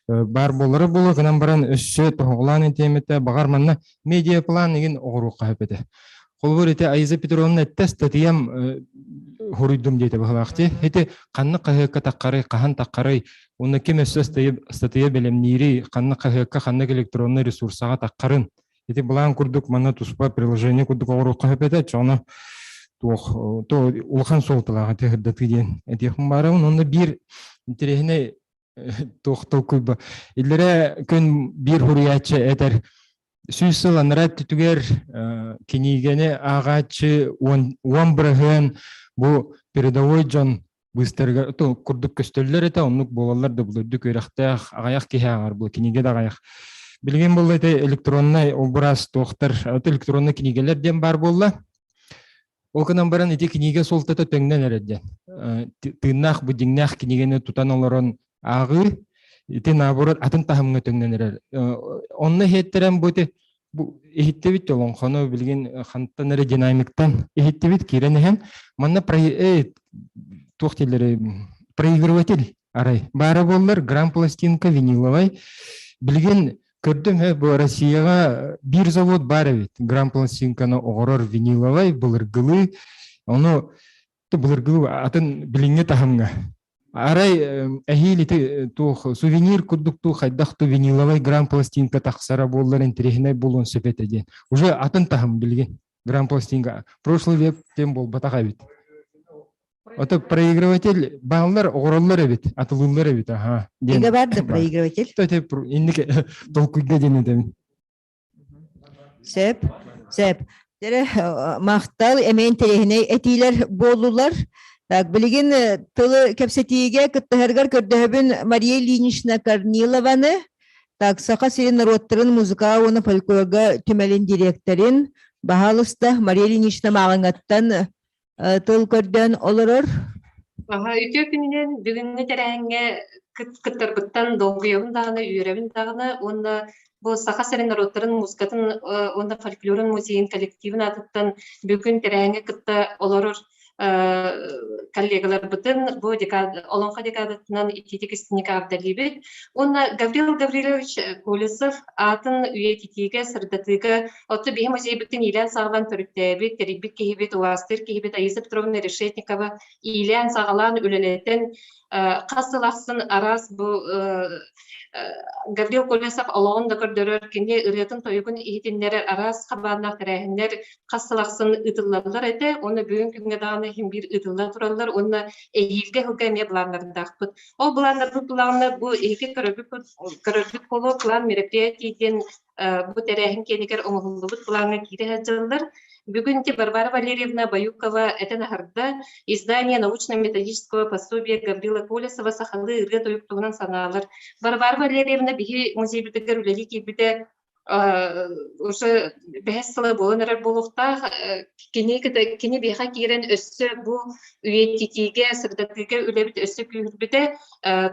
баар буолара буолуо гынан баран өссө тоһоҕолоон этиэм этэ, баҕар манна медиаплан игин оҕоруохха сөп этэ. Холобур, ити Аиза Петровна эттэ статьям хоруйдум диэтэ быһылаах дии. Ити ханнык хаһыакка таххарый, хаһан таххарый, уонна ким өссө статья бэлэмниирий, ханнык хаһыакка, ханнык электроннай ресурсаҕа таххарын. Ити былаан курдук манна туспа приложение курдук оҕоруохха сөп этэ. Чоно туох то улахан суолталаах ити сырдатыы диэн этиэхпин баарабын. Онно биир интэриэһинэй туох толкуйба. Иллэрэ күн биир хуруйааччы этэр 100 сыл анараа өттүгэр кинигэни ааҕааччы 10% бу передовой дьон быыстарыгар курдук көстөллөр этэ, оннук буолаллар да булурдук үөрэхтээх аҕыйах киһи ааҕар бу кинигэ да аҕыйах. Билигин буолла ити электроннай образ туохтар, электроннай кинигэлэр диэн баар буолла. Ол гынан баран ити кинигэ суолтата төҥнөн эрэр диэн. Тыыннаах бу дьиҥнээх кинигэни тутан олорон ааҕыы ити наоборот атын таһымҥа төҥнөн эрэр. Онно иһиттэрэн бу ити бу иһиттибит олоҥхону билигин хантан эрэ динамиктан иһиттибит киирэн иһэн манна туох дииллэрий проигрыватель арай баара буоллар грамм пластинка виниловай билигин Көрдүм ээ, бу Россияҕа биир завод баар эбит. Грамм пластинканы оҕорор виниловай, былыргылыы. Ону былыргылыы атын билиҥҥи таһымҥа. Арай эһиил ити туох сувенир курдук туу хайдах ту виниловай грамм пластинка тахсара буоллар интэриэһинэй буолуон сөп этэ диэн. Уже атын таһым билигин грамм пластинка. Прошлый век тем буолбатах эбит. Ото проигрыватель бааллар оҕороллор эбит, атылыыллар эбит, аха. Диэн бар да проигрыватель? То это инник толкуйга диэн этэбин. Сөп, сөп. Тере махтал эмиэ интэриэһинэй этиилэр буоллулар. Так, билигин тылы кэпсэтиигэ кыттыһаргар көрдөһөбүн Мария Ильинична Корнилованы, так, Саха сирин норуоттарын музыка уонна фольклорга түмэлин директорин, баһаалыста Мария Ильинична Мааҕыҥаттан тыл көрдөөн олорор. Аха, үтүө күнүнэн бүгүҥҥү тэрээһиҥҥэ кыттарбыттан долгуйабын даҕаны, үөрэбин даҕаны уонна бу Саха сирин норуоттарын музыкатын уонна фольклорун музейын коллективын аатыттан бүгүн тэрээһиҥҥэ кытта олорор коллегаларбытын бу Олоҥхо декадатынан итиитик истиҥник эҕэрдэлиибит. Уонна Гаврил Гаврилович Колесов аатын үйэтитиигэ, сырдатыыга Оттон биһи музейбытын иилээн-саҕалаан төрүттээбит, тэрийбит киһибит, убаастыыр киһибит Аиса Петровна Решетникова иилээн-саҕалаан үлэлэтэн хас сыл ахсын араас бу Гаврил Колесов олоҕун да көрдөрөр, кини ырыатын-тойугун иһитиннэрэр араас хабааннаах тэрээһиннэр хас сыл ахсын ыытыллаллар этэ. Уонна бүгүн күҥҥэ даҕаны иһин биир ыытылла тураллар уонна эһиилгэ сылга эмиэ былааннардаахпыт. Ол былааннарбыт былаанна бу эһиги көрөргүт буолуо план мероприятий диэн бу тэрээһин киэнигэр оҥоһуллубут былааҥҥа киирэ сылдьаллар. Бүгүн Варвара Валерьевна Баюкова этэн аһарда издание научно-методического пособия Гаврила Колесова сахалыы ырыа тойук туһунан санаалар. Варвара Валерьевна биһи музейбытыгар үлэлии киирбитэ уже бэһис сыла буолан эрэр буолуохтаах. Кини кини биһиэхэ киирэн өссө бу үйэтитиигэ, сырдатыыга үлэбит өссө күүһүрбүтэ.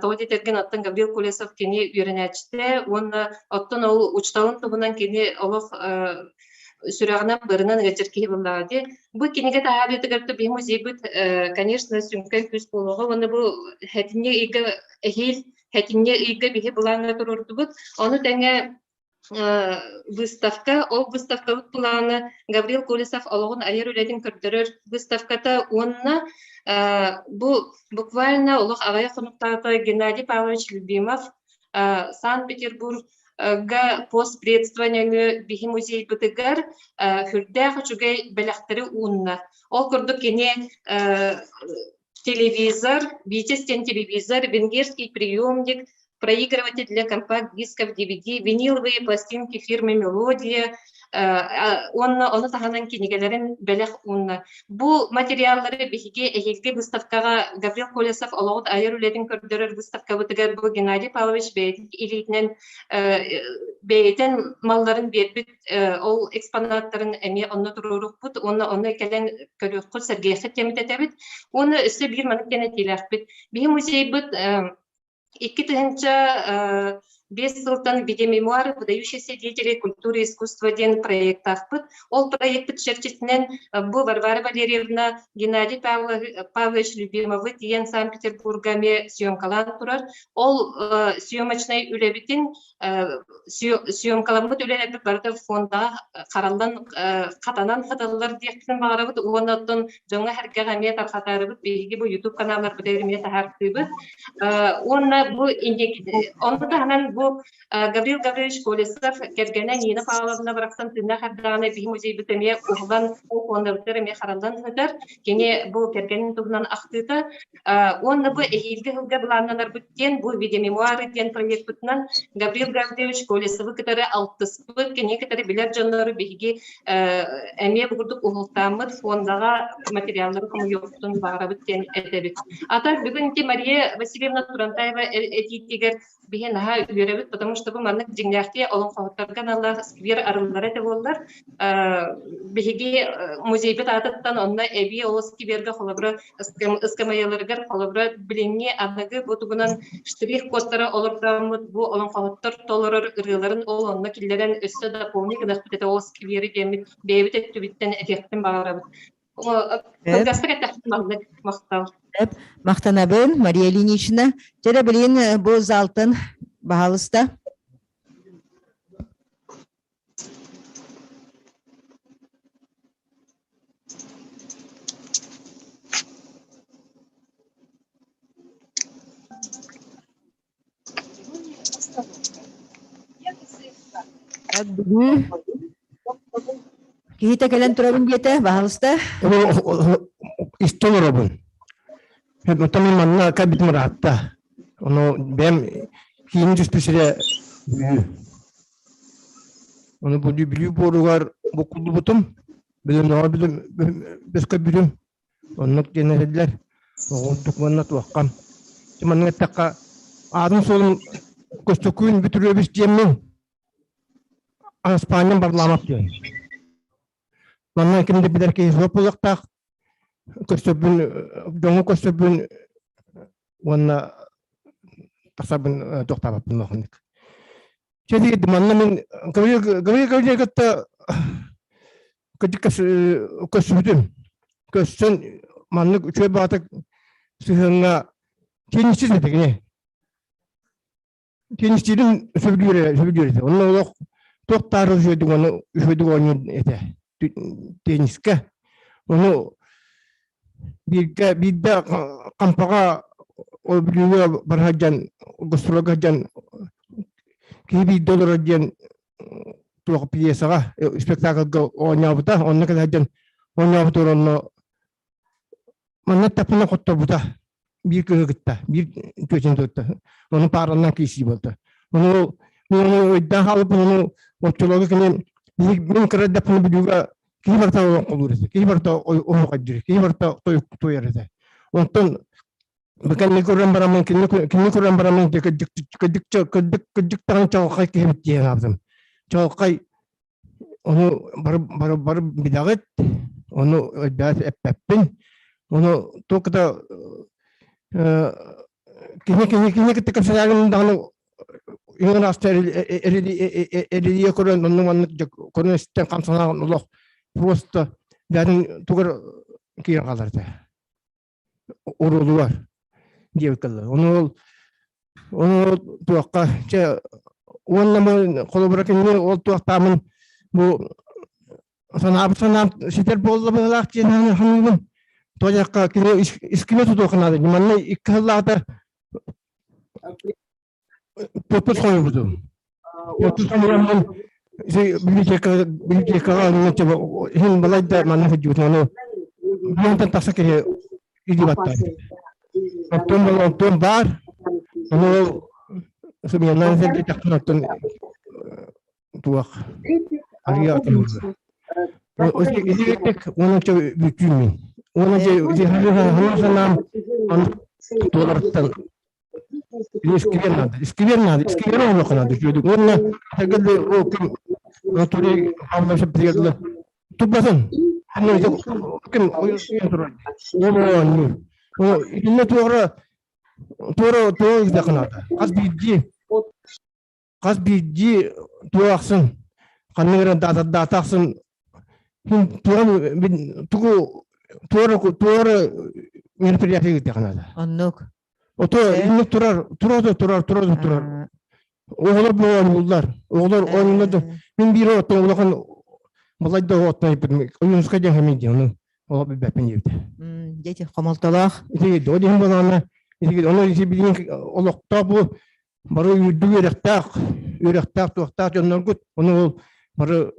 Тоҕо диэтэргин оттон Гаврил Колесов кини үөрэнээччитэ уонна оттон ол учууталын туһунан кини олох сүрэҕинэн быарынан ыалдьар киһи буоллаҕа дии. Бу кинигэ таһаарыытыгар да биһи музейбыт, конечно, сүҥкэн күүс буолуоҕа уонна бу хэтинньи ыйга эһиил хэтинньи ыйга биһи былааҥҥа туруордубут. Ону тэҥэ выставка, ол выставкабыт былаана Гаврил Колесов олоҕун айар үлэтин көрдөрөр выставката уонна бу буквально олох аҕыйах хонуктааҕыта Геннадий Павлович Любимов Санкт-Петербург. га постпредство нөҥүө биһи музейбытыгар хүрдээх үчүгэй бэлэхтэри уунна. Ол курдук кини телевизор, Витязь диэн телевизор, венгерский приемник, проигрыватель для компакт-дисков DVD, виниловые пластинки фирмы «Мелодия», уонна ону таһынан кинигэлэрин бэлэх уунна. Бу материаллары биһиги эһиилги выставкаҕа Гаврил Колесов олоҕун айар үлэтин көрдөрөр выставкабытыгар бу Геннадий Павлович бэйэтин илиитинэн бэйэтин малларын биэрбит ол экспонаттарын эмиэ онно туруорукпут уонна онно кэлэн көрүөххүт, сэргиэххит диэммит этэбит. Уонна өссө биир маннык диэн этиилээхпит. Биһи музейбыт 2005 сылтан видеомемуары выдающиеся деятели культуры и искусства диэн проектаахпыт. Ол проекпыт чэрчитинэн бу Варвара Валерьевна Геннадий Павлович Любимовы тиийэн Санкт-Петербурга эмиэ съемкалаан турар. Ол съемочнай үлэбитин съемкаламмыт үлэлэрбит барыта фондаҕа хараллан хатанан хаталлар диэхпитин баҕарабыт уонна оттон дьоҥҥо сэргэҕэ эмиэ тарҕатаарыбыт биһиги бу YouTube каналларбытыгар эмиэ таһаартыыбыт уонна бу ону таһынан бу Гаврил Гаврилович Колесов кэргэнэ Нина Павловна барахсан тыыннаах эрдэҕинэ биһи музейбыт эмиэ уһулан ол фондабытыгар эмиэ хараллан сытар кини бу кэргэнин туһунан ахтыыта Уонна бу эһиилги сылга былааннанарбыт диэн бу видеомемуары диэн проекпытынан Гаврил Гаврилович Колесовы кытары алтыспыт, кини кытары билэр дьоннору биһиги эмиэ бу курдук уһултааммыт фондаҕа материаллары хомуйуохпутун баҕарабыт диэн этэбит. Ата бүгүн ити Мария Васильевна Турантаева этиитигэр биһи наһаа үөрэбит, потому что бу маннык дьиҥнээхтии олоҥхоһуттарга аналлаах сквер арыллара этэ буоллар, биһиги музейбыт аатыттан онно эбии ол сквергэ холобура ыскамыйаларыгар холобура билиҥҥи аныгы бу тугунан штрих-кодтара олордооммут бу олоҥхоһуттар толорор ырыаларын ол онно киллэрэн өссө дополни гынахпыт этэ ол сквери диэммит бэйэбит өттүбүттэн этиэхпин баҕарабыт. Кылгастык эттэхпин маннык махтал. Махтанабын, Мария Ильинична. Дьэ билигин бу залтан баһаалыста. Бүгүн киһитэ кэлэн турабын диэтэ, баһаалыста. Истэн олоробун. Оттон мин манна кэлбитим ыраатта. Ону бэйэм киинин түспүт сирэ Бүлүү. Ону бу Бүлүү буоругар буккуллубутум. Билим оҕо билим бөскө бүтүм. Оннук диэн этэллэр. Оҕурдук уонна туоххам. Маннык эттэххэ, аатын-суолун Көстөкүүн Бүтүрүөбүс диэммин, Аспаанньам Барламов диэн. Манна ким да билэр киһи суох буолуохтаах. Көстөрбүн, дьоҥҥо көстөрбүн уонна тахсарбын туохтаабаппын улаханнык. Чэ манна мин Гаврил Гаврилович кытта көрсүбүтүм. Көрсөн маннык үчүгэй баҕатык сыһыаҥҥа теннисчит этэ кини. Теннистиирин сөбүлүүр сөбүлүүр этэ. Онно олох туох таары үчүгэйдик ону үчүгэйдик оонньуур этэ теннискэ. Ону бииргэ биирдэ Хампаҕа ол Бүлүүгэ бара сылдьан гастролга сылдьан киһи биирдэ олорор диэн туох пьесаҕа спектакльга оонньообута онно кэлэ сылдьан оонньообутугар онно манна таппына хотторбута биир кыһы кытта биир түөчэн тутта ону паараннан киирсии буолта ону мен ону өйдөөн хаалбыппын ону оччолорго кини мин кыра эрдэхпинэ бүлүүгэ киһи барыта олоҥхолуур этэ киһи барыта оһуохайдыыр киһи барыта туойар этэ онтон Кэнни көрөн бараммын, кинини кинини көрөн бараммын кырдьык кырдьык кырдьык кырдьык даҕаны чаҕылхай киһибит диэн аабытым. Чаҕылхай ону бары бары бары билэҕит, ону элбэҕи эппэппин. Ону туох да кини кини кини кытта кэпсэтээҕин даҕаны иҥэн ааста эрилийэ көрөн онну маннык көрөн истэн хамсанаҕын олох просто бэйэтин тугар киирэн хаалар этэ. уруулугар диэбит Ону ол ону ол туохха чэ уонна бу холобура кинини ол туохтаамын бу санаабыт санаам ситэр буолла быһыылаах диэн саныыбын. Тоҕо кини искине тутуохха наада. Манна икки сыллаахтар туппут хойбутум. Оту библиотека библиотекаҕа иһин балайда манна сылдьыбытым ону биэнтэн тахса киһи илии баттаабыт. Оттон оттон баар ону ол сымыйанан сэргэтэхпин оттон туох арыйа атыылыыр. Итигэттик уонча бүтүүм мин. Уонча санаам туоларыттан Искибер надо, искибер надо, искибер оҥоруохха надо үчүгэйдик. Уонна этэргэ ол ким Анатолий Павлович эппитигэр туппатын. Ким турар. Ол оонньуур. Итиннэ туора туора туора ыытыахха наада. Хас биирдии хас биирдии туох ахсын ханнык эрэ даата ахсын тугу туора туора мероприятие ыытыахха наада. Оннук. Ото инник турар, турар турар, турар турар. Оҕолор бу оонньууллар. Оҕолор оонньууллар. Мин биир оттон улахан балайда оттон Ойуунускай диэн хэмий диэн ону ол билбэппин диэбитэ. Дети хомолтолоох. Ити ол иһин балаана ити ону ити билигин олохтоох бу бары үрдүк үөрэхтээх, үөрэхтээх туохтаах дьонноргут, ону ол бары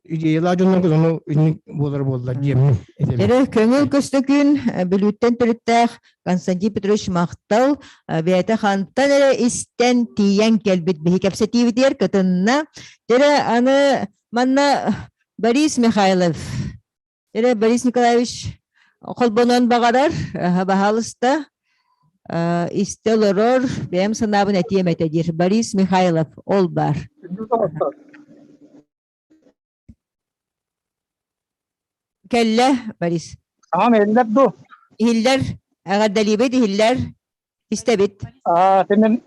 идеялаах дьонноргут, ону инник буолар буоллар диэммин этэбин. Эрэ көҥүл көстөкүүн Бүлүүттэн төрүттээх Константин Петрович Махтал бэйэтэ хантан эрэ истэн тиийэн кэлбит биһи кэпсэтиибитигэр кытынна. Дьэрэ аны манна Борис Михайлов Эрэ Борис Николаевич холбонон баҕарар, баһаалыста истэ олорор, бэйэм санаабын этиэм этэ диир Борис Михайлов ол баар. Кэллэ Борис. Аҕам иһиллэр дуу? Иһиллэр, эҕэрдэлиибит иһиллэр, истэбит. Аа, мин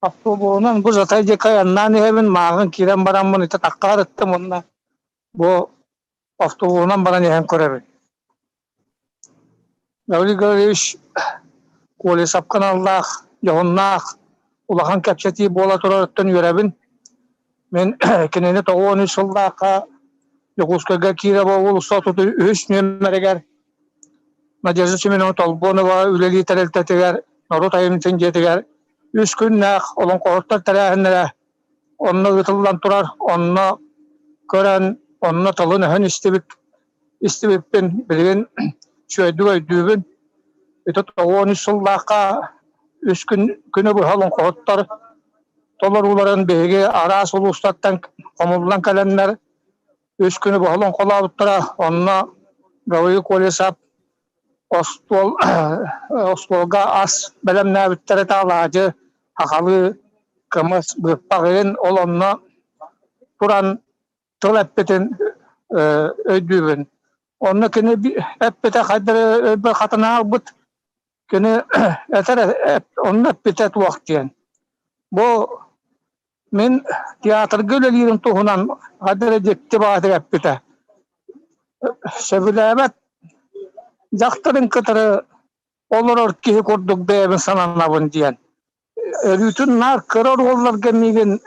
автобуһунан бу Жатай диэки айаннаан иһэбин, мааҕын киирэн бараммын ити таккаарыттым уонна бу автобуһунан баран иһэн көрөбүн. Гаврил Гаврильевич Колесов каналлаах, дьоһуннаах улахан кэпсэтии буола турарыттан үөрэбин. Мин кинини 93 сыллаахха Дьокуускайга Кирова уулусса 33 нүөмэригэр Надежда Семеновна Толбонова үлэлии тэрилтэтигэр норуот айымньытын дьиэтигэр үс күннээх олоҥхоһуттар тэрээһиннэрэ онно ыытыллан турар, онно көрөн, онно тылын-өһүн истибит, истибиппин билигин үчүгэйдик өйдүүбүн. Ити 93 сыллаахха үс күн күнү быһа олоҥхоһуттар толорууларын биһиги араас улуустартан хомуллан кэлэннэр үс күнү быһа олоҥхолообуттара. Онно Гаврил Колесов остуол остуолга ас бэлэмнээбиттэрэ таалаадьы сахалыы кымыс быыппаҕын ол онно туран тыл эппитин өйдүүбүн. Онно кини эппитэ хайдах өйбөр хатанаалбыт кини этэр онно эппитэ туох диэн. Бу мин театрга үлэлиирим туһунан хайдах эрэ дьикти баҕатык эппитэ. Сөбүлээбэт дьахтарын кытары олорор киһи курдук бэйэбин сананабын диэн. Өрүүтүн наар кыра оруолларга миигин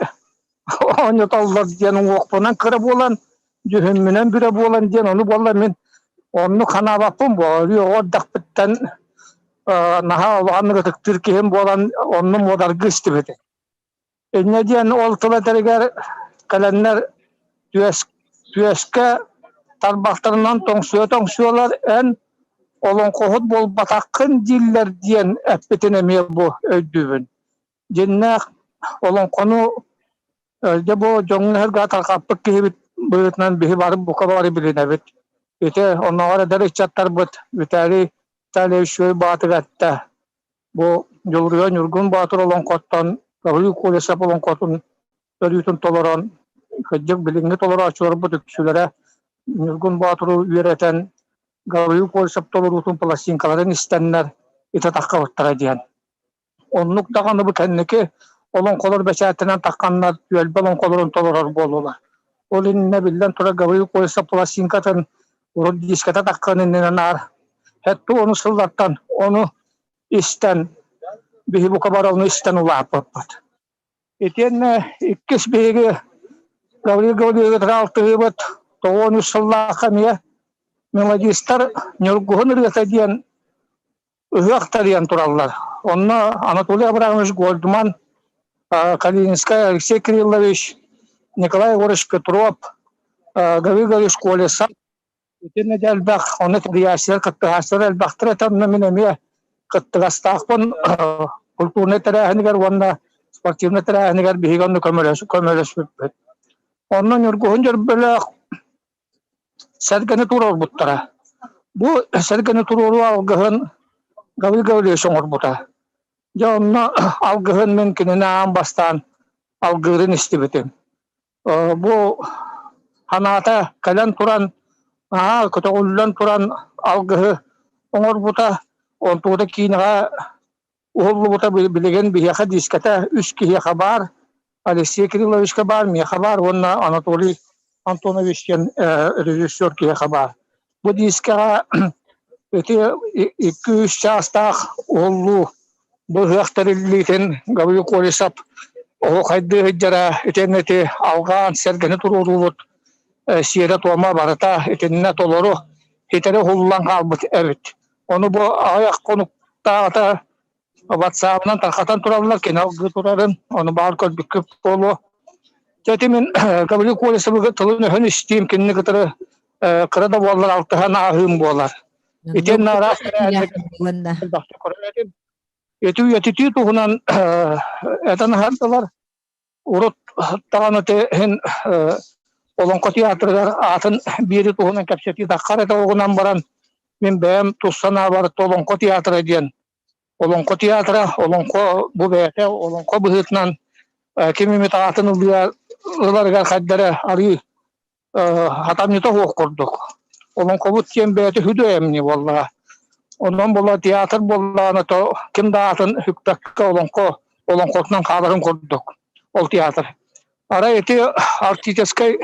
оонньотоллор диэн уҥуохпунан кыра буолан, дьүһүммүнэн бүрэ буолан диэн ону буолла мин оннук санаабаппын буолар. Өрүү оҕо эрдэхпиттэн наһаа улаханнык ытыктыыр киһим буолан онну муодаргыы истибитим. Инньэ диэн ол тыл этэригэр кэлэннэр түөс, түөскэ тарбахтарынан тоҥсуйа-тоҥсуйалар эн олоҥхоһут буолбатаххын дииллэр диэн эппитин эмиэ бу өйдүүбүн. Дьиннээх олоҥхону дьэ бу дьоҥҥо тарҕаппыт киһибит быһыытынан биһи бары бука бары билинэбит. Ити оннооҕор эдэр ыччаттарбыт Виталий Витальевич Үчүгэй Баатыгар эттэ Бу Дьулуруйа Ньургун Боотур олоҥхоттон Гаврил Колесов олоҥхотун өрүүтүн толорон, кырдьык билиҥҥи толорооччуларбыт үксүлэрэ Ньургун Боотуру үөрэтэн Гаврил Колесов толоруутун пластинкаларын истэннэр ити таххабыттара диэн. Оннук даҕаны бу кэнники олоҥхолор бэчээттэнэн тахханнар түөлбэ олоҥхолорун толорор буоллулар. Ол иннинэ биллэн турар Гаврил Колесов пластинкатын урут диската таххан иннинэ наар Хэтту ону сыллартан ону истэн биһи бука бары ону истэн улааппыппыт. Итиэннэ иккис биһиги Гаврил Гаврильевич алтыһыыбыт 93 сыллаахха эмиэ мелодистар Ньургуһун ырыата диэн ыһыах тэрийэн тураллар. Онно Анатолий Абрамович Гольдман Калининскай Алексей Кириллович, Николай Егорович Петров, Гаврил Гаврилович Колесов итиннэ да элбэх, ону тэрийээччилэр, кыттыһааччылар элбэхтэр этэ, онно мин эмиэ кыттыгастаахпын культурнай тэрээһинигэр уонна спортивнай тэрээһинигэр биһиги онно көмөлөспүппүт. Онно Ньургуһун Дьөрбөлөөх сэргэни туруорбуттара. Бу сэргэни туруоруу алгыһын Гаврил Гаврильевич оҥорбута. Дьэ онно алгыһын мин кинини аан бастаан алгыырын истибитим. Бу ханаата кэлэн туран, наһаа көтөҕүллэн туран алгыһы оҥорбута. Онтугута киинэҕэ уһуллубута билигин биһиэхэ диискэтэ үс киһиэхэ баар. Алексей Кирилловичка баар, миэхэ баар уонна Анатолий Антонович диэн режиссер киһиэхэ баар. Бу диискэҕэ ити 2-3 чаастаах уһуллуу бу ыһыах тэриллиитин Гаврил Колесов оһуохайдыы сылдьара итиэннэ ити алҕаан сэргэни туруоруубут сиэрэ-туома барыта итиннэ толору ситэри уһуллан хаалбыт эбит. Ону бу аҕыйах хонуктааҕыта ватсаабынан тархатан тураллар, кини алгыы турарын, ону баар көрбүккүт буолуо. Дьэ ити мин Гаврил Колесовы тылын-өһүн истиим, кинини кытары кыра да буоллар алтыһан ааһыым буолар. Итиэннэ араас тэрээһиннэргэ Ити үйэтитии туһунан этэн аһардылар. Урут даҕаны иһин Олоҥхо театрыгар аатын биэри туһунан кэпсэтии таххар этэ оҕунан баран мин бэйэм тус санаабар Олоҥхо театра диэн Олоҥхо театра, олоҥхо бу бэйэтэ олоҥхо быһыытынан ким эмит аатын ылыа ыларыгар хайдара арыы хатамньыта суох курдук. Олоҥхобут диэн бэйэтэ сүдү эмни буоллаҕа. Онон була театр буоллаҕына то ким да аатын сүкпэккэ олоҥхо олоҥхотунан хааларын курдук ол театр. Арай ити арктическай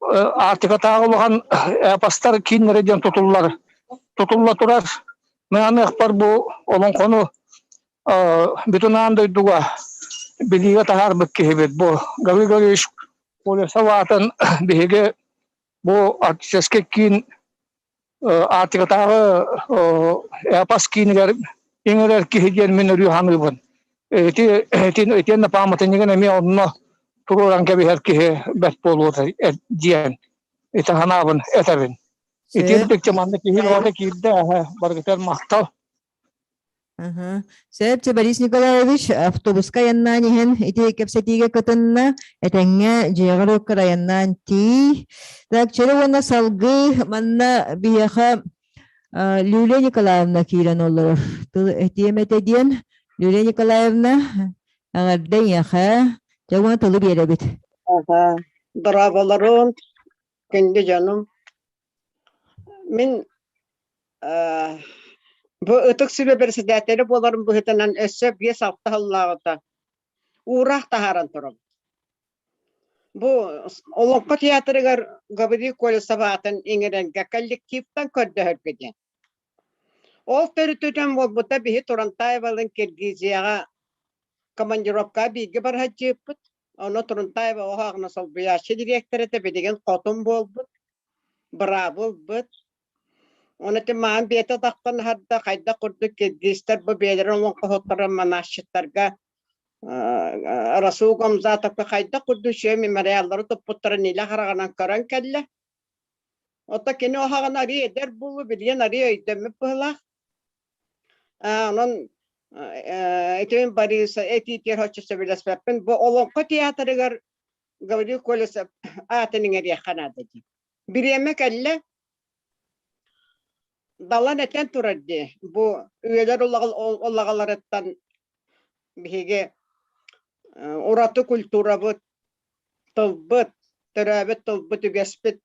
Аартыкатааҕы улахан эпостар кииннэрэ диэн тутуллар тутулла турар. Мыаныахпар бу олоҥхону бүтүн аан дойдуга билиигэ таһаарбыт киһибит бу Гаврил Гаврильевич Колесов аатын биһиги бу арктическай киин Аартыкатааҕы эпос киинигэр иҥэрэр киһи диэн мин өрүү саныыбын. Ити итиэннэ пааматынньыгын эмиэ онно туруоран кэбиһэр киһи бэрт буолуо диэн ити санаабын этэбин. Итиэнтик манна киһи бөҕөтө киирдэ, барыгытыгар махтал. Сөп, Борис Николаевич, автобуска айаннаан иһэн ити кэпсэтиигэ кытынна, этэҥҥэ дьиэҕэр уоккар айаннаан тиий. Так, чөрө уонна салгыы манна биһиэхэ Люлия Николаевна киирэн олорор. Тыл этиэм этэ диэн. Люлия Николаевна, эҕэрдэ эйиэхэ. Дьэ уонна тылы биэрэбит. Аха, дорооболорун, күндү дьонум. Мин Бу Ытык Сүбэ бэрэссэдээтэлэ буоларым быһыытынан өссө 5-6 сыллааҕыта уураах таһааран турабыт. Бу Олоҥхо театрыгар Гаврил Колесов аатын иҥэрэргэ коллективтан көрдөһөргө диэн. Ол төрүтүнэн буолбута биһи Турантаевалыын Киргизияҕа командировкаҕа бииргэ барыһадьыыппыт. Ону Турантаева оһоҕуна солбуйааччы дириэктэр этэ, билигин хотун буолбут, быраабы ылбыт. Оны ити маан биэтэ тахсан аһарда хайдах курдук киргизтэр бу бэйэлэрин олоҥхоһуттарын манаасчыттарга Расул Гамзатовка хайдах курдук үчүгэй мемориаллары туппуттарын илэ хараҕынан көрөн кэллэ. Ото кини оһоҕун арыы эдэр буолуу билигин арыы өйдөммүт быһыылаах. Онон итин Борис этиитигэр оччо сөбүлэспэппин. Бу Олоҥхо театрыгар Гаврил Колесов аатын иҥэриэххэ наада дии. Бириэмэ кэллэ, Далан этэн турар дии, бу үйэлэр улаҕаларыттан биһиги ураты культурабыт, тылбыт, төрөөбүт тылбыт, үгэспит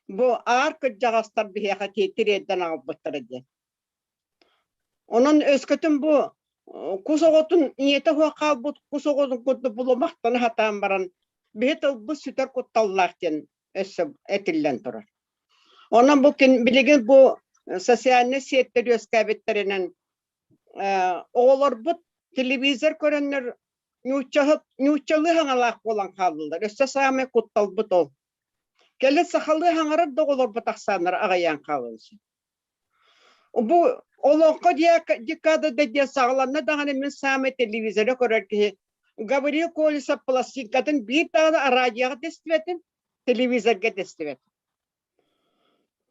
бу аар кырдьаҕастар биһиэхэ тириэрдэн аҕалбыттара диэн. Онон өскөтүн бу кус оҕотун ийэтэ суох хаалбыт кус оҕотун курдук булумахтана сатаан баран биһи тылбыт сүтэр кутталлаах диэн өссө этиллэн турар. Онон бу билигин бу социальнай сиэттэр үөскээбиттэринэн оҕолорбут телевизор көрөннөр нууччалыы хаҥалаах буолан хааллылар. Өссө саамай кутталбыт ол. Кэлин сахалыы хаҥарар да оҕолорбут ахсааннара аҕыйаан хаалан сөп. Бу олоҥхо декада да диэн саҕаланна даҕаны мин саамай телевизоры көрөр киһи. Гаврил Колесов пластинкатын биир даҕаны араадьыйаҕа тэстибэтим, телевизорга тэстибэтим.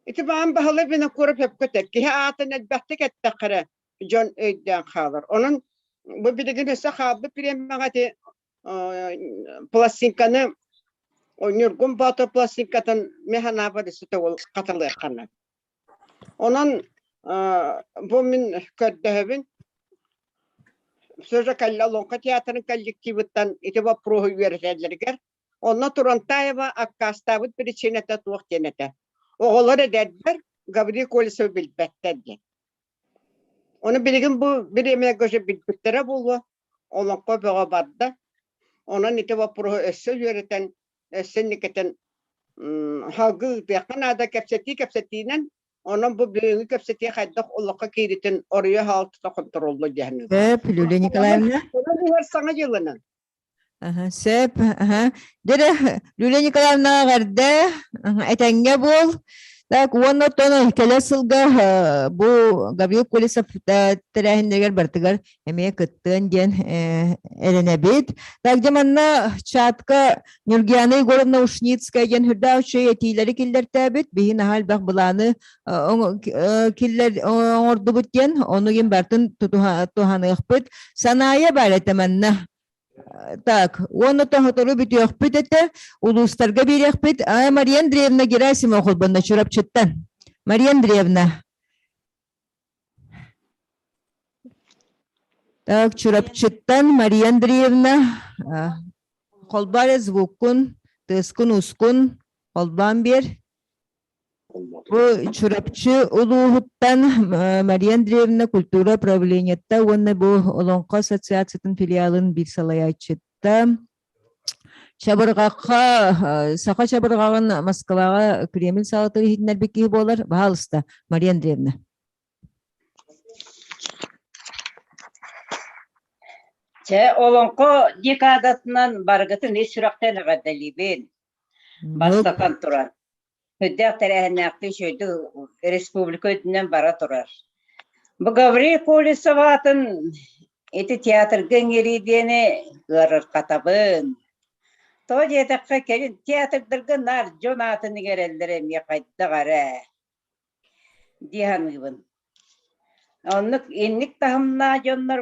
Ити баан Баһылай Винокуров сөпкө этэр. Киһи аатын элбэхтик эттэххэ эрэ дьон өйдөөн хаалар. Онон бу билигин өссө хаалбыт бириэмэҕэ ити пластинканы Ньургун Боотур пластинкатын мин санаабар өссө төгүл хатылыахха наада. Онон бу мин көрдөһөбүн все же Олоҥхо театрын коллективыттан ити боппуруоһу үөрэтэллэригэр Онно Турантаева аккаастаабыт причинэтэ туох диэн этэ. Оҕолор эдэрдэр Гаврил Колесовы билбэттэр диэн. Ону билигин бу бириэмэгэ уже билбиттэрэ буолуо. Олоҥхо бөҕө барда. Онон ити боппуруоһу өссө үөрэтэн, өссө инникитин салгыы ыытыахха наада кэпсэтии кэпсэтиинэн Онон бу бүгүҥҥү кэпсэтии хайдах олоххо кииритин оруйа хаалтыта хонтуруоллу диэн. Сөп, Люлия Николаевна. Онон иһэр саҥа дьылынан. Аха, сөп. Аха. Дьэ, Люлия Николаевна эҕэрдэ. Этэҥҥэ буол. Так, уонна оттон кэлэр сылга бу Гаврил Колесов тэрээһиннэригэр барытыгар эмиэ кыттыан диэн эрэнэбит. Так, дьэ манна чатка Нюргиана Егоровна Ушницкая диэн үрдээх үчүгэй этиилэри киллэртээбит. Биһи наһаа элбэх былааны киллэр оҥордубут диэн, ону гин барытын туһаныахпыт. Санаайа баар этэ манна. Так, уонна тоһотору бүтүөхпүт этэ, улуустарга биэриэхпит. А, Мария Андреевна Герасимова холбонно Чурапчыттан. Мария Андреевна. Так, Чурапчыттан Мария Андреевна. Холбоо звуккун, тыаскун ускун, холбоон биэр. Бу Чурапчы улууһуттан Мария Андреевна культура управлениета уонна бу Олоҥхо ассоциациятын филиалын биир салайааччыта. Чабырҕахха саха чабырҕаҕын Москваҕа Кремль саалатыгар иһитиннэрбит киһи буолар. Баһаалыста, Мария Андреевна. Чэ, олоҥхо декадатынан барыгытын ис сүрэхтэн эҕэрдэлиибин. Бастатан туран, Үрдээх тэрээһиннээхтик үчүгэйдик республика үрдүнэн бара турар. Бу Гаврил Колесов аатын ити театрга ыҥырыы диэни ыарырҕатабын. Тоҕо диэтэххэ, кэлин театрдарга наар дьон аатын иҥэрэллэрэ эмиэ хайдах эрэ дии саныыбын. Оннук инник таһымнаах дьоннор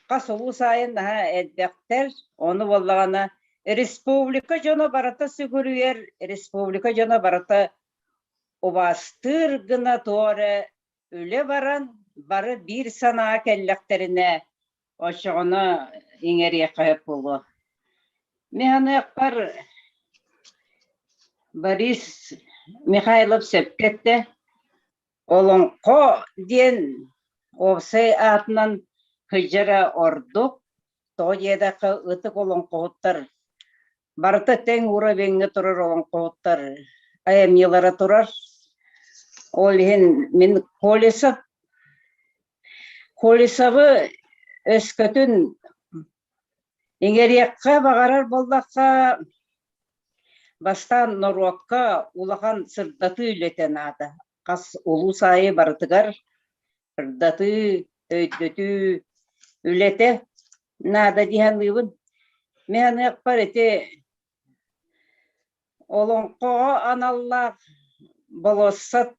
Хас улуус аайы наһаа элбэхтэр, ону буоллаҕына республика дьоно барыта сүгүрүйэр, республика дьоно барыта убаастыыр гына туох эрэ үлэ баран, бары биир санаа кэллэхтэринэ, оччоҕуна иҥэриэххэ сөп буолуо. Мин саныахпар Борис Михайлов сөпкө эттэ, Олоҥхо диэн уопсай аатынан сылдьара ордук, тоҕо диэтэххэ ытык олоҥхоһуттар барыта тэҥ уровеҥҥа турар олоҥхоһуттар айымньылара турар. Ол иһин мин Колесов Колесовы өскөтүн Иҥэриэххэ баҕарар буоллахха, бастаан норуокка улахан сырдатыы үлэтэ наада. Хас улуус аайы барытыгар сырдатыы, өйдөтүү үлэтэ наада дии саныыбын. Мин саныахпар ити Олоҥхоҕо аналлаах болуоссат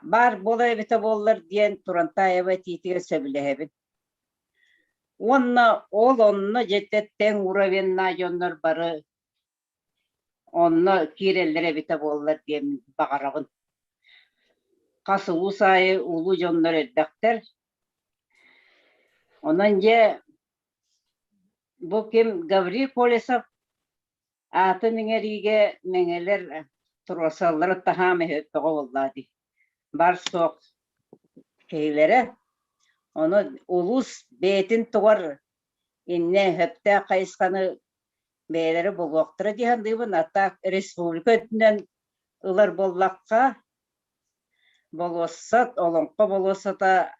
баар буолар эбитэ буоллар диэн Турантаева этиитигэр сөбүлэһэбин. Уонна ол онно дьэ тэҥ уровеннаах дьоннор бары онно киирэллэр эбитэ буоллар диэн баҕарабын. Хас улуус аайы улуу дьоннор элбэхтэр. Онон дьэ бу ким Гаврил Колесов Аатын иҥэриигэ мэҥэлэр туруорсаллара таһаам өһүөппэҕэ буоллаа дии. Бар суох киһилэрэ. Ону улуус бэйэтин тугар иннэ сөптөөх хайысханы бэйэлэрэ булуохтара дии саныыбын. А так республика өттүнэн ылар буоллахха, болуоссат, Олоҥхо болуоссата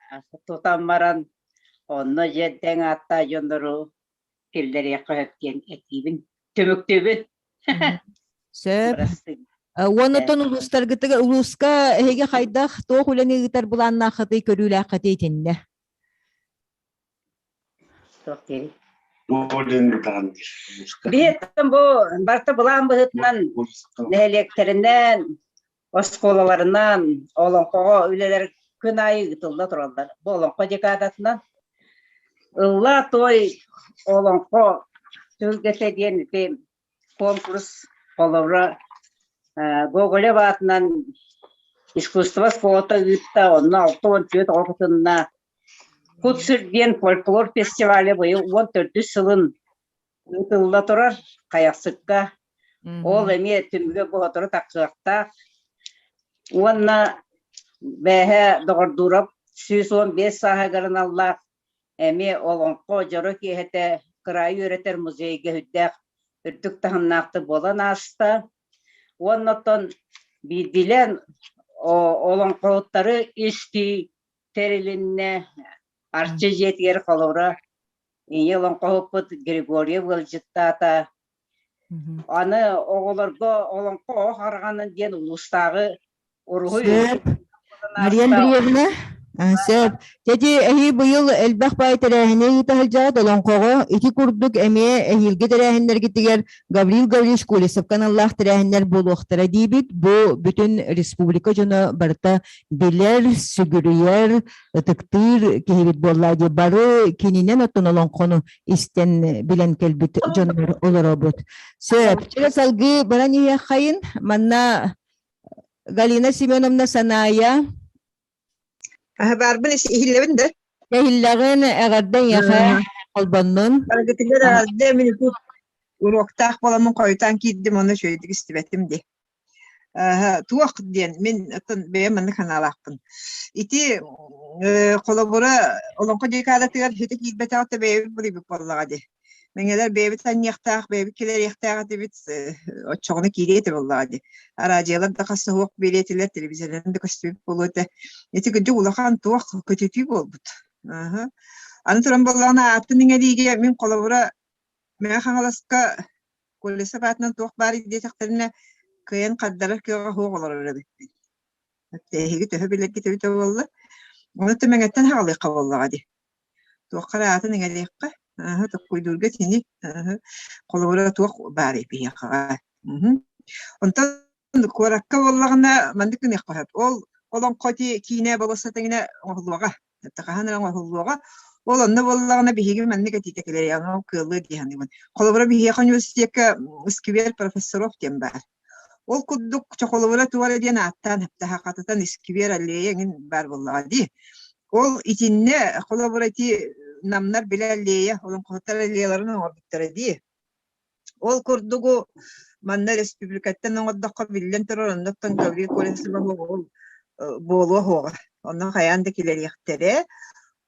тутан баран, онно дьэ тэҥ ааттаах дьоннору киллэриэххэ сөп диэн этиибин түмүктүүбүн. Сөп. Уонна улуустаргытыгар улууска эһиги хайдах туох үлэни ыытар былааннааххытый, көрүүлээххитий итиннэ? Туох диэри? Биһиэттэн бу барыта былаан быһыытынан нэһилиэктэринэн, оскуолаларынан олоҥхоҕо үлэлэр күн аайы ыытылла тураллар. Бу олоҥхо декадатынан ылла той олоҥхо түһүлгэтэ диэн ити конкурс холобура Гоголев аатынан искусство школата ыытта, онно 64 оҕо кытынна. Кут-сүр диэн фольклор фестиваля быйыл 14 сылын ыытылла турар Хайахсыкка. Ол эмиэ түмүгэ боһотору тахсыахтаах. Уонна бээһэ Доҕордуурап 115 сааһыгар аналлаах эмиэ олоҥхо дьоро киэһэтэ кыраайы үөрэтэр музейга үрдээх үрдүк таһымнаахтык буолан ааста. Уонна оттон биирдиилээн олоҥхоһуттары истии тэрилиннэ. Арчы дьиэтигэр холобура ийэ олоҥхоһуппут Григорьев ыалдьыттаата. Аны оҕолорго олоҥхо оҕо хараҕанан диэн улуустааҕы уруһуй Сөп. Мария Андреевна, сөп. Дьэти эһи быйыл элбэх баай тэрээһини ыыта сылдьаҕыт олоҥхоҕо. Ити курдук эмиэ эһиилги тэрээһиннэргитигэр Гаврил Гаврилович Колесовка аналлаах тэрээһиннэр буолуохтара диибит. Бу бүтүн республика дьоно барыта билэр, сүгүрүйэр, ытыктыыр киһибит буолла дии. Бары кининэн оттон олоҥхону истэн билэн кэлбит дьоннор олоробут. Сөп. Чэ салгыы баран иһиэххэйин. Манна Галина Семеновна Санаайа. Баарбын иһиллэбин да? Иһиллэҕин эҕэрдэ эйиэхэ холбоннун. Барыгытыгар эҕэрдэ мин уруоктаах буоламмын хойутаан киирдим онно үчүгэйдик истибэтим дии. Туох диэн мин оттон бэйэм маннык санаалаахпын. Ити холобура олоҥхо декадатыгар ити киирбэтэҕэ да бэйэбит буруйбут буоллаҕа дии. Мэҥэлэр бэйэбит анньыахтаах, бэйэбит килэриэхтээх этибит, оччоҕуна киириэ этэ буоллаҕа дии. Араадьыйалар да хас да суох биэриэтилэр, телевизорынан да көстүбүт буолуо этэ. Ити кырдьык улахан туох көтүтүү буолбут. Аны туран буоллаҕына аатын иҥэриигэ мин холобура Мэҥэ Хаҥаласка Колесов аатынан туох баарый диэтэхтэринэ, кыайан хардарар кыаҕа суох олорор эбиппин. Эһиги төһө билэргит эбитэ буолла. Ону Мэҥэттэн хаалыахха буоллаҕа дии. Туохха эрэ аатын иҥэриэххэ, аһа токкуйдуурга итини холобура туох баарый биһиэхэҕэ. Онтон куоракка буоллаҕына маннык гыныахха сөп. Ол олоҥхо ити киинэ болуоссата иҥинэ оҥоһуллуоҕа. Хаһан эрэ оҥоһуллуоҕа. Ол онно буоллаҕына биһиги маннык этиитэ кэлэр, ол кыаллыа дии саныыбын. Холобура биһиэхэ университекка сквер профессоров диэн баар. Ол курдук чохолобура туох эрэ диэн ааттаан хаптаһахатытан искибиэр аллея эҥин баар буоллаҕа дии. Ол итиннэ холобура ити намнар били аллея, олоҥхоһуттар аллеяларын оҥорбуттара дии. Ол курдугу манна республикаттан оҥордоххо биллэн турар оннуттан Гаврил Колесова ол буолуо суоҕа. Онно хайаан да килэриэхтэрэ.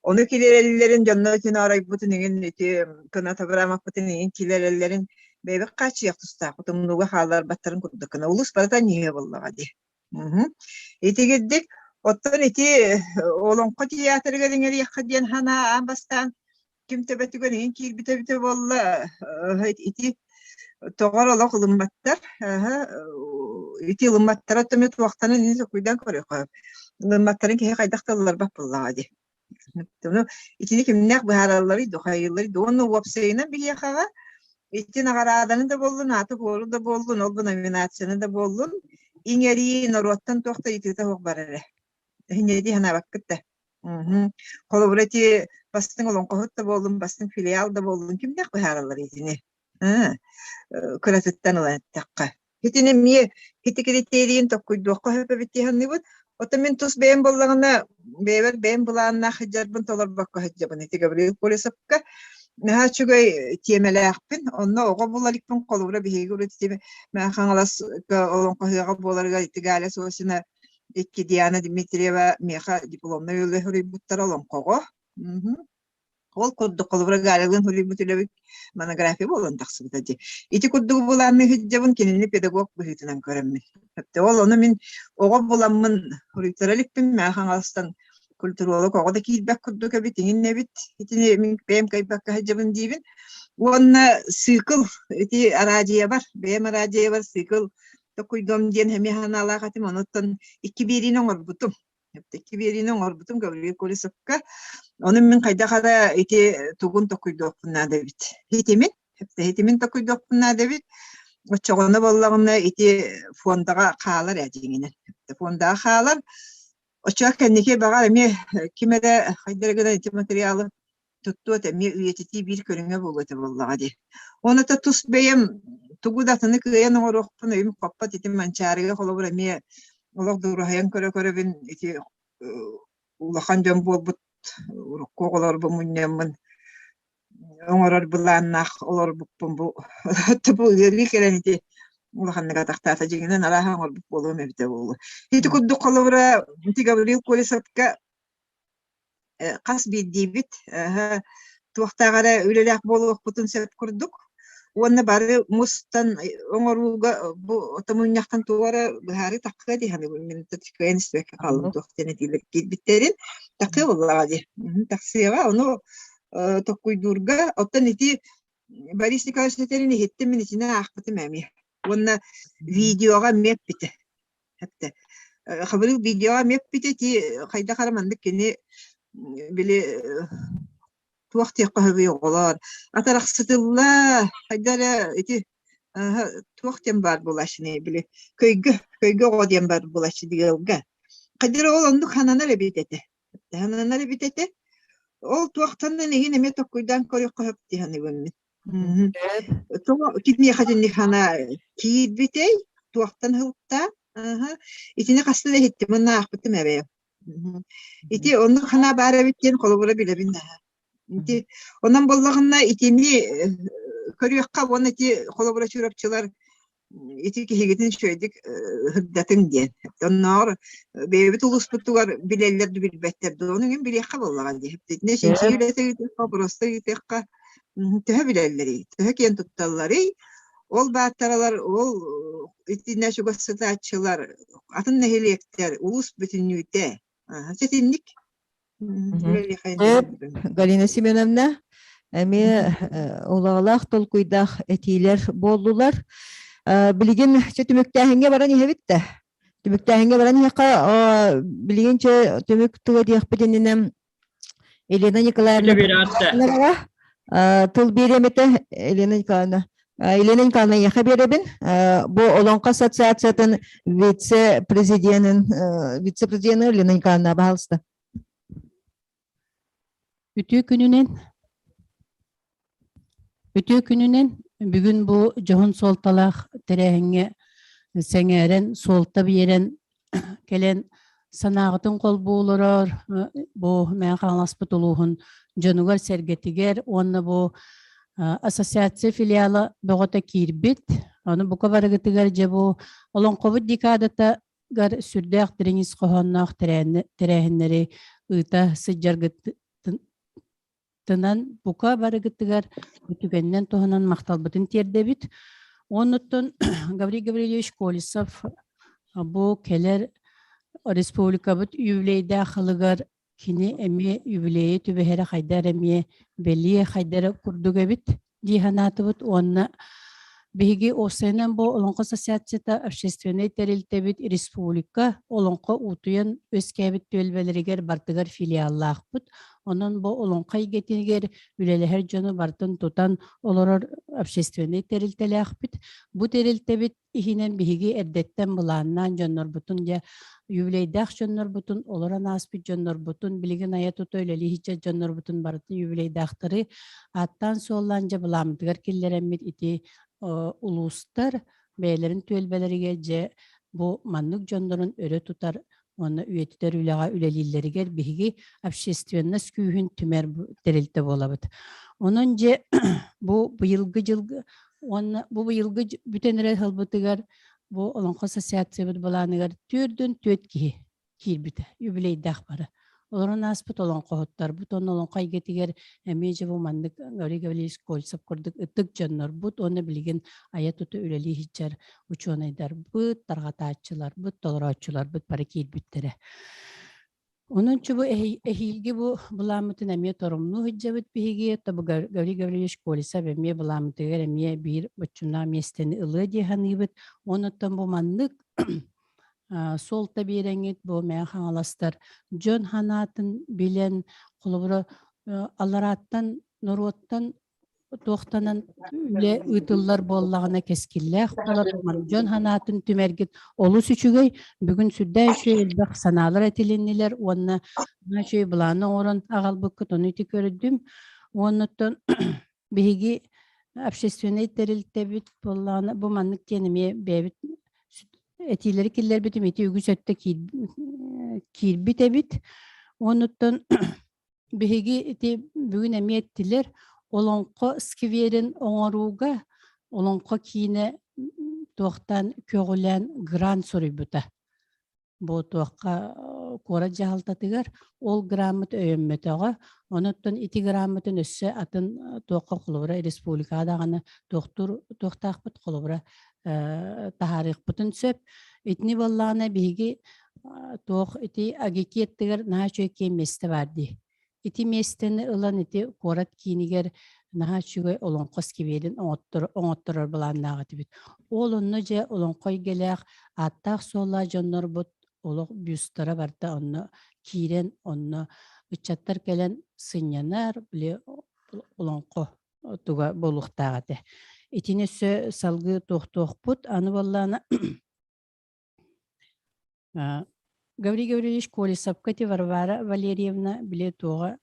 Ону килэрэллэрин дьонно итини арайбытын иҥин ити кынат абыраамаппытын иҥин килэрэллэрин бэйэбит хааччыйах тустаахпыт умнууга хаалларбаттарын курдук гына улуус барыта анньыһыа буоллаҕа дии. Итигирдик оттон ити Олоҥхо театрыгар иҥэриэххэ диэн санаа аан бастаан ким төбөтүгэр иҥин киирбитэ эбитэ буолла ити тоҕор олох ылымматтар ити ылымматтара төмө туохтанан ини сокуйдан көрүөххэ ылымматтарын киһи хайдах да ылларбат буоллаҕа дии итини кимнээх быһааралларый духайыылларый уонна уопсайынан биһиэхэҕэ ити наҕарааданы да буоллун ааты буолу да буоллун ол бу номинацияны да буоллун иҥэрии норуоттан туох да ыйытыыта суох барар эрэ иһинньэ дии санаабаккыт да Холобура, ити бастыҥ олоҥхоһут да буоллун, бастыҥ филиал да буоллун, кимнээх быһаараллар итини? Кыратыттан ылан эттэххэ. Итини эмиэ ити критерийин токкуйдуохха сөп эбит дии саныыбын. Оттон мин тус бэйэм буоллаҕына, бэйэбэр бэйэм былааннаах сылдьарбын толорбокко сылдьабын. Ити Гаврил Колесовка наһаа үчүгэй тиэмэлээхпин. Онно оҕо була иликпин. Холобура, биһиги урут ити Мэҥэ Хаҥаласка олоҥхоһуоҕа буоларыгар ити Галя Сосина Икки Диана Дмитриева миэхэ дипломнай үлэ суруйбуттара олоҥхоҕо. Ол курдук холобура Галялыын суруйбут үлэбит монография буолан тахсыбыта дии. Ити курдук былаанныы сылдьабын кинини педагог быһыытынан көрөммүн. Ол ону мин оҕо буламмын суруйтара иликпин Мэҥэ Хаҥаластан культуролог оҕо да киирбэт курдук эбит, иҥин эбит. Итини мин бэйэм кыайбакка сылдьабын диибин. Уонна цикл ити араадьыйабар, бэйэм араадьыйабар цикл токуйдуом диэн эмиэ санаалаах этим. Онуттан икки биэриини оҥорбутум. Икки биэриини оҥорбутум Гаврил Колесовка. Ону мин хайдах эрэ ити тугун токуйдуохпун наада эбит. Хитимин, хитимин токуйдуохпун наада эбит. Оччоҕуна буоллаҕына ити фондаҕа хаалар ээ дьиҥинэн. Фондаҕа хаалар. Оччоҕо кэнники баҕар эмиэ ким эрэ хайдах эрэ гынан ити материалы туттуо этэ, эмиэ үйэтитии биир көрүҥэ буолуо этэ буоллаҕа дии. Уонна да тус бэйэм тугу да атыны кыайан оҥоруохпун өйүм хоппот ити Манчаарыга холобур эмиэ олох дураһыйан көрө-көрөбүн ити улахан дьон буолбут урукку оҕолорбун мунньаммын оҥорор былааннаах олорбуппун бу бу ыарыы кэлэн ити улаханнык атахтаата дьиҥинэн арааһа оҥорбут буолуом эбитэ буолуо. Ити курдук холобура ити Гаврил Колесовка хас биирдиибит туохтаах эрэ үлэлээх буолуохпутун сөп курдук. Уонна бары мустан оҥорууга бу томунньахтан тугу эрэ быһаарыы таххыа дии саныыбын. Мин кыайан истибэккэ хааллым туох диэн этиилэр киирбиттэрин. Таххыа буоллаҕа дии. Тахсыаҕа. Ону токкуйдуурга. Оттон ити Борис Николаевич этэрин иһиттим мин итини аахпытым эмиэ. Уонна видеоҕа эмиэ эппитэ. Эптэ. Хабырыыл видеоҕа эмиэ эппитэ ити хайдах эрэ маннык кини били туох диэххэ сөбүй оҕолоор атарахсытылла хайда эрэ ити туох диэн баар буолааччыный били көйгө көйгө оҕо диэн баар буолааччы ыалга хайда эрэ ол оннук хананар эбит этэ хананар эбит этэ ол туохтан эҥин эмиэ токкуйдаан көрүөххэ сөп дии саныыбын мин Тоҕо киниэхэ итинник санаа киирбитэй, туохтан сылтаан? Аһа. Итини хаста да иһиттим уонна аахпытым эбээ. Ити оннук санаа баар эбит диэн холобура билэбин наһаа. Ити онон буоллаҕына итини көрүөххэ уонна ити холобура чурапчылар ити киһигитин үчүгэйдик сырдатыҥ диэн. Оннооҕор бэйэбит улууспутугар билэллэр да билбэттэр да ону иҥин билиэххэ буоллаҕа дии. Итиннэ чинчийии үлэтэ ыытыахха, просто ыытыахха төһө билэллэрий, төһө киэн тутталларый? Ол бааттаралар, ол итиннэ чугас сытааччылар, атын нэһилиэктэр, улуус бүтүннүүтэ. Ситинник Галина Семеновна, эмиэ улаҕалаах толкуйдаах этиилэр буоллулар. Билигин чэ түмүктээһиҥҥэ баран иһэбит да. Түмүктээһиҥҥэ баран иһэххэ, билигин чэ түмүк тыла диэхпит иннинэ Елена Николаевна тыл биэриэм этэ Елена Николаевна. Елена Николаевна, эйиэхэ биэрэбин. Бу Олоҥхо ассоциациятын вице-президенин, вице-президена Елена Николаевна, пожалуйста. Үтүө күнүнэн Үтүө күнүнэн бүгүн бу дьоһун суолталаах тэрээһиҥҥэ сэҥээрэн, суолта биэрэн кэлэн санааҕытын холбуу олорор бу Мэҥэ Хаҥаласпыт улууһун дьонугар-сэргэтигэр уонна бу ассоциация филиала бөҕөтө киирбит. Ону бука барыгытыгар дьэ бу олоҥхобут декадатыгар сүрдээх дириҥ ис хоһоонноох тэрээһиннэри ыыта сылдьаргыт тынан бука барыгытыгар бу түгэнинэн туһанан махталбытын тиэрдэбит. Оннуттан Гаврил Гаврильевич Колесов бу кэлэр республикабыт юбилейдаах сылыгар кини эмиэ юбилейи түбэһэрэ хайда эрэ эмиэ бэлиэ хайда эрэ курдук эбит дии санаатыбыт уонна биһиги ОСН бу Олоҥхо ассоциацията общественнай тэрилтэбит республика олоҥхо уутуйан үөскээбит түөлбэлэригэр бартыгар филиаллаахпыт. Онон бу олоҥхо эйгэтигэр үлэлэһэр дьону бартын тутан олорор общественнай тэрилтэлээхпит. Бу тэрилтэбит иһинэн биһиги эрдэттэн былааннаан дьоннорбутун дьэ юбилейдаах дьоннорбутун, олорон ааспыт дьоннорбутун, билигин айа-тута үлэлии сылдьар дьоннорбутун барытын юбилейдаахтары ааттаан-суоллаан дьэ былааммытыгар киллэрэммит ити улуустар бэйэлэрин түөлбэлэригэр дьэ бу маннык дьоннорун өрө тутар уонна үйэтитэр үлэҕэ үлэлииллэригэр биһиги общественность күүһүн түмэр тэрилтэ буолабыт. Онон дьэ бу быйылгы дьылга уонна бу быйылгы бүтэн эрэр сылбытыгар бу Олоҥхо ассоциациябыт былааныгар түөрдүн түөрт киһи киирбитэ юбилейдаах бары. Олорон ааспыт олоҥхоһуттарбыт уонна олоҥхо эйгэтигэр эмиэ дьэ бу маннык Гаврил Гаврильевич Кольцев курдук ытык дьоннорбут уонна билигин айа-тута үлэлии сылдьар учуонайдарбыт, тарҕатааччыларбыт, толорооччуларбыт бары киирбиттэрэ. Онон чубу эһиилги бу былааммытын эмиэ торумнуу сылдьабыт биһиги. Тобу Гаврил Гаврильевич Колесов эмиэ былааммытыгар эмиэ биир боччумнаах миэстэни ылыа дии саныыбыт. Онуттан бу маннык. Суолта биэрэҥҥит бу Мэҥэ Хаҥаластар дьон санаатын билэн, холобура, алларааттан, норуоттан туохтанан үлэ ыытыллар буоллаҕына кэскиллээх буолар. Дьон санаатын түмэргит олус үчүгэй. Бүгүн сүрдээх үчүгэй элбэх санаалар этилиннилэр уонна үчүгэй былааны оҥорон аҕалбыккыт ону ити көрдүм. Уоннаттан биһиги общественнай тэрилтэбит буоллаҕына бу маннык диэн эмиэ бэйэбит этиилэри киллэрбитим ити үгүс өттө киирбит эбит. Онуттан биһиги ити бүгүн эмиэ эттилэр Олоҥхо скверин оҥорууга Олоҥхо киинэ туохтан көҕүлээн грант суруйбута. Бу туохха куорат дьаһалтатыгар ол граммыт өйөммөтөҕө. Онуттан ити граммытын өссө атын туохха холобура республикаҕа даҕаны туохтуур туохтаахпыт холобура таһаарыахпытын сөп. Итини буоллаҕына биһиги туох ити агитеттыгар наһаа үчүгэй киэҥ миэстэ баар дии. Ити миэстэни ылан ити куорат киинигэр наһаа үчүгэй олоҥхо скверин оҥотторор былааннаах этибит. Ол онно дьэ олоҥхо эйгэлээх ааттаах-суоллаах дьоннорбут олох бюстара барда онно киирэн онно ыччаттар кэлэн сынньанар, били олоҥхо туга буолуохтаах этэ. Итини өссө салгыы туохтуохпут. Аны буоллаҕына Гаврил Гаврильевич Колесовка ити Варвара Валерьевна били туоҕа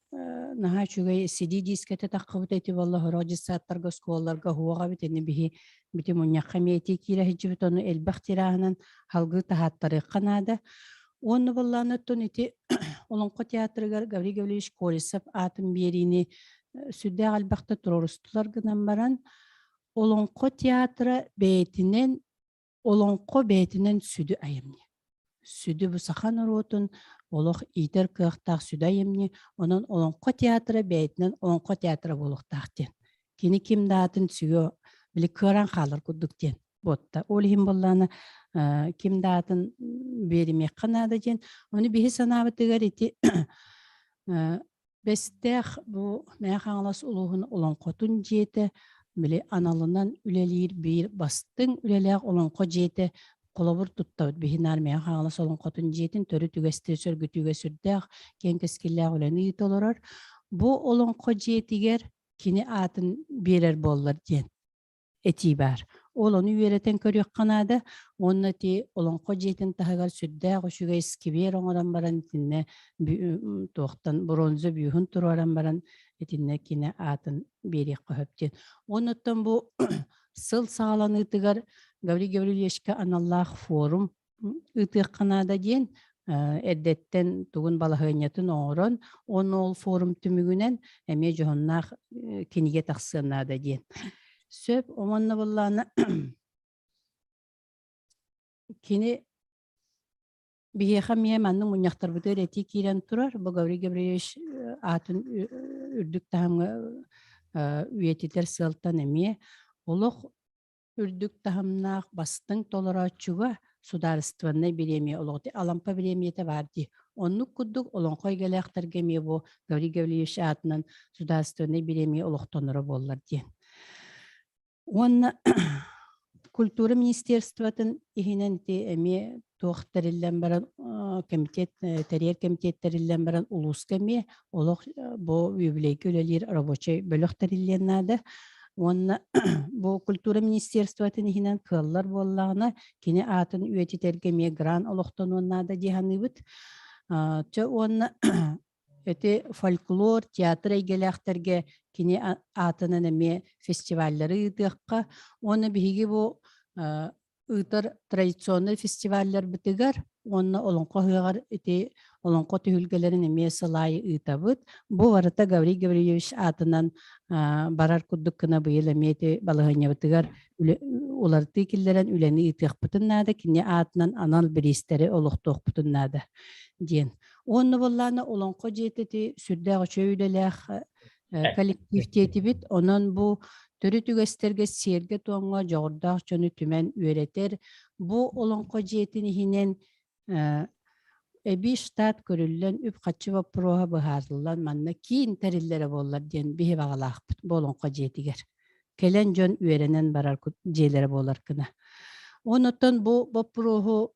наһаа үчүгэй CD дискэтэ таххыбыт эти буолла сорох дьыссааттарга оскуолаларга уһуох эбит ини биһи бити мунньахха эмиэ ити киирэ сылдьыбыт ону элбэх тираһынан халгыы таһааттарыахха наада. Уонна буоллаҕына оттон ити Олоҥхо театрыгар Гаврил Гаврильевич Колесов аатын биэриини сүрдээх элбэхтэ туруорустулар гынан баран Олоҥхо театра бэйэтинэн Олоҥхо бэйэтинэн сүдү айымньы. Сүдү бу саха норуотун олох иитэр кыахтаах сүдү айымньы. Онон Олоҥхо театра бэйэтинэн Олоҥхо театра буолуохтаах диэн. Кини ким да аатын сүгүө били кыаран хаалар курдук диэн буотта. Ол иһин буоллаҕына ким да аатын биэримиэххэ наада диэн. Ону биһи санаабытыгар ити Бэстээх бу Мэҥэ Хаҥалас улууһун олоҥхотун дьиэтэ били аналынан үлэлиир биир бастыҥ үлэлээх олоҥхо дьиэтэ холобур туттабыт. Биһи наар Мэҥэ Хаҥалас олоҥхотун дьиэтин төрүт үгэстэри сөргүтүүгэ сүрдээх киэҥ кэскиллээх үлэни ыыта олорор. Бу олоҥхо дьиэтигэр кини аатын биэрэр буоллар диэн этии баар. Ол ону үөрэтэн көрүөххэ наада уонна ити Олоҥхо дьиэтин таһыгар сүрдээх үчүгэй сквер оҥорон баран итиннэ туохтан бронза бүүһүн туруоран баран итиннэ кини аатын биэриэххэ сөп диэн. Уонна бу сыл саҕаланыытыгар Гаврил Гаврильевичка аналлаах форум ыытыахха наада диэн эрдэттэн тугун балаһыанньатын оҥорон, уонна ол форум түмүгүнэн эмиэ дьоһуннаах кинигэ тахсыан наада диэн. Сөп, уонна буоллаҕына кини биһиэхэ эмиэ маннык мунньахтарбытыгар этии киирэн турар. Бу Гаврил Гаврильевич аатын үрдүк таһымҥа үйэтитэр сыалтан эмиэ олох үрдүк таһымнаах бастыҥ толорооччуга судаарыстыбаннай бириэмийэ олоҕу Алампа бириэмийэтэ баар дии. Оннук курдук олоҥхо эйгэлээхтэргэ эмиэ бу Гаврил Гаврильевич аатынан судаарыстыбаннай бириэмийэ олохтоноро буоллар диэн. Уонна культура министерствотын иһинэн ити эмиэ туох тэриллэн баран комитет тэрийэр комитет тэриллэн баран улууска эмиэ олох бу юбилейга үлэлиир рабочай бөлөх тэриллиэн наада. Уонна бу культура министерствотын иһинэн кыаллар буоллаҕына кини аатын үйэтитэргэ эмиэ грант олохтонуон наада дии саныыбыт. Чэ уонна ити фольклор, театр эйгэлээхтэргэ кини аатынан эмиэ фестиваллары ыытыахха. Уонна биһиги бу ыытар традиционнай фестивалларбытыгар уонна Олоҥхо ыһыаҕар ити олоҥхо түһүлгэлэрин эмиэ сыл аайы ыытабыт. Бу барыта Гаврил Гаврильевич аатынан барар курдук гына быйыл эмиэ ити балаһыанньабытыгар уларытыы киллэрэн үлэни ыытыахпытын наада, кини аатынан анал бириистэри олохтуохпутун наада диэн. Уонна буоллаҕына Олоҥхо дьиэтэ ити сүрдээх үчүгэй үлэлээх коллектив диэтибит. Онон бу төрүт үгэстэргэ сиэргэ-туомҥа дьоҕурдаах дьону түмэн үөрэтэр. Бу олоҥхо дьиэтин иһинэн эбии штат көрүллэн үп-харчы боппуруоһа быһаарыллан манна киин тэриллэрэ буоллар диэн биһи баҕалаахпыт бу олоҥхо дьиэтигэр. Кэлэн дьон үөрэнэн барар дьиэлэрэ буолар гына. Онон бу боппуруоһу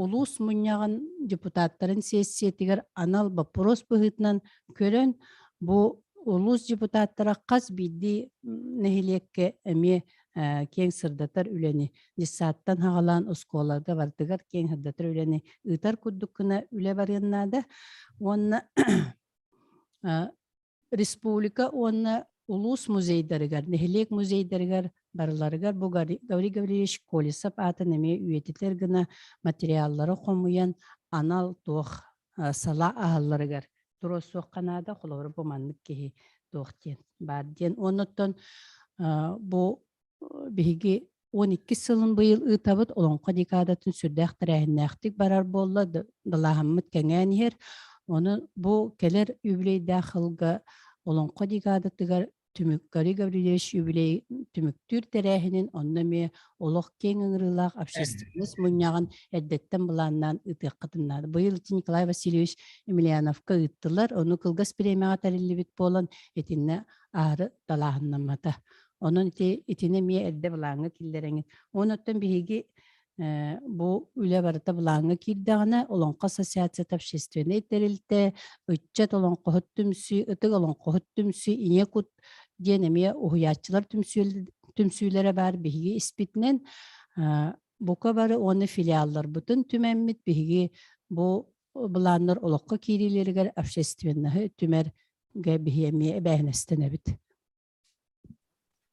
улуус мунньаҕын депутаттарын сессиятыгар анал боппуруос быһыытынан көрөн, бу улуус депутаттара хас биирдии нэһилиэккэ эмиэ киэҥ сырдатар үлэни детсадтан хаҕалаан оскуолаларга барытыгар киэҥ сырдатар үлэни ыытар курдук гына үлэ барыан наада. Уонна республика уонна улуус музейдарыгар, нэһилиэк музейдарыгар барыларыгар бу Гаврил Гаврильевич Колесов аатын эмиэ үйэтитэр гына материаллары хомуйан анал туох сала аһалларыгар туруорсуохха наада. Холобура, бу маннык киһи туох диэн баар диэн. Оннуттан бу биһиги 12 сылын быйыл ыытабыт Олоҥхо декадатын сүрдээх тэрээһиннээхтик барар буолла, далааһыммыт кэҥээн иһэр. Ону бу кэлэр юбилейдаах сылга Олоҥхо декадатыгар түмүк Гаврил Гаврильевич юбилей түмүктүүр тэрээһинин онно эмиэ олох киэҥ ыҥырыылаах общественность мунньаҕын эрдэттэн былааннаан ыытыаххытын наада. Быйыл ити Николай Васильевич Емельяновка ыыттылар, ону кылгас бириэмэҕэ тэриллибит буолан итиннэ аһары далааһыннаммата. Онон ити итини эмиэ эрдэ былааҥҥа киллэрэҥин. Онон биһиги бу үлэ барыта былааҥҥа киирдэҕинэ, Олоҥхо ассоциацията общественнай тэрилтэ, ыччат олоҥхоһут түмсүү, ытык олоҥхоһут түмсүү, ийэ кут диэн эмиэ уһуйааччылар түмсүүлэрэ баар биһиги испитинэн бука бары уонна филиалларбытын түмэммит биһиги бу былааннар олоххо киириилэригэр общественноһы түмэргэ биһи эмиэ эбээһинэстэнэбит.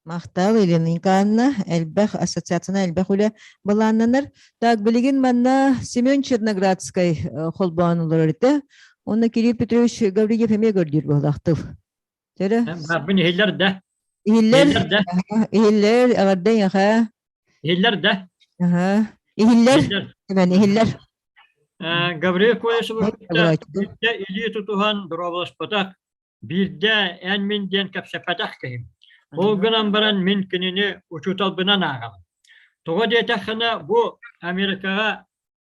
Махтал, Елена Николаевна, элбэх ассоциацияна элбэх үлэ былааннанар. Так, билигин манна Семен Черноградскай холбоон олорор этэ. Онно Кирилл Петрович Гаврильев эмиэ көрдүүр буолаахтыл. Төрө? Барбын иһиллэр да. Иһиллэр. Иһиллэр, эҕэрдэ эйиэхэ. Иһиллэр да. Аха. Иһиллэр. Семен, иһиллэр. Гаврил Колесовы кытта илии тутуһан дорооболоспотох Биирдэ эн-мин диэн кэпсэппэтэх киһим. Ол гынан баран мин кинини учууталбынан ааҕабын. Тоҕо диэтэххинэ, бу Америкаҕа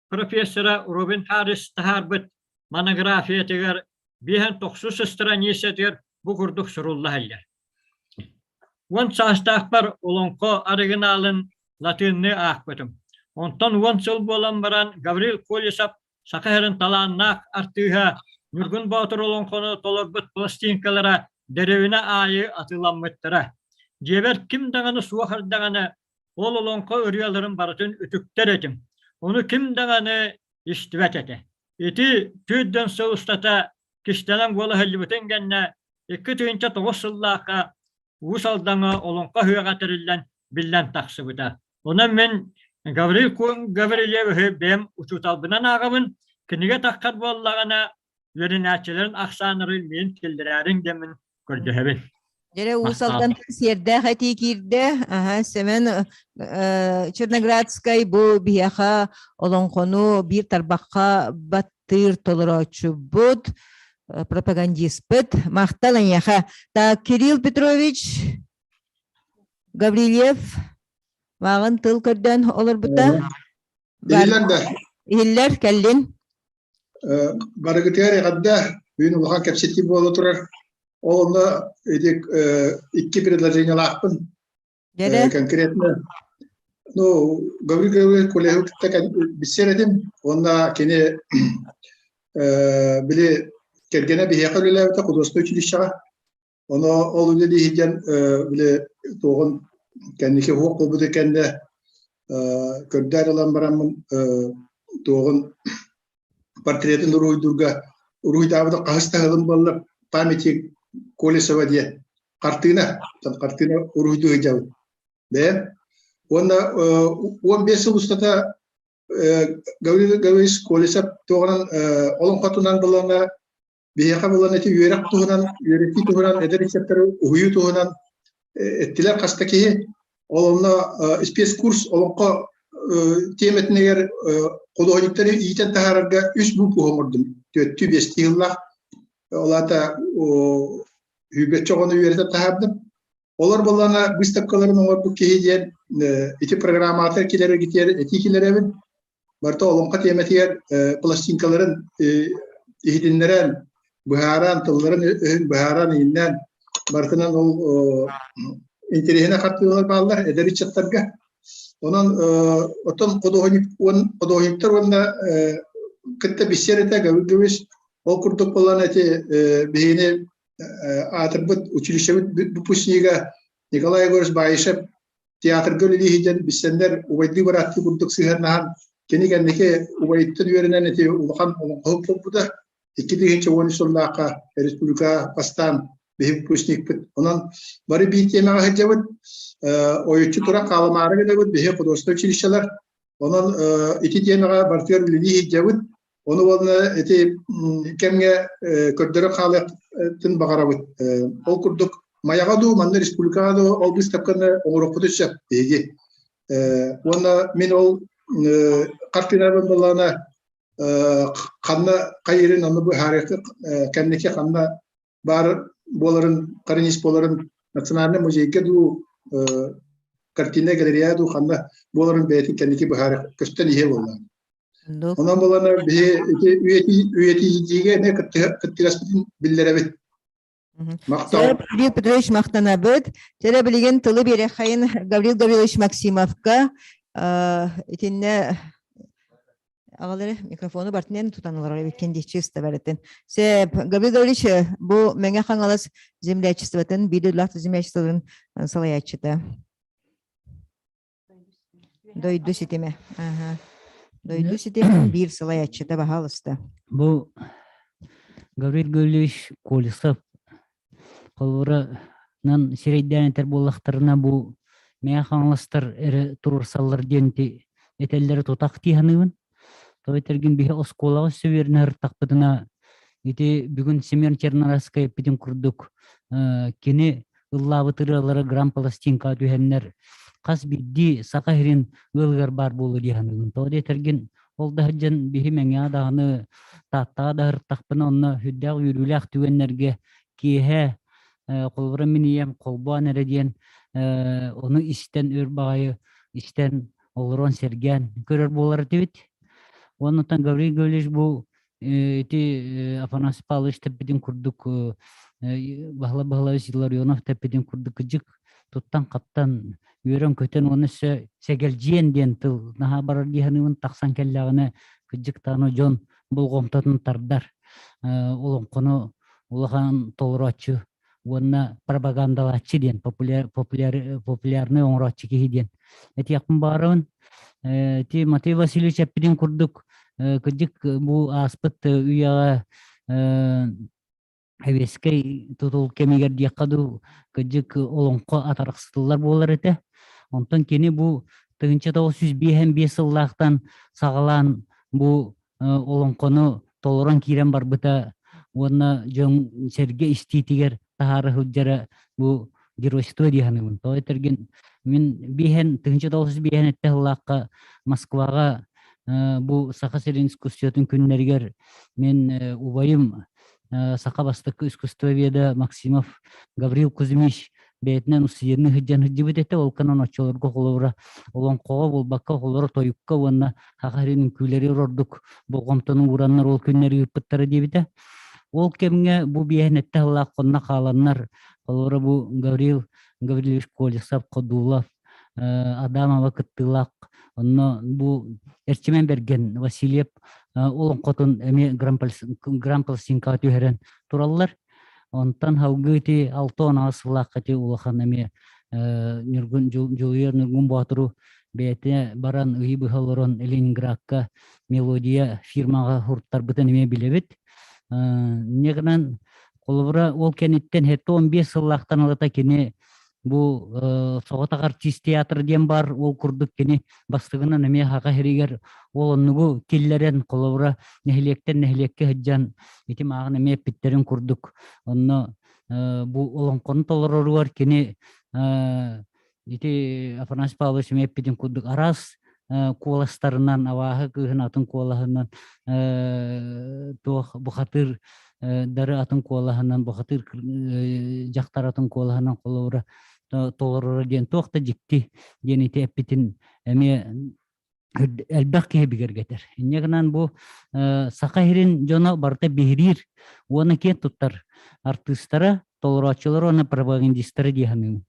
профессора Робин Харрис таһаарбыт монографиятыгар биэһэн тохсус страницатыгар бу курдук сурулла сылдьар. Уон саастаахпар олоҥхо оригиналын латыынныы аахпытым. Онтон уон сыл буолан баран Гаврил Колесов Саха сирин талааннаах артыыһа Ньургун Боотур олоҥхону толорбут пластинкалара дэриэбинэ аайы атыыламмыттара. Дьиэбэр ким даҕаны суох эрдэҕинэ, ол олоҥхо ырыаларын барытын үтүктэр этим. Ону ким даҕаны истибэт этэ. Ити түүрдэн сыл устата кистэлэҥ буола сылдьыбытын кэннэ, 2009 сыллаахха Уус Алдаҥҥа Олоҥхо ыһыаҕа тэриллэн биллэн тахсыбыта. Онон мин Гаврил Гаврильевиһы бэйэм учууталбынан ааҕабын, кинигэ таххар буоллаҕына, үөрэнээччилэрин ахсааннарын миин киллэрээриҥ диэммин көрдөһөбүн. Дьэрэ Уус Алдан сиэрдээх этии киирдэ. Аха, Семен Черноградскай бу биһиэхэ олоҥхону биир тарбахха баттыыр толорооччубут, пропагандиспыт. Махтал эйиэхэ. Так, Кирилл Петрович Гаврильев мааҕын тыл көрдөөн олорбута. Иһиллэр да? Иһиллэр, кэллин. Барыгытыгар эҕэрдэ. Бүгүн улахан кэпсэтии буола турар. Ол онно ити икки предложениелаахпын. Конкретно ну, Гаврил Гаврилович Кулеху кытта билсэр этим. Уонна кини били кэргэнэ биһиэхэ үлэлээбитэ художественнай училищеҕа. Ону ол үлэлии сылдьан били туоҕун кэнники уһуох буолбута кэннэ көрдөөн ылан бараммын туоҕун портретын уруһуйдуурга уруһуйдаабыта хаһыс да сылым буолла памяти Колесова диэн хартыына хартыына уруһуйдуу сылдьабын бэйэм уонна 15 сыл устата Гаврил Гаврилович Колесов туоҕунан олоҥхотунан булана биһиэхэ булан ити үөрэх туһунан үөрэтии туһунан эдэр ыччаттары уһуйуу туһунан эттилэр хаста киһи ол онно спецкурс олоҥхо тиэмэтинигэр художниктары иитэн таһаарарга үс букву оҥордум түөттүү биэстии сыллаах ол аата сүүрбэччэ оҕону үөрэтэн таһаардым олор буоллаҕына выставкаларын оҥорбут киһи диэн ити программаҕа килэрэргитигэр этии киллэрэбин барыта олоҥхо тиэмэтигэр пластинкаларын иһитиннэрэн, быһааран, тылларын өһүн быһааран, иһиннээн барытынан ол интэриэһинэй хартыыналар бааллар эдэр ыччаттарга. Онон оттон художник художниктар уонна кытта биссэр этэ Гаврил Ол курдук буолан эти биһигини аатырбыт училищебыт выпускнига Николай Егорович Баишев театрга үлэлии сылдьан билсэннэр убайдыы бырааттыы курдук сыһыаннаһан кини кэнники убайыттан үөрэнэн ити улахан олоҥхоһут буолбута. 2013 сыллаахха республика бастаан биһи выпускникпыт. Онон бары биир тиэмэҕэ сылдьабыт. Ойуччу туран хаалымаары гынабыт биһи художественнай училищелар. Онон ити тиэмэҕэ барытыгар үлэлии сылдьабыт. Ону уонна ити кэмҥэ көрдөрөн хаалыахтын баҕарабыт. Ол курдук Майаҕа дуу, манна республикаҕа дуу ол быыстапканы оҥоруохпутун сөп биһиги. Уонна мин ол хартыынабын буоллаҕына ханна хайырын ону быһаарыахха кэнники ханна баар буоларын, карниз буоларын Национальнай музейга дуу, картина галерея дуу ханна буоларын бэйэтин кэнники быһаарыах көстөн иһиэ буоллаҕа. Онон буолан биһи ити үйэтийиигэ эмиэ кыттыгаспытын биллэрэбит. Махтал. Гаврил Петрович махтанабыт. Тере билигин тылы биэрэххайын Гаврил Гаврилович Максимовка итиннэ аҕалары микрофону бартынан тутан олорор эбиккин дии чисто барытын. Сеп, Гаврил Гаврилович бу Мэҥэ Хаҥалас землячествотын, биир дойдулаах землячествотын салайааччыта. Дойду ситимэ. Аха. Дойду ситимин биир салайааччыта баһаалыста. Бу Гаврил Гаврильевич Колесов холобура-нан сирэйдээн этэр буоллахтарына бу Мэҥэ Хаҥаластар эрэ туруорсаллар диэн этэллэрэ тутах дии саныыбын. Тоҕо этэргин биһи оскуолаҕа өссө үөрэнэ сырыттахпытына ити бүгүн Семен Чернорасскай эппитин курдук кини ыллаабыт ырыалара грамм-пластинкаҕа түһэннэр хас биирдии саха сирин ыалыгар баар буолуо дии саныыбын. Тоҕо диэтэргин ол да сылдьан биһи Мэҥэҕэ даҕаны Тааттаҕа да сырыттахпына онно сүрдээх үөрүүлээх түгэннэргэ киэһэ холобура мин ийэм холбоон эрэ диэн ону истэн өр баҕайы истэн олорон сэргээн көрөр буолар этибит. Уонна Гаврил Гаврильевич бу ити Афанасий Павлович тэппитин курдук Баһылай Баһылаевич Илларионов тэппитин курдук кыдьык туттан-хаптан үөрэн-көтөн уонна өссө сэгэлдьиэн диэн тыл наһаа барар дии саныыбын тахсан кэллэҕинэ кыдьыктааны дьон болҕомтотун тардар олоҥхону улахан толорооччу уонна пропагандалааччы диэн популяр, популяр, популярный оҥорооччу киһи диэн этиэхпин баҕарабын. Ти Матвей Васильевич эппитин курдук кырдьык бу ааспыт үйэҕэ эбиэскэй тутул кэмигэр диэххэ дуу кырдьык олоҥхо атарахсытыллар буолар этэ. Онтон кини бу 1955 сыллаахтан саҕалаан бу олоҥхону толорон киирэн барбыта уонна дьон сэргэ истиитигэр таһаара сылдьара бу геройство дии саныыбын. Тоҕо этэргин мин биэһэн 1905 этте сыллаахха Москваҕа бу Саха сирин искусствотын күннэригэр мин убайым саха бастакы искусствоведа Максимов Гаврил Кузьмич бэйэтинэн устудьуоннуу сылдьан сылдьыбыт этэ. Ол канан оччолорго холобура олоҥхоҕо буолбакка холоро тойукка уонна саха сирин үҥкүүлэри ордук болҕомтону уураннар ол күннэри ыыппыттара диэбитэ. Ол кэмҥэ бу биэһин эттэ сыллаах хонно хааланнар холобура бу Гаврил Гаврильевич Колесов, Ходулов, Адамова кыттыылаах онно бу Эрчимэн Бэргэн Васильев олоҥхотун эмиэ грампластинкаҕа түһэрэн тураллар. Онтон салгыы ити 68 сыллаахха ити улахан эмиэ Ньургун Дьулуйар Ньургун Боотуру бэйэтэ баран ыйы быһа олорон Ленинградка мелодия фирмаҕа суруттарбытын эмиэ билэбит. Инньэ гынан холобура ол кэнниттэн 75 сыллаахтан ылата кини бу соҕотох артист театр диэн бар ол курдук кини бастыгынан эмиэ Саха сиригэр ол оннугу киллэрэн холобура нэһилиэктэн нэһилиэккэ сылдьан ити мааҕын эмиэ эппиттэрин курдук онно бу олоҥхону толороругар кини ити Афанасий Павлович эмиэ эппитин курдук араас куоластарынан абааһы кыыһын атын куолаһынан туох бухатыыр дары атын куолаһынан бухатыыр дьахтар атын куолаһынан холобура толороро диэн туох да дьикти диэн ити эппитин эмиэ элбэх киһи бигэргэтэр. Инньэ гынан бу Саха сирин дьоно барыта биһириир уонна киэн туттар артыыстара, толорооччулара уонна пропагандистара дии саныыбын.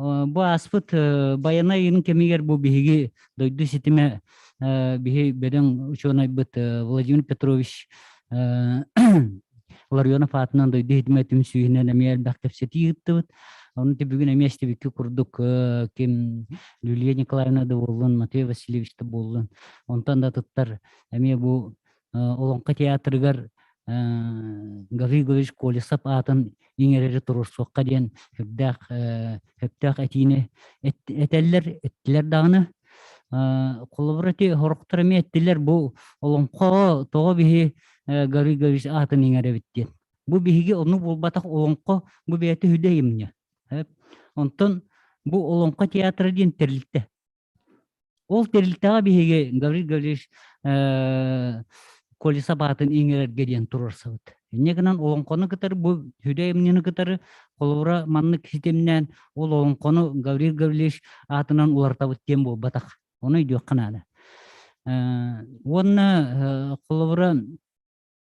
Бу ааспыт Байанай ыйын кэмигэр бу биһиги дойду ситимэ биһи бөдөҥ учуонайбыт Владимир Петрович Ларионов аатынан дойду ситимэ түмсүүһүнэн эмиэ элбэх кэпсэтии ыыттыбыт. Ону бүгүн эмиэ истибикки курдук ким Люлия Николаевна да буоллун, Матвей Васильевич да буоллун, онтон да атыттар эмиэ бу Олоҥхо театрыгар Гаврил Гаврилович Колесов аатын иҥэрэри туруорсуохха диэн сүрдээх сөптөөх этиини этэллэр, эттилэр даҕаны. Холобур ити сорохтор эмиэ эттилэр бу олоҥхоҕо тоҕо биһи Гаврил Гаврилович аатын иҥэрэбит диэн. Бу биһиги ону буолбатах олоҥхо бу бэйэтэ үһү айымньы. Онтон бу олоҥхо театра диэн тэрилтэ. Ол тэрилтэҕэ биһиги Гаврил Гаврилович Колесов аатын иҥэрэргэ диэн туруорсабыт. Инньэ гынан олоҥхону кытары бу сүдү айымньыны кытары холобура маннык ситимнээн ол олоҥхону Гаврил Гаврилович аатынан уларытабыт диэн буолбатах. Ону өйдүөххэ наада. Уонна холобура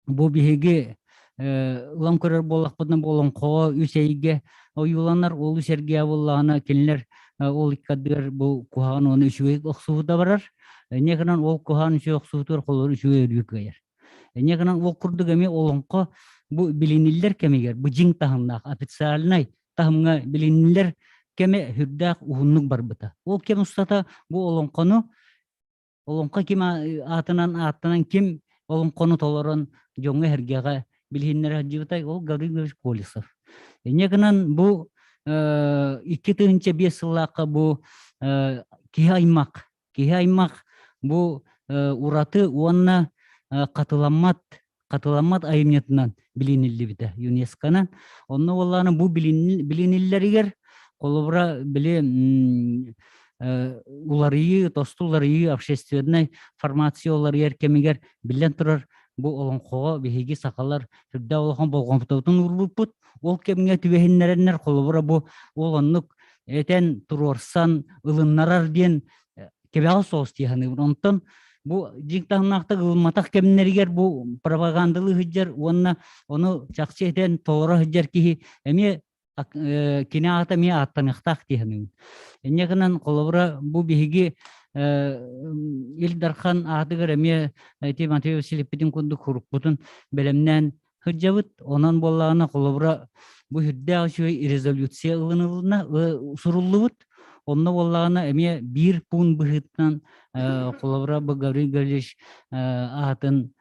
Бу биһиги ылан көрөр буоллахпытына бу олоҥхоҕо үс эйгэ ойууланар, ол үс эргийэ буоллаҕына кинилэр ол икки ардыгар бу куһаҕан уонна үчүгэй охсуһуута барар. Инньэ гынан ол куһаҕан үчүгэй охсуһуутугар холобур үчүгэй өрүү кыайар. Инньэ гынан ол курдук эмиэ олоҥхо бу билиниллэр кэмигэр бу дьиҥ таһымнаах официальнай таһымҥа билиниллэр кэмэ сүрдээх уһуннук барбыта. Ол кэм устата бу олоҥхону Олоҥхо ким аатынан ааттанан ким олоҥхону толорон дьоҥҥо-сэргэҕэ билиһиннэрэ сылдьыбытай ол Гаврил Гаврилович Колесов. Инньэ гынан бу 2005 сыллаахха бу киһи аймах киһи аймах бу ураты уонна хатыламмат хатыламмат айымньытынан билиниллибитэ ЮНЕСКО-нан. Онно буоллаҕына бу билиниллэригэр холобура били уларыйыы, тосту уларыйыы, общественнай формация уларыйар кэмигэр биллэн турар бу олоҥхоҕо биһиги сахалар сүрдээх улахан болҕомтобутун уурбуппут. Ол кэмҥэ түбэһиннэрэннэр холобура бу ол оннук этэн туруорсан ылыннарар диэн кэбэҕэ соҕус дии саныыбын. Онтон бу дьиҥ таһымнаахтык ылымматах кэмнэригэр бу пропагандалыы сылдьар уонна ону чахчы этэн толоро сылдьар киһи эмиэ кини аата эмиэ ааттаныахтаах дии саныыбын. Инньэ гынан холобура бу биһиги Ил Дархан аатыгар эмиэ ити Матвей Васильевпитин курдук хурукпутун бэлэмнээн сылдьабыт. Онон буоллаҕына, холобура, бу сүрдээх үчүгэй резолюция ылынылынна, суруллубут. Онно буоллаҕына, эмиэ биир пуун быһыытынан, холобура, бу Гаврил Гаврильевич аатын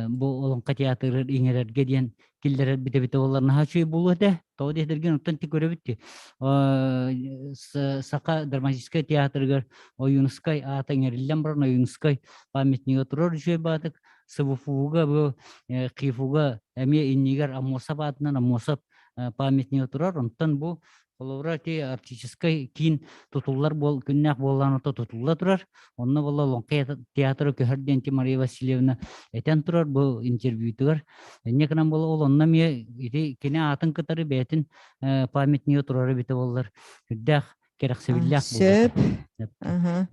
бу Олоҥхо театрыгар иҥэрэргэ диэн киллэрэрбит эбитэ буоллар наһаа үчүгэй буолуо этэ. Тоҕо диэтэргин, оттон ти көрөбүт дии. Саха драматическай театрыгар Ойуунускай аата иҥэриллэн баран Ойуунускай памятнига турар үчүгэй баатык. СВФУ-га бу ХИФУ-га эмиэ иннигэр Аммосов аатынан Аммосов памятнига турар. Онтон бу холобура ити арктическай киин тутуллар буол күннээх буоллаан ото тутулла турар. Онно буолла Олоҥхо театра көһөр диэн Мария Васильевна этэн турар бу интервьютугар. Инньэ гынан буола ол онно эмиэ ити кини аатын кытары бэйэтин памятнига турара эбитэ буоллар үрдээх кэрэхсэбиллээх Сөп.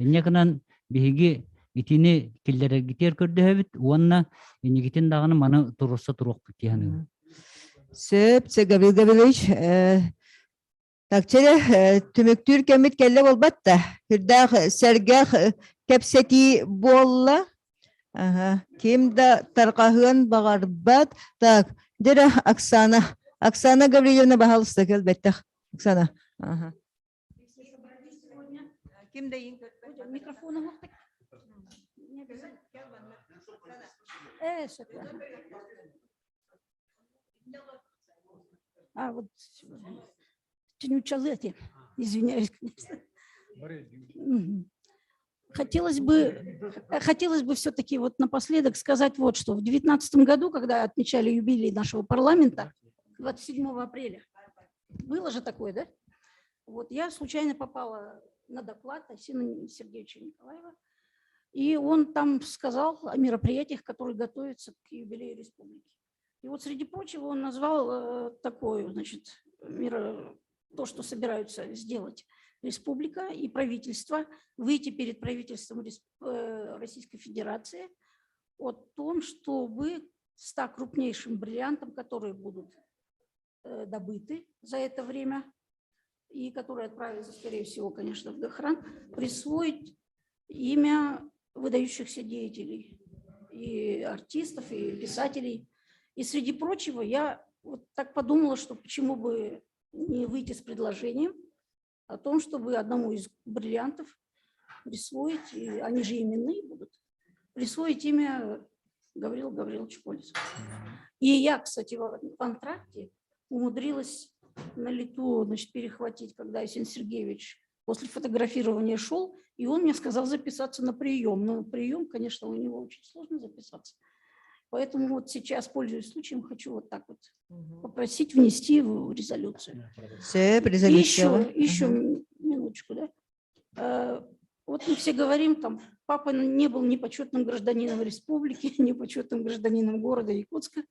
Инньэ гынан биһиги итини киллэрэргитигэр көрдөһөбүт уонна иннигитин даҕаны маны туруорса туруохпут дии саныыбын. Сөп, Гаврил Гаврилович. Так, чэрэ, түмүктүүр кэммит кэллэ буолбат да. Үрдээх сэргэх кэпсэтии буолла. Ага. Ким да тарҕаһыан баҕарбат. Так, дьэ Оксана. Оксана Гаврильевна, баһаалыста кэлбэттэх. Оксана. Ага. Ким да Микрофона А вот Тюнючалы извиняюсь, конечно. Хотелось бы, хотелось бы все-таки вот напоследок сказать вот что. В 2019 году, когда отмечали юбилей нашего парламента, 27 апреля, было же такое, да? Вот я случайно попала на доклад Айсена Сергеевича Николаева, и он там сказал о мероприятиях, которые готовятся к юбилею республики. И вот среди прочего он назвал э, такое, значит, миро, то, что собираются сделать республика и правительство, выйти перед правительством э, Российской Федерации о том, чтобы 100 крупнейшим бриллиантам, которые будут э, добыты за это время, и который отправится, скорее всего, конечно, в Гохран, присвоить имя выдающихся деятелей, и артистов, и писателей. И среди прочего я вот так подумала, что почему бы не выйти с предложением о том, чтобы одному из бриллиантов присвоить, и они же именные будут, присвоить имя Гаврила Гавриловича Колесова. И я, кстати, в антракте умудрилась на лету значит, перехватить, когда Есен Сергеевич после фотографирования шел, и он мне сказал записаться на прием. Но прием, конечно, у него очень сложно записаться. Поэтому вот сейчас, пользуясь случаем, хочу вот так вот попросить внести в резолюцию. Все, резолюция. Еще, еще минуточку, да. Вот мы все говорим, там, папа не был ни почетным гражданином республики, ни почетным гражданином города Якутска.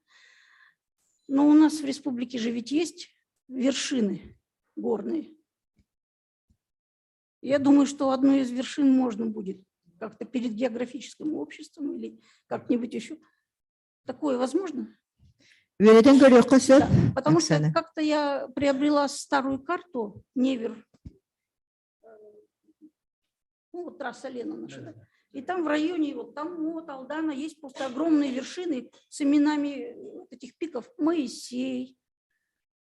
Но у нас в республике же ведь есть вершины горные. Я думаю, что одну из вершин можно будет как-то перед географическим обществом или как-нибудь еще. Такое возможно? Үөрэтэн көрүөххэ сөп, Потому что Оксана. как-то я приобрела старую карту Невер, ну вот трасса Лена наша, да. И там в районе, вот там вот Алдана, есть просто огромные вершины с именами вот этих пиков. Моисей,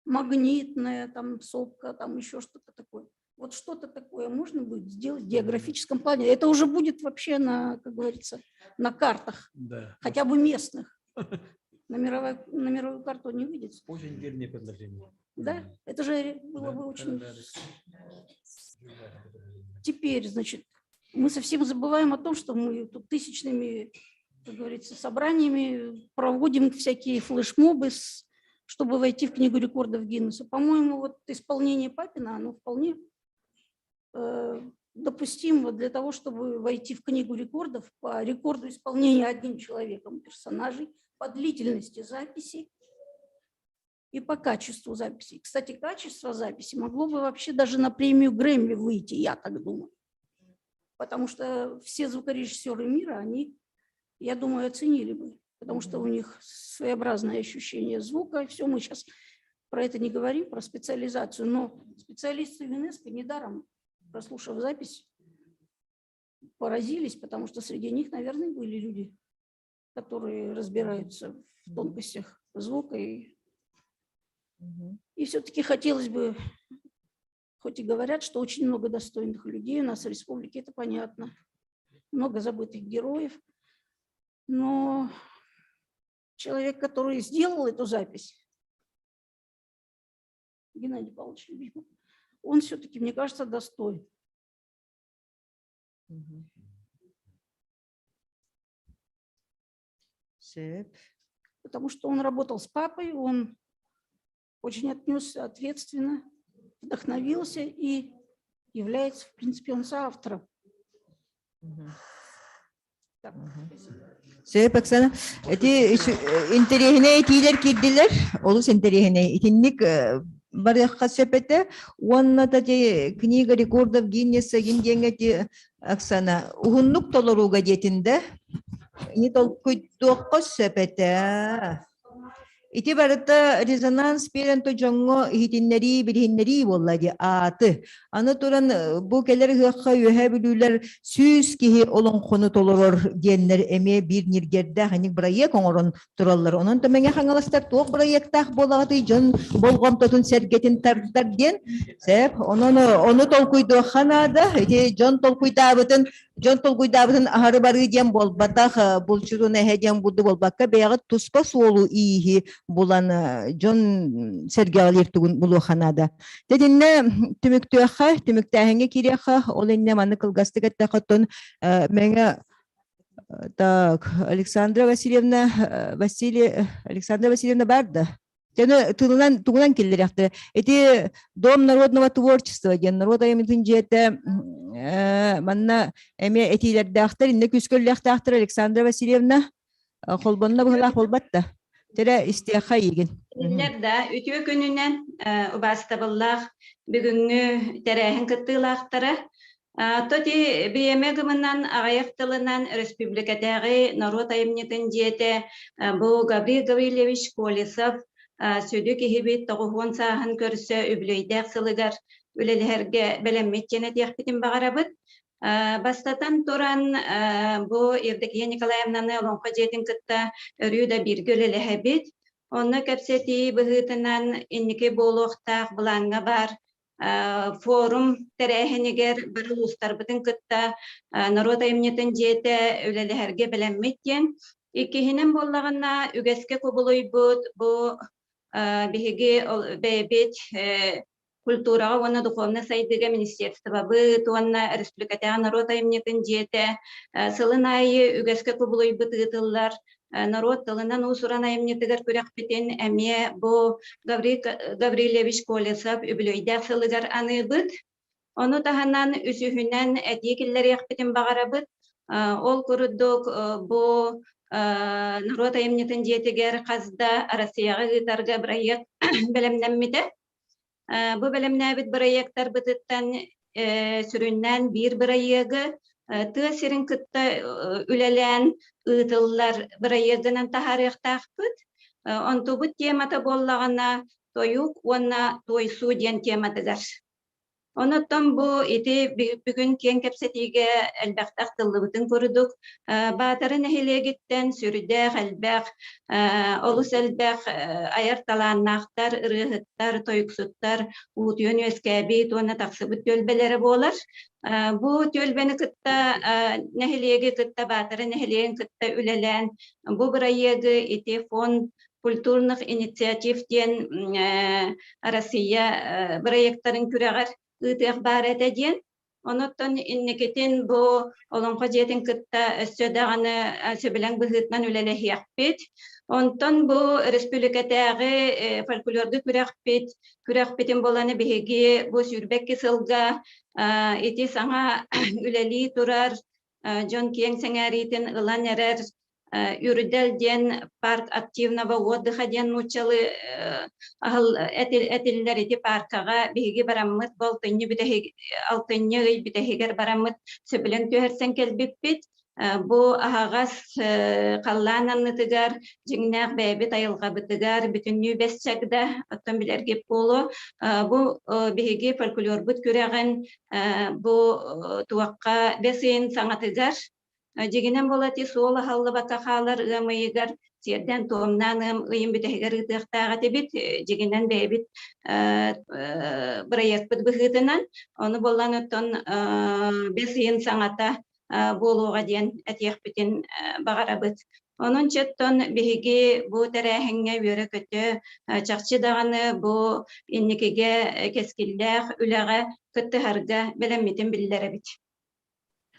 Магнитная, там сопка, там еще что-то такое. Вот что-то такое можно будет сделать в географическом плане. Это уже будет вообще на, как говорится, на картах, хотя бы местных. На мировую карту не выйдет. Очень дельное предложение. Да, это же было бы очень... Теперь, значит, мы совсем забываем о том, что мы тут тысячными, как говорится, собраниями проводим всякие флешмобы, чтобы войти в Книгу рекордов Гиннесса. По-моему, исполнение Папина, оно вполне допустимо для того, чтобы войти в Книгу рекордов по рекорду исполнения одним человеком персонажей, по длительности записи и по качеству записи. Кстати, качество записи могло бы вообще даже на премию Грэмми выйти, я так думаю. Потому что все звукорежиссеры мира, они, я думаю, оценили бы, потому что у них своеобразное ощущение звука. Все, мы щас про это не говорим, про специализацию, но специалисты ЮНЕСКО недаром, прослушав запись, поразились, потому что среди них, наверное, были люди, которые разбираются в тонкостях звука. И все-таки хотелось бы, хоть и говорят, что очень много достойных людей у нас в республике, это понятно, много забытых героев, но человек, который сделал эту запись, Геннадий Павлович Любимов, он все-таки, мне кажется, достоин. Сөп. Потому что он работал с папой, он очень отнесся ответственно, вдохновился и является, в принципе, он соавтором. Так, спасибо. Сөп, Оксана. Эти интэриэһинэй этиилэр киирдилэр, олус интэриэһинэй. Итинник барыахха сөп этэ. Уонна та ти книга рекордов Гиннесса гиндиэҥҥэ ти, Оксана, уһуннук толорууга диэтинде. Не толкуйдуохха сөп этэ. Ити барыта резонанс биэрэн то дьоҥҥо иһитиннэрии, билиһиннэрии буолла дии ааты. Аны туран бу кэлэр ыһыахха үөһэ бүлүүлэр сүүс киһи олоҥхону толорор диэннэр эмиэ биир ньиргиэрдээх инник бырайыак оҥорон тураллар. Онон Төмөҥө хаҥаластар туох бырайыактаах буолаҕытый дьон болҕомтотун сэргэтин тардар диэн. Сөп, онон ону толкуйдуохха наада. Ити дьон толкуйдаабытын дьон толкуйдаабытын аһары барыы диэн буолбатах, булчутун эһэ диэн булду буолбакка, бэйэҕит туспа суолу ииһи булан дьон сэргэҕэлиир тугун булуоха наада. Тэтиннэ түмүктүөххэ, түмүктээһиҥҥэ киириэххэ, ол иннэ маннык кылгастык эттэххэ, оттон мэҥэ так, Александра Васильевна, Василий, Александра Васильевна бар да? Тэни тылынан тугунан киллэриэхтэрэ. Ити Дом народного творчества диэн норуот айымньытын дьиэтэ манна эмиэ этиилэрдээхтэр, иннэ күүскөллөхтөөхтөр Александра Васильевна холбонно быһылаах буолбат да. Тэрэ истиэххэ ийигин. Иннэр да үтүө күнүнэн убаастабыллаах бүгүҥҥү тэрээһин кыттыылаахтара Тоти биэмэ гымынан аҕыйах тылынан өрөспүүбүлүкэтээҕи норуот айымньытын дьиэтэ бу Гаврил Гаврильевич Колесов сүдү киһибит тоҕуһуон сааһын көрсө үбүлүөйдээх сылыгар. үлэлэһэргэ бэлэммит диэн этиэхпитин баҕарабыт. Бастатан туран, бу Евдокия Николаевнаны Олоҥхо дьиэтин кытта өрүү да бииргэ үлэлэһэбит. Онно кэпсэтии быһыытынан инники буолуохтаах былааҥҥа баар форум тэрээһинигэр бары улуустарбытын кытта норуот айымньытын дьиэтэ үлэлэһэргэ бэлэммит диэн. Иккиһинэн буоллаҕына, үгэскэ кубулуйбут бу биһиги бэйэбит культураҕа уонна духовнай сайдыыга министерствобыт уонна республикатааҕы норуот айымньытын дьиэтэ сылын аайы үгэскэ кубулуйбут ыытыллар норуот тылынан уус-уран айымньытыгар күрэхпитин эмиэ бу Гаврил Гаврильевич Колесов үбүлүөйдээх сылыгар аныыбыт. Ону таһынан үсүһүнэн этии киллэриэхпитин баҕарабыт. Ол курдук бу норуот айымньытын дьиэтигэр хас да Россияҕа ыытарга бырайыак бэлэмнэммитэ. Бу бэлэмнээбит бырайыактарбытыттан сүрүннээн биир бырайыагы тыа сирин кытта үлэлээн ыытыллар бырайыагынан таһаарыахтаахпыт. Онтубут темата буоллаҕына тойук уонна туойсуу диэн тематыгар. Онон бу ити бүгүн киэҥ кэпсэтиигэ элбэхтэ ахтыллыбытын курдук, Баатара нэһилиэгиттэн сүрдээх элбэх, олус элбэх айар талааннаахтар, ырыаһыттар, тойуксуттар уутуйан үөскээбит уонна тахсыбыт түөлбэлэрэ буолар. Бу түөлбэни кытта нэһилиэги кытта Баатара нэһилиэгин кытта үлэлээн бу бырайыагы ити фонд культурных инициатив диэн Россия бырайыактарын күрэҕэр ыытыах баар этэ диэн. Онуттан инникитин бу Олоҥхо дьиэтин кытта өссө даҕаны сөбүлэҥ быһыытынан үлэлэһиэхпит. Онтон бу республикатааҕы фольклордуу күрэхпит күрэхпитин буоланы биһиги бу 22 сылга ити саҥа үлэлии турар дьон киэҥ сэҥээриитин ылан эрэр Үрдэл диэн парк активного отдыха диэн нууччалыы аһыл этиллэр ити паркаҕа биһиги бараммыт бу алтынньы бүтэһиг алтынньы ый бүтэһигэр бараммыт сөбүлэҥ түһэрсэн кэлбиппит. Бу аһаҕас халлаан аннытыгар дьиҥнээх бэйэбит айылҕабытыгар бүтүннүү бэс чагда оттон билэргит буолуо. Бу биһиги фольклорбут күрэҕин бу туохха бэс ыйын саҥатыгар Дьигинэн буолати суол аһаллыбакка хаалар ыам ыйыгар сиэрдээн-туомнаан ыам ыйын бүтэһигэр ыытыахтаах этибит. Дьигинэн бэйэбит бырайыакпыт быһыытынан. Ону буоллан оттон бэс ыйын саҥата буолуоҕа диэн этиэхпитин баҕарабыт. Онон чөттон биһиги бу тэрээһиҥҥэ үөрэ-көтө, чахчы даҕаны бу инникигэ кэскиллээх үлэҕэ кыттыһарга бэлэммитин биллэрэбит.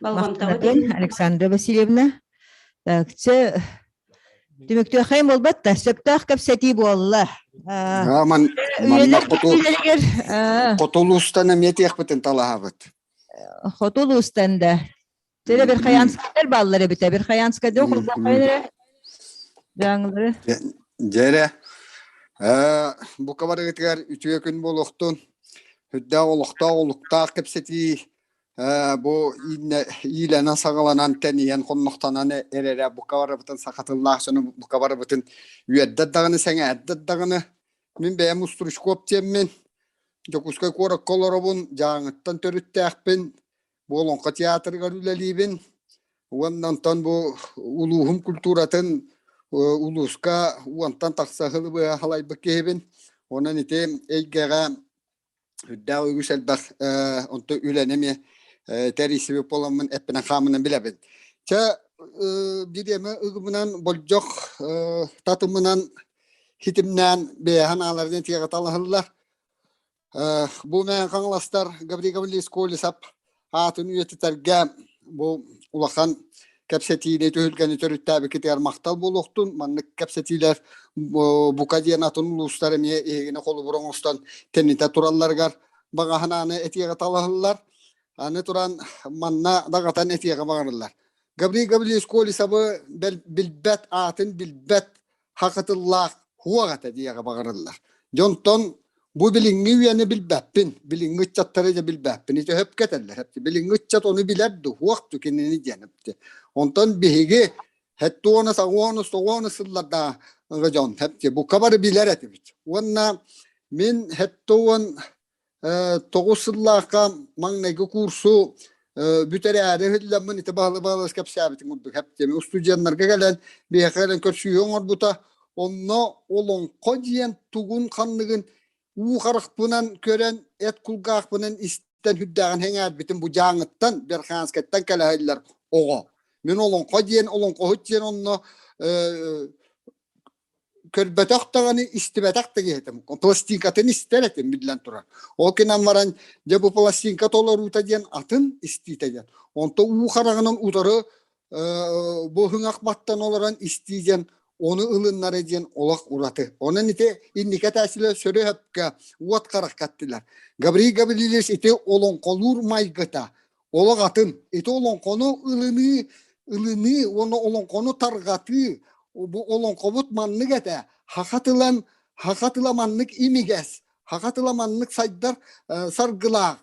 Махтанабын, Александра Васильевна. Так, чэ, түмүктүөххэйин буолбат да, сөптөөх кэпсэтии буолла. Ман, манна хоту, хоту улуустан эмиэ тиэхпитин талаһабыт. Хоту улуустан да. Теле Верхоянскайдар бааллар эбитэ. Верхоянскайда холбоохойдара. Дьаҥылары. Дьэрэ. Бука барыгытыгар үтүө күн буолуохтун. Үрдээх олохтоох олуктаах кэпсэтии Бу иилэнэн саҕаланан тэнийэн хоннохтонон эрэрэ бука барыбытын саха тыллаах дьону бука барыбытын үөрдэр даҕаны сэҥээрдэр даҕаны мин бэйэм Устручков диэммин Дьокуускай куоракка олоробун Дьааҥыттан төрүттээхпин бу Олоҥхо театрыгар үлэлиибин уонна онтон бу улууһум культуратын улууска уонтан тахса сылы быһа халайбыт киһибин онон ити эйгэҕэ үрдээх үгүс элбэх онто үлэни эмиэ тэрийсибит буоламмын эппинэн хаамынан билэбин. Чэ бириэмэ ыгымынан болдьох татымынан хитимнээн бэйэһэн ааларын тиэҕэ талаһыллар. Бу мээн хаҥаластар Гаврил Гаврильевич Колесов аатын үйэтитэргэ бу улахан кэпсэтиини түһүлгэни төрүттээбиккитигэр махтал буолуохтун. Маннык кэпсэтиилэр бука диэн атын улуустар эмиэ иһигини холобур оҥостон тэнитэ туралларыгар баҕаһынааны этиэҕэ талаһыллар. Аны туран манна даҕатан этиэҕэ баҕарыллар. Гаврил Гаврильевич Колесовы билбэт, аатын билбэт хакытыллаах хуох этэ диэҕи баҕарыллар. Дьонтон бу билиҥҥи үйэни билбэппин, билиҥҥи ыччаттары дьэ билбэппин. Ити сөпкө этэллэр. Билиҥҥи ыччат ону билэр ду, хуох ду кинини диэн эпти. Онтон биһиги хеттуона саҕуону соҕуону сыллардаҕы дьон хепти бука бары билэр этибит. Уонна мин хеттуон 9 сыллаахха маҥнайгы курсу бүтэрээри иһиллэммин ити баһылы-баһылас кэпсээбитим курдук хэптиэми устудьуоннарга кэлэн биһиэхэ кэлэн көрсүһүү оҥорбута. Онно олоҥхо диэн тугун ханныгын уу харахпынан көрөн, эт кулгаахпынан истэн үрдээҕин сэҥээрбитим бу Дьааҥыттан, Верхоянскайтан кэлэ сылдьар оҕо. Мин олоҥхо диэн, олоҥхоһут диэн онно көрбөтөх даҕаны, истибэтэх да киһи этим. Пластинкатын истэр этим, биллэн турар. Ол гынан баран, дьэ бу пластинка толоруута диэн атын истиитэ диэн. Онто уу хараҕынан утары бу ыһыҥах баттан олорон истии диэн ону ылыннара диэн олох ураты. Онон ити инники этээччилэр сөрү сөпкө уот харахха эттилэр. Гаврил Гаврильевич ити олоҥхолуур майгыта олох атын. Ити олоҥхону ылыныы, ылыныы уонна олоҥхону тарҕатыы бу олоҥхобут маннык этэ. Хаха тылан, хаха тыла маннык имигэс, хаха тыла маннык сайдар саргылаах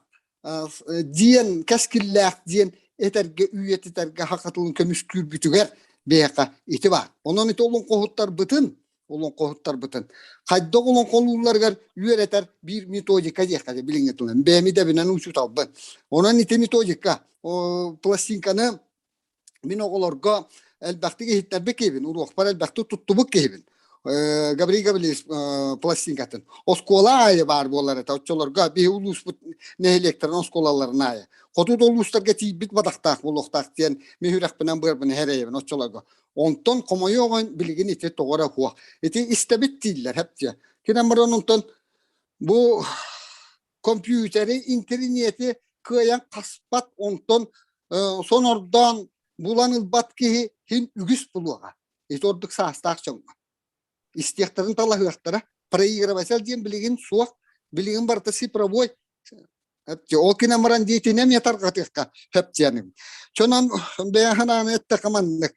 диэн кэскиллээх диэн этэргэ үйэтитэргэ хаха тылын көмүскүүрбүтүгэр биһиэхэ ити баар. Онон ити олоҥхоһуттарбытын олоҥхоһуттарбытын хайдах олоҥхолуулларыгар үөрэтэр биир методика диэххэ билиҥҥи тылынан бэйэм идэбинэн учууталбын. Онон ити методика пластинканы мин оҕолорго элбэхтик иһиттэрбит киһибин, уруокпар элбэхтик туттубут киһибин. Гаврил Гаврильевич пластинкатын. Оскуола аайы баар буолар этэ. Оччолорго биһи улууспут нэһилиэктэрин оскуолаларын аайы. Хоту да улуустарга тиийбит бадахтаах буолуохтаах диэн мин үрэхпинэн быарбын эрэйэбин оччолорго. Онтон хомойуоҕун билигин ити тоҕо эрэ суох. Ити истэбит дииллэр хэптиэ. Кинэн баран онтон бу компьютери, интэриниэти кыайан хаспат, онтон сонордоон булан ылбат киһи хин үгүс булуоҕа. Ити ордук саастаах дьоҥҥо. Истиэхтэрин талаһыахтара. Проигрыватель диэн билигин суох. Билигин барыта цифровой. Ол кинен баран диэтинэ эмиэ тарҕатыахха сөп диэnim. Чонон бэйэ ханааны эттэхэ маннык.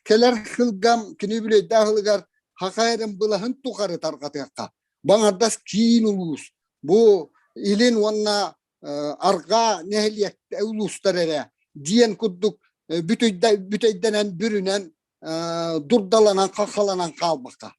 Кэлэр сылгам күнү бүлөйдээх ылыгар хаха эрин былаһын тухары тарҕатыахха. Баҥардас киин улуус бу илин уонна арҕаа нэһилиэк улуустар эрэ диэн курдук бүтэйдэнэн бүрүнэн дурдаланан хаххаланан хаалбакка.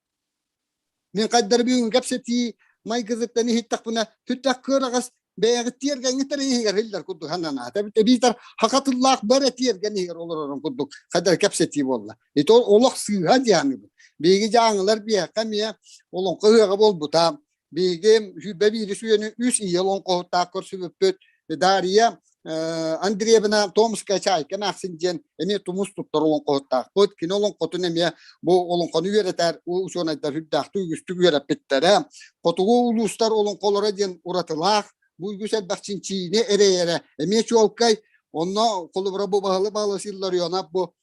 Мин хайдары бүгүн кэпсэтии майгызыттан иһиттэхпинэ сүрдээх кыараҕас бэйэҕит тиэргэҥҥит эрэ иһигэр иһиллэр курдук санаата. Эбиитэр хаха тыллаах бары тиэргэн иһигэр олорорун курдук хайдары кэпсэтии буолла. Ити олох сыыһа диэханыыбын. Биһиги дьааҥылар биһиэхэ эмиэ олоҥхо ыһыаҕа буолбута. Биһиги сүүрбэ биирис үйэни үс ийэ олоҥхоһуттаах көрсүбүппүт. Дария Андреевна Томская Чайка эмээхсин диэн эмиэ тумус туттар олоҥхоһуттаахпыт. Кини олоҥхотун эмиэ бу олоҥхону үөрэтэр учуонайдар үрдээхтик үгүстүк үөрэппиттэрэ. Хотугу улуустар олоҥхолоро диэн уратылаах бу үгүс элбэх чинчийиини эрэйэрэ эмиэ чуолкай. Онно холобура бу Баһылы Баһылас Илларионов бу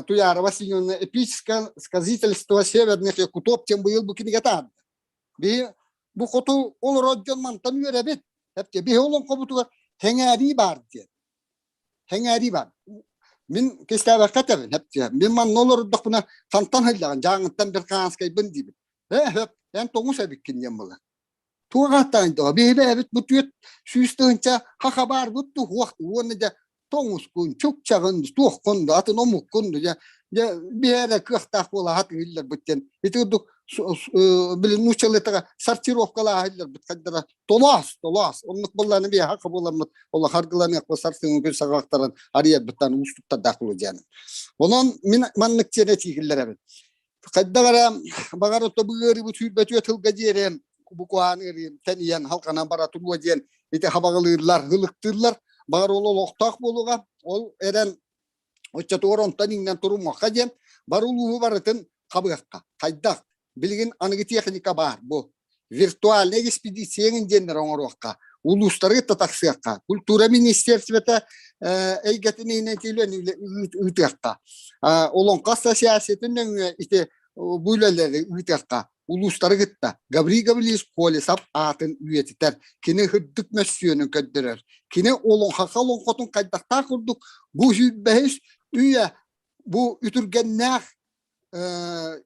Туяра Васильевна эпическое сказительство северных якутов диэн быйыл бу кинигэ таһаарда. Биһи бу хоту олорор дьон мантан үөрэбит. Эпте биһи олоҥхобутугар сэҥээрии баар диэн. Сэҥээрии баар. Мин кистээбэккэ этэбин, эптиэ. Мин манна олордохпуна хантан сылдьаҕын, Дьааҥыттан Берканскайбын диибин. Ээ, хөп, эн тоҥус эбиккин диэн буолар. Туох ааттаан доҕо, биһи бэйэбит бу 400 тыһыынча хаха баарбыт туһуох уонна дьэ тоҥускун, чукчаҕын, туоххун да, атын омуккун да дьэ дьэ биһи эрэ кыахтаах буола сатыылларбыт диэн ити курдук билин нууччалыытыга сортировкалааһылларбыт хайдара толоос толоос оннук буоллааны биһи хаха буоламмыт олох аргыланыахпыт сарсыҥҥы күн саҕахтарын арыйарбыттан уустуктардаах буолуо диэн онон мин маннык диэн этиигиллэрэбин Хайдах эрэ баҕар ото бу ыарыыбыт сүүрбэтүө тылга диэри бу куһаан ыарыы тэнийэн халҕанан бара туруо диэн ити хабаҕалыыллар, ылыктыыллар. Баҕар ол олохтоох буолуоҕа. Ол эрэн оччотугар онтон иҥнэн турумуохха диэн бар улууһу барытын хабыахха. Хайдах? Билигин аныгы техника баар бу. Виртуальнай экспедицияҥын диэннэр оҥоруохха. Улуустары кытта тахсыахха. Культура министерствота эйгэтин иһинэн ыытыахха. Олоҥхо ассоциациятын нөҥүө ити бу үлэлэри ыытыахха. Улуустары кытта Гаврил Гаврильевич Колесов аатын үйэтитэр. Кини үрдүк мөссүөнүн көрдөрөр. Кини олоҥхоха олоҥхотун хайдахтаах курдук бу сүүрбэһис үйэ бу үтүргэннээх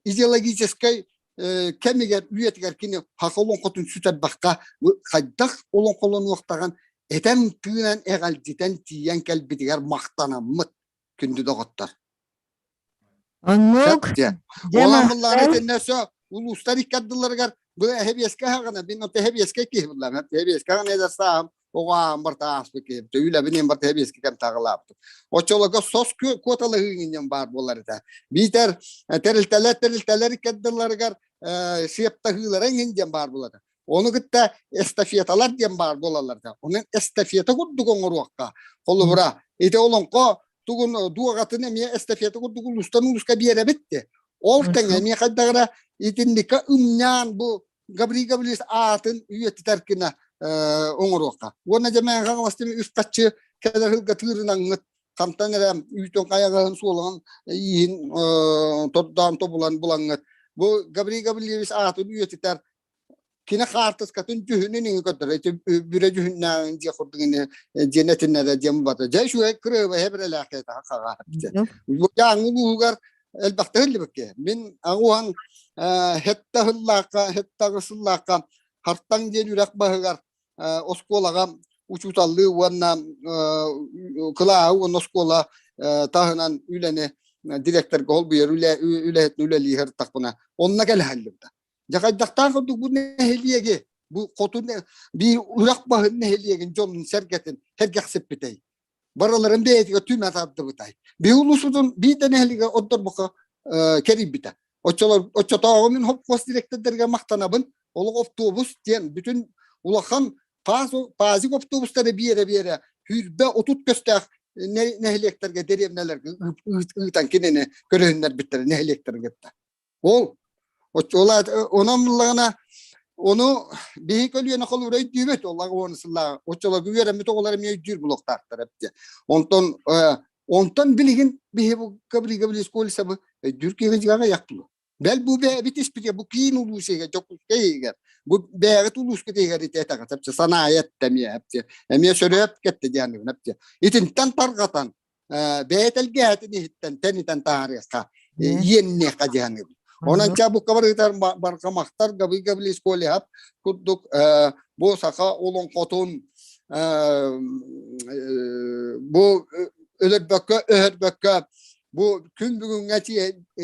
идеологическай кэмигэр үйэтигэр кини саха олоҥхотун сүтэрбэххэ хайдах олоҥхолонуохтаҕын этэн тыынан эҕэлдьитэн тиийэн кэлбитигэр махтанаммыт күндү доҕоттор. Оннук. Ол амыллаары итиннэ өссө Улуустар икки ардыларыгар бу эһэбиэскэ аһаҕына мин оттон эһэбиэскэ киһи буллам. Эһэбиэскэ аҕына эдэр сааһым оҕо аам барта ааспыт киһи. Үлэбин иһин барта эһэбиэскэ кэм таҕылаабытым. Оччолорго сос куоталаһыы баар буолар этэ. Биитэр тэрилтэлэр тэрилтэлэр икки ардыларыгар сыаптаһыылара иҥин диэн баар буолар. Ону кытта эстафеталар диэн баар буолаллар да. Онон эстафета курдук оҥоруохха. Холобура, ити олоҥхо тугун дуоҕатын эмиэ эстафета курдук улуустан улууска биэрэбит де. Ол тэҥэ эмиэ хайдах эрэ итинникэ ымньаан бу Гаврил Гаврилович аатын үйэтитэр гына оҥоруохха. Уонна дьэ мэҥэ хаҥаластым үс хаччы кэлэр сылга тыырынаҥҥыт хантан эрэ үүтүн хайаҕаһын суолаҕын ииһин тордоон тобулан булаҥҥыт бу Гаврил Гаврильевич аатын үйэтитэр кини хаартыскатын дьүһүнүн иҥи көрдөрөр ити бүрэ дьүһүннээҕин дьиэ курдук ини диэн этиннэрэ диэн бата дьэ үчүгэй кырыабай хэбирэлээх хаҕа дьааҥы улууһугар элбэхтэ иһиллибикке мин аҕуһан хетта сыллаахха хетта сыллаахха хартаҥ диэн үрэх баһыгар оскуолаҕа учууталлыы уонна кылааһы уонна оскуола таһынан үлэни директорга холбуйар үлэ үлэһитин үлэлии сырыттахпына онно кэлэһэллибитэ Дьэ хайдахтаах курдук бу нэһилиэги, бу хоту биир үрэх баһын нэһилиэгин дьонун сэргэтин сэргэхсиппитэй. Барыларын бэйэтигэр түмэ тардыбытай. Биһи улуусутун биир да нэһилиэгэ отдорбукка кэрийбитэ. Оччолор оччотооҕу мин хопхуос директордарыгар махтанабын. Олох автобус диэн бүтүн улахан пазик автобустары биэрэ-биэрэ сүүрбэ 30 көстөөх нэһилиэктэргэ дэриэбинэлэргэ ыытан кинини көрөһүннэрбиттэрэ нэһилиэктэрин кытта. Ол оччолаат онон буллаҕына ону биһи көлүөнэ холуура өйдүүбүт ол уон сыллааҕы оччолорго үөрэммит оҕолор эмиэ өйдүүр булуохтаахтар эбит онтон онтон билигин биһи бу Гаврил Гаврилович өйдүүр киһи дьиҥэ яхтылы бэл бу бэйэбит испитэ бу киин улуус иһигэр Дьокуускай иһигэр бу бэйэҕит улуускут иһигэр ити этэҕит эпчэ санаайа эттэ эмиэ эпчэ эмиэ сөрөөп кэттэ диэн эпчэ итинтэн тарҕатан бэйэ тэлгэһэтин иһиттэн тэнитэн таһаарыахха иэнниэххэ дьаһаныбыт. Онон ча букка барытар барҕамахтар Гаврил Гаврилович Колехов курдук бу саха олоҥхотун бу өлөрбөккө өһөрбөккө бу күн бүгүҥҥэ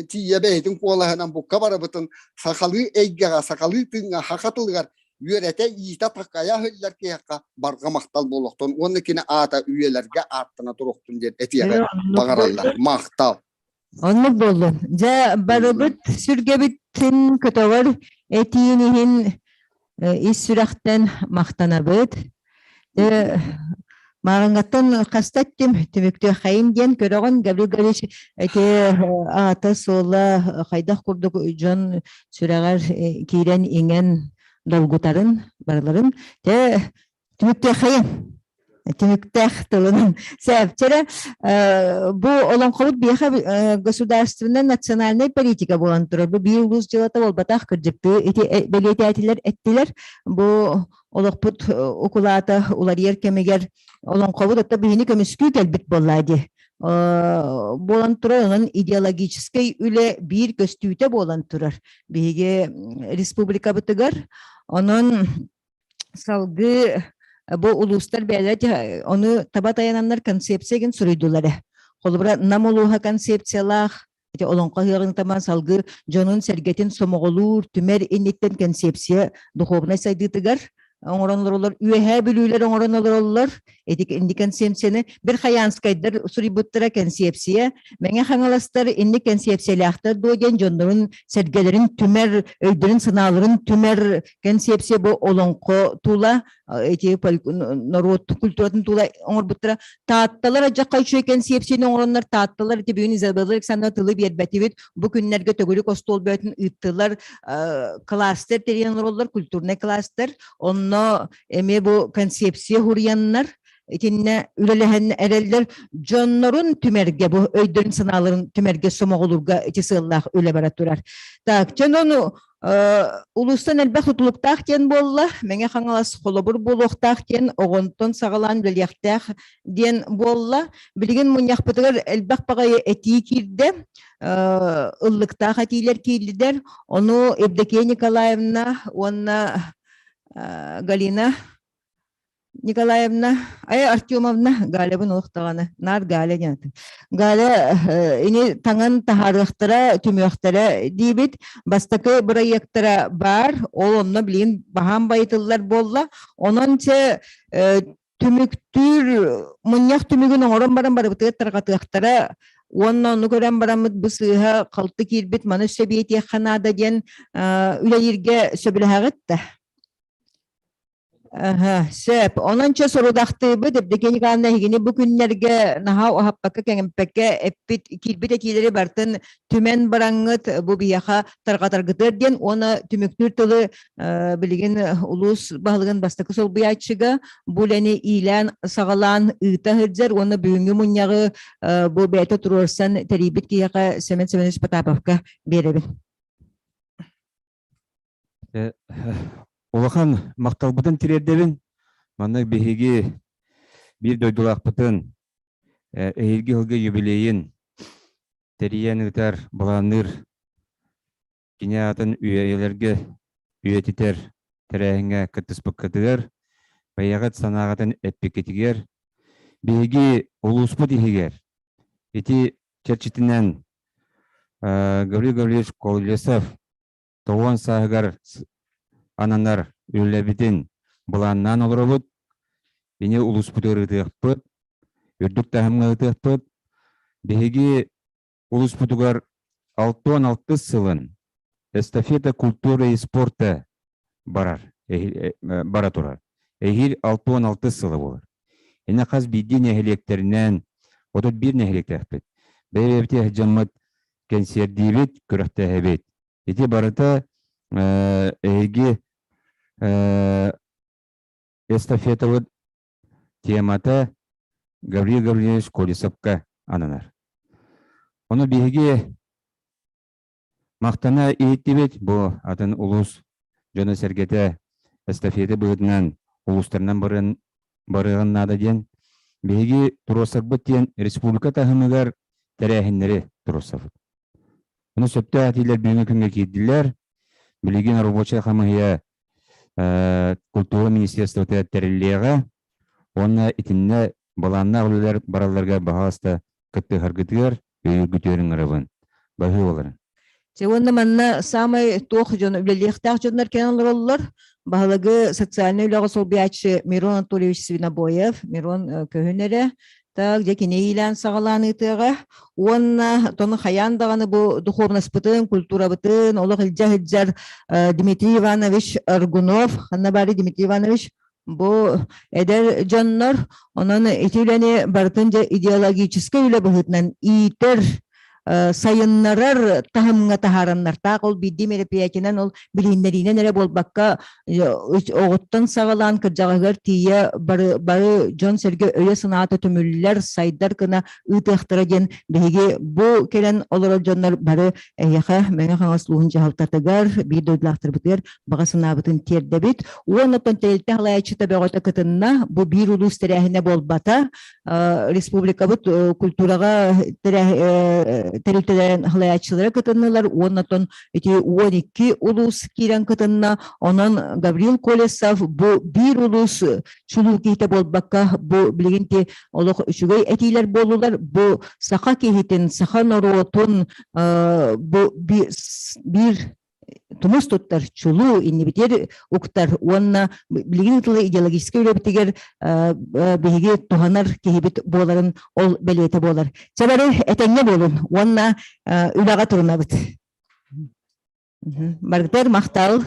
тиийэ бэйэтин куолаһынан букка барыбытын сахалыы эйгэҕэ сахалыы тыыҥҥа саха тылыгар үөрэтэ иитэ такайа иһиллэр киһиэхэ барҕа махтал буолуохтун уонна кини аата үйэлэргэ ааттана туруохтун диэн этиэҕи баҕараллар. Махтал. Оннук буоллун. Дьэ, барыбыт сүргэбитин көтөҕөр этиин иһин ис сүрэхтэн махтанабыт. Дьэ, Маарыҥҥаттан хаста эттим, түмүктүөххэйин диэн көрөҕүн, Гаврил Гаврилович ити аата-суола хайдах курдук дьон сүрэҕэр киирэн иҥэн долгутарын барыларын. Тэ түмүктүөххэйин. Түмүктээх тылынан сээпчэрэ бу олоҥхобут биэхэ государственная национальная политика буолан турар. Бу биир улуус дьыалата буолбатах кырдьыктыы ити бэлиэтээтилэр эттилэр. Бу олохпут укулаата уларыйар кэмигэр олоҥхобут отто биһини көмүскүү кэлбит буоллаа дии. Буолан турар, онон идеологическай үлэ биир көстүүтэ буолан турар биһиги республикабытыгар. Онон салгыы бу улуустар бэйэлэрэ ону таба тайананнар концепция гин суруйдулар. Холобура, Нам улууһа концепциялаах Ити олоҥхо ыһыаҕын таман салгыы дьонун-сэргэтин сомоҕолуур, түмэр инниттэн концепция духовнай сайдыытыгар оҥорон олороллор. Үөһээ Бүлүүлэр оҥорон олороллор. Ити инни концепцияны Верхоянскайдар суруйбуттара концепция. Мэҥэ Хаҥаластар инни концепциялаахтар дуо диэн дьоннорун сэргэлэрин түмэр, өйдөрүн-санааларын түмэр концепция бу олоҥхо тула эти норуот культуратын тула оҥорбуттара. Таатталар адьахха үчүгэй кэнсиэпсийэни оҥороннор таатталар ити бүгүн Изабелла Александровна тылы биэрбэтибит. Бу күннэргэ төгүрүк остуол бөтүн ыыттылар. Кластер тэрийэн олороллор, культурнай кластер. Онно эмиэ бу концепция хуруйаннар итиннэ үлэлэһэн эрэллэр дьоннорун түмэргэ бу өйдөрүн санааларын түмэргэ сомоҕолуурга ити сыаллаах үлэ бара турар. Так, дьон ону Улуустан элбэх тутулуктаах диэн буолла, Мэҥэ Хаҥалас холобур буолуохтаах диэн оҕонтон саҕалаан үлэлиэхтээх диэн буолла. Билигин мунньахпытыгар элбэх баҕайы этии киирдэ, ыллыктаах этиилэр киирдилэр. Ону Евдокия Николаевна уонна Галина. Николаевна, ай Артемовна, Галябын олох даҕаны, наар Галя диэн аты. Галя ини таҥан таһаарыахтара, түмүөхтэрэ диибит. Бастакы бырайыактара баар, ол онно билигин баһаам байытыллар буолла. Онон чэ түмүктүүр мунньах түмүгүн оҥорон баран барыбытыгар тарҕатыахтара уонна ону көрөн бараммыт бу сыыһа халты киирбит маны өссө биэтиэххэ наада диэн үлэлииргэ сөбүлэһэҕит да? Аһа, сөп. Онон чэ сорудахтыыбыт Евдокия Николаевна эһигини бу күннэргэ наһаа уһаппакка кэҥэппэккэ эппит киирбит этиилэри барытын түмэн бараҥҥыт бу биһиэхэ тарҕатаргытыгар диэн уонна түмүктүүр тылы билигин улуус баһылыгын бастакы солбуйааччыга бу үлэни иилээн саҕалаан ыыта сылдьар уонна бүгүҥҥү мунньаҕы бу бэйэтэ туруорсан тэрийбит киһиэхэ Семен Семенович Потаповка биэрэбин. Улахан махталбытын тириэрдэбин. Манна биһиги биир дойдулаахпытын эһиилги сылга юбилейын тэрийэн ыытар, былаанныыр кини аатын үйэлэргэ үйэтитэр тэрээһиҥҥэ кыттыспыккытыгар, бэйэҕит санааҕытын эппиккитигэр, биһиги улууспут иһигэр ити чэрчитинэн Гаврил Гаврильевич Колесов тоҕуон сааһыгар ананар үлэбитин былааннаан олоробут. Ини улууспутугар ыытыахпыт, үрдүк таһымҥа ыытыахпыт. Биһиги улууспутугар 66 сылын эстафета культуры и спорта барар, бара турар. Эһиил 66 сыла буолар. Ини хас биирдии нэһилиэктэринэн 31 нэһилиэктээхпит. Бэйэ-бэйэбитигэр дьоммут кэнсиэрдиибит, күрэхтэһэбит. Ити барыта эһиги эстафетабыт темата Гаврил Гаврильевич Колесовка ананар. Ону биһиги махтана иһиттибит бу атын улуус дьоно-сэргэтэ эстафета быһыытынан улуустарынан барыан барыаҕын наада диэн биһиги туруорсарбыт диэн республика таһымыгар тэрээһиннэри туруорсабыт. Ону сөптөөх этиилэр бүгүҥҥү күҥҥэ киирдилэр. Билигин рабочай хамыыһыйа культура министерствота тэриллиэҕэ уонна итиннэ былааннаах үлэлэр баралларыгар баһаалыста кыттыһаргытыгар өйүүргүтүгэр ыҥырабын. Баһыы буоларын. Дьэ уонна манна саамай туох дьон үлэлиэхтээх дьоннор кэлэн олороллор. Баһылыгы социальнай үлэҕэ солбуйааччы Мирон Анатольевич Свинобоев, Мирон көһүн эрэ, так дьэ кини иилээн саҕалаан ыытыаҕа. Уонна тону хайаан даҕаны бу духовнаспытын, культурабытын олох илдьэ сылдьар Дмитрий Иванович Аргунов, ханна баарый Дмитрий Иванович? Бу эдэр дьоннор, онон ити үлэни барытын дьэ идеологическай үлэ быһыытынан иитэр, сайыннарар таһымҥа таһаараннар. Таах ол биирдии мероприятиенан ол билииннэриинэн эрэ буолбакка, оҕоттон саҕалаан кырдьаҕаһыгар тиийэ бары, бары дьон-сэргэ өйө-санаата түмүллэр, сайдар гына ыытыахтара диэн биһиги бу кэлэн олорор дьоннор бары эһиэхэ Мэҥэ Хаҥалас улууһун дьаһалтатыгар, биир дойдулаахтарбытыгар баҕа санаабытын тиэрдэбит. Уонна оттон тэрилтэ салайааччыта бөҕөтө кытынна. Бу биир улуус тэрээһинэ буолбата. Республикабыт культураҕа тэрилтэлэрин салайааччылара кытыннылар. Уонна оттон ити 12 улуус киирэн кытынна. Онон Гаврил Колесов бу биир улуус чулуу киһитэ буолбакка, бу билигин ти олох үчүгэй этиилэр буоллулар. Бу саха киһитин, саха норуотун бу биир тумус туттар, чулуу, иннибитигэр уктар уонна билигин тылы идеологическай үлэбитигэр биһиги туһанар киһибит буоларын ол бэлиэтэ буолар. Чэ бары этэҥҥэ буолун уонна үлэҕэ турунабыт. Баргытар махтал.